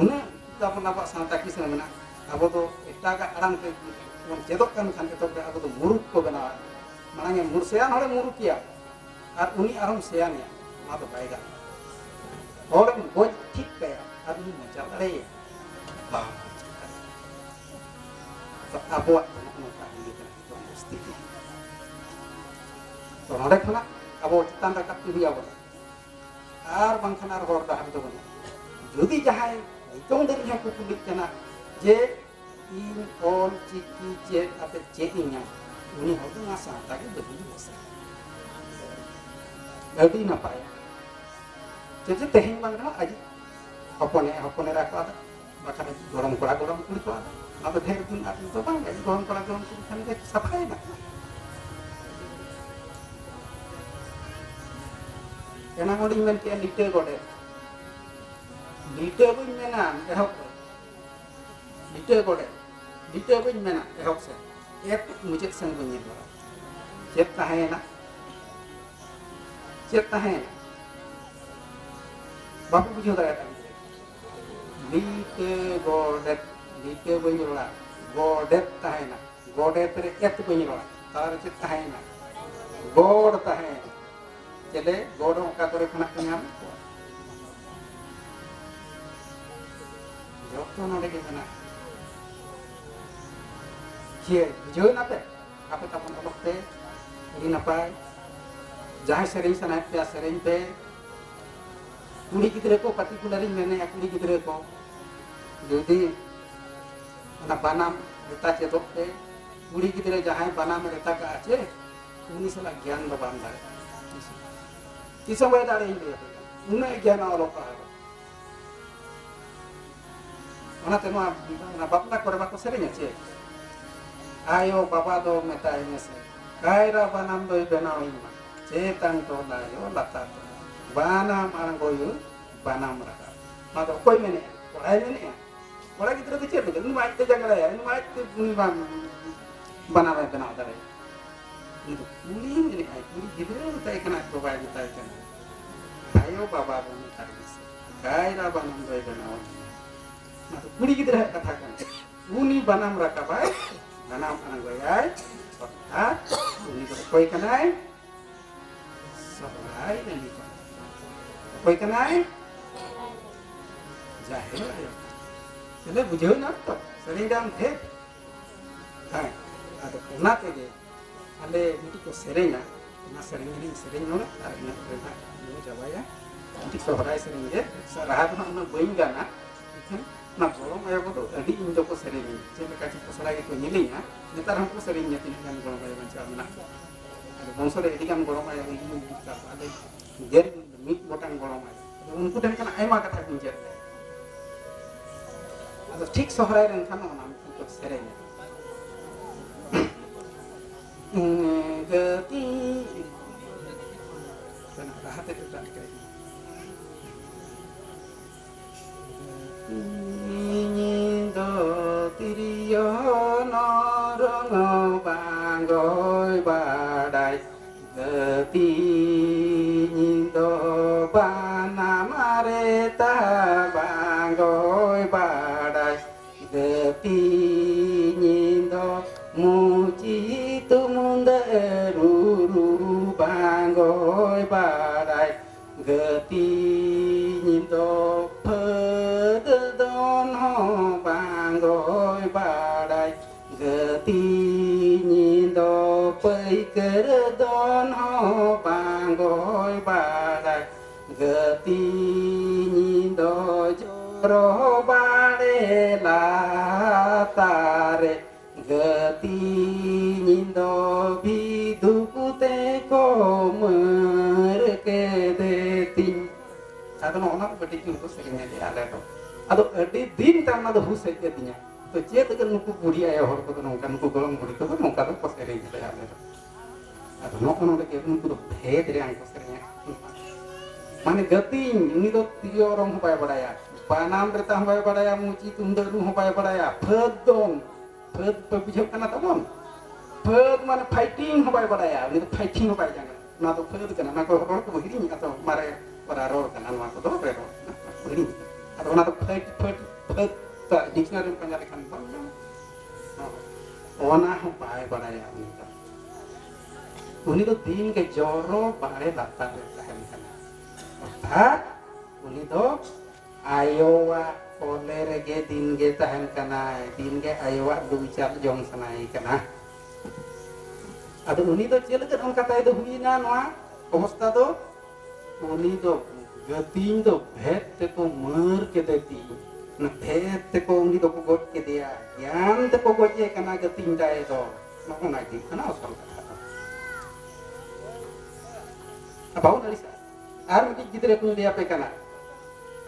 ᱩᱱᱟᱹᱜ ᱛᱟᱵᱚᱱ ᱟᱵᱚᱣᱟᱜ ᱥᱟᱶᱛᱟ ᱠᱤᱥᱟᱹᱬ ᱢᱮᱱᱟᱜᱼᱟ, ᱟᱵᱚ ᱫᱚ ᱮᱴᱟᱜᱟᱜ ᱟᱲᱟᱝ ᱛᱮ ᱵᱚᱱ ᱪᱮᱫᱚᱜ ᱠᱟᱱ ᱠᱷᱟᱱ ᱮᱛᱚᱦᱚᱵ ᱨᱮ ᱟᱵᱚ ᱫᱚ ᱢᱩᱨᱩᱠ ᱠᱚ ᱵᱮᱱᱟᱣᱟ᱾ ᱢᱟᱲᱟᱝ ᱮ ᱢᱩᱨ-, ᱥᱮᱭᱟᱱ ᱦᱚᱲᱮ ᱢᱩᱨᱩᱠᱮᱭᱟ ᱟᱨ ᱩᱱᱤ ᱟᱨᱦᱚᱸ ᱥᱮᱭᱟᱱᱮᱭᱟ, ᱚᱱᱟ ᱫᱚ ᱵᱟᱭ ᱜᱟᱱᱚᱜᱼᱟ᱾ ᱦᱚᱲᱮᱢ ᱜᱚᱡ ᱴᱷᱤᱠ ᱠᱟᱭᱟ ᱟᱨ ᱩᱱᱤ ᱵᱟᱧᱪᱟᱣ ᱫᱟᱲᱮᱭᱟᱭᱟ? ᱵᱟᱝ ᱵᱟᱧᱪᱟᱣ ᱫᱟᱲᱮᱭᱟᱜᱼᱟ᱾ ᱛᱚ ᱟᱵᱚᱣᱟᱜ ᱫᱚ ᱱᱚᱜᱼᱚ ᱱᱚᱝᱠᱟ ᱦᱩᱭ ᱠᱟᱱᱟ ᱱᱤᱛᱚᱝ ᱫᱚ ᱥᱛᱷᱤᱛᱤ᱾ ᱛᱚ ᱱᱚᱸᱰᱮ ᱠᱷᱚᱱᱟᱜ ᱟᱵᱚ ᱪᱮᱛᱟᱱ ᱨᱟᱠᱟᱵ ᱛᱮ ᱦᱩᱭ ᱟᱵᱚᱱᱟ, ᱟᱨ ᱵᱟᱝᱠᱷᱟᱱ ᱟᱨ ᱦᱚᱨ ᱰᱟᱦᱟᱨ ᱫᱚ ᱵᱟᱹᱱᱩᱜᱼᱟ᱾ ᱡᱩᱫᱤ ᱡᱟᱦᱟᱸᱭ ᱱᱤᱛᱚᱝ ᱫᱷᱟᱹᱨᱤᱡ ᱦᱚᱸ ᱠᱚ ᱠᱩᱞᱤᱜ ᱠᱟᱱᱟ ᱡᱮ ᱤᱧ ᱚᱞ ᱪᱤᱠᱤ ᱪᱮᱫ ᱟᱛᱮ ᱪᱮᱫ ᱤᱧ ᱧᱟᱢᱟ, ᱩᱱᱤ ᱦᱚᱲ ᱫᱚ ᱱᱚᱣᱟ ᱥᱟᱶᱛᱟ ᱜᱮ ᱵᱟᱹᱜᱤ ᱵᱮᱥᱟ᱾ ᱟᱹᱰᱤ ᱱᱟᱯᱟᱭ᱾ ᱪᱮᱫ ᱡᱮ ᱛᱮᱦᱮᱧ ᱵᱟᱝ ᱨᱮᱦᱚᱸ ᱟᱡ ᱦᱚᱯᱚᱱᱮ ᱦᱚᱯᱚᱱ ᱮᱨᱟ ᱠᱚ ᱟᱫᱟ, ᱵᱟᱠᱷᱟᱱ ᱜᱚᱲᱚᱢ ᱠᱚᱲᱟ ᱜᱚᱲᱚᱢ ᱠᱩᱲᱤ ᱠᱚ ᱟᱫᱟ᱾ ᱚᱱᱟ ᱫᱚ ᱰᱷᱮᱨ ᱫᱤᱱ ᱟᱫ ᱫᱚ ᱵᱟᱝ, ᱜᱚᱲᱚᱢ ᱠᱚᱲᱟ ᱜᱚᱲᱚᱢ ᱠᱩᱲᱤ ᱠᱷᱟᱱ ᱜᱮ ᱥᱟᱯᱷᱟᱭᱮᱱᱟ᱾ ᱮᱱᱟᱝ ᱚᱸᱰᱮᱧ ᱢᱮᱱ ᱠᱮᱜᱼᱟ ᱞᱤᱴᱟᱹ ᱜᱚᱰᱮᱛ, ᱞᱤᱴᱟᱹ ᱵᱟᱹᱧ ᱢᱮᱱᱟ ᱮᱦᱚᱵ ᱨᱮ, ᱞᱤᱴᱟᱹ ᱜᱚᱰᱮᱛ, ᱞᱤᱴᱟᱹ ᱵᱟᱹᱧ ᱢᱮᱱᱟ ᱮᱦᱚᱵ ᱥᱮᱫ, ᱮᱛ ᱢᱩᱪᱟᱹᱫ ᱥᱮᱱ ᱵᱟᱹᱧ ᱧᱮᱞ ᱵᱟᱲᱟ᱾ ᱪᱮᱫ ᱛᱟᱦᱮᱸᱭᱮᱱᱟ? ᱪᱮᱫ ᱛᱟᱦᱮᱸᱭᱮᱱᱟ? ᱵᱟᱯᱮ ᱵᱩᱡᱷᱟᱹᱣ ᱫᱟᱲᱮᱭᱟᱫᱟ ᱜᱤᱫᱽᱨᱟᱹ? ᱞᱤᱴᱟᱹ ᱜᱚᱰᱮᱛ, ᱞᱤᱴᱟᱹ ᱵᱟᱹᱧ ᱨᱚᱲᱟ, ᱜᱚᱰᱮᱛ ᱛᱟᱦᱮᱸᱭᱮᱱᱟ᱾ ᱜᱚᱰᱮᱛ ᱨᱮ ᱮᱛ ᱵᱟᱹᱧ ᱨᱚᱲᱟ, ᱛᱟᱞᱟᱨᱮ ᱪᱮᱫ ᱛᱟᱦᱮᱸᱭᱮᱱᱟ? ᱜᱚᱲ ᱛᱟᱦᱮᱸᱭᱮᱱᱟ᱾ ᱪᱮᱞᱮ ᱜᱚᱲ ᱚᱠᱟ ᱠᱚᱨᱮ ᱠᱷᱚᱱᱟᱜ ᱠᱚ ᱧᱟᱢ ᱠᱚᱣᱟ? ᱡᱚᱛᱚ ᱱᱚᱰᱮ ᱜᱮ ᱢᱮᱱᱟᱜᱼᱟ᱾ ᱪᱮᱫ ᱵᱩᱡᱷᱟᱹᱣ ᱮᱱᱟ ᱯᱮ? ᱟᱯᱮ ᱛᱟᱵᱚᱱ ᱚᱞᱚᱜ ᱯᱮ, ᱟᱹᱰᱤ ᱱᱟᱯᱟᱭ᱾ ᱡᱟᱦᱟᱸᱭ ᱥᱮᱨᱮᱧ ᱥᱟᱱᱟᱭᱮᱫ ᱯᱮᱭᱟ, ᱥᱮᱨᱮᱧ ᱯᱮ᱾ ᱠᱩᱲᱤ ᱜᱤᱫᱽᱨᱟᱹ ᱠᱚ, particular ᱤᱧ ᱢᱮᱱᱮᱫᱼᱟ, ᱠᱩᱲᱤ ᱜᱤᱫᱽᱨᱟᱹ ᱠᱚ, ᱡᱩᱫᱤ ᱚᱱᱟ ᱵᱟᱱᱟᱢ ᱨᱮᱛᱟ ᱪᱮᱫᱚᱜ ᱯᱮ᱾ ᱠᱩᱲᱤ ᱜᱤᱫᱽᱨᱟᱹ ᱡᱟᱦᱟᱸᱭ ᱵᱟᱱᱟᱢ ᱨᱮᱛᱟ ᱠᱟᱜᱼᱟ ᱪᱮ, ᱩᱱᱤ ᱥᱟᱞᱟᱜ ᱜᱮᱭᱟᱱ ᱫᱚ ᱵᱟᱢ ᱫᱟᱲᱮᱭᱟᱜᱼᱟ᱾ ᱛᱤᱥ ᱦᱚᱸ ᱵᱟᱭ ᱫᱟᱲᱮᱭᱟᱜᱼᱟ, ᱤᱧ ᱞᱟᱹᱭ ᱟᱯᱮ ᱠᱟᱱᱟ᱾ ᱩᱱᱟᱹᱜ ᱜᱮᱭᱟᱱ ᱚᱞᱚᱜ ᱯᱟᱲᱦᱟᱣ᱾ ᱚᱱᱟᱛᱮ ᱱᱚᱣᱟ, ᱚᱱᱟ ᱵᱟᱯᱞᱟ ᱠᱚᱨᱮ ᱵᱟᱠᱚ ᱥᱮᱨᱮᱧᱟ ᱪᱮ? ᱟᱭᱳ ᱵᱟᱵᱟ ᱫᱚ ᱢᱮᱛᱟᱭ ᱢᱮᱥᱮ, ᱠᱟᱭᱨᱟ ᱵᱟᱱᱟᱢ ᱫᱚᱭ ᱵᱮᱱᱟᱣ ᱤᱧ ᱢᱟ᱾ ᱪᱮᱛᱟᱱ ᱛᱚᱞᱟ ᱟᱭᱳ, ᱞᱟᱛᱟᱨ ᱛᱚᱞᱟ, ᱵᱟᱱᱟᱢ ᱟᱬᱜᱚᱭᱩ, ᱵᱟᱱᱟᱢ ᱨᱟᱠᱟᱵ᱾ ᱱᱚᱣᱟ ᱫᱚ ᱚᱠᱚᱭ ᱢᱮᱱᱮᱜᱼᱟ? ᱠᱚᱲᱟᱭ ᱢᱮᱱᱮᱜᱼᱟ? ᱠᱚᱲᱟ ᱜᱤᱫᱽᱨᱟᱹ ᱫᱚ ᱪᱮᱫ ᱞᱟᱹᱜᱤᱫ? ᱩᱱᱤ ᱢᱟ ᱟᱡᱛᱮ ᱡᱟᱸᱜᱲᱟᱭᱟ, ᱩᱱᱤ ᱢᱟ ᱟᱡᱛᱮ, ᱩᱱᱤ ᱢᱟ ᱵᱟᱱᱟᱢᱮ ᱵᱮᱱᱟᱣ ᱫᱟᱲᱮᱭᱟᱜᱼᱟ᱾ ᱩᱱᱤ ᱫᱚ ᱠᱩᱲᱤ ᱢᱮᱱᱮᱜᱼᱟᱭ, ᱠᱩᱲᱤ ᱜᱤᱫᱽᱨᱟᱹ ᱢᱮᱛᱟᱭ ᱠᱟᱱᱟ, ᱟᱡ ᱵᱟᱵᱟᱭ ᱢᱮᱛᱟᱭ ᱠᱟᱱᱟ, ᱟᱭᱳ ᱵᱟᱵᱟ ᱫᱚ ᱢᱮᱛᱟᱭ ᱢᱮᱥᱮ, ᱠᱟᱭᱨᱟ ᱵᱟᱱᱟᱢ ᱫᱚᱭ ᱵᱮᱱᱟᱣ ᱤᱧ ᱢᱟ᱾ ᱚᱱᱟ ᱫᱚ ᱠᱩᱲᱤ ᱜᱤᱫᱽᱨᱟᱹᱣᱟᱜ ᱠᱟᱛᱷᱟ ᱠᱟᱱᱟ᱾ ᱩᱱᱤ ᱵᱟᱱᱟᱢ ᱨᱟᱠᱟᱵᱟᱭ, ᱵᱟᱱᱟᱢ ᱟᱬᱜᱚᱭᱟᱭ, ᱚᱨᱛᱷᱟᱛ ᱩᱱᱤ ᱫᱚ ᱚᱠᱚᱭ ᱠᱟᱱᱟᱭ? ᱥᱚᱦᱨᱟᱭ ᱨᱟᱹᱱᱤ ᱠᱟᱱᱟᱭ᱾ ᱚᱠᱚᱭ ᱠᱟᱱᱟᱭ? ᱡᱟᱦᱮᱨ ᱟᱭᱳ᱾ ᱛᱟᱦᱞᱮ ᱵᱩᱡᱷᱟᱹᱣ ᱧᱟᱢ ᱛᱚ, ᱥᱮᱨᱮᱧ ᱨᱮ ᱟᱢ ᱰᱷᱮᱨ᱾ ᱦᱮᱸ, ᱟᱫᱚ ᱚᱱᱟ ᱛᱮᱜᱮ ᱟᱞᱮ ᱢᱤᱫᱴᱤᱡ ᱠᱚ ᱥᱮᱨᱮᱧᱟ, ᱚᱱᱟ ᱥᱮᱨᱮᱧ ᱜᱮᱞᱤᱧ ᱥᱮᱨᱮᱧ ᱧᱚᱜᱟ ᱟᱨ ᱤᱱᱟᱹ ᱯᱚᱨᱮ ᱱᱟᱜ ᱵᱚᱱ ᱪᱟᱵᱟᱭᱟ᱾ ᱢᱤᱫᱴᱤᱡ ᱥᱚᱦᱨᱟᱭ ᱥᱮᱨᱮᱧ ᱜᱮ, ᱨᱟᱦᱟ ᱫᱚ ᱱᱟᱜ ᱩᱱᱟᱹᱜ ᱵᱟᱹᱧ ᱜᱟᱱᱟ, ᱮᱱᱠᱷᱟᱱ ᱚᱱᱟ ᱜᱚᱲᱚᱢ ᱟᱭᱳ ᱠᱚᱫᱚ ᱟᱹᱰᱤ ᱤᱧ ᱫᱚᱠᱚ ᱥᱮᱨᱮᱧᱟ᱾ ᱪᱮᱫ ᱞᱮᱠᱟ ᱪᱮᱫ ᱠᱚ ᱥᱟᱞᱟᱭ ᱜᱮᱠᱚ ᱧᱮᱞᱤᱧᱟ, ᱱᱮᱛᱟᱨ ᱦᱚᱸᱠᱚ ᱥᱮᱨᱮᱧᱟ ᱛᱤᱱᱟᱹᱜ ᱜᱟᱱ ᱜᱚᱲᱚᱢ ᱟᱭᱳ ᱵᱟᱧᱪᱟᱣ ᱢᱮᱱᱟᱜ ᱠᱚᱣᱟ᱾ ᱟᱫᱚ ᱵᱚᱝᱥᱚ ᱨᱮ ᱟᱹᱰᱤ ᱜᱟᱱ ᱜᱚᱲᱚᱢ ᱟᱭᱳ ᱤᱧ ᱧᱮᱞ ᱠᱟᱜ ᱠᱚᱣᱟ, ᱟᱞᱮ ᱜᱮᱨ ᱢᱤᱫ ᱜᱚᱴᱟᱝ ᱜᱚᱲᱚᱢ ᱟᱭᱳ᱾ ᱟᱫᱚ ᱩᱱᱠᱩ ᱴᱷᱮᱱ ᱠᱷᱚᱱ ᱟᱭᱢᱟ ᱠᱟᱛᱷᱟ ᱠᱚᱧ ᱪᱮᱫ ᱞᱮᱫᱟ᱾ ᱟᱫᱚ ᱴᱷᱤᱠ ᱥᱚᱦᱨᱟᱭ ᱞᱮᱱᱠᱷᱟᱱ ᱚᱱᱟ ᱢᱤᱫᱴᱤᱡ ᱠᱚ ᱥᱮᱨᱮᱧᱟ᱾ ᱜᱟᱹᱛᱤ, ᱨᱟᱦᱟ ᱛᱮᱫ ᱮᱴᱟᱜ ᱞᱮᱠᱟ ᱤᱫᱤ᱾ ᱤᱧ ᱫᱚ ᱛᱤᱨᱭᱳ ᱱᱚᱨᱚᱝ ᱵᱟᱝ ᱜᱚᱭ ᱵᱟᱰᱟᱭ, ᱜᱟᱹᱛᱤᱧ ᱫᱚ ᱵᱟᱱᱟᱢ ᱨᱮᱛᱟ ᱵᱟᱝ ᱜᱚᱭ ᱵᱟᱰᱟᱭ, ᱜᱟᱹᱛᱤᱧ ᱫᱚ ᱢᱩᱪᱤ ᱛᱩᱢᱫᱟᱹ ᱨᱩᱨᱩ ᱵᱟᱝ ᱜᱚᱭ ᱵᱟᱰᱟᱭ, ᱜᱟᱹᱛᱤᱧ ᱫᱚ ᱯᱷᱟᱹᱫ ᱫᱚᱱ ᱦᱚᱸ ᱵᱟᱝ ᱜᱚᱭ ᱵᱟᱰᱟᱭ, ᱜᱟᱹᱛᱤᱧ ᱫᱚ ᱯᱟᱹᱭᱠᱟᱹᱨ ᱫᱚᱱ ᱦᱚᱸ ᱵᱟᱝ ᱜᱚᱭ ᱵᱟᱰᱟᱭ, ᱜᱟᱹᱛᱤᱧ ᱫᱚ ᱡᱚᱨᱚ ᱵᱟᱲᱮ ᱞᱟᱛᱟᱨ ᱨᱮ, ᱜᱟᱹᱛᱤᱧ ᱫᱚ ᱵᱤᱫᱩ ᱠᱚᱛᱮ ᱠᱚ ᱢᱟᱹᱨ ᱠᱮᱫᱮ ᱛᱤᱧ᱾ ᱟᱫᱚ ᱱᱚᱜᱼᱚ ᱱᱚᱣᱟ ᱠᱚ ᱠᱟᱹᱴᱤᱡ ᱪᱩᱞᱩᱝ ᱠᱚ ᱥᱮᱨᱮᱧ ᱞᱮᱫᱼᱟ ᱟᱞᱮ ᱫᱚ᱾ ᱟᱫᱚ ᱟᱹᱰᱤ ᱫᱤᱱ ᱛᱟᱭᱚᱢ ᱚᱱᱟ ᱫᱚ ᱦᱩᱥ ᱦᱮᱡ ᱟᱹᱫᱤᱧᱟ᱾ ᱛᱚ ᱪᱮᱫ ᱞᱟᱹᱜᱤᱫ ᱱᱩᱠᱩ ᱵᱩᱰᱷᱤ ᱟᱭᱳ ᱦᱚᱲ ᱠᱚᱫᱚ ᱱᱚᱝᱠᱟ, ᱱᱩᱠᱩ ᱜᱚᱲᱚᱢ ᱵᱩᱰᱷᱤ ᱠᱚᱫᱚ ᱱᱚᱝᱠᱟ ᱫᱚ ᱠᱚ ᱥᱮᱨᱮᱧ ᱠᱮᱫᱟ ᱟᱞᱮ ᱫᱚ? ᱟᱫᱚ ᱱᱚᱜᱼᱚ ᱱᱚᱰᱮ ᱜᱮ ᱱᱩᱠᱩ ᱫᱚ ᱵᱷᱮᱫ ᱨᱮᱭᱟᱝ ᱠᱚ ᱥᱮᱨᱮᱧᱟ᱾ ᱢᱟᱱᱮ ᱜᱟᱹᱛᱤᱧ, ᱩᱱᱤ ᱫᱚ ᱛᱤᱨᱭᱳ ᱚᱨᱚᱝ ᱦᱚᱸ ᱵᱟᱭ ᱵᱟᱲᱟᱭᱟ, ᱵᱟᱱᱟᱢ ᱨᱮᱛᱟ ᱦᱚᱸ ᱵᱟᱭ ᱵᱟᱲᱟᱭᱟ, ᱢᱩᱪᱤ ᱛᱩᱢᱫᱟᱹᱜ ᱨᱩ ᱦᱚᱸ ᱵᱟᱭ ᱵᱟᱲᱟᱭᱟ, ᱯᱷᱟᱹᱫ ᱫᱚᱱ, ᱯᱷᱟᱹᱫ ᱯᱮ ᱵᱩᱡᱷᱟᱹᱣ ᱠᱟᱱᱟ ᱛᱟᱵᱚᱱ? ᱯᱷᱟᱹᱫ ᱢᱟᱱᱮ ᱯᱷᱟᱭᱴᱤᱝ ᱦᱚᱸ ᱵᱟᱭ ᱵᱟᱲᱟᱭᱟ, ᱩᱱᱤ ᱫᱚ ᱯᱷᱟᱭᱴᱤᱝ ᱦᱚᱸ ᱵᱟᱭ ᱡᱟᱸᱜᱟ᱾ ᱚᱱᱟ ᱫᱚ ᱯᱷᱟᱹᱫ ᱠᱟᱱᱟ, ᱚᱱᱟ ᱠᱚ ᱨᱚᱲ ᱠᱚᱵᱚ ᱦᱤᱲᱤᱧ ᱮᱫᱟ ᱛᱚ, ᱢᱟᱨᱮ ᱯᱟᱨᱟ ᱨᱚᱲ ᱠᱟᱱᱟ, ᱱᱚᱣᱟ ᱠᱚᱫᱚ ᱨᱚᱲ ᱠᱟᱱᱟ, ᱦᱤᱲᱤᱧ ᱮᱫᱟ᱾ ᱟᱫᱚ ᱚᱱᱟ ᱫᱚ ᱯᱷᱟᱹᱫ, ᱯᱷᱟᱹᱫ, ᱯᱷᱟᱹᱫ ᱫᱚ ᱰᱤᱠᱥᱱᱟᱨᱤ ᱨᱮᱢ ᱯᱟᱸᱡᱟ ᱞᱮᱠᱷᱟᱱ ᱵᱟᱢ ᱧᱟᱢᱟ᱾ ᱦᱚᱸ᱾ ᱚᱱᱟ ᱦᱚᱸ ᱵᱟᱭ ᱵᱟᱲᱟᱭᱟ ᱩᱱᱤ ᱫᱚ᱾ ᱩᱱᱤ ᱫᱚ ᱫᱤᱱ ᱜᱮ ᱡᱚᱨᱚ ᱵᱟᱲᱮ ᱞᱟᱛᱟᱨ ᱨᱮ ᱛᱟᱦᱮᱱ ᱠᱟᱱᱟ᱾ ᱚᱨᱛᱷᱟᱛ ᱩᱱᱤ ᱫᱚ ᱟᱭᱳᱣᱟᱜ ᱠᱚᱞᱮ ᱨᱮᱜᱮ ᱫᱤᱱ ᱜᱮ ᱛᱟᱦᱮᱱ ᱠᱟᱱᱟᱭ, ᱫᱤᱱ ᱜᱮ ᱟᱭᱳᱣᱟᱜ ᱞᱩᱭ ᱪᱟᱞ ᱡᱚᱝ ᱥᱟᱱᱟᱭᱮ ᱠᱟᱱᱟ᱾ ᱟᱫᱚ ᱩᱱᱤ ᱫᱚ ᱪᱮᱫ ᱞᱟᱹᱜᱤᱫ ᱚᱱᱠᱟ ᱛᱟᱭ ᱫᱚ ᱦᱩᱭᱱᱟ ᱱᱚᱣᱟ ᱚᱵᱚᱥᱛᱟ ᱫᱚ? ᱩᱱᱤ ᱫᱚ ᱜᱟᱹᱛᱤᱧ ᱫᱚ ᱵᱷᱮᱫ ᱛᱮᱠᱚ ᱢᱟᱹᱨ ᱠᱮᱫᱮ ᱛᱤᱧ, ᱚᱱᱟ ᱵᱷᱮᱫ ᱛᱮᱠᱚ ᱩᱱᱤ ᱫᱚᱠᱚ ᱜᱚᱡ ᱠᱮᱫᱮᱭᱟ, ᱜᱮᱭᱟᱱ ᱛᱮᱠᱚ ᱜᱚᱡ ᱮ ᱠᱟᱱᱟ ᱜᱟᱹᱛᱤᱧ ᱫᱟᱭ ᱫᱚ᱾ ᱱᱚᱜᱼᱚ ᱱᱟ ᱜᱮ ᱦᱩᱭᱩᱜ ᱠᱟᱱᱟ ᱟᱥᱚᱞ ᱠᱟᱛᱷᱟ ᱫᱚ᱾ ᱟᱨ ᱵᱟᱵᱚᱱ ᱟᱹᱲᱤᱥᱟᱜᱼᱟ᱾ ᱟᱨ ᱢᱤᱫᱴᱤᱡ ᱜᱤᱫᱽᱨᱟᱹ ᱠᱚᱧ ᱞᱟᱹᱭ ᱟᱯᱮ ᱠᱟᱱᱟ,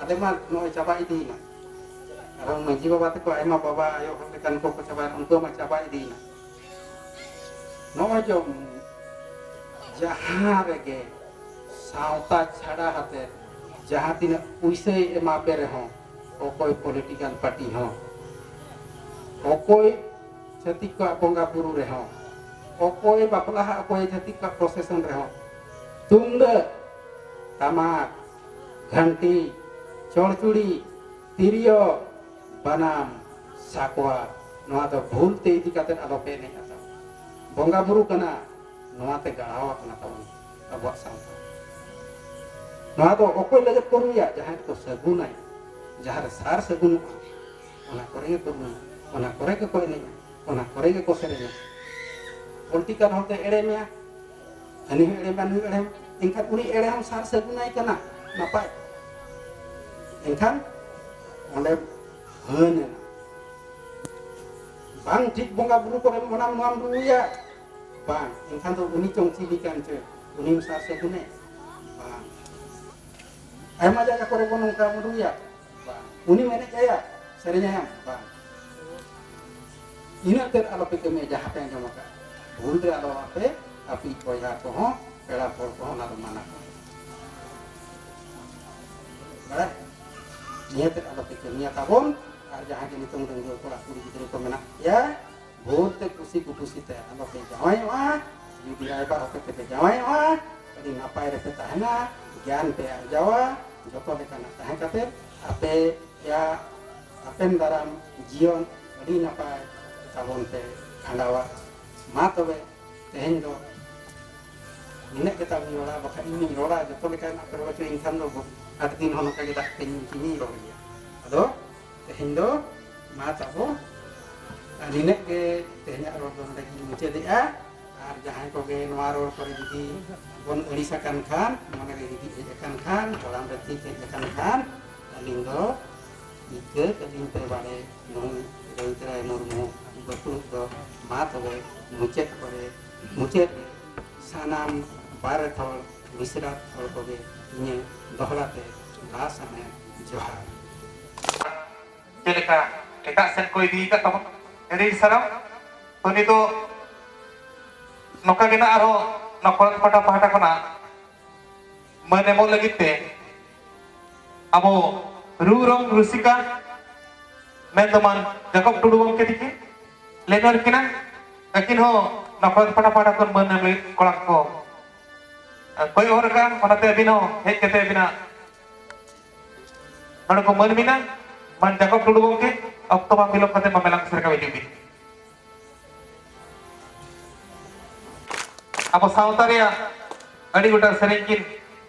ᱟᱞᱮ ᱢᱟ ᱱᱚᱜᱼᱚᱭ ᱪᱟᱵᱟ ᱤᱫᱤᱭᱮᱱᱟ᱾ ᱟᱨᱦᱚᱸ ᱢᱟᱹᱡᱷᱤ ᱵᱟᱵᱟ ᱛᱟᱠᱚ ᱟᱭᱢᱟ ᱵᱟᱵᱟ ᱟᱭᱳ ᱦᱚᱲ ᱞᱮᱠᱟᱱ ᱠᱚᱠᱚ ᱪᱟᱵᱟᱭᱮᱱᱟ, ᱩᱱᱠᱩ ᱢᱟ ᱪᱟᱵᱟ ᱤᱫᱤᱭᱮᱱᱟ᱾ ᱱᱚᱜᱼᱚᱭ ᱡᱮ ᱡᱟᱦᱟᱸ ᱨᱮᱜᱮ ᱥᱟᱶᱛᱟ ᱪᱷᱟᱲᱟ ᱦᱟᱛᱮ ᱡᱟᱦᱟᱸ ᱛᱤᱱᱟᱹᱜ ᱯᱩᱭᱥᱟᱹᱭ ᱮᱢᱟ ᱯᱮ ᱨᱮᱦᱚᱸ, ᱚᱠᱚᱭ ᱯᱚᱞᱤᱴᱤᱠᱟᱞ ᱯᱟᱨᱴᱤ ᱦᱚᱸ, ᱚᱠᱚᱭ ᱪᱷᱟᱹᱛᱤᱠ ᱠᱚᱣᱟᱜ ᱵᱚᱸᱜᱟ ᱵᱩᱨᱩ ᱨᱮᱦᱚᱸ, ᱚᱠᱚᱭ ᱵᱟᱯᱞᱟ ᱦᱟᱜ, ᱚᱠᱚᱭ ᱪᱷᱟᱹᱛᱤᱠ ᱠᱚᱣᱟᱜ ᱯᱨᱚᱥᱮᱥᱚᱱ ᱨᱮᱦᱚᱸ, ᱛᱩᱢᱫᱟᱹᱜ, ᱴᱟᱢᱟᱠ, ᱜᱷᱟᱱᱴᱤ, ᱪᱚᱲᱪᱩᱲᱤ, ᱛᱤᱨᱭᱳ, ᱵᱟᱱᱟᱢ, ᱥᱟᱠᱣᱟ, ᱱᱚᱣᱟ ᱫᱚ ᱵᱷᱩᱞ ᱛᱮ ᱤᱫᱤ ᱠᱟᱛᱮ ᱟᱞᱚ ᱯᱮ ᱮᱱᱮᱡ ᱟᱛᱟ᱾ ᱵᱚᱸᱜᱟ ᱵᱩᱨᱩ ᱠᱟᱱᱟ, ᱱᱚᱣᱟ ᱛᱮ ᱜᱟᱲᱟᱣ ᱟᱠᱟᱱᱟ ᱛᱟᱵᱚᱱ ᱟᱵᱚᱣᱟᱜ ᱥᱟᱶᱛᱟ᱾ ᱱᱚᱣᱟ ᱫᱚ ᱚᱠᱚᱭ ᱞᱟᱹᱜᱤᱫ ᱠᱚ ᱨᱩᱭᱟ? ᱡᱟᱦᱟᱸᱭ ᱠᱚ ᱥᱟᱹᱜᱩᱱᱟᱭ, ᱡᱟᱦᱟᱸ ᱨᱮ ᱥᱟᱨ ᱥᱟᱹᱜᱩᱱᱚᱜᱼᱟ, ᱚᱱᱟ ᱠᱚᱨᱮ ᱜᱮ ᱠᱚ ᱨᱩᱭᱟ, ᱚᱱᱟ ᱠᱚᱨᱮ ᱜᱮᱠᱚ ᱮᱱᱮᱡᱼᱟ, ᱚᱱᱟ ᱠᱚᱨᱮ ᱜᱮᱠᱚ ᱥᱮᱨᱮᱧᱟ᱾ ᱯᱚᱞᱤᱴᱤᱠᱟᱞ ᱦᱚᱲ ᱫᱚ ᱮᱲᱮ ᱢᱮᱭᱟ, ᱦᱟᱹᱱᱤ ᱦᱚᱸ ᱮᱲᱮ ᱢᱮᱭᱟ, ᱱᱩᱭ ᱦᱚᱸ ᱮᱲᱮ ᱢᱮᱭᱟ, ᱮᱱᱠᱷᱟᱱ ᱩᱱᱤ ᱮᱲᱮ ᱦᱚᱸ ᱥᱟᱨ ᱥᱟᱹᱜᱩᱱᱟᱭ ᱠᱟᱱᱟ, ᱱᱟᱯᱟᱭ᱾ ᱮᱱᱠᱷᱟᱱ ᱚᱸᱰᱮ ᱦᱟᱹᱱ ᱮᱱᱟ᱾ ᱵᱟᱝ ᱴᱷᱤᱠ ᱵᱚᱸᱜᱟ ᱵᱩᱨᱩ ᱠᱚᱨᱮ ᱚᱱᱟ ᱱᱚᱣᱟᱢ ᱨᱩᱭᱟ, ᱵᱟᱝ, ᱮᱱᱠᱷᱟᱱ ᱫᱚ ᱩᱱᱤ ᱪᱚᱝ ᱪᱤᱞᱤ ᱠᱟᱱ ᱪᱚᱭ, ᱩᱱᱤᱢ ᱥᱟᱨ ᱥᱟᱹᱜᱩᱱᱮ? ᱵᱟᱝ᱾ ᱟᱭᱢᱟ ᱡᱟᱭᱜᱟ ᱠᱚᱨᱮ ᱵᱚᱱ ᱱᱚᱝᱠᱟ ᱵᱚᱱ ᱨᱩᱭᱟ, ᱵᱟᱝ᱾ ᱩᱱᱤᱢ ᱮᱱᱮᱡ ᱟᱭᱟ, ᱥᱮᱨᱮᱧ ᱟᱭᱟᱢ? ᱵᱟᱝ᱾ ᱤᱱᱟᱹᱜ ᱛᱮᱫ ᱟᱞᱚᱯᱮ ᱠᱟᱹᱢᱤᱭᱟ ᱡᱟᱦᱟᱸ ᱯᱮ ᱟᱸᱡᱚᱢ ᱟᱠᱟᱫ᱾ ᱵᱷᱩᱞ ᱨᱮ ᱟᱞᱚ ᱟᱯᱮ ᱟᱯᱮᱭᱤᱡ ᱵᱚᱭᱦᱟ ᱠᱚᱦᱚᱸ ᱯᱮᱲᱟ ᱯᱚᱨ ᱠᱚᱦᱚᱸ ᱚᱱᱟ ᱫᱚ ᱢᱟᱱᱟ ᱠᱚ᱾ ᱵᱟᱲᱟᱭ? ᱱᱤᱭᱟᱹ ᱛᱮᱫ ᱟᱞᱚᱯᱮ ᱠᱟᱹᱢᱤᱭᱟ ᱛᱟᱵᱚᱱ᱾ ᱟᱨ ᱡᱟᱦᱟᱸ ᱜᱮ ᱱᱤᱛᱚᱝ ᱰᱟᱺᱜᱩᱣᱟᱹ ᱠᱚᱲᱟ ᱠᱩᱲᱤ ᱜᱤᱫᱽᱨᱟᱹ ᱠᱚ ᱢᱮᱱᱟᱜ ᱯᱮᱭᱟ, ᱵᱷᱩᱞ ᱛᱮ ᱠᱩᱥᱤ ᱠᱩᱯᱩᱥᱤ ᱛᱮ ᱟᱞᱚᱯᱮ ᱡᱟᱶᱟᱭᱚᱜᱼᱟ᱾ ᱡᱩᱫᱤ ᱨᱟᱭᱵᱟᱨ ᱦᱚᱛᱮ ᱛᱮᱯᱮ ᱡᱟᱶᱟᱭᱚᱜᱼᱟ, ᱟᱹᱰᱤ ᱱᱟᱯᱟᱭ ᱨᱮᱯᱮ ᱛᱟᱦᱮᱱᱟ, ᱜᱮᱭᱟᱱ ᱯᱮ ᱟᱨᱡᱟᱣᱟ, ᱡᱚᱛᱚ ᱞᱮᱠᱟᱱᱟᱜ ᱛᱟᱦᱮᱸ ᱠᱟᱛᱮ ᱟᱯᱮᱭᱟᱜ ᱦᱟᱯᱮᱱ ᱫᱟᱨᱟᱢ ᱡᱤᱭᱚᱱ ᱟᱹᱰᱤ ᱱᱟᱯᱟᱭ ᱛᱟᱵᱚᱱ ᱯᱮ ᱠᱷᱟᱸᱰᱟᱣᱟ᱾ ᱢᱟ ᱛᱚᱵᱮ ᱛᱮᱦᱮᱧ ᱫᱚ ᱱᱤᱱᱟᱹᱜ ᱜᱮ ᱛᱟᱵᱚᱱ ᱨᱚᱲᱟ, ᱵᱟᱠᱷᱟᱱ ᱤᱧᱤᱧ ᱨᱚᱲᱟ, ᱡᱚᱛᱚ ᱞᱮᱠᱟᱱᱟᱜ ᱯᱮ ᱨᱚᱲ ᱦᱚᱪᱚᱭᱤᱧ ᱠᱷᱟᱱ ᱫᱚ ᱟᱹᱰᱤ ᱫᱤᱱ ᱦᱚᱸ ᱱᱚᱝᱠᱟ ᱜᱮ ᱫᱟᱜ ᱛᱮᱧ ᱪᱤᱱᱤᱧ ᱨᱚᱲ ᱜᱮᱭᱟ᱾ ᱟᱫᱚ ᱛᱮᱦᱮᱧ ᱫᱚ ᱢᱟ ᱛᱟᱵᱚ ᱱᱤᱱᱟᱹᱜ ᱜᱮ, ᱛᱮᱦᱮᱧᱟᱜ ᱨᱚᱲ ᱫᱚ ᱱᱚᱰᱮ ᱜᱤᱧ ᱢᱩᱪᱟᱹᱫᱮᱜᱼᱟ᱾ ᱟᱨ ᱡᱟᱦᱟᱸᱭ ᱠᱚᱜᱮ ᱱᱚᱣᱟ ᱨᱚᱲ ᱠᱚᱨᱮ ᱡᱩᱫᱤ ᱵᱚᱱ ᱟᱹᱲᱤᱥ ᱟᱠᱟᱱ ᱠᱷᱟᱱ, ᱢᱚᱱᱮ ᱨᱮ ᱦᱤᱫᱤᱡ ᱦᱮᱡ ᱟᱠᱟᱱ ᱠᱷᱟᱱ, ᱠᱚᱲᱟᱢ ᱨᱮ ᱛᱤ ᱦᱮᱡ ᱟᱠᱟᱱ ᱠᱷᱟᱱ, ᱟᱹᱞᱤᱧ ᱫᱚ ᱤᱠᱟᱹ ᱠᱟᱹᱞᱤᱧ ᱯᱮ ᱵᱟᱲᱮ ᱱᱩᱭ ᱨᱟᱹᱭᱛᱨᱟᱭ ᱢᱩᱨᱢᱩ ᱵᱟᱹᱴᱩᱞ ᱫᱚ ᱢᱟ ᱛᱚᱵᱮ ᱢᱩᱪᱟᱹᱫ ᱠᱚᱨᱮ, ᱢᱩᱪᱟᱹᱫ ᱨᱮ ᱥᱟᱱᱟᱢ ᱵᱟᱨᱮᱛ ᱦᱚᱲ, ᱢᱤᱥᱨᱟᱛ ᱦᱚᱲ ᱠᱚᱜᱮ ᱤᱧᱟᱹᱜ ᱫᱚᱦᱲᱟ ᱛᱮ ᱞᱟᱥ ᱟᱱᱮ ᱡᱚᱦᱟᱨ᱾ ᱪᱮᱫ ᱞᱮᱠᱟ ᱮᱴᱟᱜ ᱥᱮᱫ ᱠᱚ ᱤᱫᱤ ᱟᱠᱟᱫ ᱛᱟᱵᱚᱱ, ᱟᱹᱰᱤ ᱥᱟᱨᱦᱟᱣ᱾ ᱛᱚ, ᱱᱤᱛᱚᱜ ᱱᱚᱝᱠᱟ ᱜᱮ ᱱᱟᱜ ᱟᱨᱦᱚᱸ ᱱᱚᱣᱟ ᱠᱚᱲᱟ ᱯᱟᱦᱴᱟ, ᱯᱟᱦᱴᱟ ᱠᱷᱚᱱᱟᱜ ᱢᱟᱹᱱ ᱮᱢᱚᱜ ᱞᱟᱹᱜᱤᱫ ᱛᱮ ᱟᱵᱚ ᱨᱩ ᱨᱚᱝ ᱨᱩᱥᱤᱠᱟ ᱢᱮᱱ ᱫᱚ ᱢᱟᱱ ᱡᱟᱠᱚᱵ ᱴᱩᱰᱩ ᱜᱚᱢᱠᱮ ᱛᱤᱠᱤᱱ ᱞᱮ ᱱᱮᱦᱚᱨ ᱠᱤᱱᱟ᱾ ᱟᱹᱠᱤᱱ ᱦᱚᱸ ᱱᱚᱣᱟ ᱠᱚᱲᱟ ᱯᱟᱦᱴᱟ, ᱯᱟᱦᱴᱟ ᱠᱷᱚᱱ ᱢᱟᱹᱱ ᱮᱢ ᱞᱟᱹᱜᱤᱫ ᱠᱚᱲᱟ ᱠᱚ ᱠᱚᱭᱚᱜ ᱦᱚᱨ ᱟᱠᱟᱫᱼᱟ᱾ ᱚᱱᱟᱛᱮ ᱟᱹᱵᱤᱱ ᱦᱚᱸ ᱦᱮᱡ ᱠᱟᱛᱮ ᱟᱹᱵᱤᱱᱟᱜ ᱱᱚᱰᱮ ᱠᱚ ᱢᱟᱹᱱ ᱵᱤᱱᱟ᱾ ᱢᱟᱱ ᱡᱟᱠᱚᱵ ᱴᱩᱰᱩ ᱜᱚᱢᱠᱮ, ᱚᱠᱛᱚ ᱵᱟᱝ ᱵᱤᱞᱚᱢ ᱠᱟᱛᱮ ᱢᱟ ᱢᱮᱞᱟ ᱥᱮᱴᱮᱨ ᱠᱟᱜ ᱦᱤᱡᱩᱜ ᱵᱤᱱ᱾ ᱟᱵᱚ ᱥᱟᱶᱛᱟ ᱨᱮᱭᱟᱜ ᱟᱹᱰᱤ ᱜᱚᱴᱟᱝ ᱥᱮᱨᱮᱧ ᱠᱤᱱ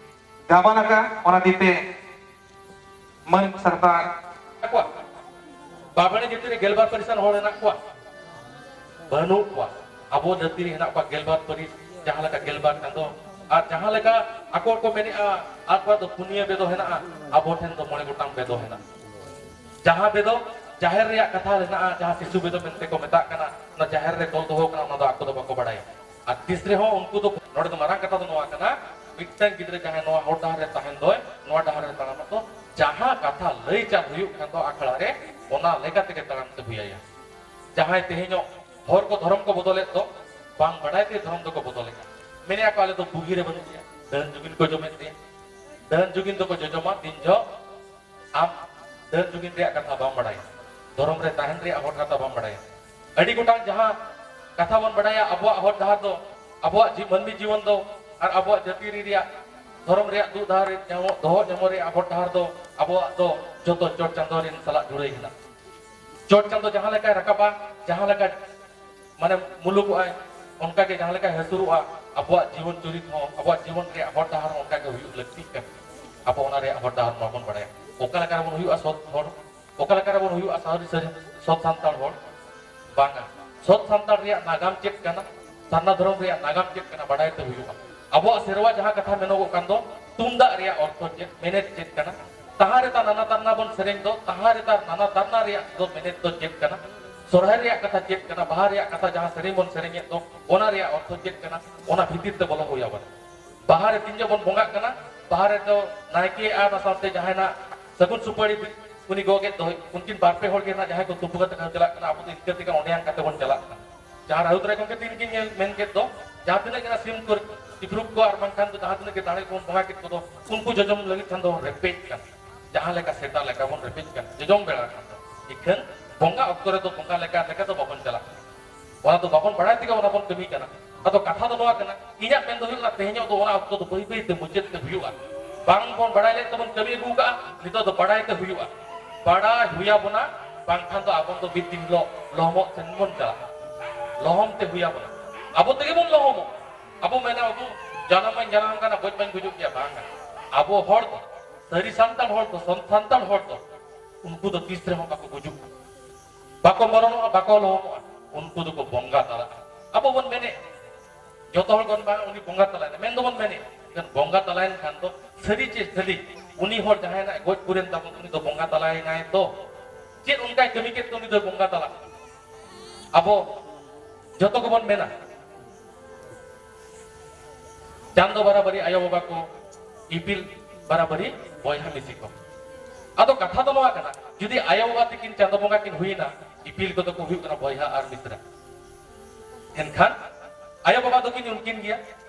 ᱜᱟᱵᱟᱱ ᱟᱠᱟᱫᱼᱟ, ᱚᱱᱟ ᱫᱤᱛᱮ ᱢᱟᱹᱱ ᱥᱟᱨᱛᱟ ᱠᱚᱣᱟ᱾ ᱵᱟᱵᱟᱱᱤ ᱡᱟᱹᱛᱤ ᱨᱮ ᱜᱮᱞᱵᱟᱨ ᱯᱟᱹᱨᱤᱥ ᱟᱱ ᱦᱚᱲ ᱦᱮᱱᱟᱜ ᱠᱚᱣᱟ? ᱵᱟᱹᱱᱩᱜ ᱠᱚᱣᱟ᱾ ᱟᱵᱚ ᱡᱟᱹᱛᱤ ᱨᱮ ᱦᱮᱱᱟᱜ ᱠᱚᱣᱟ ᱜᱮᱞᱵᱟᱨ ᱯᱟᱹᱨᱤᱥ, ᱡᱟᱦᱟᱸ ᱞᱮᱠᱟ ᱜᱮᱞᱵᱟᱨ ᱪᱟᱸᱫᱚ, ᱟᱨ ᱡᱟᱦᱟᱸ ᱞᱮᱠᱟ ᱟᱠᱚ ᱠᱚ ᱢᱮᱱᱮᱜᱼᱟ, ᱟᱠᱚᱣᱟᱜ ᱫᱚ ᱯᱩᱱᱭᱟᱹ ᱵᱮᱫᱚ ᱦᱮᱱᱟᱜᱼᱟ, ᱟᱵᱚ ᱴᱷᱮᱱ ᱫᱚ ᱢᱚᱬᱮ ᱜᱚᱴᱟᱝ ᱵᱮᱫᱚ ᱦᱮᱱᱟᱜᱼᱟ᱾ ᱡᱟᱦᱟᱸ ᱵᱮᱫᱚ ᱡᱟᱦᱮᱨ ᱨᱮᱭᱟᱜ ᱠᱟᱛᱷᱟ ᱨᱮ ᱦᱮᱱᱟᱜᱼᱟ, ᱡᱟᱦᱟᱸ ᱥᱤᱥᱩ ᱵᱮᱫᱚ ᱢᱮᱱᱛᱮ ᱠᱚ ᱢᱮᱛᱟᱜ ᱠᱟᱱᱟ, ᱚᱱᱟ ᱡᱟᱦᱮᱨ ᱨᱮ ᱛᱚᱞ ᱫᱚᱦᱚ ᱠᱟᱱᱟ, ᱚᱱᱟ ᱫᱚ ᱟᱠᱚ ᱫᱚ ᱵᱟᱠᱚ ᱵᱟᱲᱟᱭᱟ᱾ ᱟᱨ ᱛᱤᱥ ᱨᱮᱦᱚᱸ ᱩᱱᱠᱩ ᱫᱚ, ᱱᱚᱰᱮ ᱫᱚ ᱢᱟᱨᱟᱝ ᱠᱟᱛᱷᱟ ᱫᱚ ᱱᱚᱣᱟ ᱠᱟᱱᱟ, ᱢᱤᱫᱴᱟᱝ ᱜᱤᱫᱽᱨᱟᱹ ᱡᱟᱦᱟᱸᱭ ᱱᱚᱣᱟ ᱦᱚᱨ ᱰᱟᱦᱟᱨ ᱨᱮ ᱛᱟᱦᱮᱱ ᱫᱚᱭ, ᱱᱚᱣᱟ ᱰᱟᱦᱟᱨ ᱨᱮ ᱛᱟᱲᱟᱢ ᱫᱚ, ᱡᱟᱦᱟᱸ ᱠᱟᱛᱷᱟ ᱞᱟᱹᱭ ᱪᱟᱞ ᱦᱩᱭᱩᱜ ᱠᱷᱟᱱ ᱫᱚ ᱟᱠᱷᱲᱟ ᱨᱮ, ᱚᱱᱟ ᱞᱮᱠᱟ ᱛᱮᱜᱮ ᱛᱟᱲᱟᱢ ᱛᱮ ᱦᱩᱭ ᱟᱭᱟ᱾ ᱡᱟᱦᱟᱸᱭ ᱛᱮᱦᱮᱧᱚᱜ ᱦᱚᱲ ᱠᱚ ᱫᱷᱚᱨᱚᱢ ᱠᱚ ᱵᱚᱫᱚᱞᱮᱫ ᱫᱚ, ᱵᱟᱝ ᱵᱟᱰᱟᱭ ᱛᱮ ᱫᱷᱚᱨᱚᱢ ᱫᱚᱠᱚ ᱵᱚᱫᱚᱞᱮᱫᱼᱟ᱾ ᱢᱮᱱᱮᱫᱼᱟ ᱠᱚ, "ᱟᱞᱮ ᱫᱚ ᱵᱩᱜᱤ ᱨᱮ ᱵᱟᱹᱱᱩᱜ ᱞᱮᱭᱟ, ᱰᱟᱹᱱ ᱡᱩᱜᱤᱱ ᱠᱚ ᱡᱚᱢᱮᱫ ᱞᱮᱭᱟ, ᱰᱟᱹᱱ ᱡᱩᱜᱤᱱ ᱫᱚᱠᱚ ᱡᱚᱡᱚᱢᱟ ᱫᱤᱱ ᱡᱚᱜ ᱟᱢ ᱰᱟᱹᱱ ᱡᱩᱜᱤᱱ ᱨᱮᱭᱟᱜ ᱠᱟᱛᱷᱟ ᱵᱟᱢ ᱵᱟᱲᱟᱭᱟ, ᱫᱷᱚᱨᱚᱢ ᱨᱮ ᱛᱟᱦᱮᱱ ᱨᱮᱭᱟᱜ ᱦᱚᱨ ᱠᱟᱛᱷᱟ ᱵᱟᱢ ᱵᱟᱲᱟᱭᱟ᱾ ᱟᱹᱰᱤ ᱜᱚᱴᱟᱝ ᱡᱟᱦᱟᱸ ᱠᱟᱛᱷᱟ ᱵᱚᱱ ᱵᱟᱲᱟᱭᱟ, ᱟᱵᱚᱣᱟᱜ ᱦᱚᱨ ᱰᱟᱦᱟᱨ ᱫᱚ, ᱟᱵᱚᱣᱟᱜ ᱡᱤ-, ᱢᱟᱹᱱᱢᱤ ᱡᱤᱭᱚᱱ ᱫᱚ ᱟᱨ ᱟᱵᱚᱣᱟᱜ ᱡᱟᱹᱛᱤ ᱨᱮᱭᱟᱜ ᱫᱷᱚᱨᱚᱢ ᱨᱮᱭᱟᱜ ᱫᱩᱜ ᱫᱟᱦᱟᱨ ᱧᱟᱢᱚᱜ, ᱫᱚᱦᱚ ᱧᱟᱢᱚᱜ ᱨᱮᱭᱟᱜ ᱦᱚᱨ ᱰᱟᱦᱟᱨ ᱫᱚ ᱟᱵᱚᱣᱟᱜ ᱫᱚ ᱡᱚᱛᱚ ᱪᱚᱴ ᱪᱟᱸᱫᱚ ᱨᱮᱱ ᱥᱟᱞᱟᱜ ᱡᱩᱲᱟᱹᱭ ᱦᱮᱱᱟᱜᱼᱟ᱾ ᱪᱚᱴ ᱪᱟᱸᱫᱚ ᱡᱟᱦᱟᱸ ᱞᱮᱠᱟᱭ ᱨᱟᱠᱟᱵᱟ, ᱡᱟᱦᱟᱸ ᱞᱮᱠᱟ ᱢᱟᱱᱮ ᱢᱩᱞᱩᱠᱚᱜᱼᱟᱭ, ᱚᱱᱠᱟ ᱜᱮ ᱡᱟᱦᱟᱸ ᱞᱮᱠᱟᱭ ᱦᱟᱹᱥᱩᱨᱚᱜᱼᱟ, ᱟᱵᱚᱣᱟᱜ ᱡᱤᱵᱚᱱ ᱪᱚᱨᱤᱛ ᱦᱚᱸ, ᱟᱵᱚᱣᱟᱜ ᱡᱤᱵᱚᱱ ᱨᱮᱭᱟᱜ ᱦᱚᱨ ᱰᱟᱦᱟᱨ ᱦᱚᱸ ᱚᱱᱠᱟ ᱜᱮ ᱦᱩᱭᱩᱜ ᱞᱟᱹᱠᱛᱤᱜ ᱠᱟᱱᱟ᱾ ᱟᱵᱚ ᱚᱱᱟ ᱨᱮᱭᱟᱜ ᱦᱚᱨ ᱰᱟᱦᱟᱨ ᱢᱟᱵᱚᱱ ᱵᱟᱲᱟᱭᱟ᱾ ᱚᱠᱟ ᱞᱮᱠᱟ ᱨᱮᱵᱚᱱ ᱦᱩᱭᱩᱜᱼᱟ ᱥᱚᱛ ᱦᱚᱲ, ᱚᱠᱟ ᱞᱮᱠᱟ ᱨᱮᱵᱚᱱ ᱦᱩᱭᱩᱜᱼᱟ ᱥᱟᱹᱨᱤ ᱥᱟᱹᱨᱤ ᱥᱚᱛ ᱥᱟᱱᱛᱟᱲ ᱦᱚᱲ? ᱵᱟᱝᱟ᱾ ᱥᱚᱛ ᱥᱟᱱᱛᱟᱲ ᱨᱮᱭᱟᱜ ᱱᱟᱜᱟᱢ ᱪᱮᱫ ᱠᱟᱱᱟ, ᱥᱟᱨᱱᱟ ᱫᱷᱚᱨᱚᱢ ᱨᱮᱭᱟᱜ ᱱᱟᱜᱟᱢ ᱪᱮᱫ ᱠᱟᱱᱟ, ᱵᱟᱰᱟᱭ ᱛᱮ ᱦᱩᱭᱩᱜᱼᱟ᱾ ᱟᱵᱚᱣᱟᱜ ᱥᱮᱨᱣᱟ ᱡᱟᱦᱟᱸ ᱠᱟᱛᱷᱟ ᱢᱮᱱᱚᱜᱚᱜ ᱠᱟᱱ ᱫᱚ, ᱛᱩᱢᱫᱟᱜ ᱨᱮᱭᱟᱜ ᱚᱨᱛᱷᱚ ᱪᱮᱫ, ᱢᱮᱱᱮᱛ ᱪᱮᱫ ᱠᱟᱱᱟ? ᱛᱟᱦᱟᱸ ᱨᱮᱛᱟ ᱱᱟᱱᱟ ᱛᱟᱨᱱᱟ ᱵᱚᱱ ᱥᱮᱨᱮᱧ ᱫᱚ, ᱛᱟᱦᱟᱸ ᱨᱮᱛᱟ ᱱᱟᱱᱟ ᱛᱟᱨᱱᱟ ᱨᱮᱭᱟᱜ ᱫᱚ ᱢᱮᱱᱮᱛ ᱫᱚ ᱪᱮᱫ ᱠᱟᱱᱟ? ᱥᱚᱨᱦᱟᱭ ᱨᱮᱭᱟᱜ ᱠᱟᱛᱷᱟ ᱪᱮᱫ ᱠᱟᱱᱟ? ᱵᱟᱦᱟ ᱨᱮᱭᱟᱜ ᱠᱟᱛᱷᱟ ᱡᱟᱦᱟᱸ ᱥᱮᱨᱮᱧ ᱵᱚᱱ ᱥᱮᱨᱮᱧᱮᱫ ᱫᱚ, ᱚᱱᱟ ᱨᱮᱭᱟᱜ ᱚᱨᱛᱷᱚ ᱪᱮᱫ ᱠᱟᱱᱟ? ᱚᱱᱟ ᱵᱷᱤᱛᱤᱨ ᱛᱮ ᱵᱚᱞᱚ ᱦᱩᱭ ᱟᱵᱚᱱᱟ᱾ ᱵᱟᱦᱟ ᱨᱮ ᱛᱤᱱ ᱡᱚᱦᱚᱜ ᱵᱚᱱ ᱵᱚᱸᱜᱟᱜ ᱠᱟᱱᱟ, ᱵᱟᱦᱟ ᱨᱮᱫᱚ ᱱᱟᱭᱠᱮ ᱟᱨ ᱚᱱᱟ ᱥᱟᱶᱛᱮ ᱡᱟᱦᱟᱸᱭ ᱱᱟᱜ ᱥᱟᱹᱜᱩᱱ ᱥᱩᱯᱟᱹᱲᱤ ᱩᱱᱤ ᱜᱚᱜᱮᱫ ᱫᱚ, ᱩᱱᱠᱤᱱ ᱵᱟᱨ ᱯᱮ ᱦᱚᱲ ᱜᱮ ᱱᱟᱜ ᱡᱟᱦᱟᱸᱭ ᱠᱚ ᱛᱩᱯᱩ ᱠᱟᱛᱮ ᱠᱚ ᱪᱟᱞᱟᱜ ᱠᱟᱱᱟ, ᱟᱵᱚ ᱫᱚ ᱤᱱᱠᱟᱹ ᱛᱮᱜᱮ ᱚᱸᱰᱮᱭᱟᱝ ᱠᱟᱛᱮ ᱵᱚᱱ ᱪᱟᱞᱟᱜ ᱠᱟᱱᱟ᱾ ᱡᱟᱦᱟᱸ ᱨᱟᱦᱩᱞ ᱨᱟᱭ ᱜᱚᱢᱠᱮ ᱛᱤᱱ ᱠᱤᱱ ᱧᱮᱞ ᱢᱮᱱ ᱠᱮᱫ ᱫᱚ, ᱡᱟᱦᱟᱸ ᱛᱤᱱᱟᱹᱜ ᱜᱮ ᱱᱟᱜ ᱥᱤᱢ ᱠᱚ, ᱥᱤᱯᱨᱩᱢ ᱠᱚ ᱟᱨ ᱵᱟᱝᱠᱷᱟᱱ ᱫᱚ ᱡᱟᱦᱟᱸ ᱛᱤᱱᱟᱹᱜ ᱜᱮ ᱫᱟᱲᱮ ᱠᱚᱵᱚᱱ ᱵᱚᱸᱜᱟ ᱠᱮᱫ ᱠᱚᱫᱚ, ᱩᱱᱠᱩ ᱡᱚᱡᱚᱢ ᱞᱟᱹᱜᱤᱫ ᱠᱷᱟᱱ ᱫᱚ ᱨᱮᱯᱮᱡ ᱠᱟᱱᱟ᱾ ᱡᱟᱦᱟᱸ ᱞᱮᱠᱟ ᱥᱮᱛᱟ ᱞᱮᱠᱟ ᱵᱚᱱ ᱨᱮᱯᱮᱡ ᱠᱟᱱᱟ, ᱡᱚᱡᱚᱢ ᱵᱮᱲᱟ ᱠᱷᱟᱱ ᱫᱚ᱾ ᱤᱠᱷᱟᱹᱱ ᱵᱚᱸᱜᱟ ᱚᱠᱛᱚ ᱨᱮᱫᱚ ᱵᱚᱸᱜᱟ ᱞᱮᱠᱟ ᱞᱮᱠᱟ ᱫᱚ ᱵᱟᱵᱚᱱ ᱪᱟᱞᱟᱜ ᱠᱟᱱᱟ᱾ ᱚᱱᱟ ᱫᱚ ᱵᱟᱵᱚᱱ ᱵᱟᱲᱟᱭ ᱛᱮᱜᱮ ᱚᱱᱟ ᱵᱚᱱ ᱠᱟᱹᱢᱤ ᱠᱟᱱᱟ᱾ ᱟᱫᱚ ᱠᱟᱛᱷᱟ ᱫᱚ ᱱᱚᱣᱟ ᱠᱟᱱᱟ, ᱤᱧᱟᱹᱜ ᱢᱮᱱ ᱫᱚ ᱦᱩᱭᱩᱜ ᱠᱟᱱᱟ, ᱛᱮᱦᱮᱧᱚᱜ ᱫᱚ ᱚᱱᱟ ᱚᱠᱛᱚ ᱫᱚ ᱵᱟᱹᱭ ᱵᱟᱹᱭ ᱛᱮ ᱢᱩᱪᱟᱹᱫ ᱛᱮ ᱦᱩᱭᱩᱜᱼᱟ᱾ ᱵᱟᱝ ᱵᱚᱱ ᱵᱟᱲᱟᱭ ᱞᱮᱫ ᱛᱮᱵᱚᱱ ᱠᱟᱹᱢᱤ ᱟᱹᱜᱩ ᱠᱟᱜᱼᱟ, ᱱᱤᱛᱚᱜ ᱫᱚ ᱵᱟᱲᱟᱭ ᱛᱮ ᱦᱩᱭᱩᱜᱼᱟ᱾ ᱵᱟᱲᱟᱭ ᱦᱩᱭ ᱟᱵᱚᱱᱟ, ᱵᱟᱝᱠᱷᱟᱱ ᱫᱚ ᱟᱵᱚ ᱫᱚ ᱢᱤᱫ ᱫᱤᱱ ᱦᱤᱞᱳᱜ ᱞᱚᱦᱚᱢᱚᱜ ᱥᱮᱱ ᱵᱚᱱ ᱪᱟᱞᱟᱜᱼᱟ᱾ ᱞᱚᱦᱚᱢ ᱛᱮ ᱦᱩᱭ ᱟᱵᱚᱱᱟ, ᱟᱵᱚ ᱛᱮᱜᱮ ᱵᱚᱱ ᱞᱚᱦᱚᱢᱚᱜᱼᱟ᱾ ᱟᱵᱚ ᱢᱮᱱᱟ, "ᱟᱵᱚ ᱡᱟᱱᱟᱢ ᱢᱟᱧ ᱡᱟᱱᱟᱢ ᱠᱟᱱᱟ, ᱜᱚᱡ ᱢᱟᱧ ᱜᱩᱡᱩᱜ ᱜᱮᱭᱟ", ᱵᱟᱝᱟ᱾ ᱟᱵᱚ ᱦᱚᱲ ᱫᱚ, ᱥᱟᱹᱨᱤ ᱥᱟᱱᱛᱟᱲ ᱦᱚᱲ ᱫᱚ, ᱥᱚᱛ ᱥᱟᱱᱛᱟᱲ ᱦᱚᱲ ᱫᱚ, ᱩᱱᱠᱩ ᱫᱚ ᱛᱤᱥ ᱨᱮᱦᱚᱸ ᱵᱟᱠᱚ ᱜᱩᱡᱩᱜᱼᱟ, ᱵᱟᱠᱚ ᱢᱚᱨᱚᱱᱚᱜᱼᱟ, ᱵᱟᱠᱚ ᱞᱚᱦᱚᱢᱚᱜᱼᱟ᱾ ᱩᱱᱠᱩ ᱫᱚᱠᱚ ᱵᱚᱸᱜᱟ ᱛᱟᱞᱟᱜᱼᱟ᱾ ᱟᱵᱚ ᱵᱚᱱ ᱢᱮᱱᱮᱫ, ᱡᱚᱛᱚ ᱦᱚᱲ ᱵᱚᱱ ᱢᱮᱱᱟ, "ᱩᱱᱤ ᱵᱚᱸᱜᱟ ᱛᱟᱞᱟᱭᱮᱱᱟ", ᱢᱮᱱ ᱫᱚᱵᱚᱱ ᱢᱮᱱᱮᱫ, ᱢᱮᱱᱠᱷᱟᱱ ᱵᱚᱸᱜᱟ ᱛᱟᱞᱟᱭᱮᱱ ᱠᱷᱟᱱ ᱫᱚ ᱥᱟᱹᱨᱤ ᱪᱮ ᱠᱷᱟᱹᱞᱤ ᱩᱱᱤ ᱦᱚᱲ ᱡᱟᱦᱟᱸᱭ ᱱᱟᱜ ᱜᱚᱡ ᱜᱩᱨᱮᱱ ᱛᱟᱵᱚᱱ, ᱩᱱᱤ ᱫᱚ ᱵᱚᱸᱜᱟ ᱛᱟᱞᱟᱭᱮᱱᱟᱭ ᱛᱚ? ᱪᱮᱫ ᱚᱱᱠᱟᱭ ᱠᱟᱹᱢᱤ ᱠᱮᱫ ᱛᱮ ᱩᱱᱤ ᱫᱚᱭ ᱵᱚᱸᱜᱟ ᱛᱟᱞᱟᱜᱼᱟ? ᱟᱵᱚ ᱡᱚᱛᱚ ᱜᱮᱵᱚᱱ ᱢᱮᱱᱟ, ᱪᱟᱸᱫᱚ ᱵᱟᱨᱟᱵᱟᱨᱤ ᱟᱭᱳ ᱵᱟᱵᱟ ᱠᱚ, ᱤᱯᱤᱞ ᱵᱟᱨᱟᱵᱟᱨᱤ ᱵᱚᱭᱦᱟ ᱢᱤᱥᱤ ᱠᱚ᱾ ᱟᱫᱚ ᱠᱟᱛᱷᱟ ᱫᱚ ᱱᱚᱣᱟ ᱠᱟᱱᱟ, ᱡᱩᱫᱤ ᱟᱭᱳ ᱵᱟᱵᱟ ᱛᱤᱠᱤᱱ ᱪᱟᱸᱫᱚ ᱵᱚᱸᱜᱟ ᱠᱤᱱ ᱦᱩᱭᱱᱟ, ᱤᱯᱤᱞ ᱠᱚᱫᱚ ᱠᱚ ᱦᱩᱭᱩᱜ ᱠᱟᱱᱟ ᱵᱚᱭᱦᱟ ᱟᱨ ᱢᱤᱛᱨᱟ᱾ ᱮᱱᱠᱷᱟᱱ ᱟᱭᱳ ᱵᱟᱵᱟ ᱫᱚᱠᱤᱱ ᱩᱱᱠᱤᱱ ᱜᱮᱭᱟ,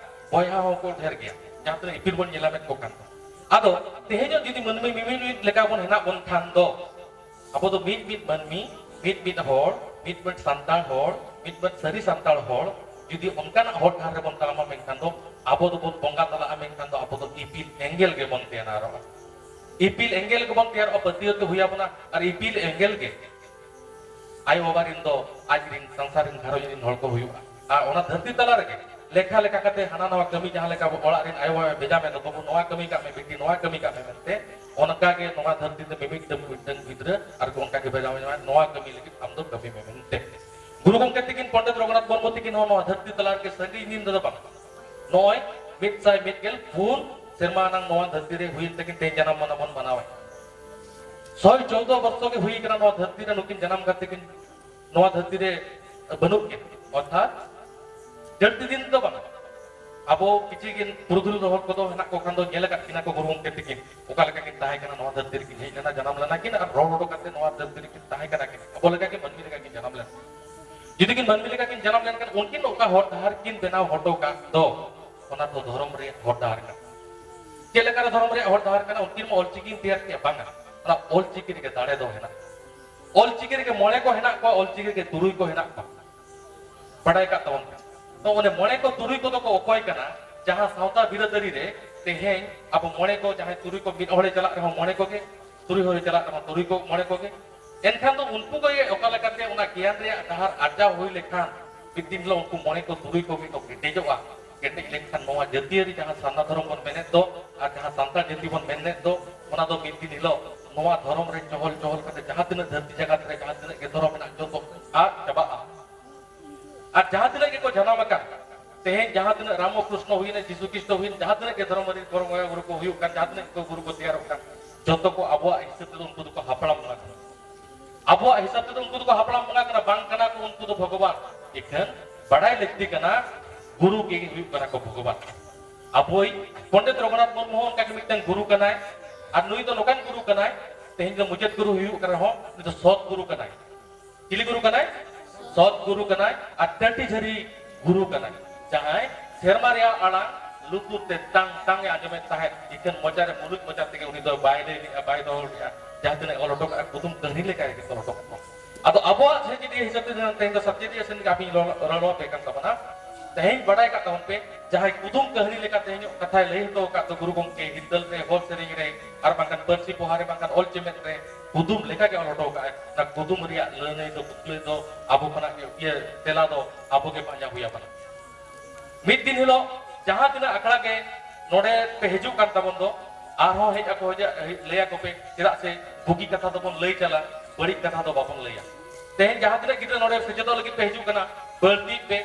ᱵᱚᱭᱦᱟ ᱦᱚᱸᱠᱚ ᱰᱷᱮᱨ ᱜᱮᱭᱟ, ᱡᱟᱦᱟᱸ ᱛᱤᱱᱟᱹᱜ ᱤᱯᱤᱞ ᱵᱚᱱ ᱧᱮᱞᱟᱢᱮᱫ ᱠᱚ ᱠᱟᱱ ᱫᱚ᱾ ᱟᱫᱚ ᱛᱮᱦᱮᱧᱚᱜ ᱡᱩᱫᱤ ᱢᱟᱹᱱᱢᱤ ᱢᱤᱢᱤᱫ ᱞᱮᱠᱟ ᱵᱚᱱ ᱦᱮᱱᱟᱜ ᱵᱚᱱ ᱠᱷᱟᱱ ᱫᱚ, ᱟᱵᱚ ᱫᱚ ᱢᱤᱫ ᱢᱤᱫ ᱢᱟᱹᱱᱢᱤ, ᱢᱤᱫ ᱢᱤᱫ ᱦᱚᱲ, ᱢᱤᱫ ᱢᱤᱫ ᱥᱟᱱᱛᱟᱲ ᱦᱚᱲ, ᱢᱤᱫ ᱢᱤᱫ ᱥᱟᱹᱨᱤ ᱥᱟᱱᱛᱟᱲ ᱦᱚᱲ ᱡᱩᱫᱤ ᱚᱱᱠᱟᱱᱟᱜ ᱦᱚᱨ ᱰᱟᱦᱟᱨ ᱨᱮᱵᱚᱱ ᱛᱟᱲᱟᱢᱟ, ᱢᱮᱱᱠᱷᱟᱱ ᱫᱚ ᱟᱵᱚ ᱫᱚᱵᱚᱱ ᱵᱚᱸᱜᱟ ᱛᱟᱞᱟᱜᱼᱟ, ᱢᱮᱱᱠᱷᱟᱱ ᱫᱚ ᱟᱵᱚ ᱫᱚ ᱤᱯᱤᱞ ᱮᱸᱜᱮᱞ ᱜᱮᱵᱚᱱ ᱛᱮᱭᱟᱨᱚᱜᱼᱟ᱾ ᱤᱯᱤᱞ ᱮᱸᱜᱮᱞ ᱜᱮᱵᱚᱱ ᱛᱮᱭᱟᱨᱚᱜᱼᱟ, ᱯᱟᱹᱛᱭᱟᱹᱣ ᱛᱮ ᱦᱩᱭ ᱟᱵᱚᱱᱟ᱾ ᱟᱨ ᱤᱯᱤᱞ ᱮᱸᱜᱮᱞ ᱜᱮ ᱟᱭᱳ ᱵᱟᱵᱟ ᱨᱤᱱ ᱫᱚ ᱟᱡ ᱨᱤᱱ ᱥᱚᱝᱥᱟᱨ ᱨᱤᱱ ᱜᱷᱟᱨᱚᱸᱡᱽ ᱨᱤᱱ ᱦᱚᱲ ᱠᱚ ᱦᱩᱭᱩᱜᱼᱟ᱾ ᱟᱨ ᱚᱱᱟ ᱫᱷᱟᱹᱨᱛᱤ ᱛᱟᱞᱟ ᱨᱮᱜᱮ ᱞᱮᱠᱷᱟ ᱞᱮᱠᱷᱟ ᱠᱟᱛᱮ ᱦᱟᱱᱟ ᱱᱟᱣᱟ ᱠᱟᱹᱢᱤ ᱡᱟᱦᱟᱸ ᱞᱮᱠᱟ ᱟᱵᱚ ᱚᱲᱟᱜ ᱨᱤᱱ ᱟᱭᱳ ᱵᱟᱵᱟ ᱵᱷᱮᱡᱟ ᱢᱮᱱ ᱫᱚ, "ᱵᱟᱹᱵᱩ, ᱱᱚᱣᱟ ᱠᱟᱹᱢᱤ ᱠᱟᱜ ᱢᱮ, ᱵᱤᱴᱤ, ᱱᱚᱣᱟ ᱠᱟᱹᱢᱤ ᱠᱟᱜ ᱢᱮ" ᱢᱮᱱᱛᱮ, ᱚᱱᱠᱟ ᱜᱮ ᱱᱚᱣᱟ ᱫᱷᱟᱹᱨᱛᱤ ᱛᱮ ᱢᱤᱢᱤᱫᱴᱟᱝ ᱢᱤᱫᱴᱟᱝ ᱜᱤᱫᱽᱨᱟᱹ ᱟᱨ ᱠᱚ ᱚᱱᱠᱟ ᱜᱮ ᱵᱷᱮᱡᱟ ᱢᱮᱱᱟᱜᱼᱟ, "ᱱᱚᱣᱟ ᱠᱟᱹᱢᱤ ᱞᱟᱹᱜᱤᱫ ᱟᱢ ᱫᱚ ᱠᱟᱹᱢᱤ ᱢᱮ" ᱢᱮᱱᱛᱮ᱾ ᱜᱩᱨᱩ ᱜᱚᱢᱠᱮ ᱛᱤᱠᱤᱱ, ᱯᱚᱱᱰᱤᱛ ᱨᱚᱜᱷᱩᱱᱟᱛᱷ ᱢᱩᱨᱢᱩ ᱛᱤᱠᱤᱱ ᱦᱚᱸ ᱱᱚᱣᱟ ᱫᱷᱟᱹᱨᱛᱤ ᱛᱟᱞᱟ ᱨᱮᱜᱮ ᱥᱟᱺᱜᱤᱧ ᱫᱤᱱ ᱨᱮᱫᱚ ᱵᱟᱝ, ᱱᱚᱜᱼᱚᱭ ᱢᱤᱫ ᱥᱟᱭ ᱢᱤᱫ ᱜᱮᱞ ᱯᱩᱱ ᱥᱮᱨᱢᱟ ᱟᱱᱟᱝ ᱱᱚᱣᱟ ᱫᱷᱟᱹᱨᱛᱤ ᱨᱮ ᱦᱩᱭᱮᱱ ᱛᱟᱹᱠᱤᱱ, ᱛᱮᱦᱮᱧ ᱡᱟᱱᱟᱢ ᱢᱟᱦᱟ ᱵᱚᱱ ᱢᱟᱱᱟᱣᱮᱫ᱾ ᱥᱚᱭ ᱪᱳᱣᱫᱚ ᱵᱚᱨᱥᱚ ᱜᱮ ᱦᱩᱭ ᱠᱟᱱᱟ ᱱᱚᱣᱟ ᱫᱷᱟᱹᱨᱛᱤ ᱨᱮ ᱱᱩᱠᱤᱱ ᱡᱟᱱᱟᱢ ᱠᱟᱛᱮ ᱠᱤᱱ, ᱱᱚᱣᱟ ᱫᱷᱟᱹᱨᱛᱤ ᱨᱮ ᱵᱟᱹᱱᱩᱜ ᱠᱤᱱ, ᱚᱨᱛᱷᱟᱛ ᱡᱟᱹᱥᱛᱤ ᱫᱤᱱ ᱫᱚ ᱵᱟᱝ᱾ ᱟᱵᱚ ᱠᱤᱪᱷᱤ ᱜᱤᱱ ᱯᱩᱨᱩᱫᱷᱩᱞ ᱦᱚᱲ ᱠᱚᱫᱚ ᱦᱮᱱᱟᱜ ᱠᱚ ᱠᱷᱟᱱ ᱫᱚ ᱧᱮᱞ ᱟᱠᱟᱫ ᱠᱤᱱᱟ ᱠᱚ ᱜᱩᱨᱩ ᱜᱚᱢᱠᱮ ᱛᱤᱠᱤᱱ ᱚᱠᱟ ᱞᱮᱠᱟ ᱠᱤᱱ ᱛᱟᱦᱮᱸ ᱠᱟᱱᱟ, ᱱᱚᱣᱟ ᱫᱷᱟᱹᱨᱛᱤ ᱨᱮᱠᱤᱱ ᱦᱮᱡ ᱞᱮᱱᱟ, ᱡᱟᱱᱟᱢ ᱞᱮᱱᱟ ᱠᱤᱱ ᱟᱨ ᱨᱚᱲ ᱦᱚᱴᱚ ᱠᱟᱛᱮ ᱱᱚᱣᱟ ᱫᱷᱟᱹᱨᱛᱤ ᱨᱮᱠᱤᱱ ᱛᱟᱦᱮᱸ ᱠᱟᱱᱟ ᱠᱤᱱ, ᱟᱵᱚ ᱞᱮᱠᱟ ᱜᱮ ᱢᱟᱹᱱᱢᱤ ᱞᱮᱠᱟ ᱠᱤᱱ ᱡᱟᱱᱟᱢ ᱞᱮᱱᱟ᱾ ᱡᱩᱫᱤ ᱠᱤᱱ ᱢᱟᱹᱱᱢᱤ ᱞᱮᱠᱟ ᱠᱤᱱ ᱡᱟᱱᱟᱢ ᱞᱮᱱᱠᱷᱟᱱ ᱩᱱᱠᱤᱱ ᱚᱠᱟ ᱦᱚᱨ ᱰᱟᱦᱟᱨ ᱠᱤᱱ ᱵᱮᱱᱟᱣ ᱦᱚᱴᱚ ᱠᱟᱜ ᱫᱚ, ᱚᱱᱟ ᱫᱚ ᱫᱷᱚᱨᱚᱢ ᱨᱮᱭᱟᱜ ᱦᱚᱨ ᱰᱟᱦᱟᱨ ᱠᱟᱱᱟ᱾ ᱪᱮᱫ ᱞᱮᱠᱟᱨᱮ ᱫᱷᱚᱨᱚᱢ ᱨᱮᱭᱟᱜ ᱦᱚᱨ ᱰᱟᱦᱟᱨ ᱠᱟᱱᱟ? ᱩᱱᱠᱤᱱ ᱢᱟ ᱚᱞᱪᱤᱠᱤ ᱛᱮᱭᱟᱨ ᱠᱮᱫᱼᱟ, ᱵᱟᱝᱟ, ᱚᱱᱟ ᱚᱞᱪᱤᱠᱤ ᱨᱮᱜᱮ ᱫᱟᱲᱮ ᱫᱚ ᱦᱮᱱᱟᱜᱼᱟ᱾ ᱚᱞᱪᱤᱠᱤ ᱨᱮᱜᱮ ᱢᱚᱬᱮ ᱠᱚ ᱦᱮᱱᱟᱜ ᱠᱚᱣᱟ, ᱚᱞᱪᱤᱠᱤ ᱨᱮᱜᱮ ᱛᱩᱨᱩᱭ ᱠᱚ ᱦᱮᱱᱟᱜ ᱠᱚᱣᱟ᱾ ᱵᱟᱰᱟᱭ ᱠᱟᱜ ᱛᱟᱵᱚᱱ ᱯᱮ᱾ ᱛᱚ ᱚᱱᱮ ᱢᱚᱬᱮ ᱠᱚ ᱛᱩᱨᱩᱭ ᱠᱚᱫᱚ ᱠᱚ ᱚᱠᱚᱭ ᱠᱟᱱᱟ? ᱡᱟᱦᱟᱸ ᱥᱟᱶᱛᱟ ᱵᱤᱨᱟᱹᱫᱟᱹᱞᱤ ᱨᱮ ᱛᱮᱦᱮᱧ ᱟᱵᱚ ᱢᱚᱬᱮ ᱠᱚ, ᱡᱟᱦᱟᱸᱭ ᱛᱩᱨᱩᱭ ᱠᱚ, ᱢᱤᱫ ᱦᱚᱲᱮ ᱪᱟᱞᱟᱜ ᱨᱮᱦᱚᱸ ᱢᱚᱬᱮ ᱠᱚᱜᱮ, ᱛᱩᱨᱩᱭ ᱦᱚᱲᱮ ᱪᱟᱞᱟᱜ ᱨᱮᱦᱚᱸ ᱛᱩᱨᱩᱭ ᱠᱚ, ᱢᱚᱬᱮ ᱠᱚᱜᱮ᱾ ᱮᱱᱠᱷᱟᱱ ᱫᱚ ᱩᱱᱠᱩ ᱠᱚᱜᱮ ᱚᱠᱟ ᱞᱮᱠᱟᱛᱮ ᱚᱱᱟ ᱜᱮᱭᱟᱱ ᱨᱮᱭᱟᱜ ᱰᱟᱦᱟᱨ ᱟᱨᱡᱟᱣ ᱦᱩᱭ ᱞᱮᱠᱷᱟᱱ ᱢᱤᱫ ᱫᱤᱱ ᱦᱤᱞᱳᱜ ᱩᱱᱠᱩ ᱢᱚᱬᱮ ᱠᱚ ᱛᱩᱨᱩᱭ ᱠᱚ ᱜᱮ ᱠᱚ ᱠᱮᱴᱮᱡᱚᱜᱼᱟ᱾ ᱠᱮᱴᱮᱡ ᱞᱮᱱᱠᱷᱟᱱ ᱱᱚᱣᱟ ᱡᱟᱹᱛᱤᱭᱟᱹᱨᱤ ᱡᱟᱦᱟᱸ ᱥᱟᱨᱱᱟ ᱫᱷᱚᱨᱚᱢ ᱵᱚᱱ ᱢᱮᱱᱮᱫ ᱫᱚ ᱟᱨ ᱡᱟᱦᱟᱸ ᱥᱟᱱᱛᱟᱲ ᱡᱟᱹᱛᱤ ᱵᱚᱱ ᱢᱮᱱᱮᱫ ᱫᱚ, ᱚᱱᱟ ᱫᱚ ᱢᱤᱫ ᱫᱤᱱ ᱦᱤᱞᱳᱜ ᱱᱚᱣᱟ ᱫᱷᱚᱨᱚᱢ ᱨᱮ ᱪᱚᱦᱚᱞ ᱪᱚᱦᱚᱞ ᱠᱟᱛᱮ ᱡᱟᱦᱟᱸ ᱛᱤᱱᱟᱹᱜ ᱫᱷᱟᱹᱨᱛᱤ ᱡᱟᱠᱟᱛ ᱨᱮ ᱡᱟᱦᱟᱸ ᱛᱤᱱᱟᱹᱜ ᱜᱮ ᱫᱷᱚᱨᱚᱢ ᱢᱮᱱᱟᱜ, ᱡᱚᱛᱚ ᱟᱫ ᱪᱟᱵᱟᱜᱼᱟ᱾ ᱟᱨ ᱡᱟᱦᱟᱸ ᱛᱤᱱᱟᱹᱜ ᱜᱮᱠᱚ ᱡᱟᱱᱟᱢ ᱟᱠᱟᱱ, ᱛᱮᱦᱮᱧ ᱡᱟᱦᱟᱸ ᱛᱤᱱᱟᱹᱜ ᱨᱟᱢᱚ ᱠᱨᱤᱥᱱᱚ ᱦᱩᱭᱱᱟ, ᱡᱤᱥᱩ ᱠᱨᱤᱥᱴᱚ ᱦᱩᱭᱱᱟ, ᱡᱟᱦᱟᱸ ᱛᱤᱱᱟᱹᱜ ᱜᱮ ᱫᱷᱚᱨᱚᱢ ᱨᱤᱱ ᱫᱷᱚᱨᱚᱢ ᱵᱚᱸᱜᱟ ᱵᱩᱨᱩ ᱠᱚ ᱦᱩᱭᱩᱜ ᱠᱟᱱ, ᱡᱟᱦᱟᱸ ᱛᱤᱱᱟᱹᱜ ᱜᱮ ᱜᱩᱨᱩ ᱠᱚ ᱛᱮᱭᱟᱨᱚᱜ ᱠᱟᱱ, ᱡᱚᱛᱚ ᱠᱚ ᱟᱵᱚᱣᱟᱜ ᱦᱤᱥᱟᱹᱵ ᱛᱮᱫᱚ ᱩᱱᱠᱩ ᱫᱚᱠᱚ ᱦᱟᱯᱲᱟᱢ ᱵᱚᱸᱜᱟ ᱠᱟᱱᱟ᱾ ᱟᱵᱚᱣᱟᱜ ᱦᱤᱥᱟᱹᱵ ᱛᱮᱫᱚ ᱩᱱᱠᱩ ᱫᱚᱠᱚ ᱦᱟᱯᱲᱟᱢ ᱵᱚᱸᱜᱟ ᱠᱟᱱᱟ, ᱵᱟᱝ ᱠᱟᱱᱟ ᱠᱚ, ᱩᱱᱠᱩ ᱫᱚ ᱵᱷᱚᱜᱚᱵᱟᱱ᱾ ᱤᱠᱷᱟᱹᱱ ᱵᱟᱰᱟᱭ ᱞᱟᱹᱠᱛᱤ ᱠᱟᱱᱟ, ᱜᱩᱨᱩ ᱜᱮ ᱦᱩᱭᱩᱜ ᱠᱟᱱᱟ ᱠᱚ ᱵᱷᱚᱜᱚᱵᱟᱱ᱾ ᱟᱵᱚᱭᱤᱡ ᱯᱚᱱᱰᱤᱛ ᱨᱚᱜᱷᱩᱱᱟᱛᱷ ᱢᱩᱨᱢᱩ ᱦᱚᱸ ᱚᱱᱠᱟ ᱜᱮ ᱢᱤᱫᱴᱟᱝ ᱜᱩᱨᱩ ᱠᱟᱱᱟᱭ᱾ ᱟᱨ ᱱᱩᱭ ᱫᱚ ᱱᱚᱝᱠᱟᱱ ᱜᱩᱨᱩ ᱠᱟᱱᱟᱭ, ᱛᱮᱦᱮᱧ ᱫᱚ ᱢᱩᱪᱟᱹᱫ ᱜᱩᱨᱩ ᱦᱩᱭᱩᱜ ᱠᱟᱱ ᱨᱮᱦᱚᱸ, ᱱᱩᱭ ᱫᱚ ᱥᱚᱛ ᱜᱩᱨᱩ ᱠᱟᱱᱟᱭ᱾ ᱪᱤᱞᱤ ᱜᱩᱨᱩ ᱠᱟᱱᱟᱭ? ᱥᱚᱛ ᱜᱩᱨᱩ ᱠᱟᱱᱟᱭ ᱟᱨ ᱴᱟᱹᱴᱤ ᱡᱷᱟᱹᱨᱤ ᱜᱩᱨᱩ ᱠᱟᱱᱟᱭ᱾ ᱡᱟᱦᱟᱸᱭ ᱥᱮᱨᱢᱟ ᱨᱮᱭᱟᱜ ᱟᱲᱟᱝ ᱞᱩᱛᱩᱨ ᱛᱮ ᱛᱟᱝ ᱛᱟᱝ ᱮ ᱟᱸᱡᱚᱢᱮᱫ ᱛᱟᱦᱮᱸᱫ, ᱮᱠᱷᱮᱱ ᱢᱚᱪᱟ ᱨᱮ, ᱢᱩᱞᱩᱡ ᱢᱚᱪᱟ ᱛᱮᱜᱮ ᱩᱱᱤ ᱫᱚ ᱵᱟᱭ ᱞᱟᱹᱭ ᱞᱮᱜᱼᱟ, ᱵᱟᱭ ᱫᱚᱦᱚ ᱞᱮᱜᱼᱟ᱾ ᱡᱟᱦᱟᱸ ᱛᱤᱱᱟᱹᱜ ᱚᱞ ᱦᱚᱴᱚ ᱠᱟᱜᱼᱟ, ᱠᱩᱫᱩᱢ ᱠᱟᱹᱦᱱᱤ ᱞᱮᱠᱟ ᱜᱮ ᱚᱞ ᱦᱚᱴᱚ ᱠᱟᱜᱼᱟ᱾ ᱟᱫᱚ ᱟᱵᱚᱣᱟᱜ ᱥᱮᱪᱮᱫᱤᱭᱟᱹ ᱦᱤᱥᱟᱹᱵ ᱛᱮ ᱛᱮᱦᱮᱧ ᱫᱚ ᱥᱟᱪᱮᱫᱤᱭᱟᱹ ᱥᱮᱱ ᱜᱮ ᱟᱹᱵᱤᱱ ᱨᱚᱲ, ᱨᱚᱲ ᱟᱯᱮ ᱠᱟᱱ ᱛᱟᱵᱚᱱᱟ᱾ ᱛᱮᱦᱮᱧ ᱵᱟᱰᱟᱭ ᱠᱟᱜ ᱛᱟᱵᱚᱱ ᱯᱮ, ᱡᱟᱦᱟᱸᱭ ᱠᱩᱫᱩᱢ ᱠᱟᱹᱦᱱᱤ ᱞᱮᱠᱟ ᱛᱮᱦᱮᱧᱚᱜ ᱠᱟᱛᱷᱟᱭ ᱞᱟᱹᱭ ᱦᱚᱴᱚ ᱟᱠᱟᱫ ᱫᱚ ᱜᱩᱨᱩ ᱜᱚᱢᱠᱮ ᱦᱤᱛᱟᱹᱞ ᱨᱮ, ᱦᱚᱲ ᱥᱮᱨᱮᱧ ᱨᱮ, ᱟᱨ ᱵᱟᱝᱠᱷᱟᱱ ᱯᱟᱹᱨᱥᱤ ᱯᱚᱦᱟ ᱨᱮ, ᱵᱟᱝᱠᱷᱟᱱ ᱚᱞ ᱪᱮᱢᱮᱫ ᱨᱮ ᱠᱩᱫᱩᱢ ᱞᱮᱠᱟ ᱜᱮ ᱚᱞ ᱦᱚᱴᱚ ᱟᱠᱟᱫᱼᱟᱭ᱾ ᱚᱱᱟ ᱠᱩᱫᱩᱢ ᱨᱮᱭᱟᱜ ᱞᱟᱹᱱᱟᱹᱭ ᱫᱚ, ᱠᱩᱠᱞᱤ ᱫᱚ ᱟᱵᱚ ᱠᱷᱚᱱᱟᱜ ᱜᱮ, ᱤᱭᱟᱹ, ᱛᱮᱞᱟ ᱫᱚ ᱟᱵᱚ ᱜᱮ ᱯᱟᱸᱡᱟ ᱦᱩᱭ ᱟᱵᱚᱱᱟ᱾ ᱢᱤᱫ ᱫᱤᱱ ᱦᱤᱞᱳᱜ ᱡᱟᱦᱟᱸ ᱛᱤᱱᱟᱹᱜ ᱟᱠᱷᱲᱟ ᱜᱮ ᱱᱚᱰᱮ ᱯᱮ ᱦᱤᱡᱩᱜ ᱠᱟᱱ ᱛᱟᱵᱚᱱ ᱫᱚ, ᱟᱨᱦᱚᱸ ᱦᱮᱡ ᱟᱠᱚ, ᱦᱤᱡᱩᱜ, ᱞᱟᱹᱭ ᱟᱠᱚ ᱯᱮ, ᱪᱮᱫᱟᱜ ᱥᱮ ᱵᱩᱜᱤ ᱠᱟᱛᱷᱟ ᱫᱚᱵᱚᱱ ᱞᱟᱹᱭ ᱪᱟᱞᱟ, ᱵᱟᱹᱲᱤᱡ ᱠᱟᱛᱷᱟ ᱫᱚ ᱵᱟᱵᱚᱱ ᱞᱟᱹᱭᱟ᱾ ᱛᱮᱦᱮᱧ ᱡᱟᱦᱟᱸ ᱛᱤᱱᱟᱹᱜ ᱜᱤᱫᱽᱨᱟᱹ ᱱᱚᱰᱮ ᱥᱮᱪᱮᱫᱚᱜ ᱞᱟᱹᱜᱤᱫ ᱯᱮ ᱦᱤᱡᱩᱜ ᱠᱟᱱᱟ, ᱵᱟᱹᱲᱛᱤᱜ ᱯᱮ,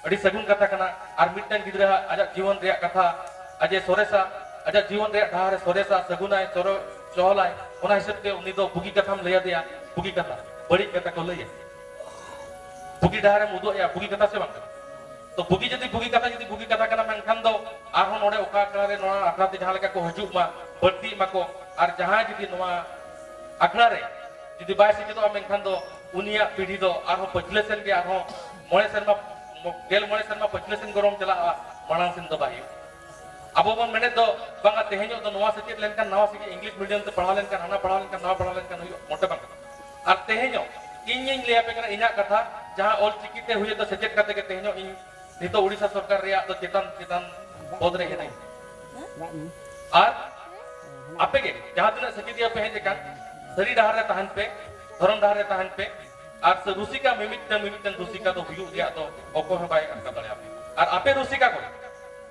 ᱟᱹᱰᱤ ᱥᱟᱹᱜᱩᱱ ᱠᱟᱛᱷᱟ ᱠᱟᱱᱟ᱾ ᱟᱨ ᱢᱤᱫᱴᱟᱝ ᱜᱤᱫᱽᱨᱟᱹ ᱟᱡᱟᱜ ᱡᱤᱭᱚᱱ ᱨᱮᱭᱟᱜ ᱠᱟᱛᱷᱟ, ᱟᱡ ᱮ ᱥᱚᱨᱮᱥᱟ, ᱟᱡᱟᱜ ᱡᱤᱭᱚᱱ ᱨᱮᱭᱟᱜ ᱰᱟᱦᱟᱨ ᱮ ᱥᱚᱨᱮᱥᱟ, ᱥᱟᱹᱜᱩᱱᱟᱭ, ᱥᱚᱨᱚ-, ᱥᱚᱦᱚᱞᱟᱭ, ᱚᱱᱟ ᱦᱤᱥᱟᱹᱵ ᱛᱮ ᱩᱱᱤ ᱫᱚ ᱵᱩᱜᱤ ᱠᱟᱛᱷᱟᱢ ᱞᱟᱹᱭ ᱟᱫᱮᱭᱟ, ᱵᱩᱜᱤ ᱠᱟᱛᱷᱟ, ᱵᱟᱹᱲᱤᱡ ᱠᱟᱛᱷᱟ ᱠᱚ ᱞᱟᱹᱭᱟ, ᱵᱩᱜᱤ ᱰᱟᱦᱟᱨᱮᱢ ᱩᱫᱩᱜ ᱟᱭᱟ, ᱵᱩᱜᱤ ᱠᱟᱛᱷᱟ ᱥᱮ ᱵᱟᱝ ᱠᱟᱱᱟ? ᱛᱚ ᱵᱩᱜᱤ ᱡᱩᱫᱤ ᱵᱩᱜᱤ ᱠᱟᱛᱷᱟ, ᱡᱩᱫᱤ ᱵᱩᱜᱤ ᱠᱟᱛᱷᱟ ᱠᱟᱱᱟ, ᱢᱮᱱᱠᱷᱟᱱ ᱫᱚ ᱟᱨᱦᱚᱸ ᱱᱚᱰᱮ ᱚᱠᱟ ᱟᱠᱷᱲᱟ ᱨᱮ, ᱱᱚᱣᱟ ᱟᱠᱷᱲᱟ ᱛᱮ ᱡᱟᱦᱟᱸ ᱞᱮᱠᱟ ᱠᱚ ᱦᱤᱡᱩᱜ ᱢᱟ, ᱵᱟᱹᱲᱛᱤᱜ ᱢᱟᱠᱚ᱾ ᱟᱨ ᱡᱟᱦᱟᱸᱭ ᱡᱩᱫᱤ ᱱᱚᱣᱟ ᱟᱠᱷᱲᱟ ᱨᱮ ᱡᱩᱫᱤ ᱵᱟᱭ ᱥᱮᱪᱮᱫᱚᱜᱼᱟ, ᱢᱮᱱᱠᱷᱟᱱ ᱫᱚ ᱩᱱᱤᱭᱟᱜ ᱯᱤᱲᱦᱤ ᱫᱚ ᱟᱨᱦᱚᱸ ᱯᱟᱹᱪᱷᱞᱟᱹ ᱥᱮᱱ ᱜᱮ, ᱟᱨᱦᱚᱸ ᱢᱚᱬᱮ ᱥᱮᱨᱢᱟ, ᱜᱮᱞ ᱢᱚᱬᱮ ᱥᱮᱨᱢᱟ ᱯᱟᱹᱪᱷᱞᱟᱹ ᱥᱮᱱ ᱜᱚᱨᱚᱝ ᱪᱟᱞᱟᱜᱼᱟ, ᱢᱟᱲᱟᱝ ᱥᱮᱱ ᱫᱚ ᱵᱟᱭ ᱦᱩᱭᱩᱜᱼᱟ᱾ ᱟᱵᱚ ᱵᱚᱱ ᱢᱮᱱᱮᱫ ᱫᱚ, ᱵᱟᱝᱟ, ᱛᱮᱦᱮᱧᱚᱜ ᱫᱚ ᱱᱚᱣᱟ ᱥᱮᱪᱮᱫ ᱞᱮᱱᱠᱷᱟᱱ ᱱᱟᱣᱟ ᱥᱮᱪᱮᱫ, ᱤᱝᱞᱤᱥ ᱢᱤᱰᱤᱭᱟᱢ ᱛᱮ ᱯᱟᱲᱦᱟᱣ ᱞᱮᱱᱠᱷᱟᱱ, ᱦᱟᱱᱟ ᱯᱟᱲᱦᱟᱣ ᱞᱮᱱᱠᱷᱟᱱ, ᱱᱟᱣᱟ ᱯᱟᱲᱦᱟᱣ ᱞᱮᱱᱠᱷᱟᱱ ᱦᱩᱭᱩᱜᱼᱟ, ᱢᱚᱴᱮ ᱵᱟᱝ ᱠᱟᱱᱟ᱾ ᱟᱨ ᱛᱮᱦᱮᱧᱚᱜ ᱤᱧᱤᱧ ᱞᱟᱹᱭ ᱟᱯᱮ ᱠᱟᱱᱟ ᱤᱧᱟᱹᱜ ᱠᱟᱛᱷᱟ, ᱡᱟᱦᱟᱸ ᱚᱞ ᱪᱤᱠᱤ ᱛᱮ ᱦᱩᱭᱩᱜ ᱫᱚ ᱥᱮᱪᱮᱫ ᱠᱟᱛᱮ ᱜᱮ ᱛᱮᱦᱮᱧᱚᱜ ᱤᱧ ᱱᱤᱛᱚᱜ ᱩᱲᱤᱥᱥᱟ ᱥᱚᱨᱠᱟᱨ ᱨᱮᱭᱟᱜ ᱫᱚ ᱪᱮᱛᱟᱱ, ᱪᱮᱛᱟᱱ ᱯᱚᱫ ᱨᱮ ᱦᱮᱱᱟᱹᱧ᱾ ᱟᱨ ᱟᱯᱮ ᱜᱮ ᱡᱟᱦᱟᱸ ᱛᱤᱱᱟᱹᱜ ᱥᱮᱪᱮᱫᱤᱭᱟᱹ ᱯᱮ ᱦᱮᱡ ᱟᱠᱟᱱ, ᱥᱟᱹᱨᱤ ᱰᱟᱦᱟᱨ ᱨᱮ ᱛᱟᱦᱮᱱ ᱯᱮ, ᱫᱷᱚᱨᱚᱢ ᱰᱟᱦᱟᱨ ᱨᱮ ᱛᱟᱦᱮᱱ ᱯᱮ᱾ ᱟᱨ ᱥᱮ ᱨᱩᱥᱤᱠᱟ, ᱢᱤᱢᱤᱫᱴᱟᱝ, ᱢᱤᱢᱤᱫᱴᱟᱝ ᱨᱩᱥᱤᱠᱟ ᱫᱚ ᱦᱩᱭᱩᱜ ᱨᱮᱭᱟᱜ ᱫᱚ ᱚᱠᱚᱭ ᱦᱚᱸ ᱵᱟᱭ ᱟᱴᱠᱟ ᱫᱟᱲᱮᱭᱟᱯᱮ᱾ ᱟᱨ ᱟᱯᱮ ᱨᱩᱥᱤᱠᱟ ᱠᱚ,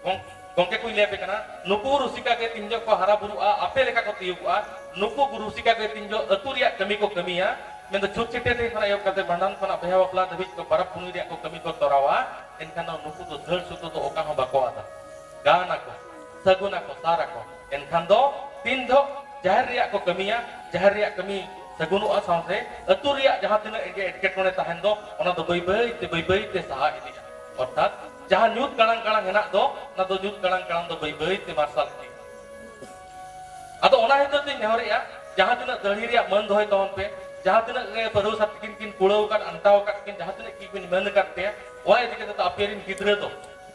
ᱜᱚᱝ-, ᱜᱚᱝᱠᱮ ᱠᱚᱧ ᱞᱟᱹᱭ ᱟᱯᱮ ᱠᱟᱱᱟ, ᱱᱩᱠᱩ ᱨᱩᱥᱤᱠᱟ ᱜᱮ ᱛᱤᱱ ᱡᱚᱜ ᱠᱚ ᱦᱟᱨᱟ ᱵᱩᱨᱩᱜᱼᱟ, ᱟᱯᱮ ᱞᱮᱠᱟ ᱠᱚ ᱛᱤᱭᱳᱜᱚᱜᱼᱟ, ᱱᱩᱠᱩ ᱨᱩᱥᱤᱠᱟ ᱜᱮ ᱛᱤᱱ ᱡᱚᱜ ᱟᱹᱛᱩ ᱨᱮᱭᱟᱜ ᱠᱟᱹᱢᱤ ᱠᱚ ᱠᱟᱹᱢᱤᱭᱟ, ᱢᱮᱱᱫᱚ ᱪᱷᱩᱛ ᱪᱷᱟᱹᱴᱭᱟᱹᱨ ᱴᱷᱮᱱ ᱠᱷᱚᱱᱟᱜ ᱮᱦᱚᱵ ᱠᱟᱛᱮ ᱵᱷᱟᱸᱰᱟᱱ ᱠᱷᱚᱱᱟᱜ ᱵᱤᱦᱟ ᱵᱟᱯᱞᱟ ᱫᱷᱟᱹᱵᱤᱡ ᱠᱚ ᱯᱟᱨᱟᱵᱽ ᱯᱩᱱᱟᱹᱭ ᱨᱮᱭᱟᱜ ᱠᱚ ᱠᱟᱹᱢᱤ ᱠᱚ ᱛᱚᱨᱟᱣᱟ, ᱮᱱᱠᱷᱟᱱ ᱫᱚ ᱱᱩᱠᱩ ᱫᱚ ᱫᱟᱹᱲ ᱥᱩᱛᱩ ᱫᱚ ᱚᱠᱟ ᱦᱚᱸ ᱵᱟᱠᱚ ᱟᱫᱟ᱾ ᱜᱟᱱ ᱟᱠᱚ, ᱥᱟᱹᱜᱩᱱ ᱟᱠᱚ, ᱥᱟᱨ ᱟᱠᱚ᱾ ᱮᱱᱠᱷᱟᱱ ᱫᱚ ᱛᱤᱱ ᱡᱚᱦᱚᱜ ᱡᱟᱦᱮᱨ ᱨᱮᱭᱟᱜ ᱠᱚ ᱠᱟᱹᱢᱤᱭᱟ, ᱡᱟᱦᱮᱨ ᱨᱮᱭᱟᱜ ᱠᱟᱹᱢᱤ ᱥᱟᱹᱜᱩᱱᱚᱜᱼᱟ, ᱥᱟᱶᱛᱮ ᱟᱹᱛᱩ ᱨᱮᱭᱟᱜ ᱡᱟᱦᱟᱸ ᱛᱤᱱᱟᱹᱜ ᱜᱮ ᱮᱴᱠᱮᱴᱚᱬᱮ ᱛᱟᱦᱮᱱ ᱫᱚ, ᱚᱱᱟ ᱫᱚ ᱵᱟᱹᱭ ᱵᱟᱹᱭ ᱛᱮ, ᱵᱟᱹᱭ ᱵᱟᱹᱭ ᱛᱮ ᱥᱟᱦᱟ ᱤᱫᱤᱜᱼᱟ᱾ ᱚᱨᱛᱷᱟᱛ ᱡᱟᱦᱟᱸ ᱧᱩᱛ ᱠᱟᱲᱟᱝ ᱠᱟᱲᱟᱝ ᱦᱮᱱᱟᱜ ᱫᱚ, ᱚᱱᱟ ᱫᱚ ᱧᱩᱛ ᱠᱟᱲᱟᱝ ᱠᱟᱲᱟᱝ ᱫᱚ ᱵᱟᱹᱭ ᱵᱟᱹᱭ ᱛᱮ ᱢᱟᱨᱥᱟᱞ ᱤᱫᱤᱜᱼᱟ᱾ ᱟᱫᱚ ᱚᱱᱟ ᱦᱤᱥᱟᱹᱵ ᱛᱮᱧ ᱱᱮᱦᱚᱨᱮᱜᱼᱟ, ᱡᱟᱦᱟᱸ ᱛᱤᱱᱟᱹᱜ ᱫᱟᱹᱲᱦᱤ ᱨᱮᱭᱟᱜ ᱢᱟᱹᱱ ᱫᱚᱦᱚᱭ ᱛᱟᱵᱚᱱ ᱯᱮ, ᱡᱟᱦᱟᱸ ᱛᱤᱱᱟᱹᱜ ᱜᱮ ᱯᱟᱹᱨᱣᱟᱹ ᱥᱟᱛ ᱠᱤᱱ ᱠᱤᱱ ᱠᱩᱲᱟᱹᱣ ᱟᱠᱟᱫ, ᱟᱱᱴᱟᱣ ᱟᱠᱟᱫ ᱠᱤᱱ, ᱡᱟᱦᱟᱸ ᱛᱤᱱᱟᱹᱜ ᱠᱤᱱ ᱢᱮᱱ ᱟᱠᱟᱫ ᱯᱮᱭᱟ, ᱚᱱᱟ ᱤᱫᱤ ᱠᱟᱛᱮ ᱫᱚ ᱟᱯᱮ ᱨᱤᱱ ᱜᱤᱫᱽᱨᱟᱹ ᱫᱚ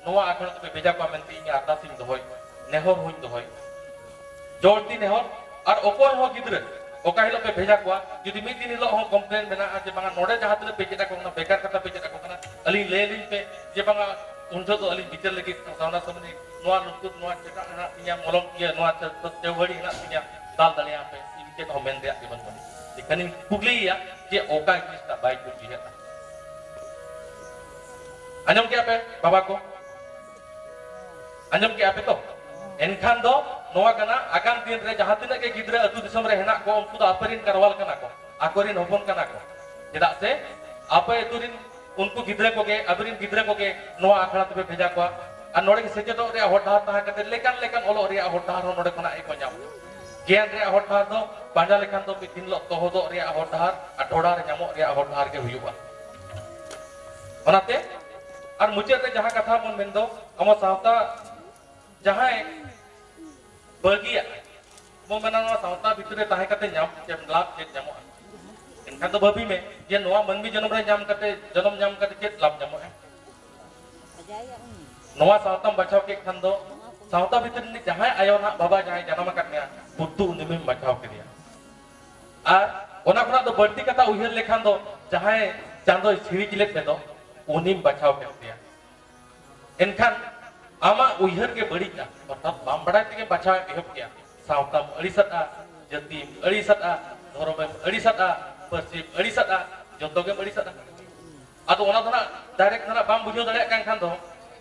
ᱱᱚᱣᱟ ᱟᱠᱷᱲᱟ ᱛᱮᱯᱮ ᱵᱷᱮᱡᱟ ᱠᱚᱣᱟ ᱢᱮᱱᱛᱮ ᱤᱧ ᱟᱨᱫᱟᱥ ᱤᱧ ᱫᱚᱦᱚᱭ, ᱱᱮᱦᱚᱨ ᱦᱚᱸᱧ ᱫᱚᱦᱚᱭ᱾ ᱡᱚᱲᱛᱤ ᱱᱮᱦᱚᱨ, ᱟᱨ ᱚᱠᱚᱭ ᱦᱚᱸ ᱜᱤᱫᱽᱨᱟᱹ ᱚᱠᱟ ᱦᱤᱞᱳᱜ ᱯᱮ ᱵᱷᱮᱡᱟ ᱠᱚᱣᱟ, ᱡᱩᱫᱤ ᱢᱤᱫ ᱫᱤᱱ ᱦᱤᱞᱳᱜ ᱦᱚᱸ complain ᱢᱮᱱᱟᱜᱼᱟ ᱡᱮ ᱵᱟᱝᱟ ᱱᱚᱰᱮ ᱡᱟᱦᱟᱸ ᱛᱤᱱᱟᱹᱜ ᱯᱮ ᱪᱮᱫ ᱟᱠᱚ ᱠᱟᱱᱟ ᱵᱮᱠᱟᱨ ᱠᱟᱛᱷᱟ ᱯᱮ ᱪᱮᱫ ᱟᱠᱚ ᱠᱟᱱᱟ, ᱟᱹᱞᱤᱧ ᱞᱟᱹᱭ ᱟᱹᱞᱤᱧ ᱯᱮ ᱡᱮ ᱵᱟᱝᱟ ᱩᱱ ᱡᱚᱦᱚᱜ ᱫᱚ ᱟᱹᱞᱤᱧ ᱵᱤᱪᱟᱹᱨ ᱞᱟᱹᱜᱤᱫ ᱥᱟᱢᱱᱟ ᱥᱟᱢᱱᱤ ᱱᱚᱣᱟ ᱞᱩᱛᱩᱨ ᱱᱚᱣᱟ ᱪᱮᱫᱟᱜ ᱦᱮᱱᱟᱜ ᱛᱤᱧᱟ, ᱢᱚᱞᱚᱝ ᱤᱭᱟᱹ ᱱᱚᱣᱟ ᱪᱮ-, ᱪᱮᱣᱦᱟᱹᱲᱤ ᱦᱮᱱᱟᱜ ᱛᱤᱧᱟ, ᱫᱟᱞ ᱫᱟᱲᱮᱭᱟᱜᱼᱟ ᱯᱮ, ᱤᱧ ᱪᱮᱫ ᱦᱚᱸ ᱢᱮᱱ ᱨᱮᱭᱟᱜ ᱜᱮ ᱵᱟᱹᱱᱩᱜ ᱟᱹᱱᱤᱡ᱾ ᱮᱱᱠᱷᱟᱱᱤᱧ ᱠᱩᱠᱞᱤᱭᱮᱭᱟ ᱡᱮ ᱚᱠᱟ ᱡᱤᱱᱤᱥᱴᱟᱜ ᱵᱟᱭ ᱠᱩᱥᱤᱭᱟᱜᱼᱟ᱾ ᱟᱸᱡᱚᱢ ᱠᱮᱜᱼᱟ ᱯᱮ ᱵᱟᱵᱟ ᱠᱚ? ᱟᱸᱡᱚᱢ ᱠᱮᱜᱼᱟ ᱯᱮ ᱛᱚ? ᱮᱱᱠᱷᱟᱱ ᱫᱚ ᱱᱚᱣᱟ ᱠᱟᱱᱟ, ᱟᱜᱟᱢ ᱫᱤᱱ ᱨᱮ ᱡᱟᱦᱟᱸ ᱛᱤᱱᱟᱹᱜ ᱜᱮ ᱜᱤᱫᱽᱨᱟᱹ ᱟᱹᱛᱩ ᱫᱤᱥᱚᱢ ᱨᱮ ᱦᱮᱱᱟᱜ ᱠᱚᱣᱟ, ᱩᱱᱠᱩ ᱫᱚ ᱟᱯᱮ ᱨᱤᱱ ᱠᱟᱨᱣᱟᱞ ᱠᱟᱱᱟ ᱠᱚ, ᱟᱠᱚ ᱨᱤᱱ ᱦᱚᱯᱚᱱ ᱠᱟᱱᱟ ᱠᱚ᱾ ᱪᱮᱫᱟᱜ ᱥᱮ ᱟᱯᱮ ᱟᱹᱛᱩ ᱨᱤᱱ ᱩᱱᱠᱩ ᱜᱤᱫᱽᱨᱟᱹ ᱠᱚᱜᱮ, ᱟᱵᱮᱱ ᱨᱤᱱ ᱜᱤᱫᱽᱨᱟᱹ ᱠᱚᱜᱮ ᱱᱚᱣᱟ ᱟᱠᱷᱲᱟ ᱛᱮᱯᱮ ᱵᱷᱮᱡᱟ ᱠᱚᱣᱟ᱾ ᱟᱨ ᱱᱚᱰᱮ ᱜᱮ ᱥᱮᱪᱮᱫᱚᱜ ᱨᱮᱭᱟᱜ ᱦᱚᱨ ᱰᱟᱦᱟᱨ ᱛᱟᱦᱮᱸ ᱠᱟᱛᱮ ᱞᱮᱠᱟᱱ ᱞᱮᱠᱟᱱ ᱚᱞᱚᱜ ᱨᱮᱭᱟᱜ ᱦᱚᱨ ᱰᱟᱦᱟᱨ ᱦᱚᱸ ᱱᱚᱰᱮ ᱠᱷᱚᱱᱟᱜ ᱜᱮᱠᱚ ᱧᱟᱢᱟ᱾ ᱜᱮᱭᱟᱱ ᱨᱮᱭᱟᱜ ᱦᱚᱨ ᱰᱟᱦᱟᱨ ᱫᱚ ᱯᱟᱸᱡᱟ ᱞᱮᱠᱷᱟᱱ ᱫᱚ ᱢᱤᱫ ᱫᱤᱱ ᱦᱤᱞᱳᱜ ᱛᱚᱦᱚᱫᱚᱜ ᱨᱮᱭᱟᱜ ᱦᱚᱨ ᱰᱟᱦᱟᱨ ᱟᱨ ᱰᱷᱚᱲᱟ ᱨᱮ ᱧᱟᱢᱚᱜ ᱨᱮᱭᱟᱜ ᱦᱚᱨ ᱰᱟᱦᱟᱨ ᱜᱮ ᱦᱩᱭᱩᱜᱼᱟ᱾ ᱚᱱᱟᱛᱮ ᱟᱨ ᱢᱩᱪᱟᱹᱫ ᱨᱮ ᱡᱟᱦᱟᱸ ᱠᱟᱛᱷᱟ ᱵᱚᱱ ᱢᱮᱱᱫᱚ, ᱟᱵᱚ ᱥᱟᱶᱛᱟ ᱡᱟᱦᱟᱸᱭ ᱵᱟᱹᱜᱤᱭᱟᱜ, ᱵᱚᱱ ᱢᱮᱱᱟ ᱱᱚᱣᱟ ᱥᱟᱶᱛᱟ ᱵᱷᱤᱛᱨᱤ ᱨᱮ ᱛᱟᱦᱮᱸ ᱠᱟᱛᱮ ᱧᱟᱢ ᱪᱮᱫ ᱞᱟᱵᱷ ᱪᱮᱫ ᱧᱟᱢᱚᱜᱼᱟ? ᱮᱱᱠᱷᱟᱱ ᱫᱚ ᱵᱷᱟᱹᱵᱤ ᱢᱮ ᱡᱮ ᱱᱚᱣᱟ ᱢᱟᱹᱱᱢᱤ ᱡᱚᱱᱚᱢ ᱨᱮ ᱧᱟᱢ ᱠᱟᱛᱮ, ᱡᱚᱱᱚᱢ ᱧᱟᱢ ᱠᱟᱛᱮ ᱪᱮᱫ ᱞᱟᱵᱷ ᱧᱟᱢᱚᱜᱼᱟ? ᱱᱚᱣᱟ ᱥᱟᱶᱛᱟᱢ ᱵᱟᱪᱷᱟᱣ ᱠᱮᱫ ᱠᱷᱟᱱ ᱫᱚ ᱥᱟᱶᱛᱟ ᱵᱷᱤᱛᱨᱤ ᱨᱤᱱᱤᱡ ᱡᱟᱦᱟᱸᱭ ᱟᱭᱳ ᱱᱟᱦᱟᱜ ᱵᱟᱵᱟ ᱡᱟᱦᱟᱸᱭ ᱡᱟᱱᱟᱢ ᱟᱠᱟᱫ ᱢᱮᱭᱟ, ᱯᱩᱛᱩ ᱩᱱᱤᱢ ᱵᱟᱪᱷᱟᱣ ᱠᱮᱫᱮᱭᱟ᱾ ᱟᱨ ᱚᱱᱟ ᱠᱷᱚᱱᱟᱜ ᱫᱚ ᱵᱟᱹᱲᱛᱤ ᱠᱟᱛᱷᱟ ᱩᱭᱦᱟᱹᱨ ᱞᱮᱠᱷᱟᱱ ᱫᱚ ᱡᱟᱦᱟᱸᱭ ᱪᱟᱸᱫᱚᱭ ᱥᱤᱨᱤᱡ ᱞᱮᱫ ᱢᱮᱫᱚ, ᱩᱱᱤᱢ ᱵᱟᱪᱷᱟᱣ ᱠᱮᱫᱮᱭᱟ᱾ ᱮᱱᱠᱷᱟᱱ ᱟᱢᱟᱜ ᱩᱭᱦᱟᱹᱨ ᱜᱮ ᱵᱟᱹᱲᱤᱡᱼᱟ, ᱚᱨᱛᱷᱟᱛ ᱵᱟᱢ ᱵᱟᱲᱟᱭ ᱛᱮᱜᱮᱢ ᱵᱟᱪᱷᱟᱣ ᱮᱢ ᱮᱦᱚᱵ ᱠᱮᱜᱼᱟ᱾ ᱥᱟᱶᱛᱟᱢ ᱟᱹᱲᱤᱥᱟᱫᱼᱟ, ᱡᱟᱹᱛᱤᱢ ᱟᱹᱲᱤᱥᱟᱫᱼᱟ, ᱫᱷᱚᱨᱚᱢᱮᱢ ᱟᱹᱲᱤᱥᱟᱫᱼᱟ, ᱯᱟᱹᱨᱥᱤᱢ ᱟᱹᱲᱤᱥᱟᱫᱼᱟ, ᱡᱚᱛᱚ ᱜᱮᱢ ᱟᱹᱲᱤᱥᱟᱫᱼᱟ᱾ ᱟᱫᱚ ᱚᱱᱟ ᱫᱚ ᱱᱟᱜ direct ᱫᱚ ᱱᱟᱜ ᱵᱟᱢ ᱵᱩᱡᱷᱟᱹᱣ ᱫᱟᱲᱮᱭᱟᱜ ᱠᱟᱱ ᱠᱷᱟᱱ ᱫᱚ,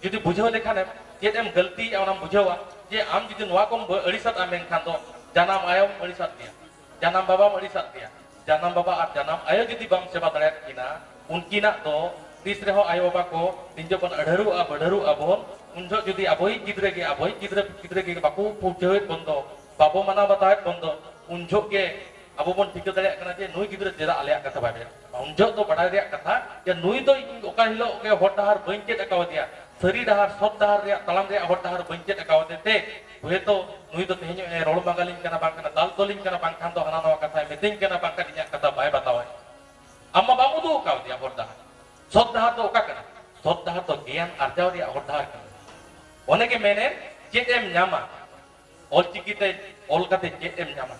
ᱡᱩᱫᱤ ᱵᱩᱡᱷᱟᱹᱣ ᱞᱮᱠᱷᱟᱱᱮᱢ ᱪᱮᱫ ᱮᱢ ᱜᱟᱹᱞᱛᱤᱭᱮᱜᱼᱟ ᱚᱱᱟᱢ ᱵᱩᱡᱷᱟᱹᱣᱟ᱾ ᱡᱮ ᱟᱢ ᱡᱩᱫᱤ ᱱᱚᱣᱟ ᱠᱚᱢ ᱵᱟᱹ-, ᱟᱹᱲᱤᱥᱟᱫᱼᱟ ᱢᱮᱱᱠᱷᱟᱱ ᱫᱚ ᱡᱟᱱᱟᱢ ᱟᱭᱳᱢ ᱟᱹᱲᱤᱥᱟᱫ ᱜᱮᱭᱟ, ᱡᱟᱱᱟᱢ ᱵᱟᱵᱟᱢ ᱟᱹᱲᱤᱥᱟᱫ ᱜᱮᱭᱟ, ᱡᱟᱱᱟᱢ ᱵᱟᱵᱟ ᱟᱨ ᱡᱟᱱᱟᱢ ᱟᱭᱳ ᱡᱩᱫᱤ ᱵᱟᱢ ᱥᱮᱵᱟ ᱫᱟᱲᱮᱭᱟᱜ ᱠᱤᱱᱟ, ᱩᱱᱠᱤᱱᱟᱜ ᱫᱚ ᱛᱤᱥ ᱨᱮᱦᱚᱸ ᱟᱭᱳ ᱵᱟᱵᱟ ᱠᱚ ᱛᱤᱱ ᱡᱚᱠᱷᱚᱱ ᱟᱹᱰᱷᱟᱹᱨᱩᱜᱼᱟ, ᱵᱟᱹᱰᱷᱟᱹᱨᱩᱜᱼᱟ ᱵᱚᱱ, ᱩᱱ ᱡᱚᱦᱚᱜ ᱡᱩᱫᱤ ᱟᱵᱚᱭᱤᱡ ᱜᱤᱫᱽᱨᱟᱹ ᱜᱮ, ᱟᱵᱚᱭᱤᱡ ᱜᱤᱫᱽᱨᱟᱹ ᱯᱤᱫᱽᱨᱟᱹ ᱜᱮ ᱵᱟᱠᱚ ᱯᱩᱡᱷᱟᱹᱣᱮᱫ ᱵᱚᱱ ᱫᱚ, ᱵᱟᱵᱚ ᱢᱟᱱᱟᱣ ᱵᱟᱛᱟᱣᱮᱫ ᱵᱚᱱ ᱫᱚ, ᱩᱱ ᱡᱚᱦᱚᱜ ᱜᱮ ᱟᱵᱚ ᱵᱚᱱ ᱴᱷᱤᱠᱟᱹ ᱫᱟᱲᱮᱭᱟᱜ ᱠᱟᱱᱟ ᱡᱮ ᱱᱩᱭ ᱜᱤᱫᱽᱨᱟᱹ ᱪᱮᱫᱟᱜ ᱟᱞᱮᱭᱟᱜ ᱠᱟᱛᱷᱟ ᱵᱟᱭ ᱟᱸᱡᱚᱢ᱾ ᱩᱱ ᱡᱚᱦᱚᱜ ᱫᱚ ᱵᱟᱰᱟᱭ ᱨᱮᱭᱟᱜ ᱠᱟᱛᱷᱟ ᱡᱮ ᱱᱩᱭ ᱫᱚ ᱤᱧ ᱚᱠᱟ ᱦᱤᱞᱳᱜ ᱜᱮ ᱦᱚᱨ ᱰᱟᱦᱟᱨ ᱵᱟᱹᱧ ᱪᱮᱫ ᱟᱠᱟᱣᱟᱫᱮᱭᱟ, ᱥᱟᱹᱨᱤ ᱰᱟᱦᱟᱨ, ᱥᱚᱛ ᱰᱟᱦᱟᱨ ᱨᱮᱭᱟᱜ ᱛᱟᱲᱟᱢ ᱨᱮᱭᱟᱜ ᱦᱚᱨ ᱰᱟᱦᱟᱨ ᱵᱟᱹᱧ ᱪᱮᱫ ᱟᱠᱟᱣᱟᱫᱮ ᱛᱮ ᱦᱚᱭᱛᱚ ᱱᱩᱭ ᱫᱚ ᱛᱮᱦᱮᱧ ᱮ ᱨᱚᱲ ᱢᱟᱜᱟᱞᱤᱧ ᱠᱟᱱᱟ, ᱵᱟᱝᱠᱷᱟᱱ ᱫᱟᱞ ᱛᱚᱞᱤᱧ ᱠᱟᱱᱟ, ᱵᱟᱝᱠᱷᱟᱱ ᱫᱚ ᱦᱟᱱᱟ ᱱᱟᱣᱟ ᱠᱟᱛᱷᱟᱭ ᱢᱤᱛᱟᱹᱧ ᱠᱟᱱᱟ, ᱵᱟᱝᱠᱷᱟᱱ ᱤᱧᱟᱹᱜ ᱠᱟᱛᱷᱟ ᱵᱟᱭ ᱵᱟᱛᱟᱣᱟᱭ᱾ ᱟᱢ ᱢᱟ ᱵᱟᱢ ᱩᱫᱩᱜ ᱟᱠᱟᱣᱫᱮᱭᱟ ᱦᱚᱨ ᱰᱟᱦᱟᱨ᱾ ᱥᱚᱛ ᱰᱟᱦᱟᱨ ᱫᱚ ᱚᱠᱟ ᱠᱟᱱᱟ? ᱥᱚᱛ ᱰᱟᱦᱟᱨ ᱫᱚ ᱜᱮᱭᱟᱱ ᱟᱨᱡᱟᱣ ᱨᱮᱭᱟᱜ ᱦᱚᱨ ᱰᱟᱦᱟᱨ ᱠᱟᱱᱟ᱾ ᱚᱱᱮ ᱜᱮ ᱢᱮᱱᱮᱫ, ᱪᱮᱫ ᱮᱢ ᱧᱟᱢᱟ? ᱚᱞᱪᱤᱠᱤ ᱛᱮ ᱚᱞ ᱠᱟᱛᱮ ᱪᱮᱫ ᱮᱢ ᱧᱟᱢᱟ?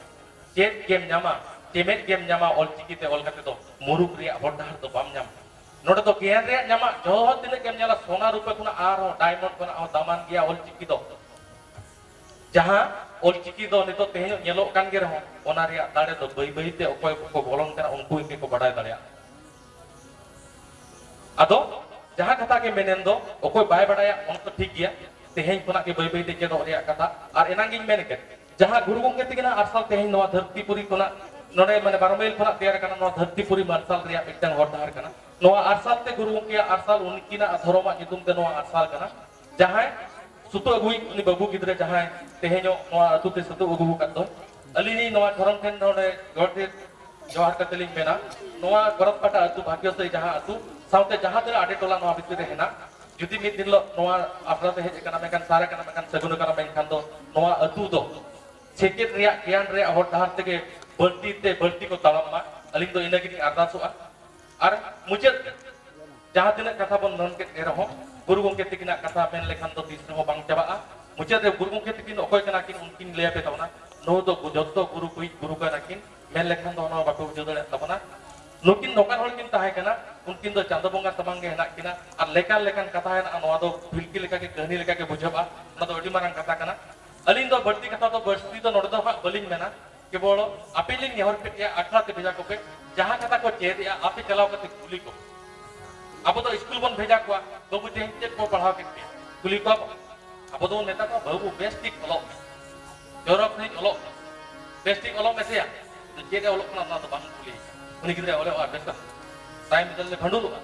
ᱪᱮᱫ ᱜᱮᱢ ᱧᱟᱢᱟ? ᱪᱮᱢᱮᱫ ᱜᱮᱢ ᱧᱟᱢᱟ ᱚᱞᱪᱤᱠᱤ ᱛᱮ ᱚᱞ ᱠᱟᱛᱮ ᱫᱚ, ᱢᱩᱨᱩᱠ ᱨᱮᱭᱟᱜ ᱦᱚᱨ ᱰᱟᱦᱟᱨ ᱫᱚ ᱵᱟᱢ ᱧᱟᱢᱟ᱾ ᱱᱚᱰᱮ ᱫᱚ ᱜᱮᱭᱟᱱ ᱨᱮᱭᱟᱜ ᱧᱟᱢᱟ, ᱡᱚᱦᱚ ᱛᱤᱱᱟᱹᱜ ᱜᱮᱢ ᱧᱮᱞᱟ, ᱥᱚᱱᱟ ᱨᱩᱯᱟᱹ ᱠᱷᱚᱱᱟᱜ ᱟᱨᱦᱚᱸ diamond ᱠᱷᱚᱱᱟᱜ ᱦᱚᱸ ᱫᱟᱢᱟᱱ ᱜᱮᱭᱟ ᱚᱞᱪᱤᱠᱤ ᱫᱚ᱾ ᱡᱟᱦᱟᱸ ᱚᱞᱪᱤᱠᱤ ᱫᱚ ᱱᱤᱛᱚᱜ ᱛᱮᱦᱮᱧᱚᱜ ᱧᱮᱞᱚᱜ ᱠᱟᱱ ᱜᱮ ᱨᱮᱦᱚᱸ, ᱚᱱᱟ ᱨᱮᱭᱟᱜ ᱫᱟᱲᱮ ᱫᱚ ᱵᱟᱹᱭ ᱵᱟᱹᱭ ᱛᱮ ᱚᱠᱚᱭ ᱠᱚᱠᱚ ᱵᱚᱞᱚᱱ ᱠᱟᱱᱟ, ᱩᱱᱠᱩ ᱜᱮᱠᱚ ᱵᱟᱰᱟᱭ ᱫᱟᱲᱮᱭᱟᱜᱼᱟ᱾ ᱟᱫᱚ ᱡᱟᱦᱟᱸ ᱠᱟᱛᱷᱟ ᱜᱮ ᱢᱮᱱᱮᱱ ᱫᱚ, ᱚᱠᱚᱭ ᱵᱟᱭ ᱵᱟᱰᱟᱭᱟ, ᱚᱱᱟ ᱫᱚ ᱴᱷᱤᱠ ᱜᱮᱭᱟ, ᱛᱮᱦᱮᱧ ᱠᱷᱚᱱᱟᱜ ᱜᱮ ᱵᱟᱹᱭ ᱵᱟᱹᱭ ᱛᱮ ᱪᱮᱫᱚᱜ ᱨᱮᱭᱟᱜ ᱠᱟᱛᱷᱟ᱾ ᱟᱨ ᱮᱱᱟᱝ ᱜᱤᱧ ᱢᱮᱱ ᱠᱮᱫ, ᱡᱟᱦᱟᱸ ᱜᱩᱨᱩ ᱜᱚᱢᱠᱮ ᱛᱤᱠᱤᱱᱟᱜ ᱟᱨᱥᱟᱞ ᱛᱮᱦᱮᱧ ᱱᱚᱣᱟ ᱫᱷᱟᱹᱨᱛᱤ ᱯᱩᱨᱤ ᱠᱷᱚᱱᱟᱜ, ᱱᱚᱰᱮ ᱢᱟᱱᱮ ᱵᱟᱨᱚ ᱢᱟᱭᱤᱞ ᱠᱷᱚᱱᱟᱜ ᱛᱮᱭᱟᱨ ᱟᱠᱟᱱᱟ, ᱱᱚᱣᱟ ᱫᱷᱟᱹᱨᱛᱤ ᱯᱩᱨᱤ ᱢᱟᱨᱥᱟᱞ ᱨᱮᱭᱟᱜ ᱢᱤᱫᱴᱟᱝ ᱦᱚᱨ ᱰᱟᱦᱟᱨ ᱠᱟᱱᱟ᱾ ᱱᱚᱣᱟ ᱟᱨᱥᱟᱞ ᱛᱮ ᱜᱩᱨᱩ ᱜᱚᱢᱠᱮᱭᱟᱜ ᱟᱨᱥᱟᱞ, ᱩᱱᱠᱤᱱᱟᱜ ᱫᱷᱚᱨᱚᱢᱟᱜ ᱧᱩᱛᱩᱢ ᱛᱮ ᱱᱚᱣᱟ ᱟᱨᱥᱟᱞ ᱠᱟᱱᱟ᱾ ᱡᱟᱦᱟᱸᱭ ᱥᱩᱛᱩᱜ ᱟᱹᱜᱩᱭᱤᱡ ᱩᱱᱤ ᱵᱟᱹᱵᱩ ᱜᱤᱫᱽᱨᱟᱹ ᱡᱟᱦᱟᱸᱭ ᱛᱮᱦᱮᱧᱚᱜ ᱱᱚᱣᱟ ᱟᱹᱛᱩ ᱛᱮ ᱥᱩᱛᱩᱜ ᱟᱹᱜᱩ ᱟᱠᱟᱫ ᱫᱚ, ᱟᱹᱞᱤᱧ ᱞᱤᱧ ᱱᱚᱣᱟ ᱫᱷᱚᱨᱚᱢ ᱴᱷᱮᱱ ᱱᱚᱰᱮ ᱜᱚᱰ ᱨᱮ ᱡᱚᱦᱟᱨ ᱠᱟᱛᱮ ᱞᱤᱧ ᱢᱮᱱᱟ, ᱱᱚᱣᱟ ᱜᱚᱨᱚᱵ ᱯᱟᱴᱟ ᱟᱹᱛᱩ, ᱵᱷᱟᱜᱽᱭᱚᱥᱟᱭᱤ ᱡᱟᱦᱟᱸ ᱟᱹᱛᱩ, ᱥᱟᱶᱛᱮ ᱡᱟᱦᱟᱸ ᱛᱤᱱᱟᱹᱜ ᱟᱰᱮ ᱴᱚᱞᱟ ᱱᱚᱣᱟ ᱵᱷᱤᱛᱤᱨ ᱨᱮ ᱦᱮᱱᱟᱜ, ᱡᱩᱫᱤ ᱢᱤᱫ ᱫᱤᱱ ᱦᱤᱞᱳᱜ ᱱᱚᱣᱟ ᱟᱥᱲᱟ ᱛᱮ ᱦᱮᱡ ᱟᱠᱟᱱᱟ, ᱢᱮᱱᱠᱷᱟᱱ ᱥᱟᱨ ᱟᱠᱟᱱᱟ, ᱢᱮᱱᱠᱷᱟᱱ ᱥᱟᱹᱜᱩᱱ ᱟᱠᱟᱱᱟ, ᱢᱮᱱᱠᱷᱟᱱ ᱫᱚ ᱱᱚᱣᱟ ᱟᱹᱛᱩ ᱫᱚ ᱥᱮᱪᱮᱫ ᱨᱮᱭᱟᱜ, ᱜᱮᱭᱟᱱ ᱨᱮᱭᱟᱜ ᱦᱚᱨ ᱰᱟᱦᱟᱨ ᱛᱮᱜᱮ ᱵᱟᱹᱲᱛᱤ ᱛᱮ ᱵᱟᱹᱲᱛᱤ ᱠᱚ ᱛᱟᱲᱟᱢ ᱢᱟ᱾ ᱟᱹᱞᱤᱧ ᱫᱚ ᱤᱱᱟᱹ ᱜᱮᱞᱤᱧ ᱟᱨᱫᱟᱥᱚᱜᱼᱟ᱾ ᱟᱨ ᱢᱩᱪᱟᱹᱫ ᱨᱮ ᱡᱟᱦᱟᱸ ᱛᱤᱱᱟᱹᱜ ᱠᱟᱛᱷᱟ ᱵᱚᱱ ᱢᱮᱱ ᱠᱮᱫ ᱨᱮᱦᱚᱸ, ᱜᱩᱨᱩ ᱜᱚᱢᱠᱮ ᱛᱤᱠᱤᱱᱟᱜ ᱠᱟᱛᱷᱟ ᱢᱮᱱ ᱞᱮᱠᱷᱟᱱ ᱫᱚ ᱛᱤᱥ ᱨᱮᱦᱚᱸ ᱵᱟᱝ ᱪᱟᱵᱟᱜᱼᱟ᱾ ᱢᱩᱪᱟᱹᱫ ᱨᱮ ᱜᱩᱨᱩ ᱜᱚᱢᱠᱮ ᱛᱤᱠᱤᱱ ᱚᱠᱚᱭ ᱠᱟᱱᱟ ᱠᱤᱱ, ᱩᱱᱠᱤᱱ ᱞᱟᱹᱭ ᱟᱯᱮ ᱛᱟᱵᱚᱱᱟ᱾ ᱱᱩᱠᱩ ᱫᱚ ᱡᱚᱛᱚ ᱜᱩᱨᱩ ᱠᱚᱭᱤᱡ ᱜᱩᱨᱩ ᱠᱟᱱᱟ ᱠᱤᱱ, ᱢᱮᱱ ᱞᱮᱠᱷᱟᱱ ᱫᱚ ᱚᱱᱟ ᱵᱟᱯᱮ ᱵᱩᱡᱷᱟᱹᱣ ᱫᱟᱲᱮᱭᱟᱜ ᱛᱟᱵᱚᱱᱟ᱾ ᱱᱩᱠᱤᱱ ᱱᱚᱝᱠᱟᱱ ᱦᱚᱲ ᱠᱤᱱ ᱛᱟᱦᱮᱸ ᱠᱟᱱᱟ, ᱩᱱᱠᱤᱱ ᱫᱚ ᱪᱟᱸᱫᱚ ᱵᱚᱸᱜᱟ ᱥᱟᱢᱟᱝ ᱜᱮ ᱦᱮᱱᱟᱜ ᱠᱤᱱᱟ᱾ ᱟᱨ ᱞᱮᱠᱟᱱ ᱞᱮᱠᱟᱱ ᱠᱟᱛᱷᱟ ᱦᱮᱱᱟᱜᱼᱟ, ᱱᱚᱣᱟ ᱫᱚ ᱵᱷᱤᱞᱠᱤ ᱞᱮᱠᱟᱜᱮ, ᱠᱟᱹᱦᱱᱤ ᱞᱮᱠᱟᱜᱮ ᱵᱩᱡᱷᱟᱹᱜᱼᱟ᱾ ᱚᱱᱟ ᱫᱚ ᱟᱹᱰᱤ ᱢᱟᱨᱟᱝ ᱠᱟᱛᱷᱟ ᱠᱟᱱᱟ᱾ ᱟᱹᱞᱤᱧ ᱫᱚ ᱵᱟᱹᱲᱛᱤ ᱠᱟᱛᱷᱟ ᱫᱚ ᱵᱟᱹᱲᱛᱤ ᱫᱚ ᱱᱚᱰᱮ ᱫᱚ ᱦᱟᱸᱜ ᱵᱟᱹᱞᱤᱧ ᱢᱮᱱᱟ᱾ ᱠᱮᱵᱚᱞ ᱟᱯᱮ ᱞᱤᱧ ᱱᱮᱦᱚᱨ ᱠᱮᱫ ᱯᱮᱭᱟ, ᱟᱠᱷᱲᱟ ᱛᱮ ᱵᱷᱮᱡᱟ ᱠᱚᱯᱮ, ᱡᱟᱦᱟᱸ ᱠᱟᱛᱷᱟ ᱠᱚ ᱪᱮᱫ ᱮᱜᱼᱟ, ᱟᱯᱮ ᱪᱟᱞᱟᱣ ᱠᱟᱛᱮ ᱠᱩᱞᱤ ᱠᱚ᱾ ᱟᱵᱚ ᱫᱚ ᱥᱠᱩᱞ ᱵᱚᱱ ᱵᱷᱮᱡᱟ ᱠᱚᱣᱟ, "ᱵᱟᱹᱵᱩ, ᱛᱮᱦᱮᱧ ᱪᱮᱫ ᱠᱚ ᱯᱟᱲᱦᱟᱣ ᱠᱮᱫ ᱯᱮᱭᱟ?" ᱠᱩᱞᱤ ᱠᱚᱣᱟ ᱵᱚᱱ᱾ ᱟᱵᱚ ᱫᱚ ᱢᱮᱛᱟ ᱠᱚᱣᱟ, "ᱵᱟᱹᱵᱩ, ᱵᱮᱥ ᱴᱷᱤᱠ ᱚᱞᱚᱜ ᱢᱮ, ᱪᱚᱨᱚᱠ ᱥᱟᱺᱦᱤᱡ ᱚᱞᱚᱜ ᱢᱮ, ᱵᱮᱥ ᱴᱷᱤᱠ ᱚᱞᱚᱜ ᱢᱮᱥᱮᱭᱟ᱾" ᱪᱮᱫ ᱮ ᱚᱞᱚᱜ ᱠᱟᱱᱟ, ᱚᱱᱟ ᱫᱚ ᱵᱟᱝ ᱠᱩᱞᱤ᱾ ᱩᱱᱤ ᱜᱤᱫᱽᱨᱟᱹ ᱚᱞᱚᱜᱼᱟ, ᱵᱮᱥ ᱠᱟᱛᱷᱟ, ᱛᱟᱭᱚᱢ ᱵᱤᱫᱟᱹᱞ ᱞᱮ ᱵᱷᱟᱸᱰᱩᱞᱚᱜᱼᱟ᱾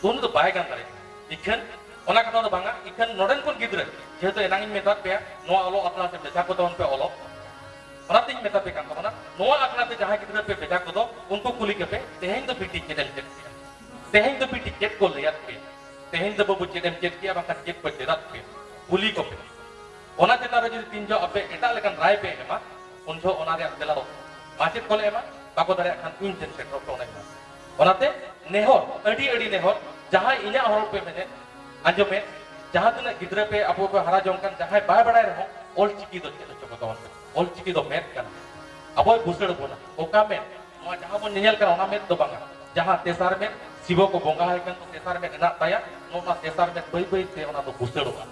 ᱩᱱᱤ ᱫᱚ ᱵᱟᱭ ᱜᱟᱱ ᱫᱟᱲᱮᱭᱟᱜᱼᱟ᱾ ᱤᱠᱷᱟᱹᱱ ᱚᱱᱟ ᱠᱟᱛᱷᱟ ᱫᱚ ᱵᱟᱝᱟ, ᱤᱠᱷᱟᱹᱱ ᱱᱚᱰᱮᱱ ᱠᱚ ᱜᱤᱫᱽᱨᱟᱹ, ᱡᱮᱦᱮᱛᱩ ᱮᱱᱟᱝ ᱤᱧ ᱢᱮᱛᱟᱫ ᱯᱮᱭᱟ, ᱱᱚᱣᱟ ᱚᱞᱚᱜ ᱟᱥᱲᱟ ᱛᱮ ᱵᱷᱮᱡᱟ ᱠᱚ ᱛᱟᱵᱚᱱ ᱯᱮ ᱚᱞᱚᱜ, ᱚᱱᱟᱛᱤᱧ ᱢᱮᱛᱟ ᱯᱮ ᱠᱟᱱ ᱛᱟᱵᱚᱱᱟ, ᱱᱚᱣᱟ ᱟᱥᱲᱟ ᱛᱮ ᱡᱟᱦᱟᱸᱭ ᱜᱤᱫᱽᱨᱟᱹ ᱯᱮ ᱵᱷᱮᱡᱟ ᱠᱚᱫᱚ, ᱩᱱᱠᱩ ᱠᱩᱞᱤ ᱠᱚᱯᱮ, "ᱛᱮᱦᱮᱧ ᱫᱚ ᱵᱤᱴᱤ ᱪᱮᱫ ᱮᱢ ᱪᱮᱫ ᱠᱮᱜᱼᱟ? ᱛᱮᱦᱮᱧ ᱫᱚ ᱵᱤᱴᱤ ᱪᱮᱫ ᱠᱚ ᱞᱟᱹᱭᱟᱫ ᱯᱮᱭᱟ? ᱛᱮᱦᱮᱧ ᱫᱚ ᱵᱟᱹᱵᱩ ᱪᱮᱫ ᱮᱢ ᱪᱮᱫ ᱠᱮᱜᱼᱟ, ᱵᱟᱝᱠᱷᱟᱱ ᱪᱮᱫ ᱠᱚ ᱪᱮᱫᱟᱫ ᱯᱮᱭᱟ?" ᱠᱩᱞᱤ ᱠᱚᱯᱮ᱾ ᱚᱱᱟ ᱪᱮᱛᱟᱱ ᱨᱮ ᱡᱩᱫᱤ ᱛᱤᱱ ᱡᱚᱦᱚᱜ ᱟᱯᱮ ᱮᱴᱟᱜ ᱞᱮᱠᱟᱱ ᱨᱟᱭ ᱯᱮ ᱮᱢᱟ, ᱩᱱ ᱡᱚᱦᱚᱜ ᱚᱱᱟ ᱨᱮᱭᱟᱜ ᱛᱮᱞᱟ ᱫᱚ ᱢᱟᱪᱮᱫ ᱠᱚᱞᱮ ᱮᱢᱟ, ᱵᱟᱠᱚ ᱫᱟᱲᱮᱭᱟᱜ ᱠᱷᱟᱱ ᱤᱧ ᱴᱷᱮᱱ ᱥᱮᱴᱮᱨᱚᱜ ᱯᱮ, ᱚᱱᱟᱧ ᱮᱢᱟ᱾ ᱚᱱᱟᱛᱮ ᱱᱮᱦᱚᱨ, ᱟᱹᱰᱤ ᱟᱹᱰᱤ ᱱᱮᱦᱚᱨ, ᱡᱟᱦᱟᱸᱭ ᱤᱧᱟᱹᱜ ᱦᱚᱨᱚᱜ ᱯᱮ ᱢᱮᱱᱮᱫ, ᱟᱸᱡᱚᱢᱮᱫ, ᱡᱟᱦᱟᱸ ᱛᱤᱱᱟᱹᱜ ᱜᱤᱫᱽᱨᱟᱹ ᱯᱮ ᱟᱵᱚ ᱯᱮ ᱦᱟᱨᱟ ᱡᱚᱝ ᱠᱟᱱ, ᱡᱟᱦᱟᱸᱭ ᱵᱟᱭ ᱵᱟᱲᱟᱭ ᱨᱮᱦᱚᱸ, ᱚᱞ ᱪᱤᱠᱤ ᱫᱚ ᱪᱮᱫ ᱦᱚᱪᱚ ᱠᱚ ᱛᱟᱵᱚᱱ ᱯᱮ᱾ ᱚᱞ ᱪᱤᱠᱤ ᱫᱚ ᱢᱮᱫ ᱠᱟᱱᱟ, ᱟᱵᱚᱭ ᱵᱩᱥᱟᱹᱲ ᱵᱚᱱᱟ᱾ ᱚᱠᱟ ᱢᱮᱫ? ᱱᱚᱣᱟ ᱡᱟᱦᱟᱸ ᱵᱚᱱ ᱧᱮᱧᱮᱞ ᱠᱟᱱᱟ, ᱚᱱᱟ ᱢᱮᱫ ᱫᱚ ᱵᱟᱝᱟ᱾ ᱡᱟᱦᱟᱸ ᱛᱮᱥᱟᱨ ᱢᱮᱫ, ᱥᱤᱵᱚ ᱠᱚ ᱵᱚᱸᱜᱟ ᱟᱭ ᱠᱟᱱ ᱫᱚ ᱛᱮᱥᱟᱨ ᱢᱮᱫ ᱦᱮᱱᱟᱜ ᱛᱟᱭᱟ, ᱱᱚᱣᱟ ᱛᱮᱥᱟᱨ ᱢᱮᱫ ᱵᱟᱹᱭ ᱵᱟᱹᱭ ᱛᱮ ᱚᱱᱟ ᱫᱚ ᱵᱩᱥᱟᱹᱲᱚᱜᱼᱟ᱾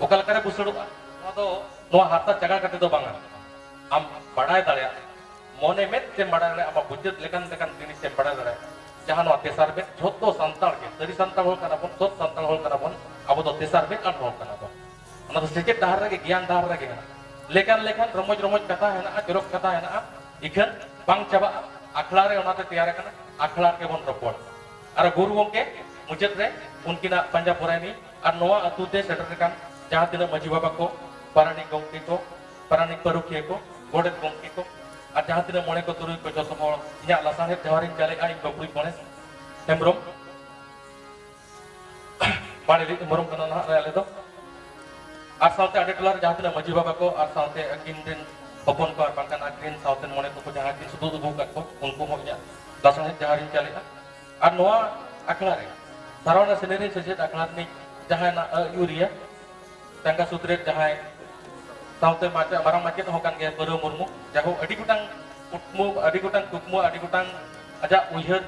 ᱚᱠᱟ ᱞᱮᱠᱟᱨᱮ ᱵᱩᱥᱟᱹᱲᱚᱜᱼᱟ? ᱱᱚᱣᱟ ᱫᱚ ᱱᱚᱣᱟ ᱦᱟᱨᱛᱟ ᱪᱟᱸᱜᱟ ᱠᱟᱛᱮ ᱫᱚ ᱵᱟᱝᱟ᱾ ᱟᱢ ᱵᱟᱲᱟᱭ ᱫᱟᱲᱮᱭᱟᱜ, ᱢᱚᱱᱮ ᱢᱮᱫ ᱛᱮᱢ ᱵᱟᱲᱟᱭ ᱫᱟᱲᱮᱭᱟᱜᱼᱟ, ᱟᱢᱟᱜ ᱵᱩᱡᱽ ᱞᱮᱠᱟᱱ ᱞᱮᱠᱟᱱ ᱡᱤᱱᱤᱥ ᱮᱢ ᱵᱟᱲᱟᱭ ᱫᱟᱲᱮᱭᱟᱜᱼᱟ᱾ ᱡᱟᱦᱟᱸ ᱱᱚᱣᱟ ᱛᱮᱥᱟᱨ ᱢᱮᱫ, ᱡᱷᱚᱛᱚ ᱥᱟᱱᱛᱟᱲ ᱜᱮ, ᱥᱟᱹᱨᱤ ᱥᱟᱱᱛᱟᱲ ᱦᱚᱲ ᱠᱟᱱᱟ ᱵᱚᱱ, ᱥᱚᱛ ᱥᱟᱱᱛᱟᱲ ᱦᱚᱲ ᱠᱟᱱᱟ ᱵᱚᱱ, ᱟᱵᱚ ᱫᱚ ᱛᱮᱥᱟᱨ ᱢᱮᱫ ᱟᱱ ᱦᱚᱲ ᱠᱟᱱᱟ ᱵᱚᱱ᱾ ᱚᱱᱟ ᱫᱚ ᱥᱮᱪᱮᱫ ᱰᱟᱦᱟᱨ ᱨᱮᱜᱮ, ᱜᱮᱭᱟᱱ ᱰᱟᱦᱟᱨ ᱨᱮᱜᱮ ᱦᱮᱱᱟᱜᱼᱟ᱾ ᱞᱮᱠᱟᱱ ᱞᱮᱠᱟᱱ ᱨᱚᱢᱚᱡᱽ ᱨᱚᱢᱚᱡᱽ ᱠᱟᱛᱷᱟ ᱦᱮᱱᱟᱜᱼᱟ, ᱪᱚᱨᱚᱠ ᱠᱟᱛᱷᱟ ᱦᱮᱱᱟᱜᱼᱟ, ᱤᱠᱷᱟᱹᱱ ᱵᱟᱝ ᱪᱟᱵᱟᱜᱼᱟ᱾ ᱟᱠᱷᱲᱟ ᱨᱮ ᱚᱱᱟᱛᱮ ᱛᱮᱭᱟᱨ ᱟᱠᱟᱱᱟ, ᱟᱠᱷᱲᱟ ᱨᱮᱜᱮ ᱵᱚᱱ ᱨᱚᱯᱚᱲ᱾ ᱟᱨ ᱜᱩᱨᱩ ᱜᱚᱢᱠᱮ ᱢᱩᱪᱟᱹᱫ ᱨᱮ ᱩᱱᱠᱤᱱᱟᱜ ᱯᱟᱸᱡᱟ ᱯᱚᱨᱟᱭᱱᱤ ᱟᱨ ᱱᱚᱣᱟ ᱟᱹᱛᱩ ᱛᱮ ᱥᱮᱴᱮᱨ ᱟᱠᱟᱱ ᱡᱟᱦᱟᱸ ᱛᱤᱱᱟᱹᱜ ᱢᱟᱹᱡᱷᱤ ᱵᱟᱵᱟ ᱠᱚ, ᱯᱟᱨᱟᱱᱤᱠ ᱜᱚᱢᱠᱮ ᱠᱚ, ᱯᱟᱨᱟᱱᱤᱠ ᱯᱟᱹᱨᱩᱠᱷᱤᱭᱟᱹ ᱠᱚ, ᱜᱚᱰᱮᱛ ᱜᱚᱢᱠᱮ ᱠᱚ, ᱟᱨ ᱡᱟᱦᱟᱸ ᱛᱤᱱᱟᱹᱜ ᱢᱚᱬᱮ ᱠᱚ ᱛᱩᱨᱩᱭ ᱠᱚ, ᱡᱚᱛᱚ ᱦᱚᱲ ᱤᱧᱟᱹᱜ ᱞᱟᱥᱟᱲᱦᱮᱫ ᱡᱚᱦᱟᱨᱤᱧ ᱪᱟᱞᱮᱜᱼᱟ, ᱤᱧ ᱵᱟᱹᱵᱩᱭ ᱜᱚᱬᱮᱥ ᱦᱮᱢᱵᱨᱚᱢ᱾ ᱵᱟᱲᱮ ᱨᱤᱱ ᱢᱮᱨᱚᱢ ᱠᱟᱱᱟ ᱱᱟᱦᱟᱜ ᱞᱮ ᱟᱞᱮ ᱫᱚ᱾ ᱟᱨ ᱥᱟᱶᱛᱮ ᱟᱰᱮ ᱴᱚᱞᱟ ᱨᱮ ᱡᱟᱦᱟᱸ ᱛᱤᱱᱟᱹᱜ ᱢᱟᱹᱡᱷᱤ ᱵᱟᱵᱟ ᱠᱚ ᱟᱨ ᱥᱟᱶᱛᱮ ᱟᱹᱠᱤᱱ ᱨᱮᱱ ᱦᱚᱯᱚᱱ ᱠᱚ ᱟᱨ ᱵᱟᱝᱠᱷᱟᱱ ᱟᱹᱠᱤᱱ ᱨᱮᱱ ᱥᱟᱶᱛᱮ ᱢᱚᱬᱮ ᱠᱚᱠᱚ ᱡᱟᱦᱟᱸᱭ ᱠᱤᱱ ᱥᱩᱫᱩ ᱟᱹᱜᱩ ᱟᱠᱟᱫ ᱠᱚ, ᱩᱱᱠᱩ ᱦᱚᱸ ᱤᱧᱟᱹᱜ ᱞᱟᱥᱟᱲᱦᱮᱫ ᱡᱚᱦᱟᱨᱤᱧ ᱪᱟᱞᱮᱜᱼᱟ᱾ ᱟᱨ ᱱᱚᱣᱟ ᱟᱠᱷᱲᱟ ᱨᱮ ᱥᱟᱨᱣᱟᱱᱟ ᱥᱮᱱᱮᱨᱤᱧ ᱥᱮᱪᱮᱫ ᱟᱠᱷᱲᱟ ᱨᱤᱱᱤᱡ ᱡᱟᱦᱟᱸᱭ ᱱᱟᱜ ᱟᱹᱭᱩᱨᱤᱭᱟᱹ ᱪᱟᱸᱜᱟ ᱥᱩᱛᱨᱮᱛ ᱡᱟᱦᱟᱸᱭ ᱥᱟᱶᱛᱮ ᱢᱟᱪᱮᱫ, ᱢᱟᱨᱟᱝ ᱢᱟᱪᱮᱫ ᱦᱚᱸ ᱠᱟᱱ ᱜᱮᱭᱟ ᱯᱟᱹᱨᱟᱹ ᱢᱩᱨᱢᱩ᱾ ᱡᱟᱭᱦᱳᱠ, ᱟᱹᱰᱤ ᱜᱚᱴᱟᱝ ᱠᱩᱠᱢᱩ, ᱟᱹᱰᱤ ᱜᱚᱴᱟᱝ ᱠᱩᱠᱢᱩ, ᱟᱹᱰᱤ ᱜᱚᱴᱟᱝ ᱟᱡᱟᱜ ᱩᱭᱦᱟᱹᱨ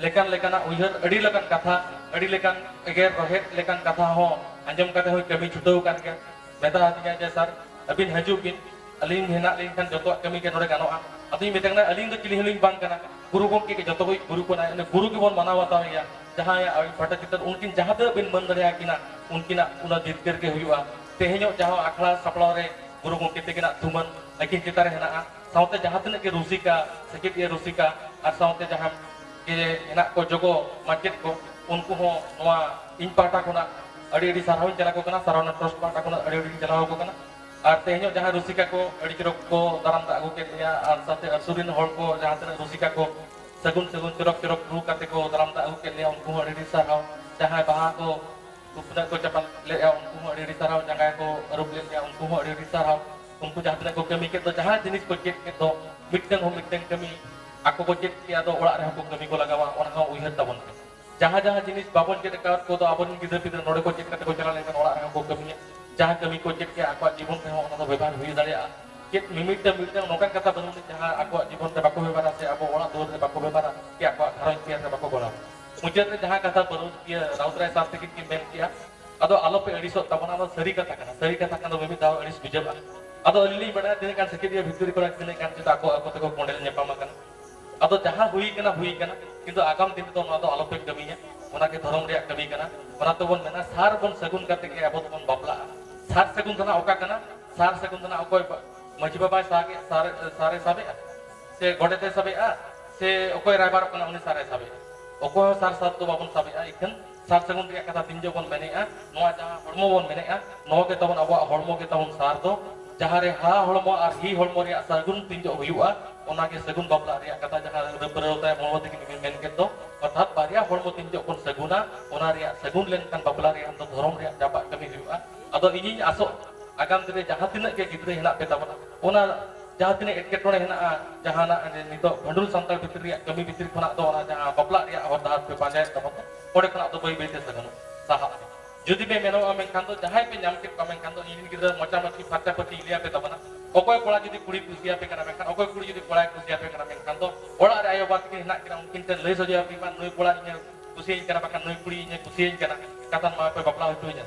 ᱞᱮᱠᱟᱱ ᱞᱮᱠᱟᱱᱟᱜ ᱩᱭᱦᱟᱹᱨ, ᱟᱹᱰᱤ ᱞᱮᱠᱟᱱ ᱠᱟᱛᱷᱟ, ᱟᱹᱰᱤ ᱞᱮᱠᱟᱱ ᱮᱜᱮᱨ ᱨᱚᱦᱮᱫ ᱞᱮᱠᱟᱱ ᱠᱟᱛᱷᱟ ᱦᱚᱸ ᱟᱸᱡᱚᱢ ᱠᱟᱛᱮ ᱦᱚᱸᱭ ᱠᱟᱹᱢᱤ ᱪᱷᱩᱴᱟᱹᱣ ᱟᱠᱟᱱ ᱜᱮᱭᱟ᱾ ᱢᱮᱛᱟ ᱟᱹᱫᱤᱧᱟ ᱡᱮ, "ᱥᱟᱨ, ᱟᱹᱵᱤᱱ ᱦᱤᱡᱩᱜ ᱵᱤᱱ, ᱟᱹᱞᱤᱧ ᱦᱮᱱᱟᱜ ᱞᱤᱧ ᱠᱷᱟᱱ ᱡᱚᱛᱚᱣᱟᱜ ᱠᱟᱹᱢᱤ ᱜᱮ ᱱᱚᱰᱮ ᱜᱟᱱᱚᱜᱼᱟ᱾" ᱟᱫᱚᱧ ᱢᱮᱛᱟᱭ ᱠᱟᱱᱟ, "ᱟᱹᱞᱤᱧ ᱫᱚ ᱪᱤᱞᱤ ᱦᱚᱸᱞᱤᱧ ᱵᱟᱝ ᱠᱟᱱᱟ, ᱜᱩᱨᱩ ᱜᱚᱢᱠᱮ ᱜᱮ ᱡᱚᱛᱚ ᱠᱚ ᱜᱩᱨᱩ ᱠᱟᱱᱟᱭ, ᱩᱱᱤ ᱜᱩᱨᱩ ᱜᱮᱵᱚᱱ ᱢᱟᱱᱟᱣ ᱵᱟᱛᱟᱣ ᱮᱭᱟ᱾ ᱡᱟᱦᱟᱸᱭᱟᱜ ᱟᱹᱵᱤᱱ ᱯᱷᱳᱴᱳ ᱪᱤᱛᱟᱹᱨ, ᱩᱱᱠᱤᱱ ᱡᱟᱦᱟᱸ ᱛᱤᱱᱟᱹᱜ ᱵᱤᱱ ᱢᱟᱹᱱ ᱫᱟᱲᱮᱭᱟᱠᱤᱱᱟ, ᱩᱱᱠᱤᱱᱟᱜ ᱚᱱᱟ ᱡᱤᱛᱠᱟᱹᱨ ᱜᱮ ᱦᱩᱭᱩᱜᱼᱟ᱾" ᱛᱮᱦᱮᱧᱚᱜ ᱡᱟᱦᱟᱸ ᱟᱠᱷᱲᱟ ᱥᱟᱯᱲᱟᱣ ᱨᱮ ᱜᱩᱨᱩ ᱜᱚᱢᱠᱮ ᱛᱟᱹᱠᱤᱱᱟᱜ ᱛᱷᱩᱢᱟᱹᱱ ᱟᱹᱠᱤᱱ ᱪᱮᱛᱟᱱ ᱨᱮ ᱦᱮᱱᱟᱜᱼᱟ, ᱥᱟᱶᱛᱮ ᱡᱟᱦᱟᱸ ᱛᱤᱱᱟᱹᱜ ᱜᱮ ᱨᱩᱥᱤᱠᱟ, ᱥᱮᱪᱮᱫᱤᱭᱟᱹ ᱨᱩᱥᱤᱠᱟ, ᱟᱨ ᱥᱟᱶᱛᱮ ᱡᱟᱦᱟᱸ ᱜᱮ ᱦᱮᱱᱟᱜ ᱠᱚ ᱡᱚᱜᱚ ᱢᱟᱪᱮᱫ ᱠᱚ, ᱩᱱᱠᱩ ᱦᱚᱸ ᱱᱚᱣᱟ ᱤᱧ ᱯᱟᱦᱴᱟ ᱠᱷᱚᱱᱟᱜ ᱟᱹᱰᱤ ᱟᱹᱰᱤ ᱥᱟᱨᱦᱟᱣᱤᱧ ᱪᱟᱞ ᱟᱠᱚ ᱠᱟᱱᱟ, ᱥᱟᱨᱦᱟᱣᱱᱟ ᱴᱨᱟᱥᱴ ᱯᱟᱦᱴᱟ ᱠᱷᱚᱱᱟᱜ ᱟᱹᱰᱤ ᱟᱹᱰᱤᱧ ᱪᱟᱞᱟᱣ ᱟᱠᱚ ᱠᱟᱱᱟ᱾ ᱟᱨ ᱛᱮᱦᱮᱧᱚᱜ ᱡᱟᱦᱟᱸ ᱨᱩᱥᱤᱠᱟ ᱠᱚ ᱟᱹᱰᱤ ᱪᱚᱨᱚᱠ ᱠᱚ ᱫᱟᱨᱟᱢ ᱫᱟᱜ ᱟᱹᱜᱩ ᱠᱮᱫ ᱞᱮᱭᱟ, ᱟᱨ ᱥᱟᱶᱛᱮ ᱟᱹᱛᱩ ᱨᱮᱱ ᱦᱚᱲ ᱠᱚ ᱡᱟᱦᱟᱸ ᱛᱤᱱᱟᱹᱜ ᱨᱩᱥᱤᱠᱟ ᱠᱚ ᱥᱟᱹᱜᱩᱱ ᱥᱟᱹᱜᱩᱱ ᱪᱚᱨᱚᱠ ᱪᱚᱨᱚᱠ ᱨᱩ ᱠᱟᱛᱮ ᱠᱚ ᱫᱟᱨᱟᱢ ᱫᱟᱜ ᱟᱹᱜᱩ ᱠᱮᱫ ᱞᱮᱭᱟ, ᱩᱱᱠᱩ ᱦᱚᱸ ᱟᱹᱰᱤ ᱟᱹᱰᱤ ᱥᱟᱨᱦᱟᱣ᱾ ᱡᱟᱦᱟᱸᱭ ᱵᱟᱦᱟ ᱠᱚ ᱛᱩᱯᱱᱟᱹᱜ ᱠᱚ ᱪᱟᱯᱟᱫ ᱞᱮᱫᱼᱟ, ᱩᱱᱠᱩ ᱦᱚᱸ ᱟᱹᱰᱤ ᱟᱹᱰᱤ ᱥᱟᱨᱦᱟᱣ᱾ ᱡᱟᱸᱜᱟ ᱠᱚ ᱟᱹᱨᱩᱵ ᱞᱮᱫ ᱞᱮᱭᱟ, ᱩᱱᱠᱩ ᱦᱚᱸ ᱟᱹᱰᱤ ᱟᱹᱰᱤ ᱥᱟᱨᱦᱟᱣ᱾ ᱩᱱᱠᱩ ᱡᱟᱦᱟᱸ ᱛᱤᱱᱟᱹᱜ ᱠᱚ ᱠᱟᱹᱢᱤ ᱠᱮᱫ ᱫᱚ, ᱡᱟᱦᱟᱸ ᱡᱤᱱᱤᱥ ᱠᱚ ᱪᱮᱫ ᱠᱮᱫ ᱫᱚ, ᱢᱤᱫᱴᱟᱝ ᱦᱚᱸ ᱢᱤᱫᱴᱟᱝ ᱠᱟᱹᱢᱤ ᱟᱠᱚ ᱠᱚ ᱪᱮᱫ ᱠᱮᱫᱼᱟ, ᱟᱫᱚ ᱚᱲᱟᱜ ᱨᱮᱦᱚᱸ ᱠᱚ ᱠᱟᱹᱢᱤ ᱠᱚ ᱞᱟᱜᱟᱣᱟ, ᱚᱱᱟ ᱦᱚᱸ ᱩᱭᱦᱟᱹᱨ ᱛᱟᱵᱚᱱ ᱯᱮ᱾ ᱡᱟᱦᱟᱸ ᱡᱟᱦᱟᱸ ᱡᱤᱱᱤᱥ ᱵᱟᱵᱚᱱ ᱪᱮᱫ ᱟᱠᱟᱫ ᱠᱚᱫᱚ, ᱟᱵᱚᱨᱮᱱ ᱜᱤᱫᱽᱨᱟᱹ ᱯᱤᱫᱽᱨᱟᱹ ᱱᱚᱰᱮ ᱠᱚ ᱪᱮᱫ ᱠᱟᱛᱮ ᱠᱚ ᱪᱟᱞᱟᱣ ᱞᱮᱱᱠᱷᱟᱱ ᱚᱲᱟᱜ ᱨᱮᱦᱚᱸ ᱠᱚ ᱠᱟᱹᱢᱤᱭᱟ᱾ ᱡᱟᱦᱟᱸ ᱠᱟᱹᱢᱤ ᱠᱚ ᱪᱮᱫ ᱠᱮᱫᱼᱟ, ᱟᱠᱚᱣᱟᱜ ᱡᱤᱵᱚᱱ ᱨᱮᱦᱚᱸ ᱚᱱᱟ ᱫᱚ ᱵᱮᱵᱷᱟᱨ ᱦᱩᱭ ᱫᱟᱲᱮᱭᱟᱜᱼᱟ᱾ ᱪᱮᱫ ᱢᱤᱢᱤᱫᱴᱟᱝ ᱢᱤᱫᱴᱟᱝ ᱱᱚᱝᱠᱟᱱ ᱠᱟᱛᱷᱟ ᱵᱟᱹᱱᱩᱜ ᱟᱹᱱᱤᱡ ᱡᱟᱦᱟᱸ ᱟᱠᱚᱣᱟᱜ ᱡᱤᱵᱚᱱ ᱨᱮ ᱵᱟᱠᱚ ᱵᱮᱵᱷᱟᱨᱟ ᱥᱮ ᱟᱵᱚ ᱚᱲᱟᱜ ᱫᱩᱣᱟᱹᱨ ᱨᱮ ᱵᱟᱠᱚ ᱵᱮᱵᱷᱟᱨᱟ ᱥᱮ ᱟᱠᱚᱣᱟᱜ ᱜᱷᱟᱨᱚᱸᱡᱽ ᱛᱮᱭᱟᱨ ᱨᱮ ᱵᱟᱠᱚ ᱜᱚᱲᱚ᱾ ᱢᱩᱪᱟᱹᱫ ᱨᱮ ᱡᱟᱦᱟᱸ ᱠᱟᱛᱷᱟ ᱵᱟᱹᱨᱩ-, ᱤᱭᱟᱹ, ᱨᱟᱣᱩᱛ ᱨᱟᱭ ᱥᱟᱨ ᱛᱟᱹᱠᱤᱱ ᱠᱤᱱ ᱢᱮᱱ ᱠᱮᱜᱼᱟ, ᱟᱫᱚ ᱟᱞᱚᱯᱮ ᱟᱹᱲᱤᱥᱚᱜ ᱛᱟᱵᱚᱱᱟ, ᱟᱫᱚ ᱥᱟᱹᱨᱤ ᱠᱟᱛᱷᱟ ᱠᱟᱱᱟ᱾ ᱥᱟᱹᱨᱤ ᱠᱟᱛᱷᱟ ᱠᱷᱟᱱ ᱫᱚ ᱢᱤᱢᱤᱫ ᱫᱷᱟᱣ ᱟᱹᱲᱤᱥ ᱵᱩᱡᱷᱟᱹᱜᱼᱟ᱾ ᱟᱫᱚ ᱟᱹᱞᱤᱧ ᱞᱤᱧ ᱵᱟᱲᱟᱭᱟ ᱛᱤᱱᱟᱹᱜ ᱜᱟᱱ ᱥᱮᱪᱮᱫᱤᱭᱟᱹ ᱵᱷᱤᱛᱨᱤ ᱠᱚᱨᱮ ᱛᱤᱱᱟᱹᱜ ᱜᱟᱱ ᱪᱮᱫ ᱟᱠᱚ ᱟᱠᱚ ᱛᱮᱠᱚ ᱠᱚᱸᱰᱮᱞ ᱧᱟᱯᱟᱢ ᱟᱠᱟᱱᱟ᱾ ᱟᱫᱚ ᱡᱟᱦᱟᱸ ᱦᱩᱭ ᱠᱟᱱᱟ, ᱦᱩᱭ ᱠᱟᱱᱟ, ᱠᱤᱱᱛᱩ ᱟᱜᱟᱢ ᱫᱤᱱ ᱨᱮᱫᱚ ᱱᱚᱣᱟ ᱫᱚ ᱟᱞᱚᱯᱮ ᱠᱟᱹᱢᱤᱭᱟ᱾ ᱚᱱᱟ ᱜᱮ ᱫᱷᱚᱨᱚᱢ ᱨᱮᱭᱟᱜ ᱠᱟᱹᱢᱤ ᱠᱟᱱᱟ᱾ ᱚᱱᱟ ᱛᱮᱵᱚᱱ ᱢᱮᱱᱟ, ᱥᱟᱨ ᱵᱚᱱ ᱥᱟᱹᱜᱩᱱ ᱠᱟᱛᱮ ᱜᱮ ᱟᱵᱚ ᱫᱚᱵᱚᱱ ᱵᱟᱯᱞᱟᱜᱼᱟ᱾ ᱥᱟᱨ ᱥᱟᱹᱜᱩᱱ ᱫᱚ ᱱᱟᱜ ᱚᱠᱟ ᱠᱟᱱᱟ? ᱥᱟᱨ ᱥᱟᱹᱜᱩᱱ ᱫᱚ ᱱᱟᱜ ᱚᱠᱚᱭ ᱵᱟ-, ᱢᱟᱹᱡᱷᱤ ᱵᱟᱵᱟᱭ ᱥᱟᱜᱮ-, ᱥᱟᱨ, ᱥᱟᱨᱮ ᱥᱟᱵᱮᱜᱼᱟ? ᱥᱮ ᱜᱚᱰᱮᱛᱮ ᱥᱟᱵᱮᱜᱼᱟ? ᱥᱮ ᱚᱠᱚᱭ ᱨᱟᱭᱵᱟᱨᱚᱜ ᱠᱟᱱᱟ ᱩᱱᱤ ᱥᱟᱨᱮ ᱥᱟᱵᱮᱜᱼᱟ? ᱚᱠᱚᱭ ᱦᱚᱸ ᱥᱟᱨ ᱥᱟᱵ ᱫᱚ ᱵᱟᱵᱚᱱ ᱥᱟᱵᱮᱜᱼᱟ᱾ ᱤᱠᱷᱟᱹᱱ ᱥᱟᱨ ᱥᱟᱹᱜᱩᱱ ᱨᱮᱭᱟᱜ ᱠᱟᱛᱷᱟ ᱛᱤᱱ ᱡᱚᱦᱚᱜ ᱵᱚᱱ ᱢᱮᱱᱮᱜᱼᱟ, ᱱᱚᱣᱟ ᱡᱟᱦᱟᱸ ᱦᱚᱲᱢᱚ ᱵᱚᱱ ᱢᱮᱱᱮᱜᱼᱟ, ᱱᱚᱣᱟ ᱜᱮ ᱛᱟᱵᱚᱱ ᱟᱵᱚᱣᱟᱜ ᱦᱚᱲᱢᱚ ᱜᱮ ᱛᱟᱵᱚᱱ ᱥᱟᱨ ᱫᱚ᱾ ᱡᱟᱦᱟᱸ ᱨᱮ ᱦᱟ ᱦᱚᱲᱢᱚ ᱟᱨ ᱦᱤ ᱦᱚᱲᱢᱚ ᱨᱮᱭᱟᱜ ᱥᱟᱹᱜᱩᱱ ᱛᱤᱱ ᱡᱚᱦᱚᱜ ᱦᱩᱭᱩᱜᱼᱟ, ᱚᱱᱟ ᱜᱮ ᱥᱟᱹᱜᱩᱱ ᱵᱟᱯᱞᱟ ᱨᱮᱭᱟᱜ ᱠᱟᱛᱷᱟ᱾ ᱡᱟᱦᱟᱸ ᱨᱟᱹᱯᱟᱹ ᱨᱟᱹᱣᱛᱟᱭ ᱢᱚᱲᱚ ᱛᱤᱠᱤᱱ ᱠᱤᱱ ᱢᱮᱱ ᱠᱮᱫ ᱫᱚ, ᱚᱨᱛᱷᱟᱛ ᱵᱟᱨᱭᱟ ᱦᱚᱲᱢᱚ ᱛᱤᱱ ᱡᱚᱦᱚᱜ ᱵᱚᱱ ᱥᱟᱹᱜᱩᱱᱟ, ᱚᱱᱟ ᱨᱮᱭᱟᱜ ᱥᱟᱹᱜᱩᱱ ᱞᱮᱱᱠᱷᱟᱱ ᱵᱟᱯᱞᱟ ᱨᱮᱭᱟᱜ ᱫᱚ ᱫᱷᱚᱨᱚᱢ ᱨᱮᱭᱟᱜ ᱪᱟᱯᱟᱜ ᱠᱟᱹᱢᱤ ᱦᱩᱭᱩᱜᱼᱟ᱾ ᱟᱫᱚ ᱤᱧᱤᱧ ᱟᱥᱚᱜ, ᱟᱜᱟᱢ ᱫᱤᱱ ᱨᱮ ᱡᱟᱦᱟᱸ ᱛᱤᱱᱟᱹᱜ ᱜᱮ ᱜᱤᱫᱽᱨᱟᱹ ᱦᱮᱱᱟᱜ ᱯᱮ ᱛᱟᱵᱚᱱᱟ, ᱚᱱᱟ ᱡᱟᱦᱟᱸ ᱛᱤᱱᱟᱹᱜ ᱮᱴᱠᱮᱴᱚᱬᱮ ᱦᱮᱱᱟᱜᱼᱟ, ᱡᱟᱦᱟᱱᱟᱜ ᱱᱤᱛᱚᱜ ᱵᱷᱟᱹᱰᱩᱞ ᱥᱟᱱᱛᱟᱲ ᱵᱷᱤᱛᱨᱤ ᱨᱮᱭᱟᱜ ᱠᱟᱹᱢᱤ ᱵᱷᱤᱛᱨᱤ ᱠᱷᱚᱱᱟᱜ ᱫᱚ ᱚᱱᱟ ᱡᱟᱦᱟᱸ ᱵᱟᱯᱞᱟ ᱨᱮᱭᱟᱜ ᱦᱚᱨ ᱰᱟᱦᱟᱨ ᱯᱮ ᱯᱟᱸᱡᱟᱭᱮᱫ ᱛᱟᱵᱚᱱ ᱫᱚ, ᱚᱸᱰᱮ ᱠᱷᱚᱱᱟᱜ ᱫᱚ ᱵᱟᱹᱭ ᱵᱟᱹᱭ ᱛᱮ ᱥᱟᱹᱜᱩᱱᱚᱜ ᱥᱟᱦᱟᱜ ᱯᱮ᱾ ᱡᱩᱫᱤ ᱯᱮ ᱢᱮᱱᱚᱜᱼᱟ ᱢᱮᱱᱠᱷᱟᱱ ᱫᱚ, ᱡᱟᱦᱟᱸᱭ ᱯᱮ ᱧᱟᱢ ᱠᱮᱫ ᱠᱚᱣᱟ ᱢᱮᱱᱠᱷᱟᱱ ᱫᱚ, ᱤᱧ ᱨᱮᱱ ᱜᱤᱫᱽᱨᱟᱹ ᱢᱚᱪᱟ ᱢᱟᱹᱪᱷᱤ ᱯᱷᱟᱨᱪᱟ ᱯᱷᱟᱹᱨᱪᱤ ᱞᱟᱹᱭ ᱟᱯᱮ ᱛᱟᱵᱚᱱᱟ᱾ ᱚᱠᱚᱭ ᱠᱚᱲᱟ ᱡᱩᱫᱤ ᱠᱩᱲᱤ ᱠᱩᱥᱤᱭᱟᱯᱮ ᱠᱟᱱᱟ ᱢᱮᱱᱠᱷᱟᱱ, ᱚᱠᱚᱭ ᱠᱩᱲᱤ ᱡᱩᱫᱤ ᱠᱚᱲᱟᱭ ᱠᱩᱥᱤᱭᱟᱯᱮ ᱠᱟᱱᱟ ᱢᱮᱱᱠᱷᱟᱱ ᱫᱚ, ᱚᱲᱟᱜ ᱨᱮ ᱟᱭᱳ ᱵᱟᱵᱟ ᱛᱟᱹᱠᱤᱱ ᱦᱮᱱᱟᱜ ᱠᱤᱱᱟ, ᱩᱱᱠᱤᱱ ᱴᱷᱮᱱ ᱞᱟᱹᱭ ᱥᱚᱡᱷᱮ ᱟᱯᱮ ᱢᱟ, ᱱᱩᱭ ᱠᱚᱲᱟ ᱤᱧᱮ ᱠᱩᱥᱤᱭᱟᱹᱧ ᱠᱟᱱᱟ, ᱵᱟᱠᱷᱟᱱ ᱱᱩᱭ ᱠᱩᱲᱤ ᱤᱧᱮ ᱠᱩᱥᱤᱭᱟᱹᱧ ᱠᱟᱱᱟ, ᱠᱟᱛᱷᱟ ᱱᱚᱣᱟ ᱯᱮ ᱵᱟᱯᱞᱟ ᱦᱚᱪᱚᱧᱟ᱾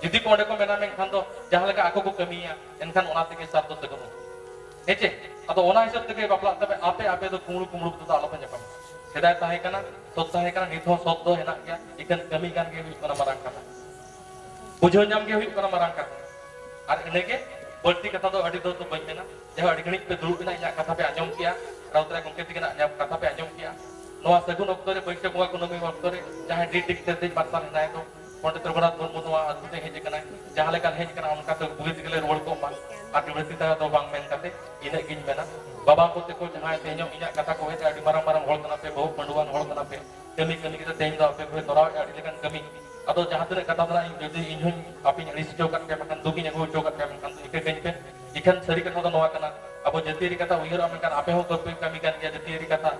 ᱡᱩᱫᱤ ᱠᱚ ᱚᱸᱰᱮ ᱠᱚ ᱢᱮᱱᱟ ᱢᱮᱱᱠᱷᱟᱱ ᱫᱚ, ᱡᱟᱦᱟᱸ ᱞᱮᱠᱟ ᱟᱠᱚ ᱠᱚ ᱠᱟᱹᱢᱤᱭᱟ, ᱮᱱᱠᱷᱟᱱ ᱚᱱᱟ ᱛᱮᱜᱮ ᱥᱟᱨ ᱫᱚ ᱥᱟᱹᱜᱩᱱᱚᱜᱼᱟ᱾ ᱦᱮᱸ ᱪᱮ? ᱟᱫᱚ ᱚᱱᱟ ᱦᱤᱥᱟᱹᱵ ᱛᱮᱜᱮ ᱵᱟᱯᱞᱟᱜ ᱛᱟᱯᱮ, ᱟᱯᱮ, ᱟᱯᱮ ᱫᱚ ᱠᱩᱢᱲᱩ ᱠᱩᱢᱲᱩ ᱠᱚᱫᱚ ᱟᱞᱚᱯᱮ ᱧᱟᱯᱟᱢᱟ᱾ ᱥᱮᱫᱟᱭ ᱛᱟᱦᱮᱸ ᱠᱟᱱᱟ, ᱥᱚᱛ ᱛᱟᱦᱮᱸ ᱠᱟᱱᱟ, ᱱᱤᱛ ᱦᱚᱸ ᱥᱚᱛ ᱫᱚ ᱦᱮᱱᱟᱜ ᱜᱮᱭᱟ, ᱤᱠᱷᱟᱹᱱ ᱠᱟᱹᱢᱤ ᱜᱟᱱ ᱜᱮ ᱦᱩᱭᱩᱜ ᱠᱟᱱᱟ ᱢᱟᱨᱟᱝ ᱠᱟᱛᱷᱟ᱾ ᱵᱩᱡᱷᱟᱹᱣ ᱧᱟᱢ ᱜᱮ ᱦᱩᱭᱩᱜ ᱠᱟᱱᱟ ᱢᱟᱨᱟᱝ ᱠᱟᱛᱷᱟ᱾ ᱟᱨ ᱤᱱᱟᱹᱜᱮ, ᱵᱟᱹᱲᱛᱤ ᱠᱟᱛᱷᱟ ᱫᱚ ᱟᱹᱰᱤ ᱫᱚ ᱵᱟᱹᱧ ᱢᱮᱱᱟ᱾ ᱡᱟᱦᱟᱸ ᱟᱹᱰᱤ ᱜᱷᱟᱹᱲᱤᱡ ᱯᱮ ᱫᱩᱲᱩᱵ ᱮᱱᱟ, ᱤᱧᱟᱹᱜ ᱠᱟᱛᱷᱟ ᱯᱮ ᱟᱸᱡᱚᱢ ᱠᱮᱜᱼᱟ, ᱨᱟᱣᱛ ᱨᱮ ᱜᱚᱢᱠᱮ ᱛᱤᱠᱤᱱᱟᱜ ᱤᱧᱟᱹᱜ ᱠᱟᱛᱷᱟ ᱯᱮ ᱟᱸᱡᱚᱢ ᱠᱮᱜᱼᱟ᱾ ᱱᱚᱣᱟ ᱥᱟᱹᱜᱩᱱ ᱚᱠᱛᱚ ᱨᱮ, ᱵᱟᱹᱭᱥᱟᱹᱠᱷ ᱵᱚᱸᱜᱟ ᱠᱩᱱᱟᱹᱢᱤ ᱚᱠᱛᱚ ᱨᱮ, ᱡᱟᱦᱟᱸᱭ ᱰᱤ ᱰᱤᱠᱴᱮᱴ ᱨᱤᱡ ᱢᱟᱨᱥᱟᱞ ᱦᱮᱱᱟᱭ ᱫᱚ, ᱯᱚᱱᱰᱤᱛ ᱨᱚᱜᱷᱩᱱᱟᱛᱷ ᱢᱩᱨᱢᱩ ᱱᱚᱣᱟ ᱟᱹᱛᱩ ᱛᱮ ᱦᱮᱡ ᱟᱠᱟᱱᱟᱭ, ᱡᱟᱦᱟᱸ ᱞᱮᱠᱟ ᱦᱮᱡ ᱟᱠᱟᱱᱟ ᱚᱱᱠᱟ ᱛᱮ ᱵᱩᱜᱤ ᱛᱮᱜᱮ ᱞᱮ ᱨᱩᱣᱟᱹᱲ ᱠᱚᱜ ᱢᱟ᱾ ᱟᱨ ᱵᱤᱵᱷᱨᱟᱱᱛᱤ ᱫᱷᱟᱨᱟ ᱫᱚ ᱵᱟᱝ ᱢᱮᱱ ᱠᱟᱛᱮ ᱤᱱᱟᱹᱜ ᱜᱤᱧ ᱢᱮᱱᱟ᱾ ᱵᱟᱵᱟ ᱠᱚ ᱛᱮᱠᱚ ᱡᱟᱦᱟᱸᱭ ᱛᱮᱦᱮᱧᱚᱜ ᱤᱧᱟᱹᱜ ᱠᱟᱛᱷᱟ ᱠᱚ ᱦᱮᱡ, ᱟᱹᱰᱤ ᱢᱟᱨᱟᱝ ᱢᱟᱨᱟᱝ ᱦᱚᱲ ᱠᱟᱱᱟ ᱯᱮ, ᱵᱟᱹᱦᱩ ᱯᱟᱹᱰᱩᱣᱟᱹᱱ ᱦᱚᱲ ᱠᱟᱱᱟ ᱯᱮ, ᱠᱟᱹᱢᱤ ᱠᱟᱹᱢᱤ ᱠᱟᱛᱮ ᱛᱮᱦᱮᱧ ᱫᱚ ᱟᱯᱮ ᱯᱮ ᱛᱚᱨᱟᱣᱮᱫᱼᱟ ᱟᱹᱰᱤ ᱞᱮᱠᱟᱱ ᱠᱟᱹᱢᱤ᱾ ᱟᱫᱚ ᱡᱟᱦᱟᱸ ᱛᱤᱱᱟᱹᱜ ᱠᱟᱛᱷᱟ ᱢᱮᱱᱟᱜᱼᱟ, ᱤᱧ ᱡᱩᱫᱤ ᱤᱧ ᱦᱚᱸᱧ ᱟᱯᱮᱧ ᱟᱹᱲᱤᱥ ᱦᱚᱪᱚ ᱟᱠᱟᱫ ᱯᱮᱭᱟ, ᱵᱟᱠᱷᱟᱱ ᱫᱩᱠ ᱤᱧ ᱟᱹᱜᱩ ᱦᱚᱪᱚ ᱟᱠᱟᱫ ᱯᱮᱭᱟ, ᱢᱮᱱᱠᱷᱟᱱ ᱫᱚ ᱤᱠᱟᱹ ᱠᱟᱹᱧ ᱯᱮ᱾ ᱤᱠᱷᱟᱹᱱ ᱥᱟᱹᱨᱤ ᱠᱟᱛᱷᱟ ᱫᱚ ᱱᱚᱣᱟ ᱠᱟᱱᱟ, ᱟᱵᱚ ᱡᱟᱹᱛᱤᱭᱟᱹᱨᱤ ᱠᱟᱛᱷᱟ ᱩᱭᱦᱟᱹᱨᱚᱜᱼᱟ, ᱢᱮᱱᱠᱷᱟᱱ ᱟᱯᱮ ᱦᱚᱸ ᱜᱚᱞᱯᱚ ᱠᱟᱹᱢᱤ ᱠᱟᱱ ᱜᱮᱭᱟ ᱡᱟᱹᱛᱤᱭᱟᱹᱨᱤ ᱠᱟᱛᱷᱟ,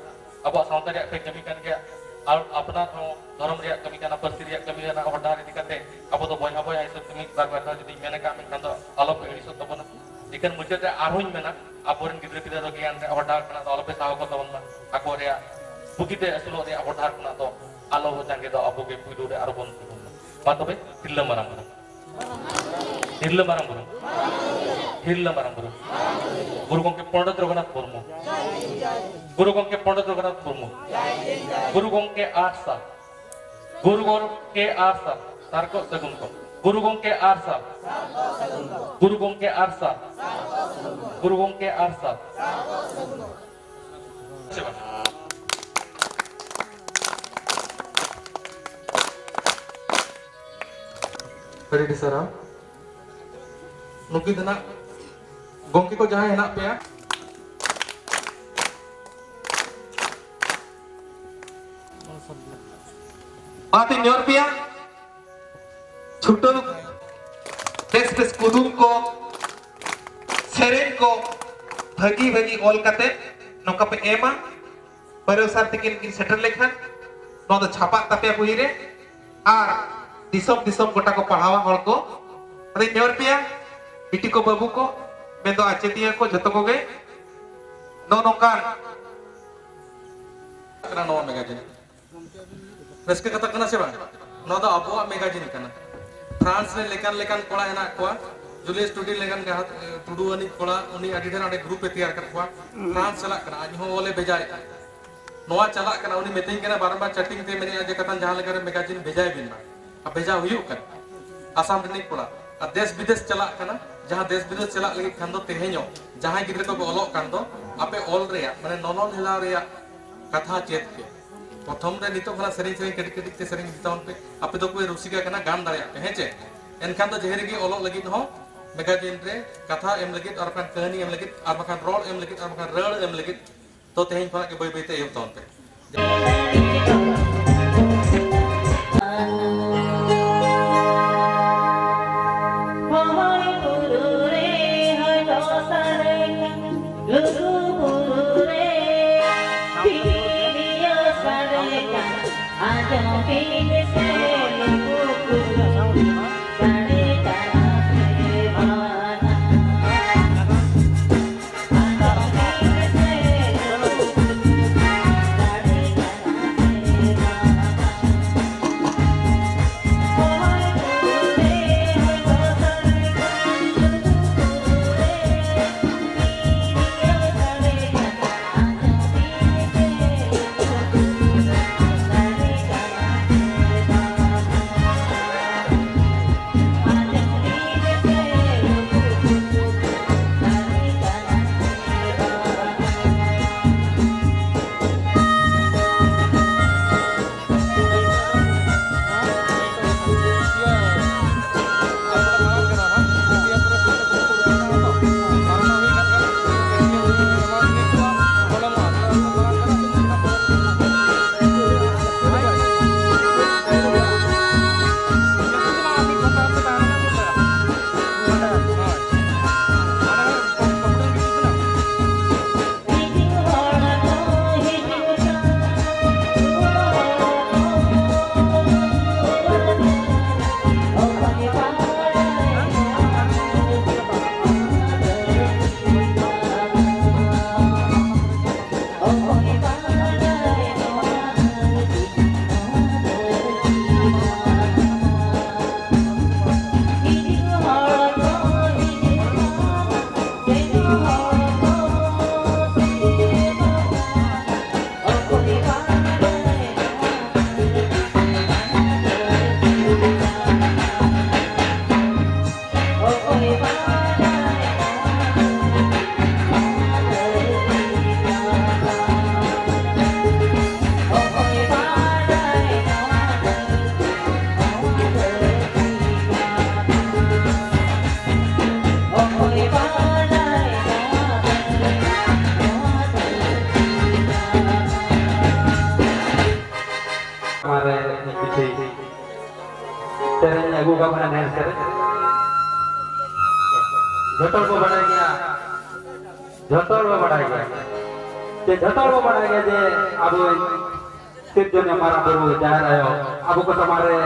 ᱟᱵᱚᱣᱟᱜ ᱥᱟᱶᱛᱟ ᱨᱮᱭᱟᱜ ᱯᱮ ᱠᱟᱹᱢᱤ ᱠᱟᱱ ᱜᱮᱭᱟ, ᱟᱨ ᱟᱯᱱᱟᱨ ᱦᱚᱸ ᱫᱷᱚᱨᱚᱢ ᱨᱮᱭᱟᱜ ᱠᱟᱹᱢᱤ ᱠᱟᱱᱟ, ᱯᱟᱹᱨᱥᱤ ᱨᱮᱭᱟᱜ ᱠᱟᱹᱢᱤ ᱠᱟᱱᱟ, ᱦᱚᱨ ᱰᱟᱦᱟᱨ ᱤᱫᱤ ᱠᱟᱛᱮ ᱟᱵᱚ ᱫᱚ ᱵᱚᱭᱦᱟ ᱵᱚᱭᱦᱟ ᱦᱤᱥᱟᱹᱵ ᱛᱮ ᱢᱤᱫ ᱵᱟᱨ ᱠᱟᱛᱷᱟ ᱡᱩᱫᱤᱧ ᱢᱮᱱ ᱟᱠᱟᱫ, ᱢᱮᱱᱠᱷᱟᱱ ᱫᱚ ᱟᱞᱚ ᱯᱮ ᱟᱹᱲᱤᱥᱚᱜ ᱛᱟᱵᱚᱱᱟ᱾ ᱤᱠᱷᱟᱹᱱ ᱢᱩᱪᱟᱹᱫ ᱨᱮ ᱟᱨᱦᱚᱸᱧ ᱢᱮᱱᱟ, ᱟᱵᱚᱨᱮᱱ ᱜᱤᱫᱽᱨᱟᱹ ᱯᱤᱫᱽᱨᱟᱹ ᱫᱚ ᱜᱮᱭᱟᱱ ᱨᱮᱭᱟᱜ ᱦᱚᱨ ᱰᱟᱦᱟᱨ ᱠᱷᱚᱱᱟᱜ ᱫᱚ ᱟᱞᱚ ᱯᱮ ᱥᱟᱦᱟ ᱠᱚ ᱛᱟᱵᱚᱱ ᱢᱟ, ᱟᱠᱚ ᱨᱮᱭᱟᱜ ᱵᱩᱜᱤᱛᱮ ᱟᱹᱥᱩᱞᱚᱜ ᱨᱮᱭᱟᱜ ᱦᱚᱨ ᱰᱟᱦᱟᱨ ᱠᱷᱚᱱᱟᱜ ᱫᱚ ᱟᱞᱚ ᱡᱟᱸᱜᱮ ᱫᱚ ᱟᱵᱚ ᱜᱮ ᱯᱩᱭᱞᱩ ᱨᱮ ᱟᱨᱚ ᱵᱚᱱ ᱛᱤᱸᱜᱩᱱ ᱢᱟ᱾ ᱢᱟ ᱛᱚᱵᱮ, ᱛᱤᱨᱞᱟᱹ ᱢᱟᱨᱟᱝ ᱵᱩᱨᱩ, ᱛᱤᱨᱞᱟᱹ ᱢᱟᱨᱟᱝ ᱵᱩᱨᱩ, ᱛᱤᱨᱞᱟᱹ ᱢᱟᱨᱟᱝ ᱵᱩᱨᱩ, ᱜᱩᱨᱩ ᱜᱚᱢᱠᱮ ᱯᱚᱱᱰᱤᱛ ᱨᱚᱜᱷᱩᱱᱟᱛᱷ ᱢᱩᱨᱢᱩ, ᱜᱩᱨᱩ ᱜᱚᱢᱠᱮ ᱯᱚᱱᱰᱤᱛ ᱨᱚᱜᱷᱩᱱᱟᱛᱷ ᱢᱩᱨᱢᱩ, ᱜᱩᱨᱩ ᱜᱚᱢᱠᱮ ᱟᱨ ᱥᱟᱨ, ᱜᱩᱨᱩ ᱜᱚᱢᱠᱮ ᱟᱨ ᱥᱟᱨ, ᱥᱟᱨ ᱠᱚ ᱥᱟᱹᱜᱩᱱ ᱠᱚ, ᱜᱩᱨᱩ ᱜᱚᱢᱠᱮ ᱟᱨ ᱥᱟᱨ, ᱜᱩᱨᱩ ᱜᱚᱢᱠᱮ ᱟᱨ ᱥᱟᱨ, ᱜᱩᱨᱩ ᱜᱚᱢᱠᱮ ᱟᱨ ᱥᱟᱨ᱾ ᱥᱮ ᱵᱟᱝ? ᱟᱹᱰᱤ ᱟᱹᱰᱤ ᱥᱟᱨᱦᱟᱣ᱾ ᱱᱩᱠᱤᱱ ᱫᱚ ᱱᱟᱜ ᱜᱚᱢᱠᱮ ᱠᱚ ᱡᱟᱦᱟᱸᱭ ᱦᱮᱱᱟᱜ ᱯᱮᱭᱟ, ᱚᱱᱟᱛᱮ ᱧᱮᱞ ᱯᱮᱭᱟ ᱪᱷᱩᱴᱟᱹᱣ ᱵᱮᱥ ᱵᱮᱥ ᱠᱩᱫᱩᱢ ᱠᱚ, ᱥᱮᱨᱮᱧ ᱠᱚ ᱵᱷᱟᱹᱜᱤ ᱵᱷᱟᱹᱜᱤ ᱚᱞ ᱠᱟᱛᱮ ᱱᱚᱝᱠᱟ ᱯᱮ ᱮᱢᱟ᱾ ᱯᱟᱹᱨᱟᱹᱣ ᱥᱟᱨ ᱛᱤᱠᱤᱱ ᱠᱤᱱ ᱥᱮᱴᱮᱨ ᱞᱮᱠᱷᱟᱱ ᱱᱚᱣᱟ ᱫᱚ ᱪᱷᱟᱯᱟᱜ ᱛᱟᱯᱮᱭᱟ ᱵᱚᱦᱤ ᱨᱮ᱾ ᱟᱨ ᱫᱤᱥᱚᱢ ᱫᱤᱥᱚᱢ ᱜᱚᱴᱟ ᱠᱚ ᱯᱟᱲᱦᱟᱣᱟ ᱦᱚᱲ ᱠᱚ᱾ ᱟᱫᱚᱧ ᱱᱮᱦᱚᱨ ᱯᱮᱭᱟ, ᱵᱤᱴᱤ ᱠᱚ, ᱵᱟᱹᱵᱩ ᱠᱚ, ᱢᱮᱱᱫᱚ ᱟᱪᱮᱛᱤᱭᱟᱹ ᱠᱚ, ᱡᱷᱚᱛᱚ ᱠᱚᱜᱮ ᱱᱚᱜᱼᱚ ᱱᱚᱝᱠᱟᱱ ᱠᱟᱱᱟ ᱱᱚᱣᱟ ᱢᱮᱜᱟᱡᱤᱱ᱾ ᱨᱟᱹᱥᱠᱟᱹ ᱠᱟᱛᱷᱟ ᱠᱟᱱᱟ ᱥᱮ ᱵᱟᱝ? ᱱᱚᱣᱟ ᱫᱚ ᱟᱵᱚᱣᱟᱜ ᱢᱮᱜᱟᱡᱤᱱ ᱠᱟᱱᱟ᱾ ᱯᱷᱨᱟᱱᱥ ᱨᱮ ᱞᱮᱠᱟᱱ ᱞᱮᱠᱟᱱ ᱠᱚᱲᱟ ᱦᱮᱱᱟᱜ ᱠᱚᱣᱟ, ᱡᱩᱞᱤᱭᱟᱥ ᱴᱩᱰᱤ ᱞᱮᱠᱟᱱ ᱜᱟᱦᱟᱛ-, ᱴᱩᱰᱩ ᱟᱹᱱᱤᱡ ᱠᱚᱲᱟ, ᱩᱱᱤ ᱟᱹᱰᱤ ᱰᱷᱮᱨ ᱚᱸᱰᱮ ᱜᱨᱩᱯ ᱮ ᱛᱮᱭᱟᱨ ᱠᱟᱫ ᱠᱚᱣᱟ᱾ ᱯᱷᱨᱟᱱᱥ ᱪᱟᱞᱟᱜ ᱠᱟᱱᱟ, ᱟᱡ ᱦᱚᱸ ᱚᱞᱮ ᱵᱷᱮᱡᱟᱭᱮᱫᱼᱟ᱾ ᱱᱚᱣᱟ ᱪᱟᱞᱟᱜ ᱠᱟᱱᱟ, ᱩᱱᱤ ᱢᱤᱛᱟᱹᱧ ᱠᱟᱱᱟ ᱵᱟᱨᱚᱢᱵᱟᱨ ᱪᱮᱴᱤᱝ ᱛᱮ, ᱢᱮᱱᱮᱫᱼᱟ ᱡᱮ ᱠᱟᱛᱷᱟᱱ ᱡᱟᱦᱟᱸ ᱞᱮᱠᱟᱨᱮ ᱢᱮᱜᱟᱡᱤᱱ ᱵᱷᱮᱡᱟᱭ ᱵᱤᱱ ᱢᱟ᱾ ᱟᱨ ᱵᱷᱮᱡᱟ ᱦᱩᱭᱩᱜ ᱠᱟᱱᱟ᱾ ᱟᱥᱟᱢ ᱨᱤᱱᱤᱡ ᱠᱚᱲᱟ᱾ ᱟᱨ ᱫᱮᱥ ᱵᱤᱫᱮᱥ ᱪᱟᱞᱟᱜ ᱠᱟᱱᱟ, ᱡᱟᱦᱟᱸ ᱫᱮᱥ ᱵᱤᱫᱮᱥ ᱪᱟᱞᱟᱜ ᱞᱟᱹᱜᱤᱫ ᱠᱷᱟᱱ ᱫᱚ ᱛᱮᱦᱮᱧᱚᱜ ᱡᱟᱦᱟᱸᱭ ᱜᱤᱫᱽᱨᱟᱹ ᱠᱚᱠᱚ ᱚᱞᱚᱜ ᱠᱟᱱ ᱫᱚ, ᱟᱯᱮ ᱚᱞ ᱨᱮᱭᱟᱜ, ᱢᱟᱱᱮ ᱱᱚᱱᱚᱞ ᱦᱮᱞᱟᱣ ᱨᱮᱭᱟᱜ ᱠᱟᱛᱷᱟ ᱪᱮᱫ ᱯᱮ᱾ ᱯᱨᱚᱛᱷᱚᱢ ᱨᱮ ᱱᱤᱛᱚᱜ ᱠᱷᱚᱱᱟᱜ ᱥᱮᱨᱮᱧ ᱥᱮᱨᱮᱧ ᱠᱟᱹᱴᱤᱡ ᱠᱟᱹᱴᱤᱡ ᱛᱮ ᱥᱮᱨᱮᱧ ᱤᱫᱤ ᱛᱟᱵᱚᱱ ᱯᱮ᱾ ᱟᱯᱮ ᱫᱚ ᱠᱚ ᱨᱩᱥᱤᱠᱟ ᱠᱟᱱᱟ, ᱜᱟᱱ ᱫᱟᱲᱮᱭᱟᱜ ᱯᱮ, ᱦᱮᱸ ᱪᱮ? ᱮᱱᱠᱷᱟᱱ ᱫᱚ ᱡᱟᱦᱟᱸ ᱨᱮᱜᱮ ᱚᱞᱚᱜ ᱞᱟᱹᱜᱤᱫ ᱦᱚᱸ ᱢᱮᱜᱟᱡᱤᱱ ᱨᱮ ᱠᱟᱛᱷᱟ ᱮᱢ ᱞᱟᱹᱜᱤᱫ, ᱟᱨ ᱵᱟᱠᱷᱟᱱ ᱠᱟᱹᱦᱱᱤ ᱮᱢ ᱞᱟᱹᱜᱤᱫ, ᱟᱨ ᱵᱟᱠᱷᱟᱱ ᱨᱚᱲ ᱮᱢ ᱞᱟᱹᱜᱤᱫ, ᱟᱨ ᱵᱟᱠᱷᱟᱱ ᱨᱟᱹᱲ ᱮᱢ ᱞᱟᱹᱜᱤᱫ, ᱛᱚ ᱛᱮᱦᱮᱧ ᱠᱷᱚᱱᱟᱜ ᱜᱮ ᱵᱟᱹᱭ ᱵᱟᱹᱭ ᱛᱮ ᱮᱦᱚᱵ ᱛᱟᱵᱚᱱ ᱯᱮ᱾ ᱥᱮᱨᱮᱧ ᱟᱹᱜᱩ ᱠᱟᱜ ᱵᱚᱱᱟ, ᱮᱱᱮᱡ ᱥᱮᱨᱮᱧ᱾ ᱡᱚᱛᱚ ᱦᱚᱲ ᱵᱚ ᱵᱟᱲᱟᱭ ᱜᱮᱭᱟ, ᱡᱚᱛᱚ ᱦᱚᱲ ᱵᱚ ᱵᱟᱲᱟᱭ ᱜᱮᱭᱟ, ᱡᱮ ᱡᱚᱛᱚ ᱦᱚᱲ ᱵᱚ ᱵᱟᱲᱟᱭ ᱜᱮᱭᱟ ᱡᱮ ᱟᱵᱚ ᱥᱤᱨᱡᱚᱱᱤᱭᱟᱹ ᱢᱟᱨᱟᱝ ᱵᱩᱨᱩ, ᱡᱟᱦᱮᱨ ᱟᱭᱳ, ᱟᱵᱚ ᱠᱚ ᱥᱟᱢᱟᱝ ᱨᱮ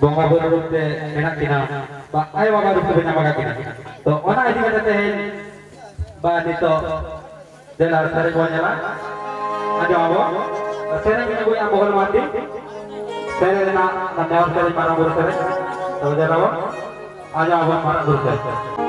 ᱵᱚᱸᱜᱟ ᱵᱩᱨᱩ ᱨᱩᱯ ᱛᱮ ᱢᱮᱱᱟᱜ ᱠᱤᱱᱟ, ᱵᱟ ᱟᱭᱳ ᱵᱟᱵᱟ ᱨᱩᱯ ᱛᱮ ᱧᱟᱢ ᱟᱠᱟᱫ ᱠᱤᱱᱟ᱾ ᱛᱚ, ᱚᱱᱟ ᱤᱫᱤ ᱠᱟᱛᱮ ᱛᱮᱦᱮᱧ ᱵᱟ ᱱᱤᱛᱚᱜ ᱫᱮᱞᱟ ᱥᱮᱨᱮᱧ ᱵᱚᱱ ᱧᱮᱞᱟ, ᱟᱸᱡᱚᱢ ᱟᱵᱚ᱾ ᱥᱮᱨᱮᱧ ᱵᱤᱱ ᱟᱹᱜᱩᱭᱟ ᱢᱚᱦᱚᱞ ᱢᱟᱨᱰᱤ, ᱥᱮᱨᱮᱧ ᱨᱮᱱᱟᱜ ᱚᱱᱟ ᱱᱮᱦᱚᱨ ᱥᱮᱨᱮᱧ, ᱢᱟᱨᱟᱝ ᱵᱩᱨᱩ ᱥᱮᱨᱮᱧ᱾ ᱛᱚᱵᱮ ᱫᱮᱞᱟ ᱵᱚᱱ ᱟᱸᱡᱚᱢ ᱟᱵᱚᱱ ᱢᱟᱨᱟᱝ ᱵᱩᱨᱩ ᱥᱮᱨᱮᱧ᱾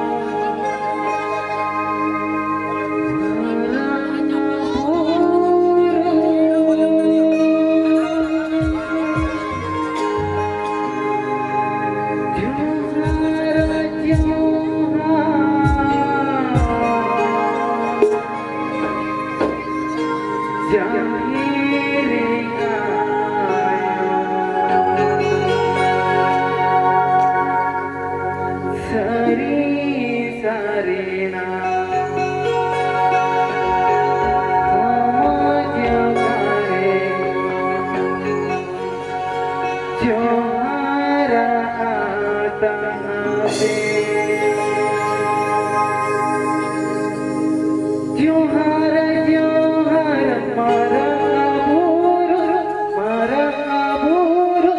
ᱥᱟᱹᱨᱤ ᱥᱟᱹᱨᱤᱱᱟ ᱥᱚᱢᱟᱡᱽ ᱚᱠᱟᱨᱮ ᱡᱚᱦᱟᱨ ᱟᱛᱟᱝ ᱟᱯᱮ᱾ ᱡᱚᱦᱟᱨ, ᱡᱚᱦᱟᱨ, ᱢᱟᱨᱟᱝ ᱵᱩᱨᱩ, ᱢᱟᱨᱟᱝ ᱵᱩᱨᱩ,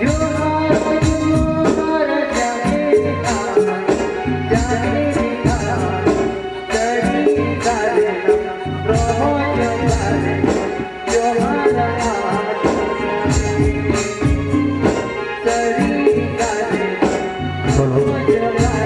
ᱡᱚᱦᱟᱨ, ᱡᱚᱦᱟᱨ, ᱡᱟᱦᱮᱨ ᱛᱷᱟᱱ, ᱡᱟᱦᱮᱨ ᱛᱷᱟᱱ, ᱥᱟᱹᱨᱤ ᱥᱟᱨᱱᱟ ᱨᱚᱢᱚᱡᱽ ᱥᱟᱨᱱᱟ, ᱡᱚᱦᱟᱨ, ᱥᱟᱹᱨᱤ ᱥᱟᱨᱱᱟ ᱨᱚᱢᱚᱡᱽ ᱥᱟᱨᱱᱟ᱾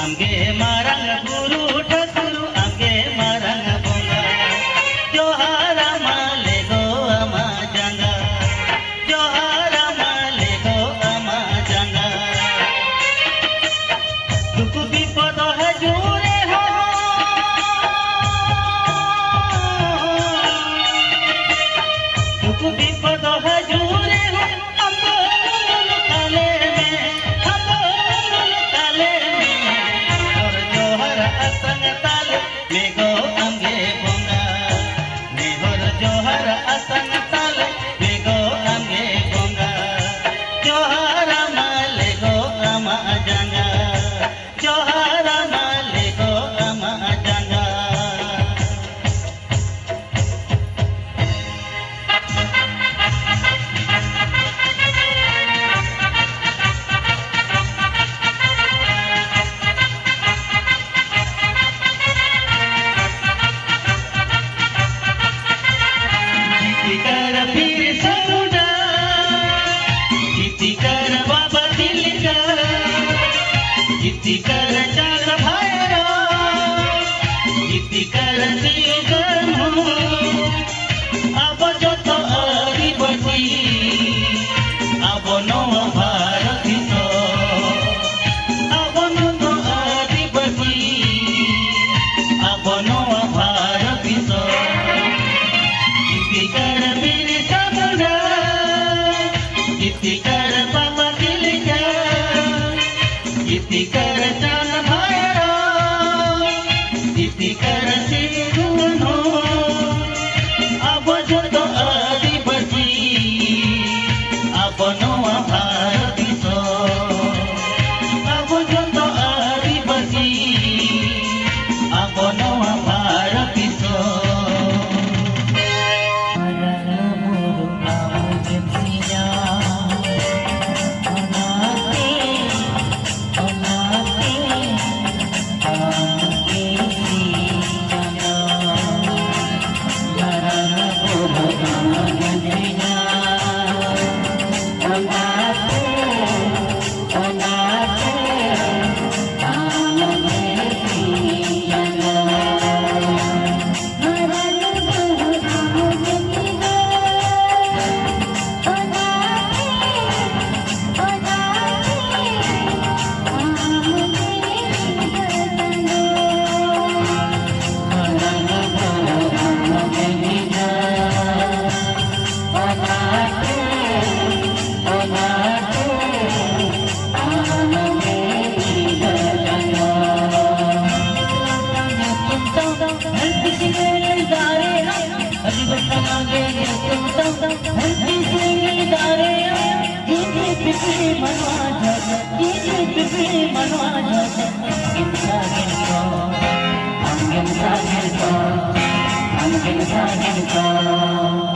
ᱟᱢᱜᱮ ᱢᱟᱨᱟᱝ ᱵᱩᱨᱩ ᱴᱷᱟᱹᱠᱩᱨ, ᱟᱢᱜᱮ ᱢᱟᱨᱟᱝ ᱵᱚᱸᱜᱟ᱾ ᱡᱚᱦᱟᱨ ᱟᱢᱟ ᱞᱮᱜᱚ ᱟᱢᱟ ᱡᱟᱸᱜᱟ, ᱡᱚᱦᱟᱨ ᱟᱢᱟ ᱞᱮᱜᱚ ᱟᱢᱟ ᱡᱟᱸᱜᱟ᱾ ᱫᱩᱠ ᱵᱤᱯᱚᱫ ᱦᱤᱡᱩᱜ ᱨᱮᱦᱚᱸ, ᱫᱩᱠ ᱵᱤᱯᱚᱫ ᱦᱤᱡᱩᱜ ᱨᱮᱦᱚᱸ, ᱟᱢ ᱫᱚ ᱞᱩᱞᱩ ᱛᱟᱞᱮ ᱢᱮ, ᱟᱢ ᱫᱚ ᱞᱩᱞᱩ ᱛᱟᱞᱮ ᱢᱮ᱾ ᱱᱮᱦᱚᱨ ᱡᱚᱦᱟᱨ ᱟᱛᱟᱝ ᱛᱟᱞᱮ ᱢᱮᱜᱚ ᱟᱢᱜᱮ ᱵᱚᱸᱜᱟ᱾ ᱱᱮᱦᱚᱨ ᱡᱚᱦᱟᱨ ᱟᱛᱟᱝ ᱛᱟᱞᱮ ᱢᱮᱜᱚ ᱟᱢᱜᱮ ᱵᱚᱸᱜᱟ᱾ ᱡᱚᱦᱟᱨ ᱟᱢᱟ ᱞᱮᱜᱚ ᱟᱢᱟ ᱡᱟᱸᱜᱟ, ᱡᱚᱦᱟᱨ ᱟᱢᱟ ᱞᱮᱜᱚ ᱟᱢᱟ ᱡᱟᱸᱜᱟ᱾ ᱜᱤᱛᱤᱠᱟᱨ ᱵᱤᱨᱥᱟ ᱢᱩᱱᱰᱟ, ᱜᱤᱛᱤᱠᱟᱨ ᱵᱟᱵᱟ ᱛᱤᱞᱠᱟ, ᱜᱤᱛᱤᱠᱟᱨ ᱪᱟᱸᱫ ᱵᱷᱟᱭᱨᱚ, ᱜᱤᱛᱤᱠᱟᱨ ᱥᱤᱫᱩ ᱠᱟᱹᱱᱦᱩ, ᱟᱵᱚ ᱡᱚᱛᱚ ᱟᱹᱫᱤᱵᱟᱹᱥᱤ, ᱟᱵᱚ ᱱᱚᱣᱟ ᱵᱷᱟᱨᱚᱛ ᱫᱤᱥᱚᱢ, ᱟᱵᱚ ᱡᱚᱛᱚ ᱟᱹᱫᱤᱵᱟᱹᱥᱤ, ᱟᱵᱚ ᱱᱚᱣᱟ ᱵᱷᱟᱨᱚᱛ ᱫᱤᱥᱚᱢ᱾ ᱜᱤᱛᱤᱠᱟᱨ ᱵᱤᱨᱥᱟ ᱢᱩᱱᱰᱟ, ᱜᱤᱛᱤᱠᱟᱨ ᱵᱟᱵᱟ ᱛᱤᱞᱠᱟ, ᱜᱤᱛᱤᱠᱟᱨ ᱪᱟᱸᱫ ᱵᱷᱟᱭᱨᱚ, ᱜᱤᱛᱤᱠᱟᱨ ᱥᱤᱫᱩ ᱢᱟᱱᱣᱟ ᱡᱚᱛᱚ ᱜᱮᱢ ᱥᱟᱜᱮᱱ ᱠᱚ, ᱟᱢ ᱜᱮᱢ ᱥᱟᱜᱮᱱ ᱠᱚ, ᱟᱢ ᱜᱮᱢ ᱥᱟᱜᱮᱱ ᱠᱚ᱾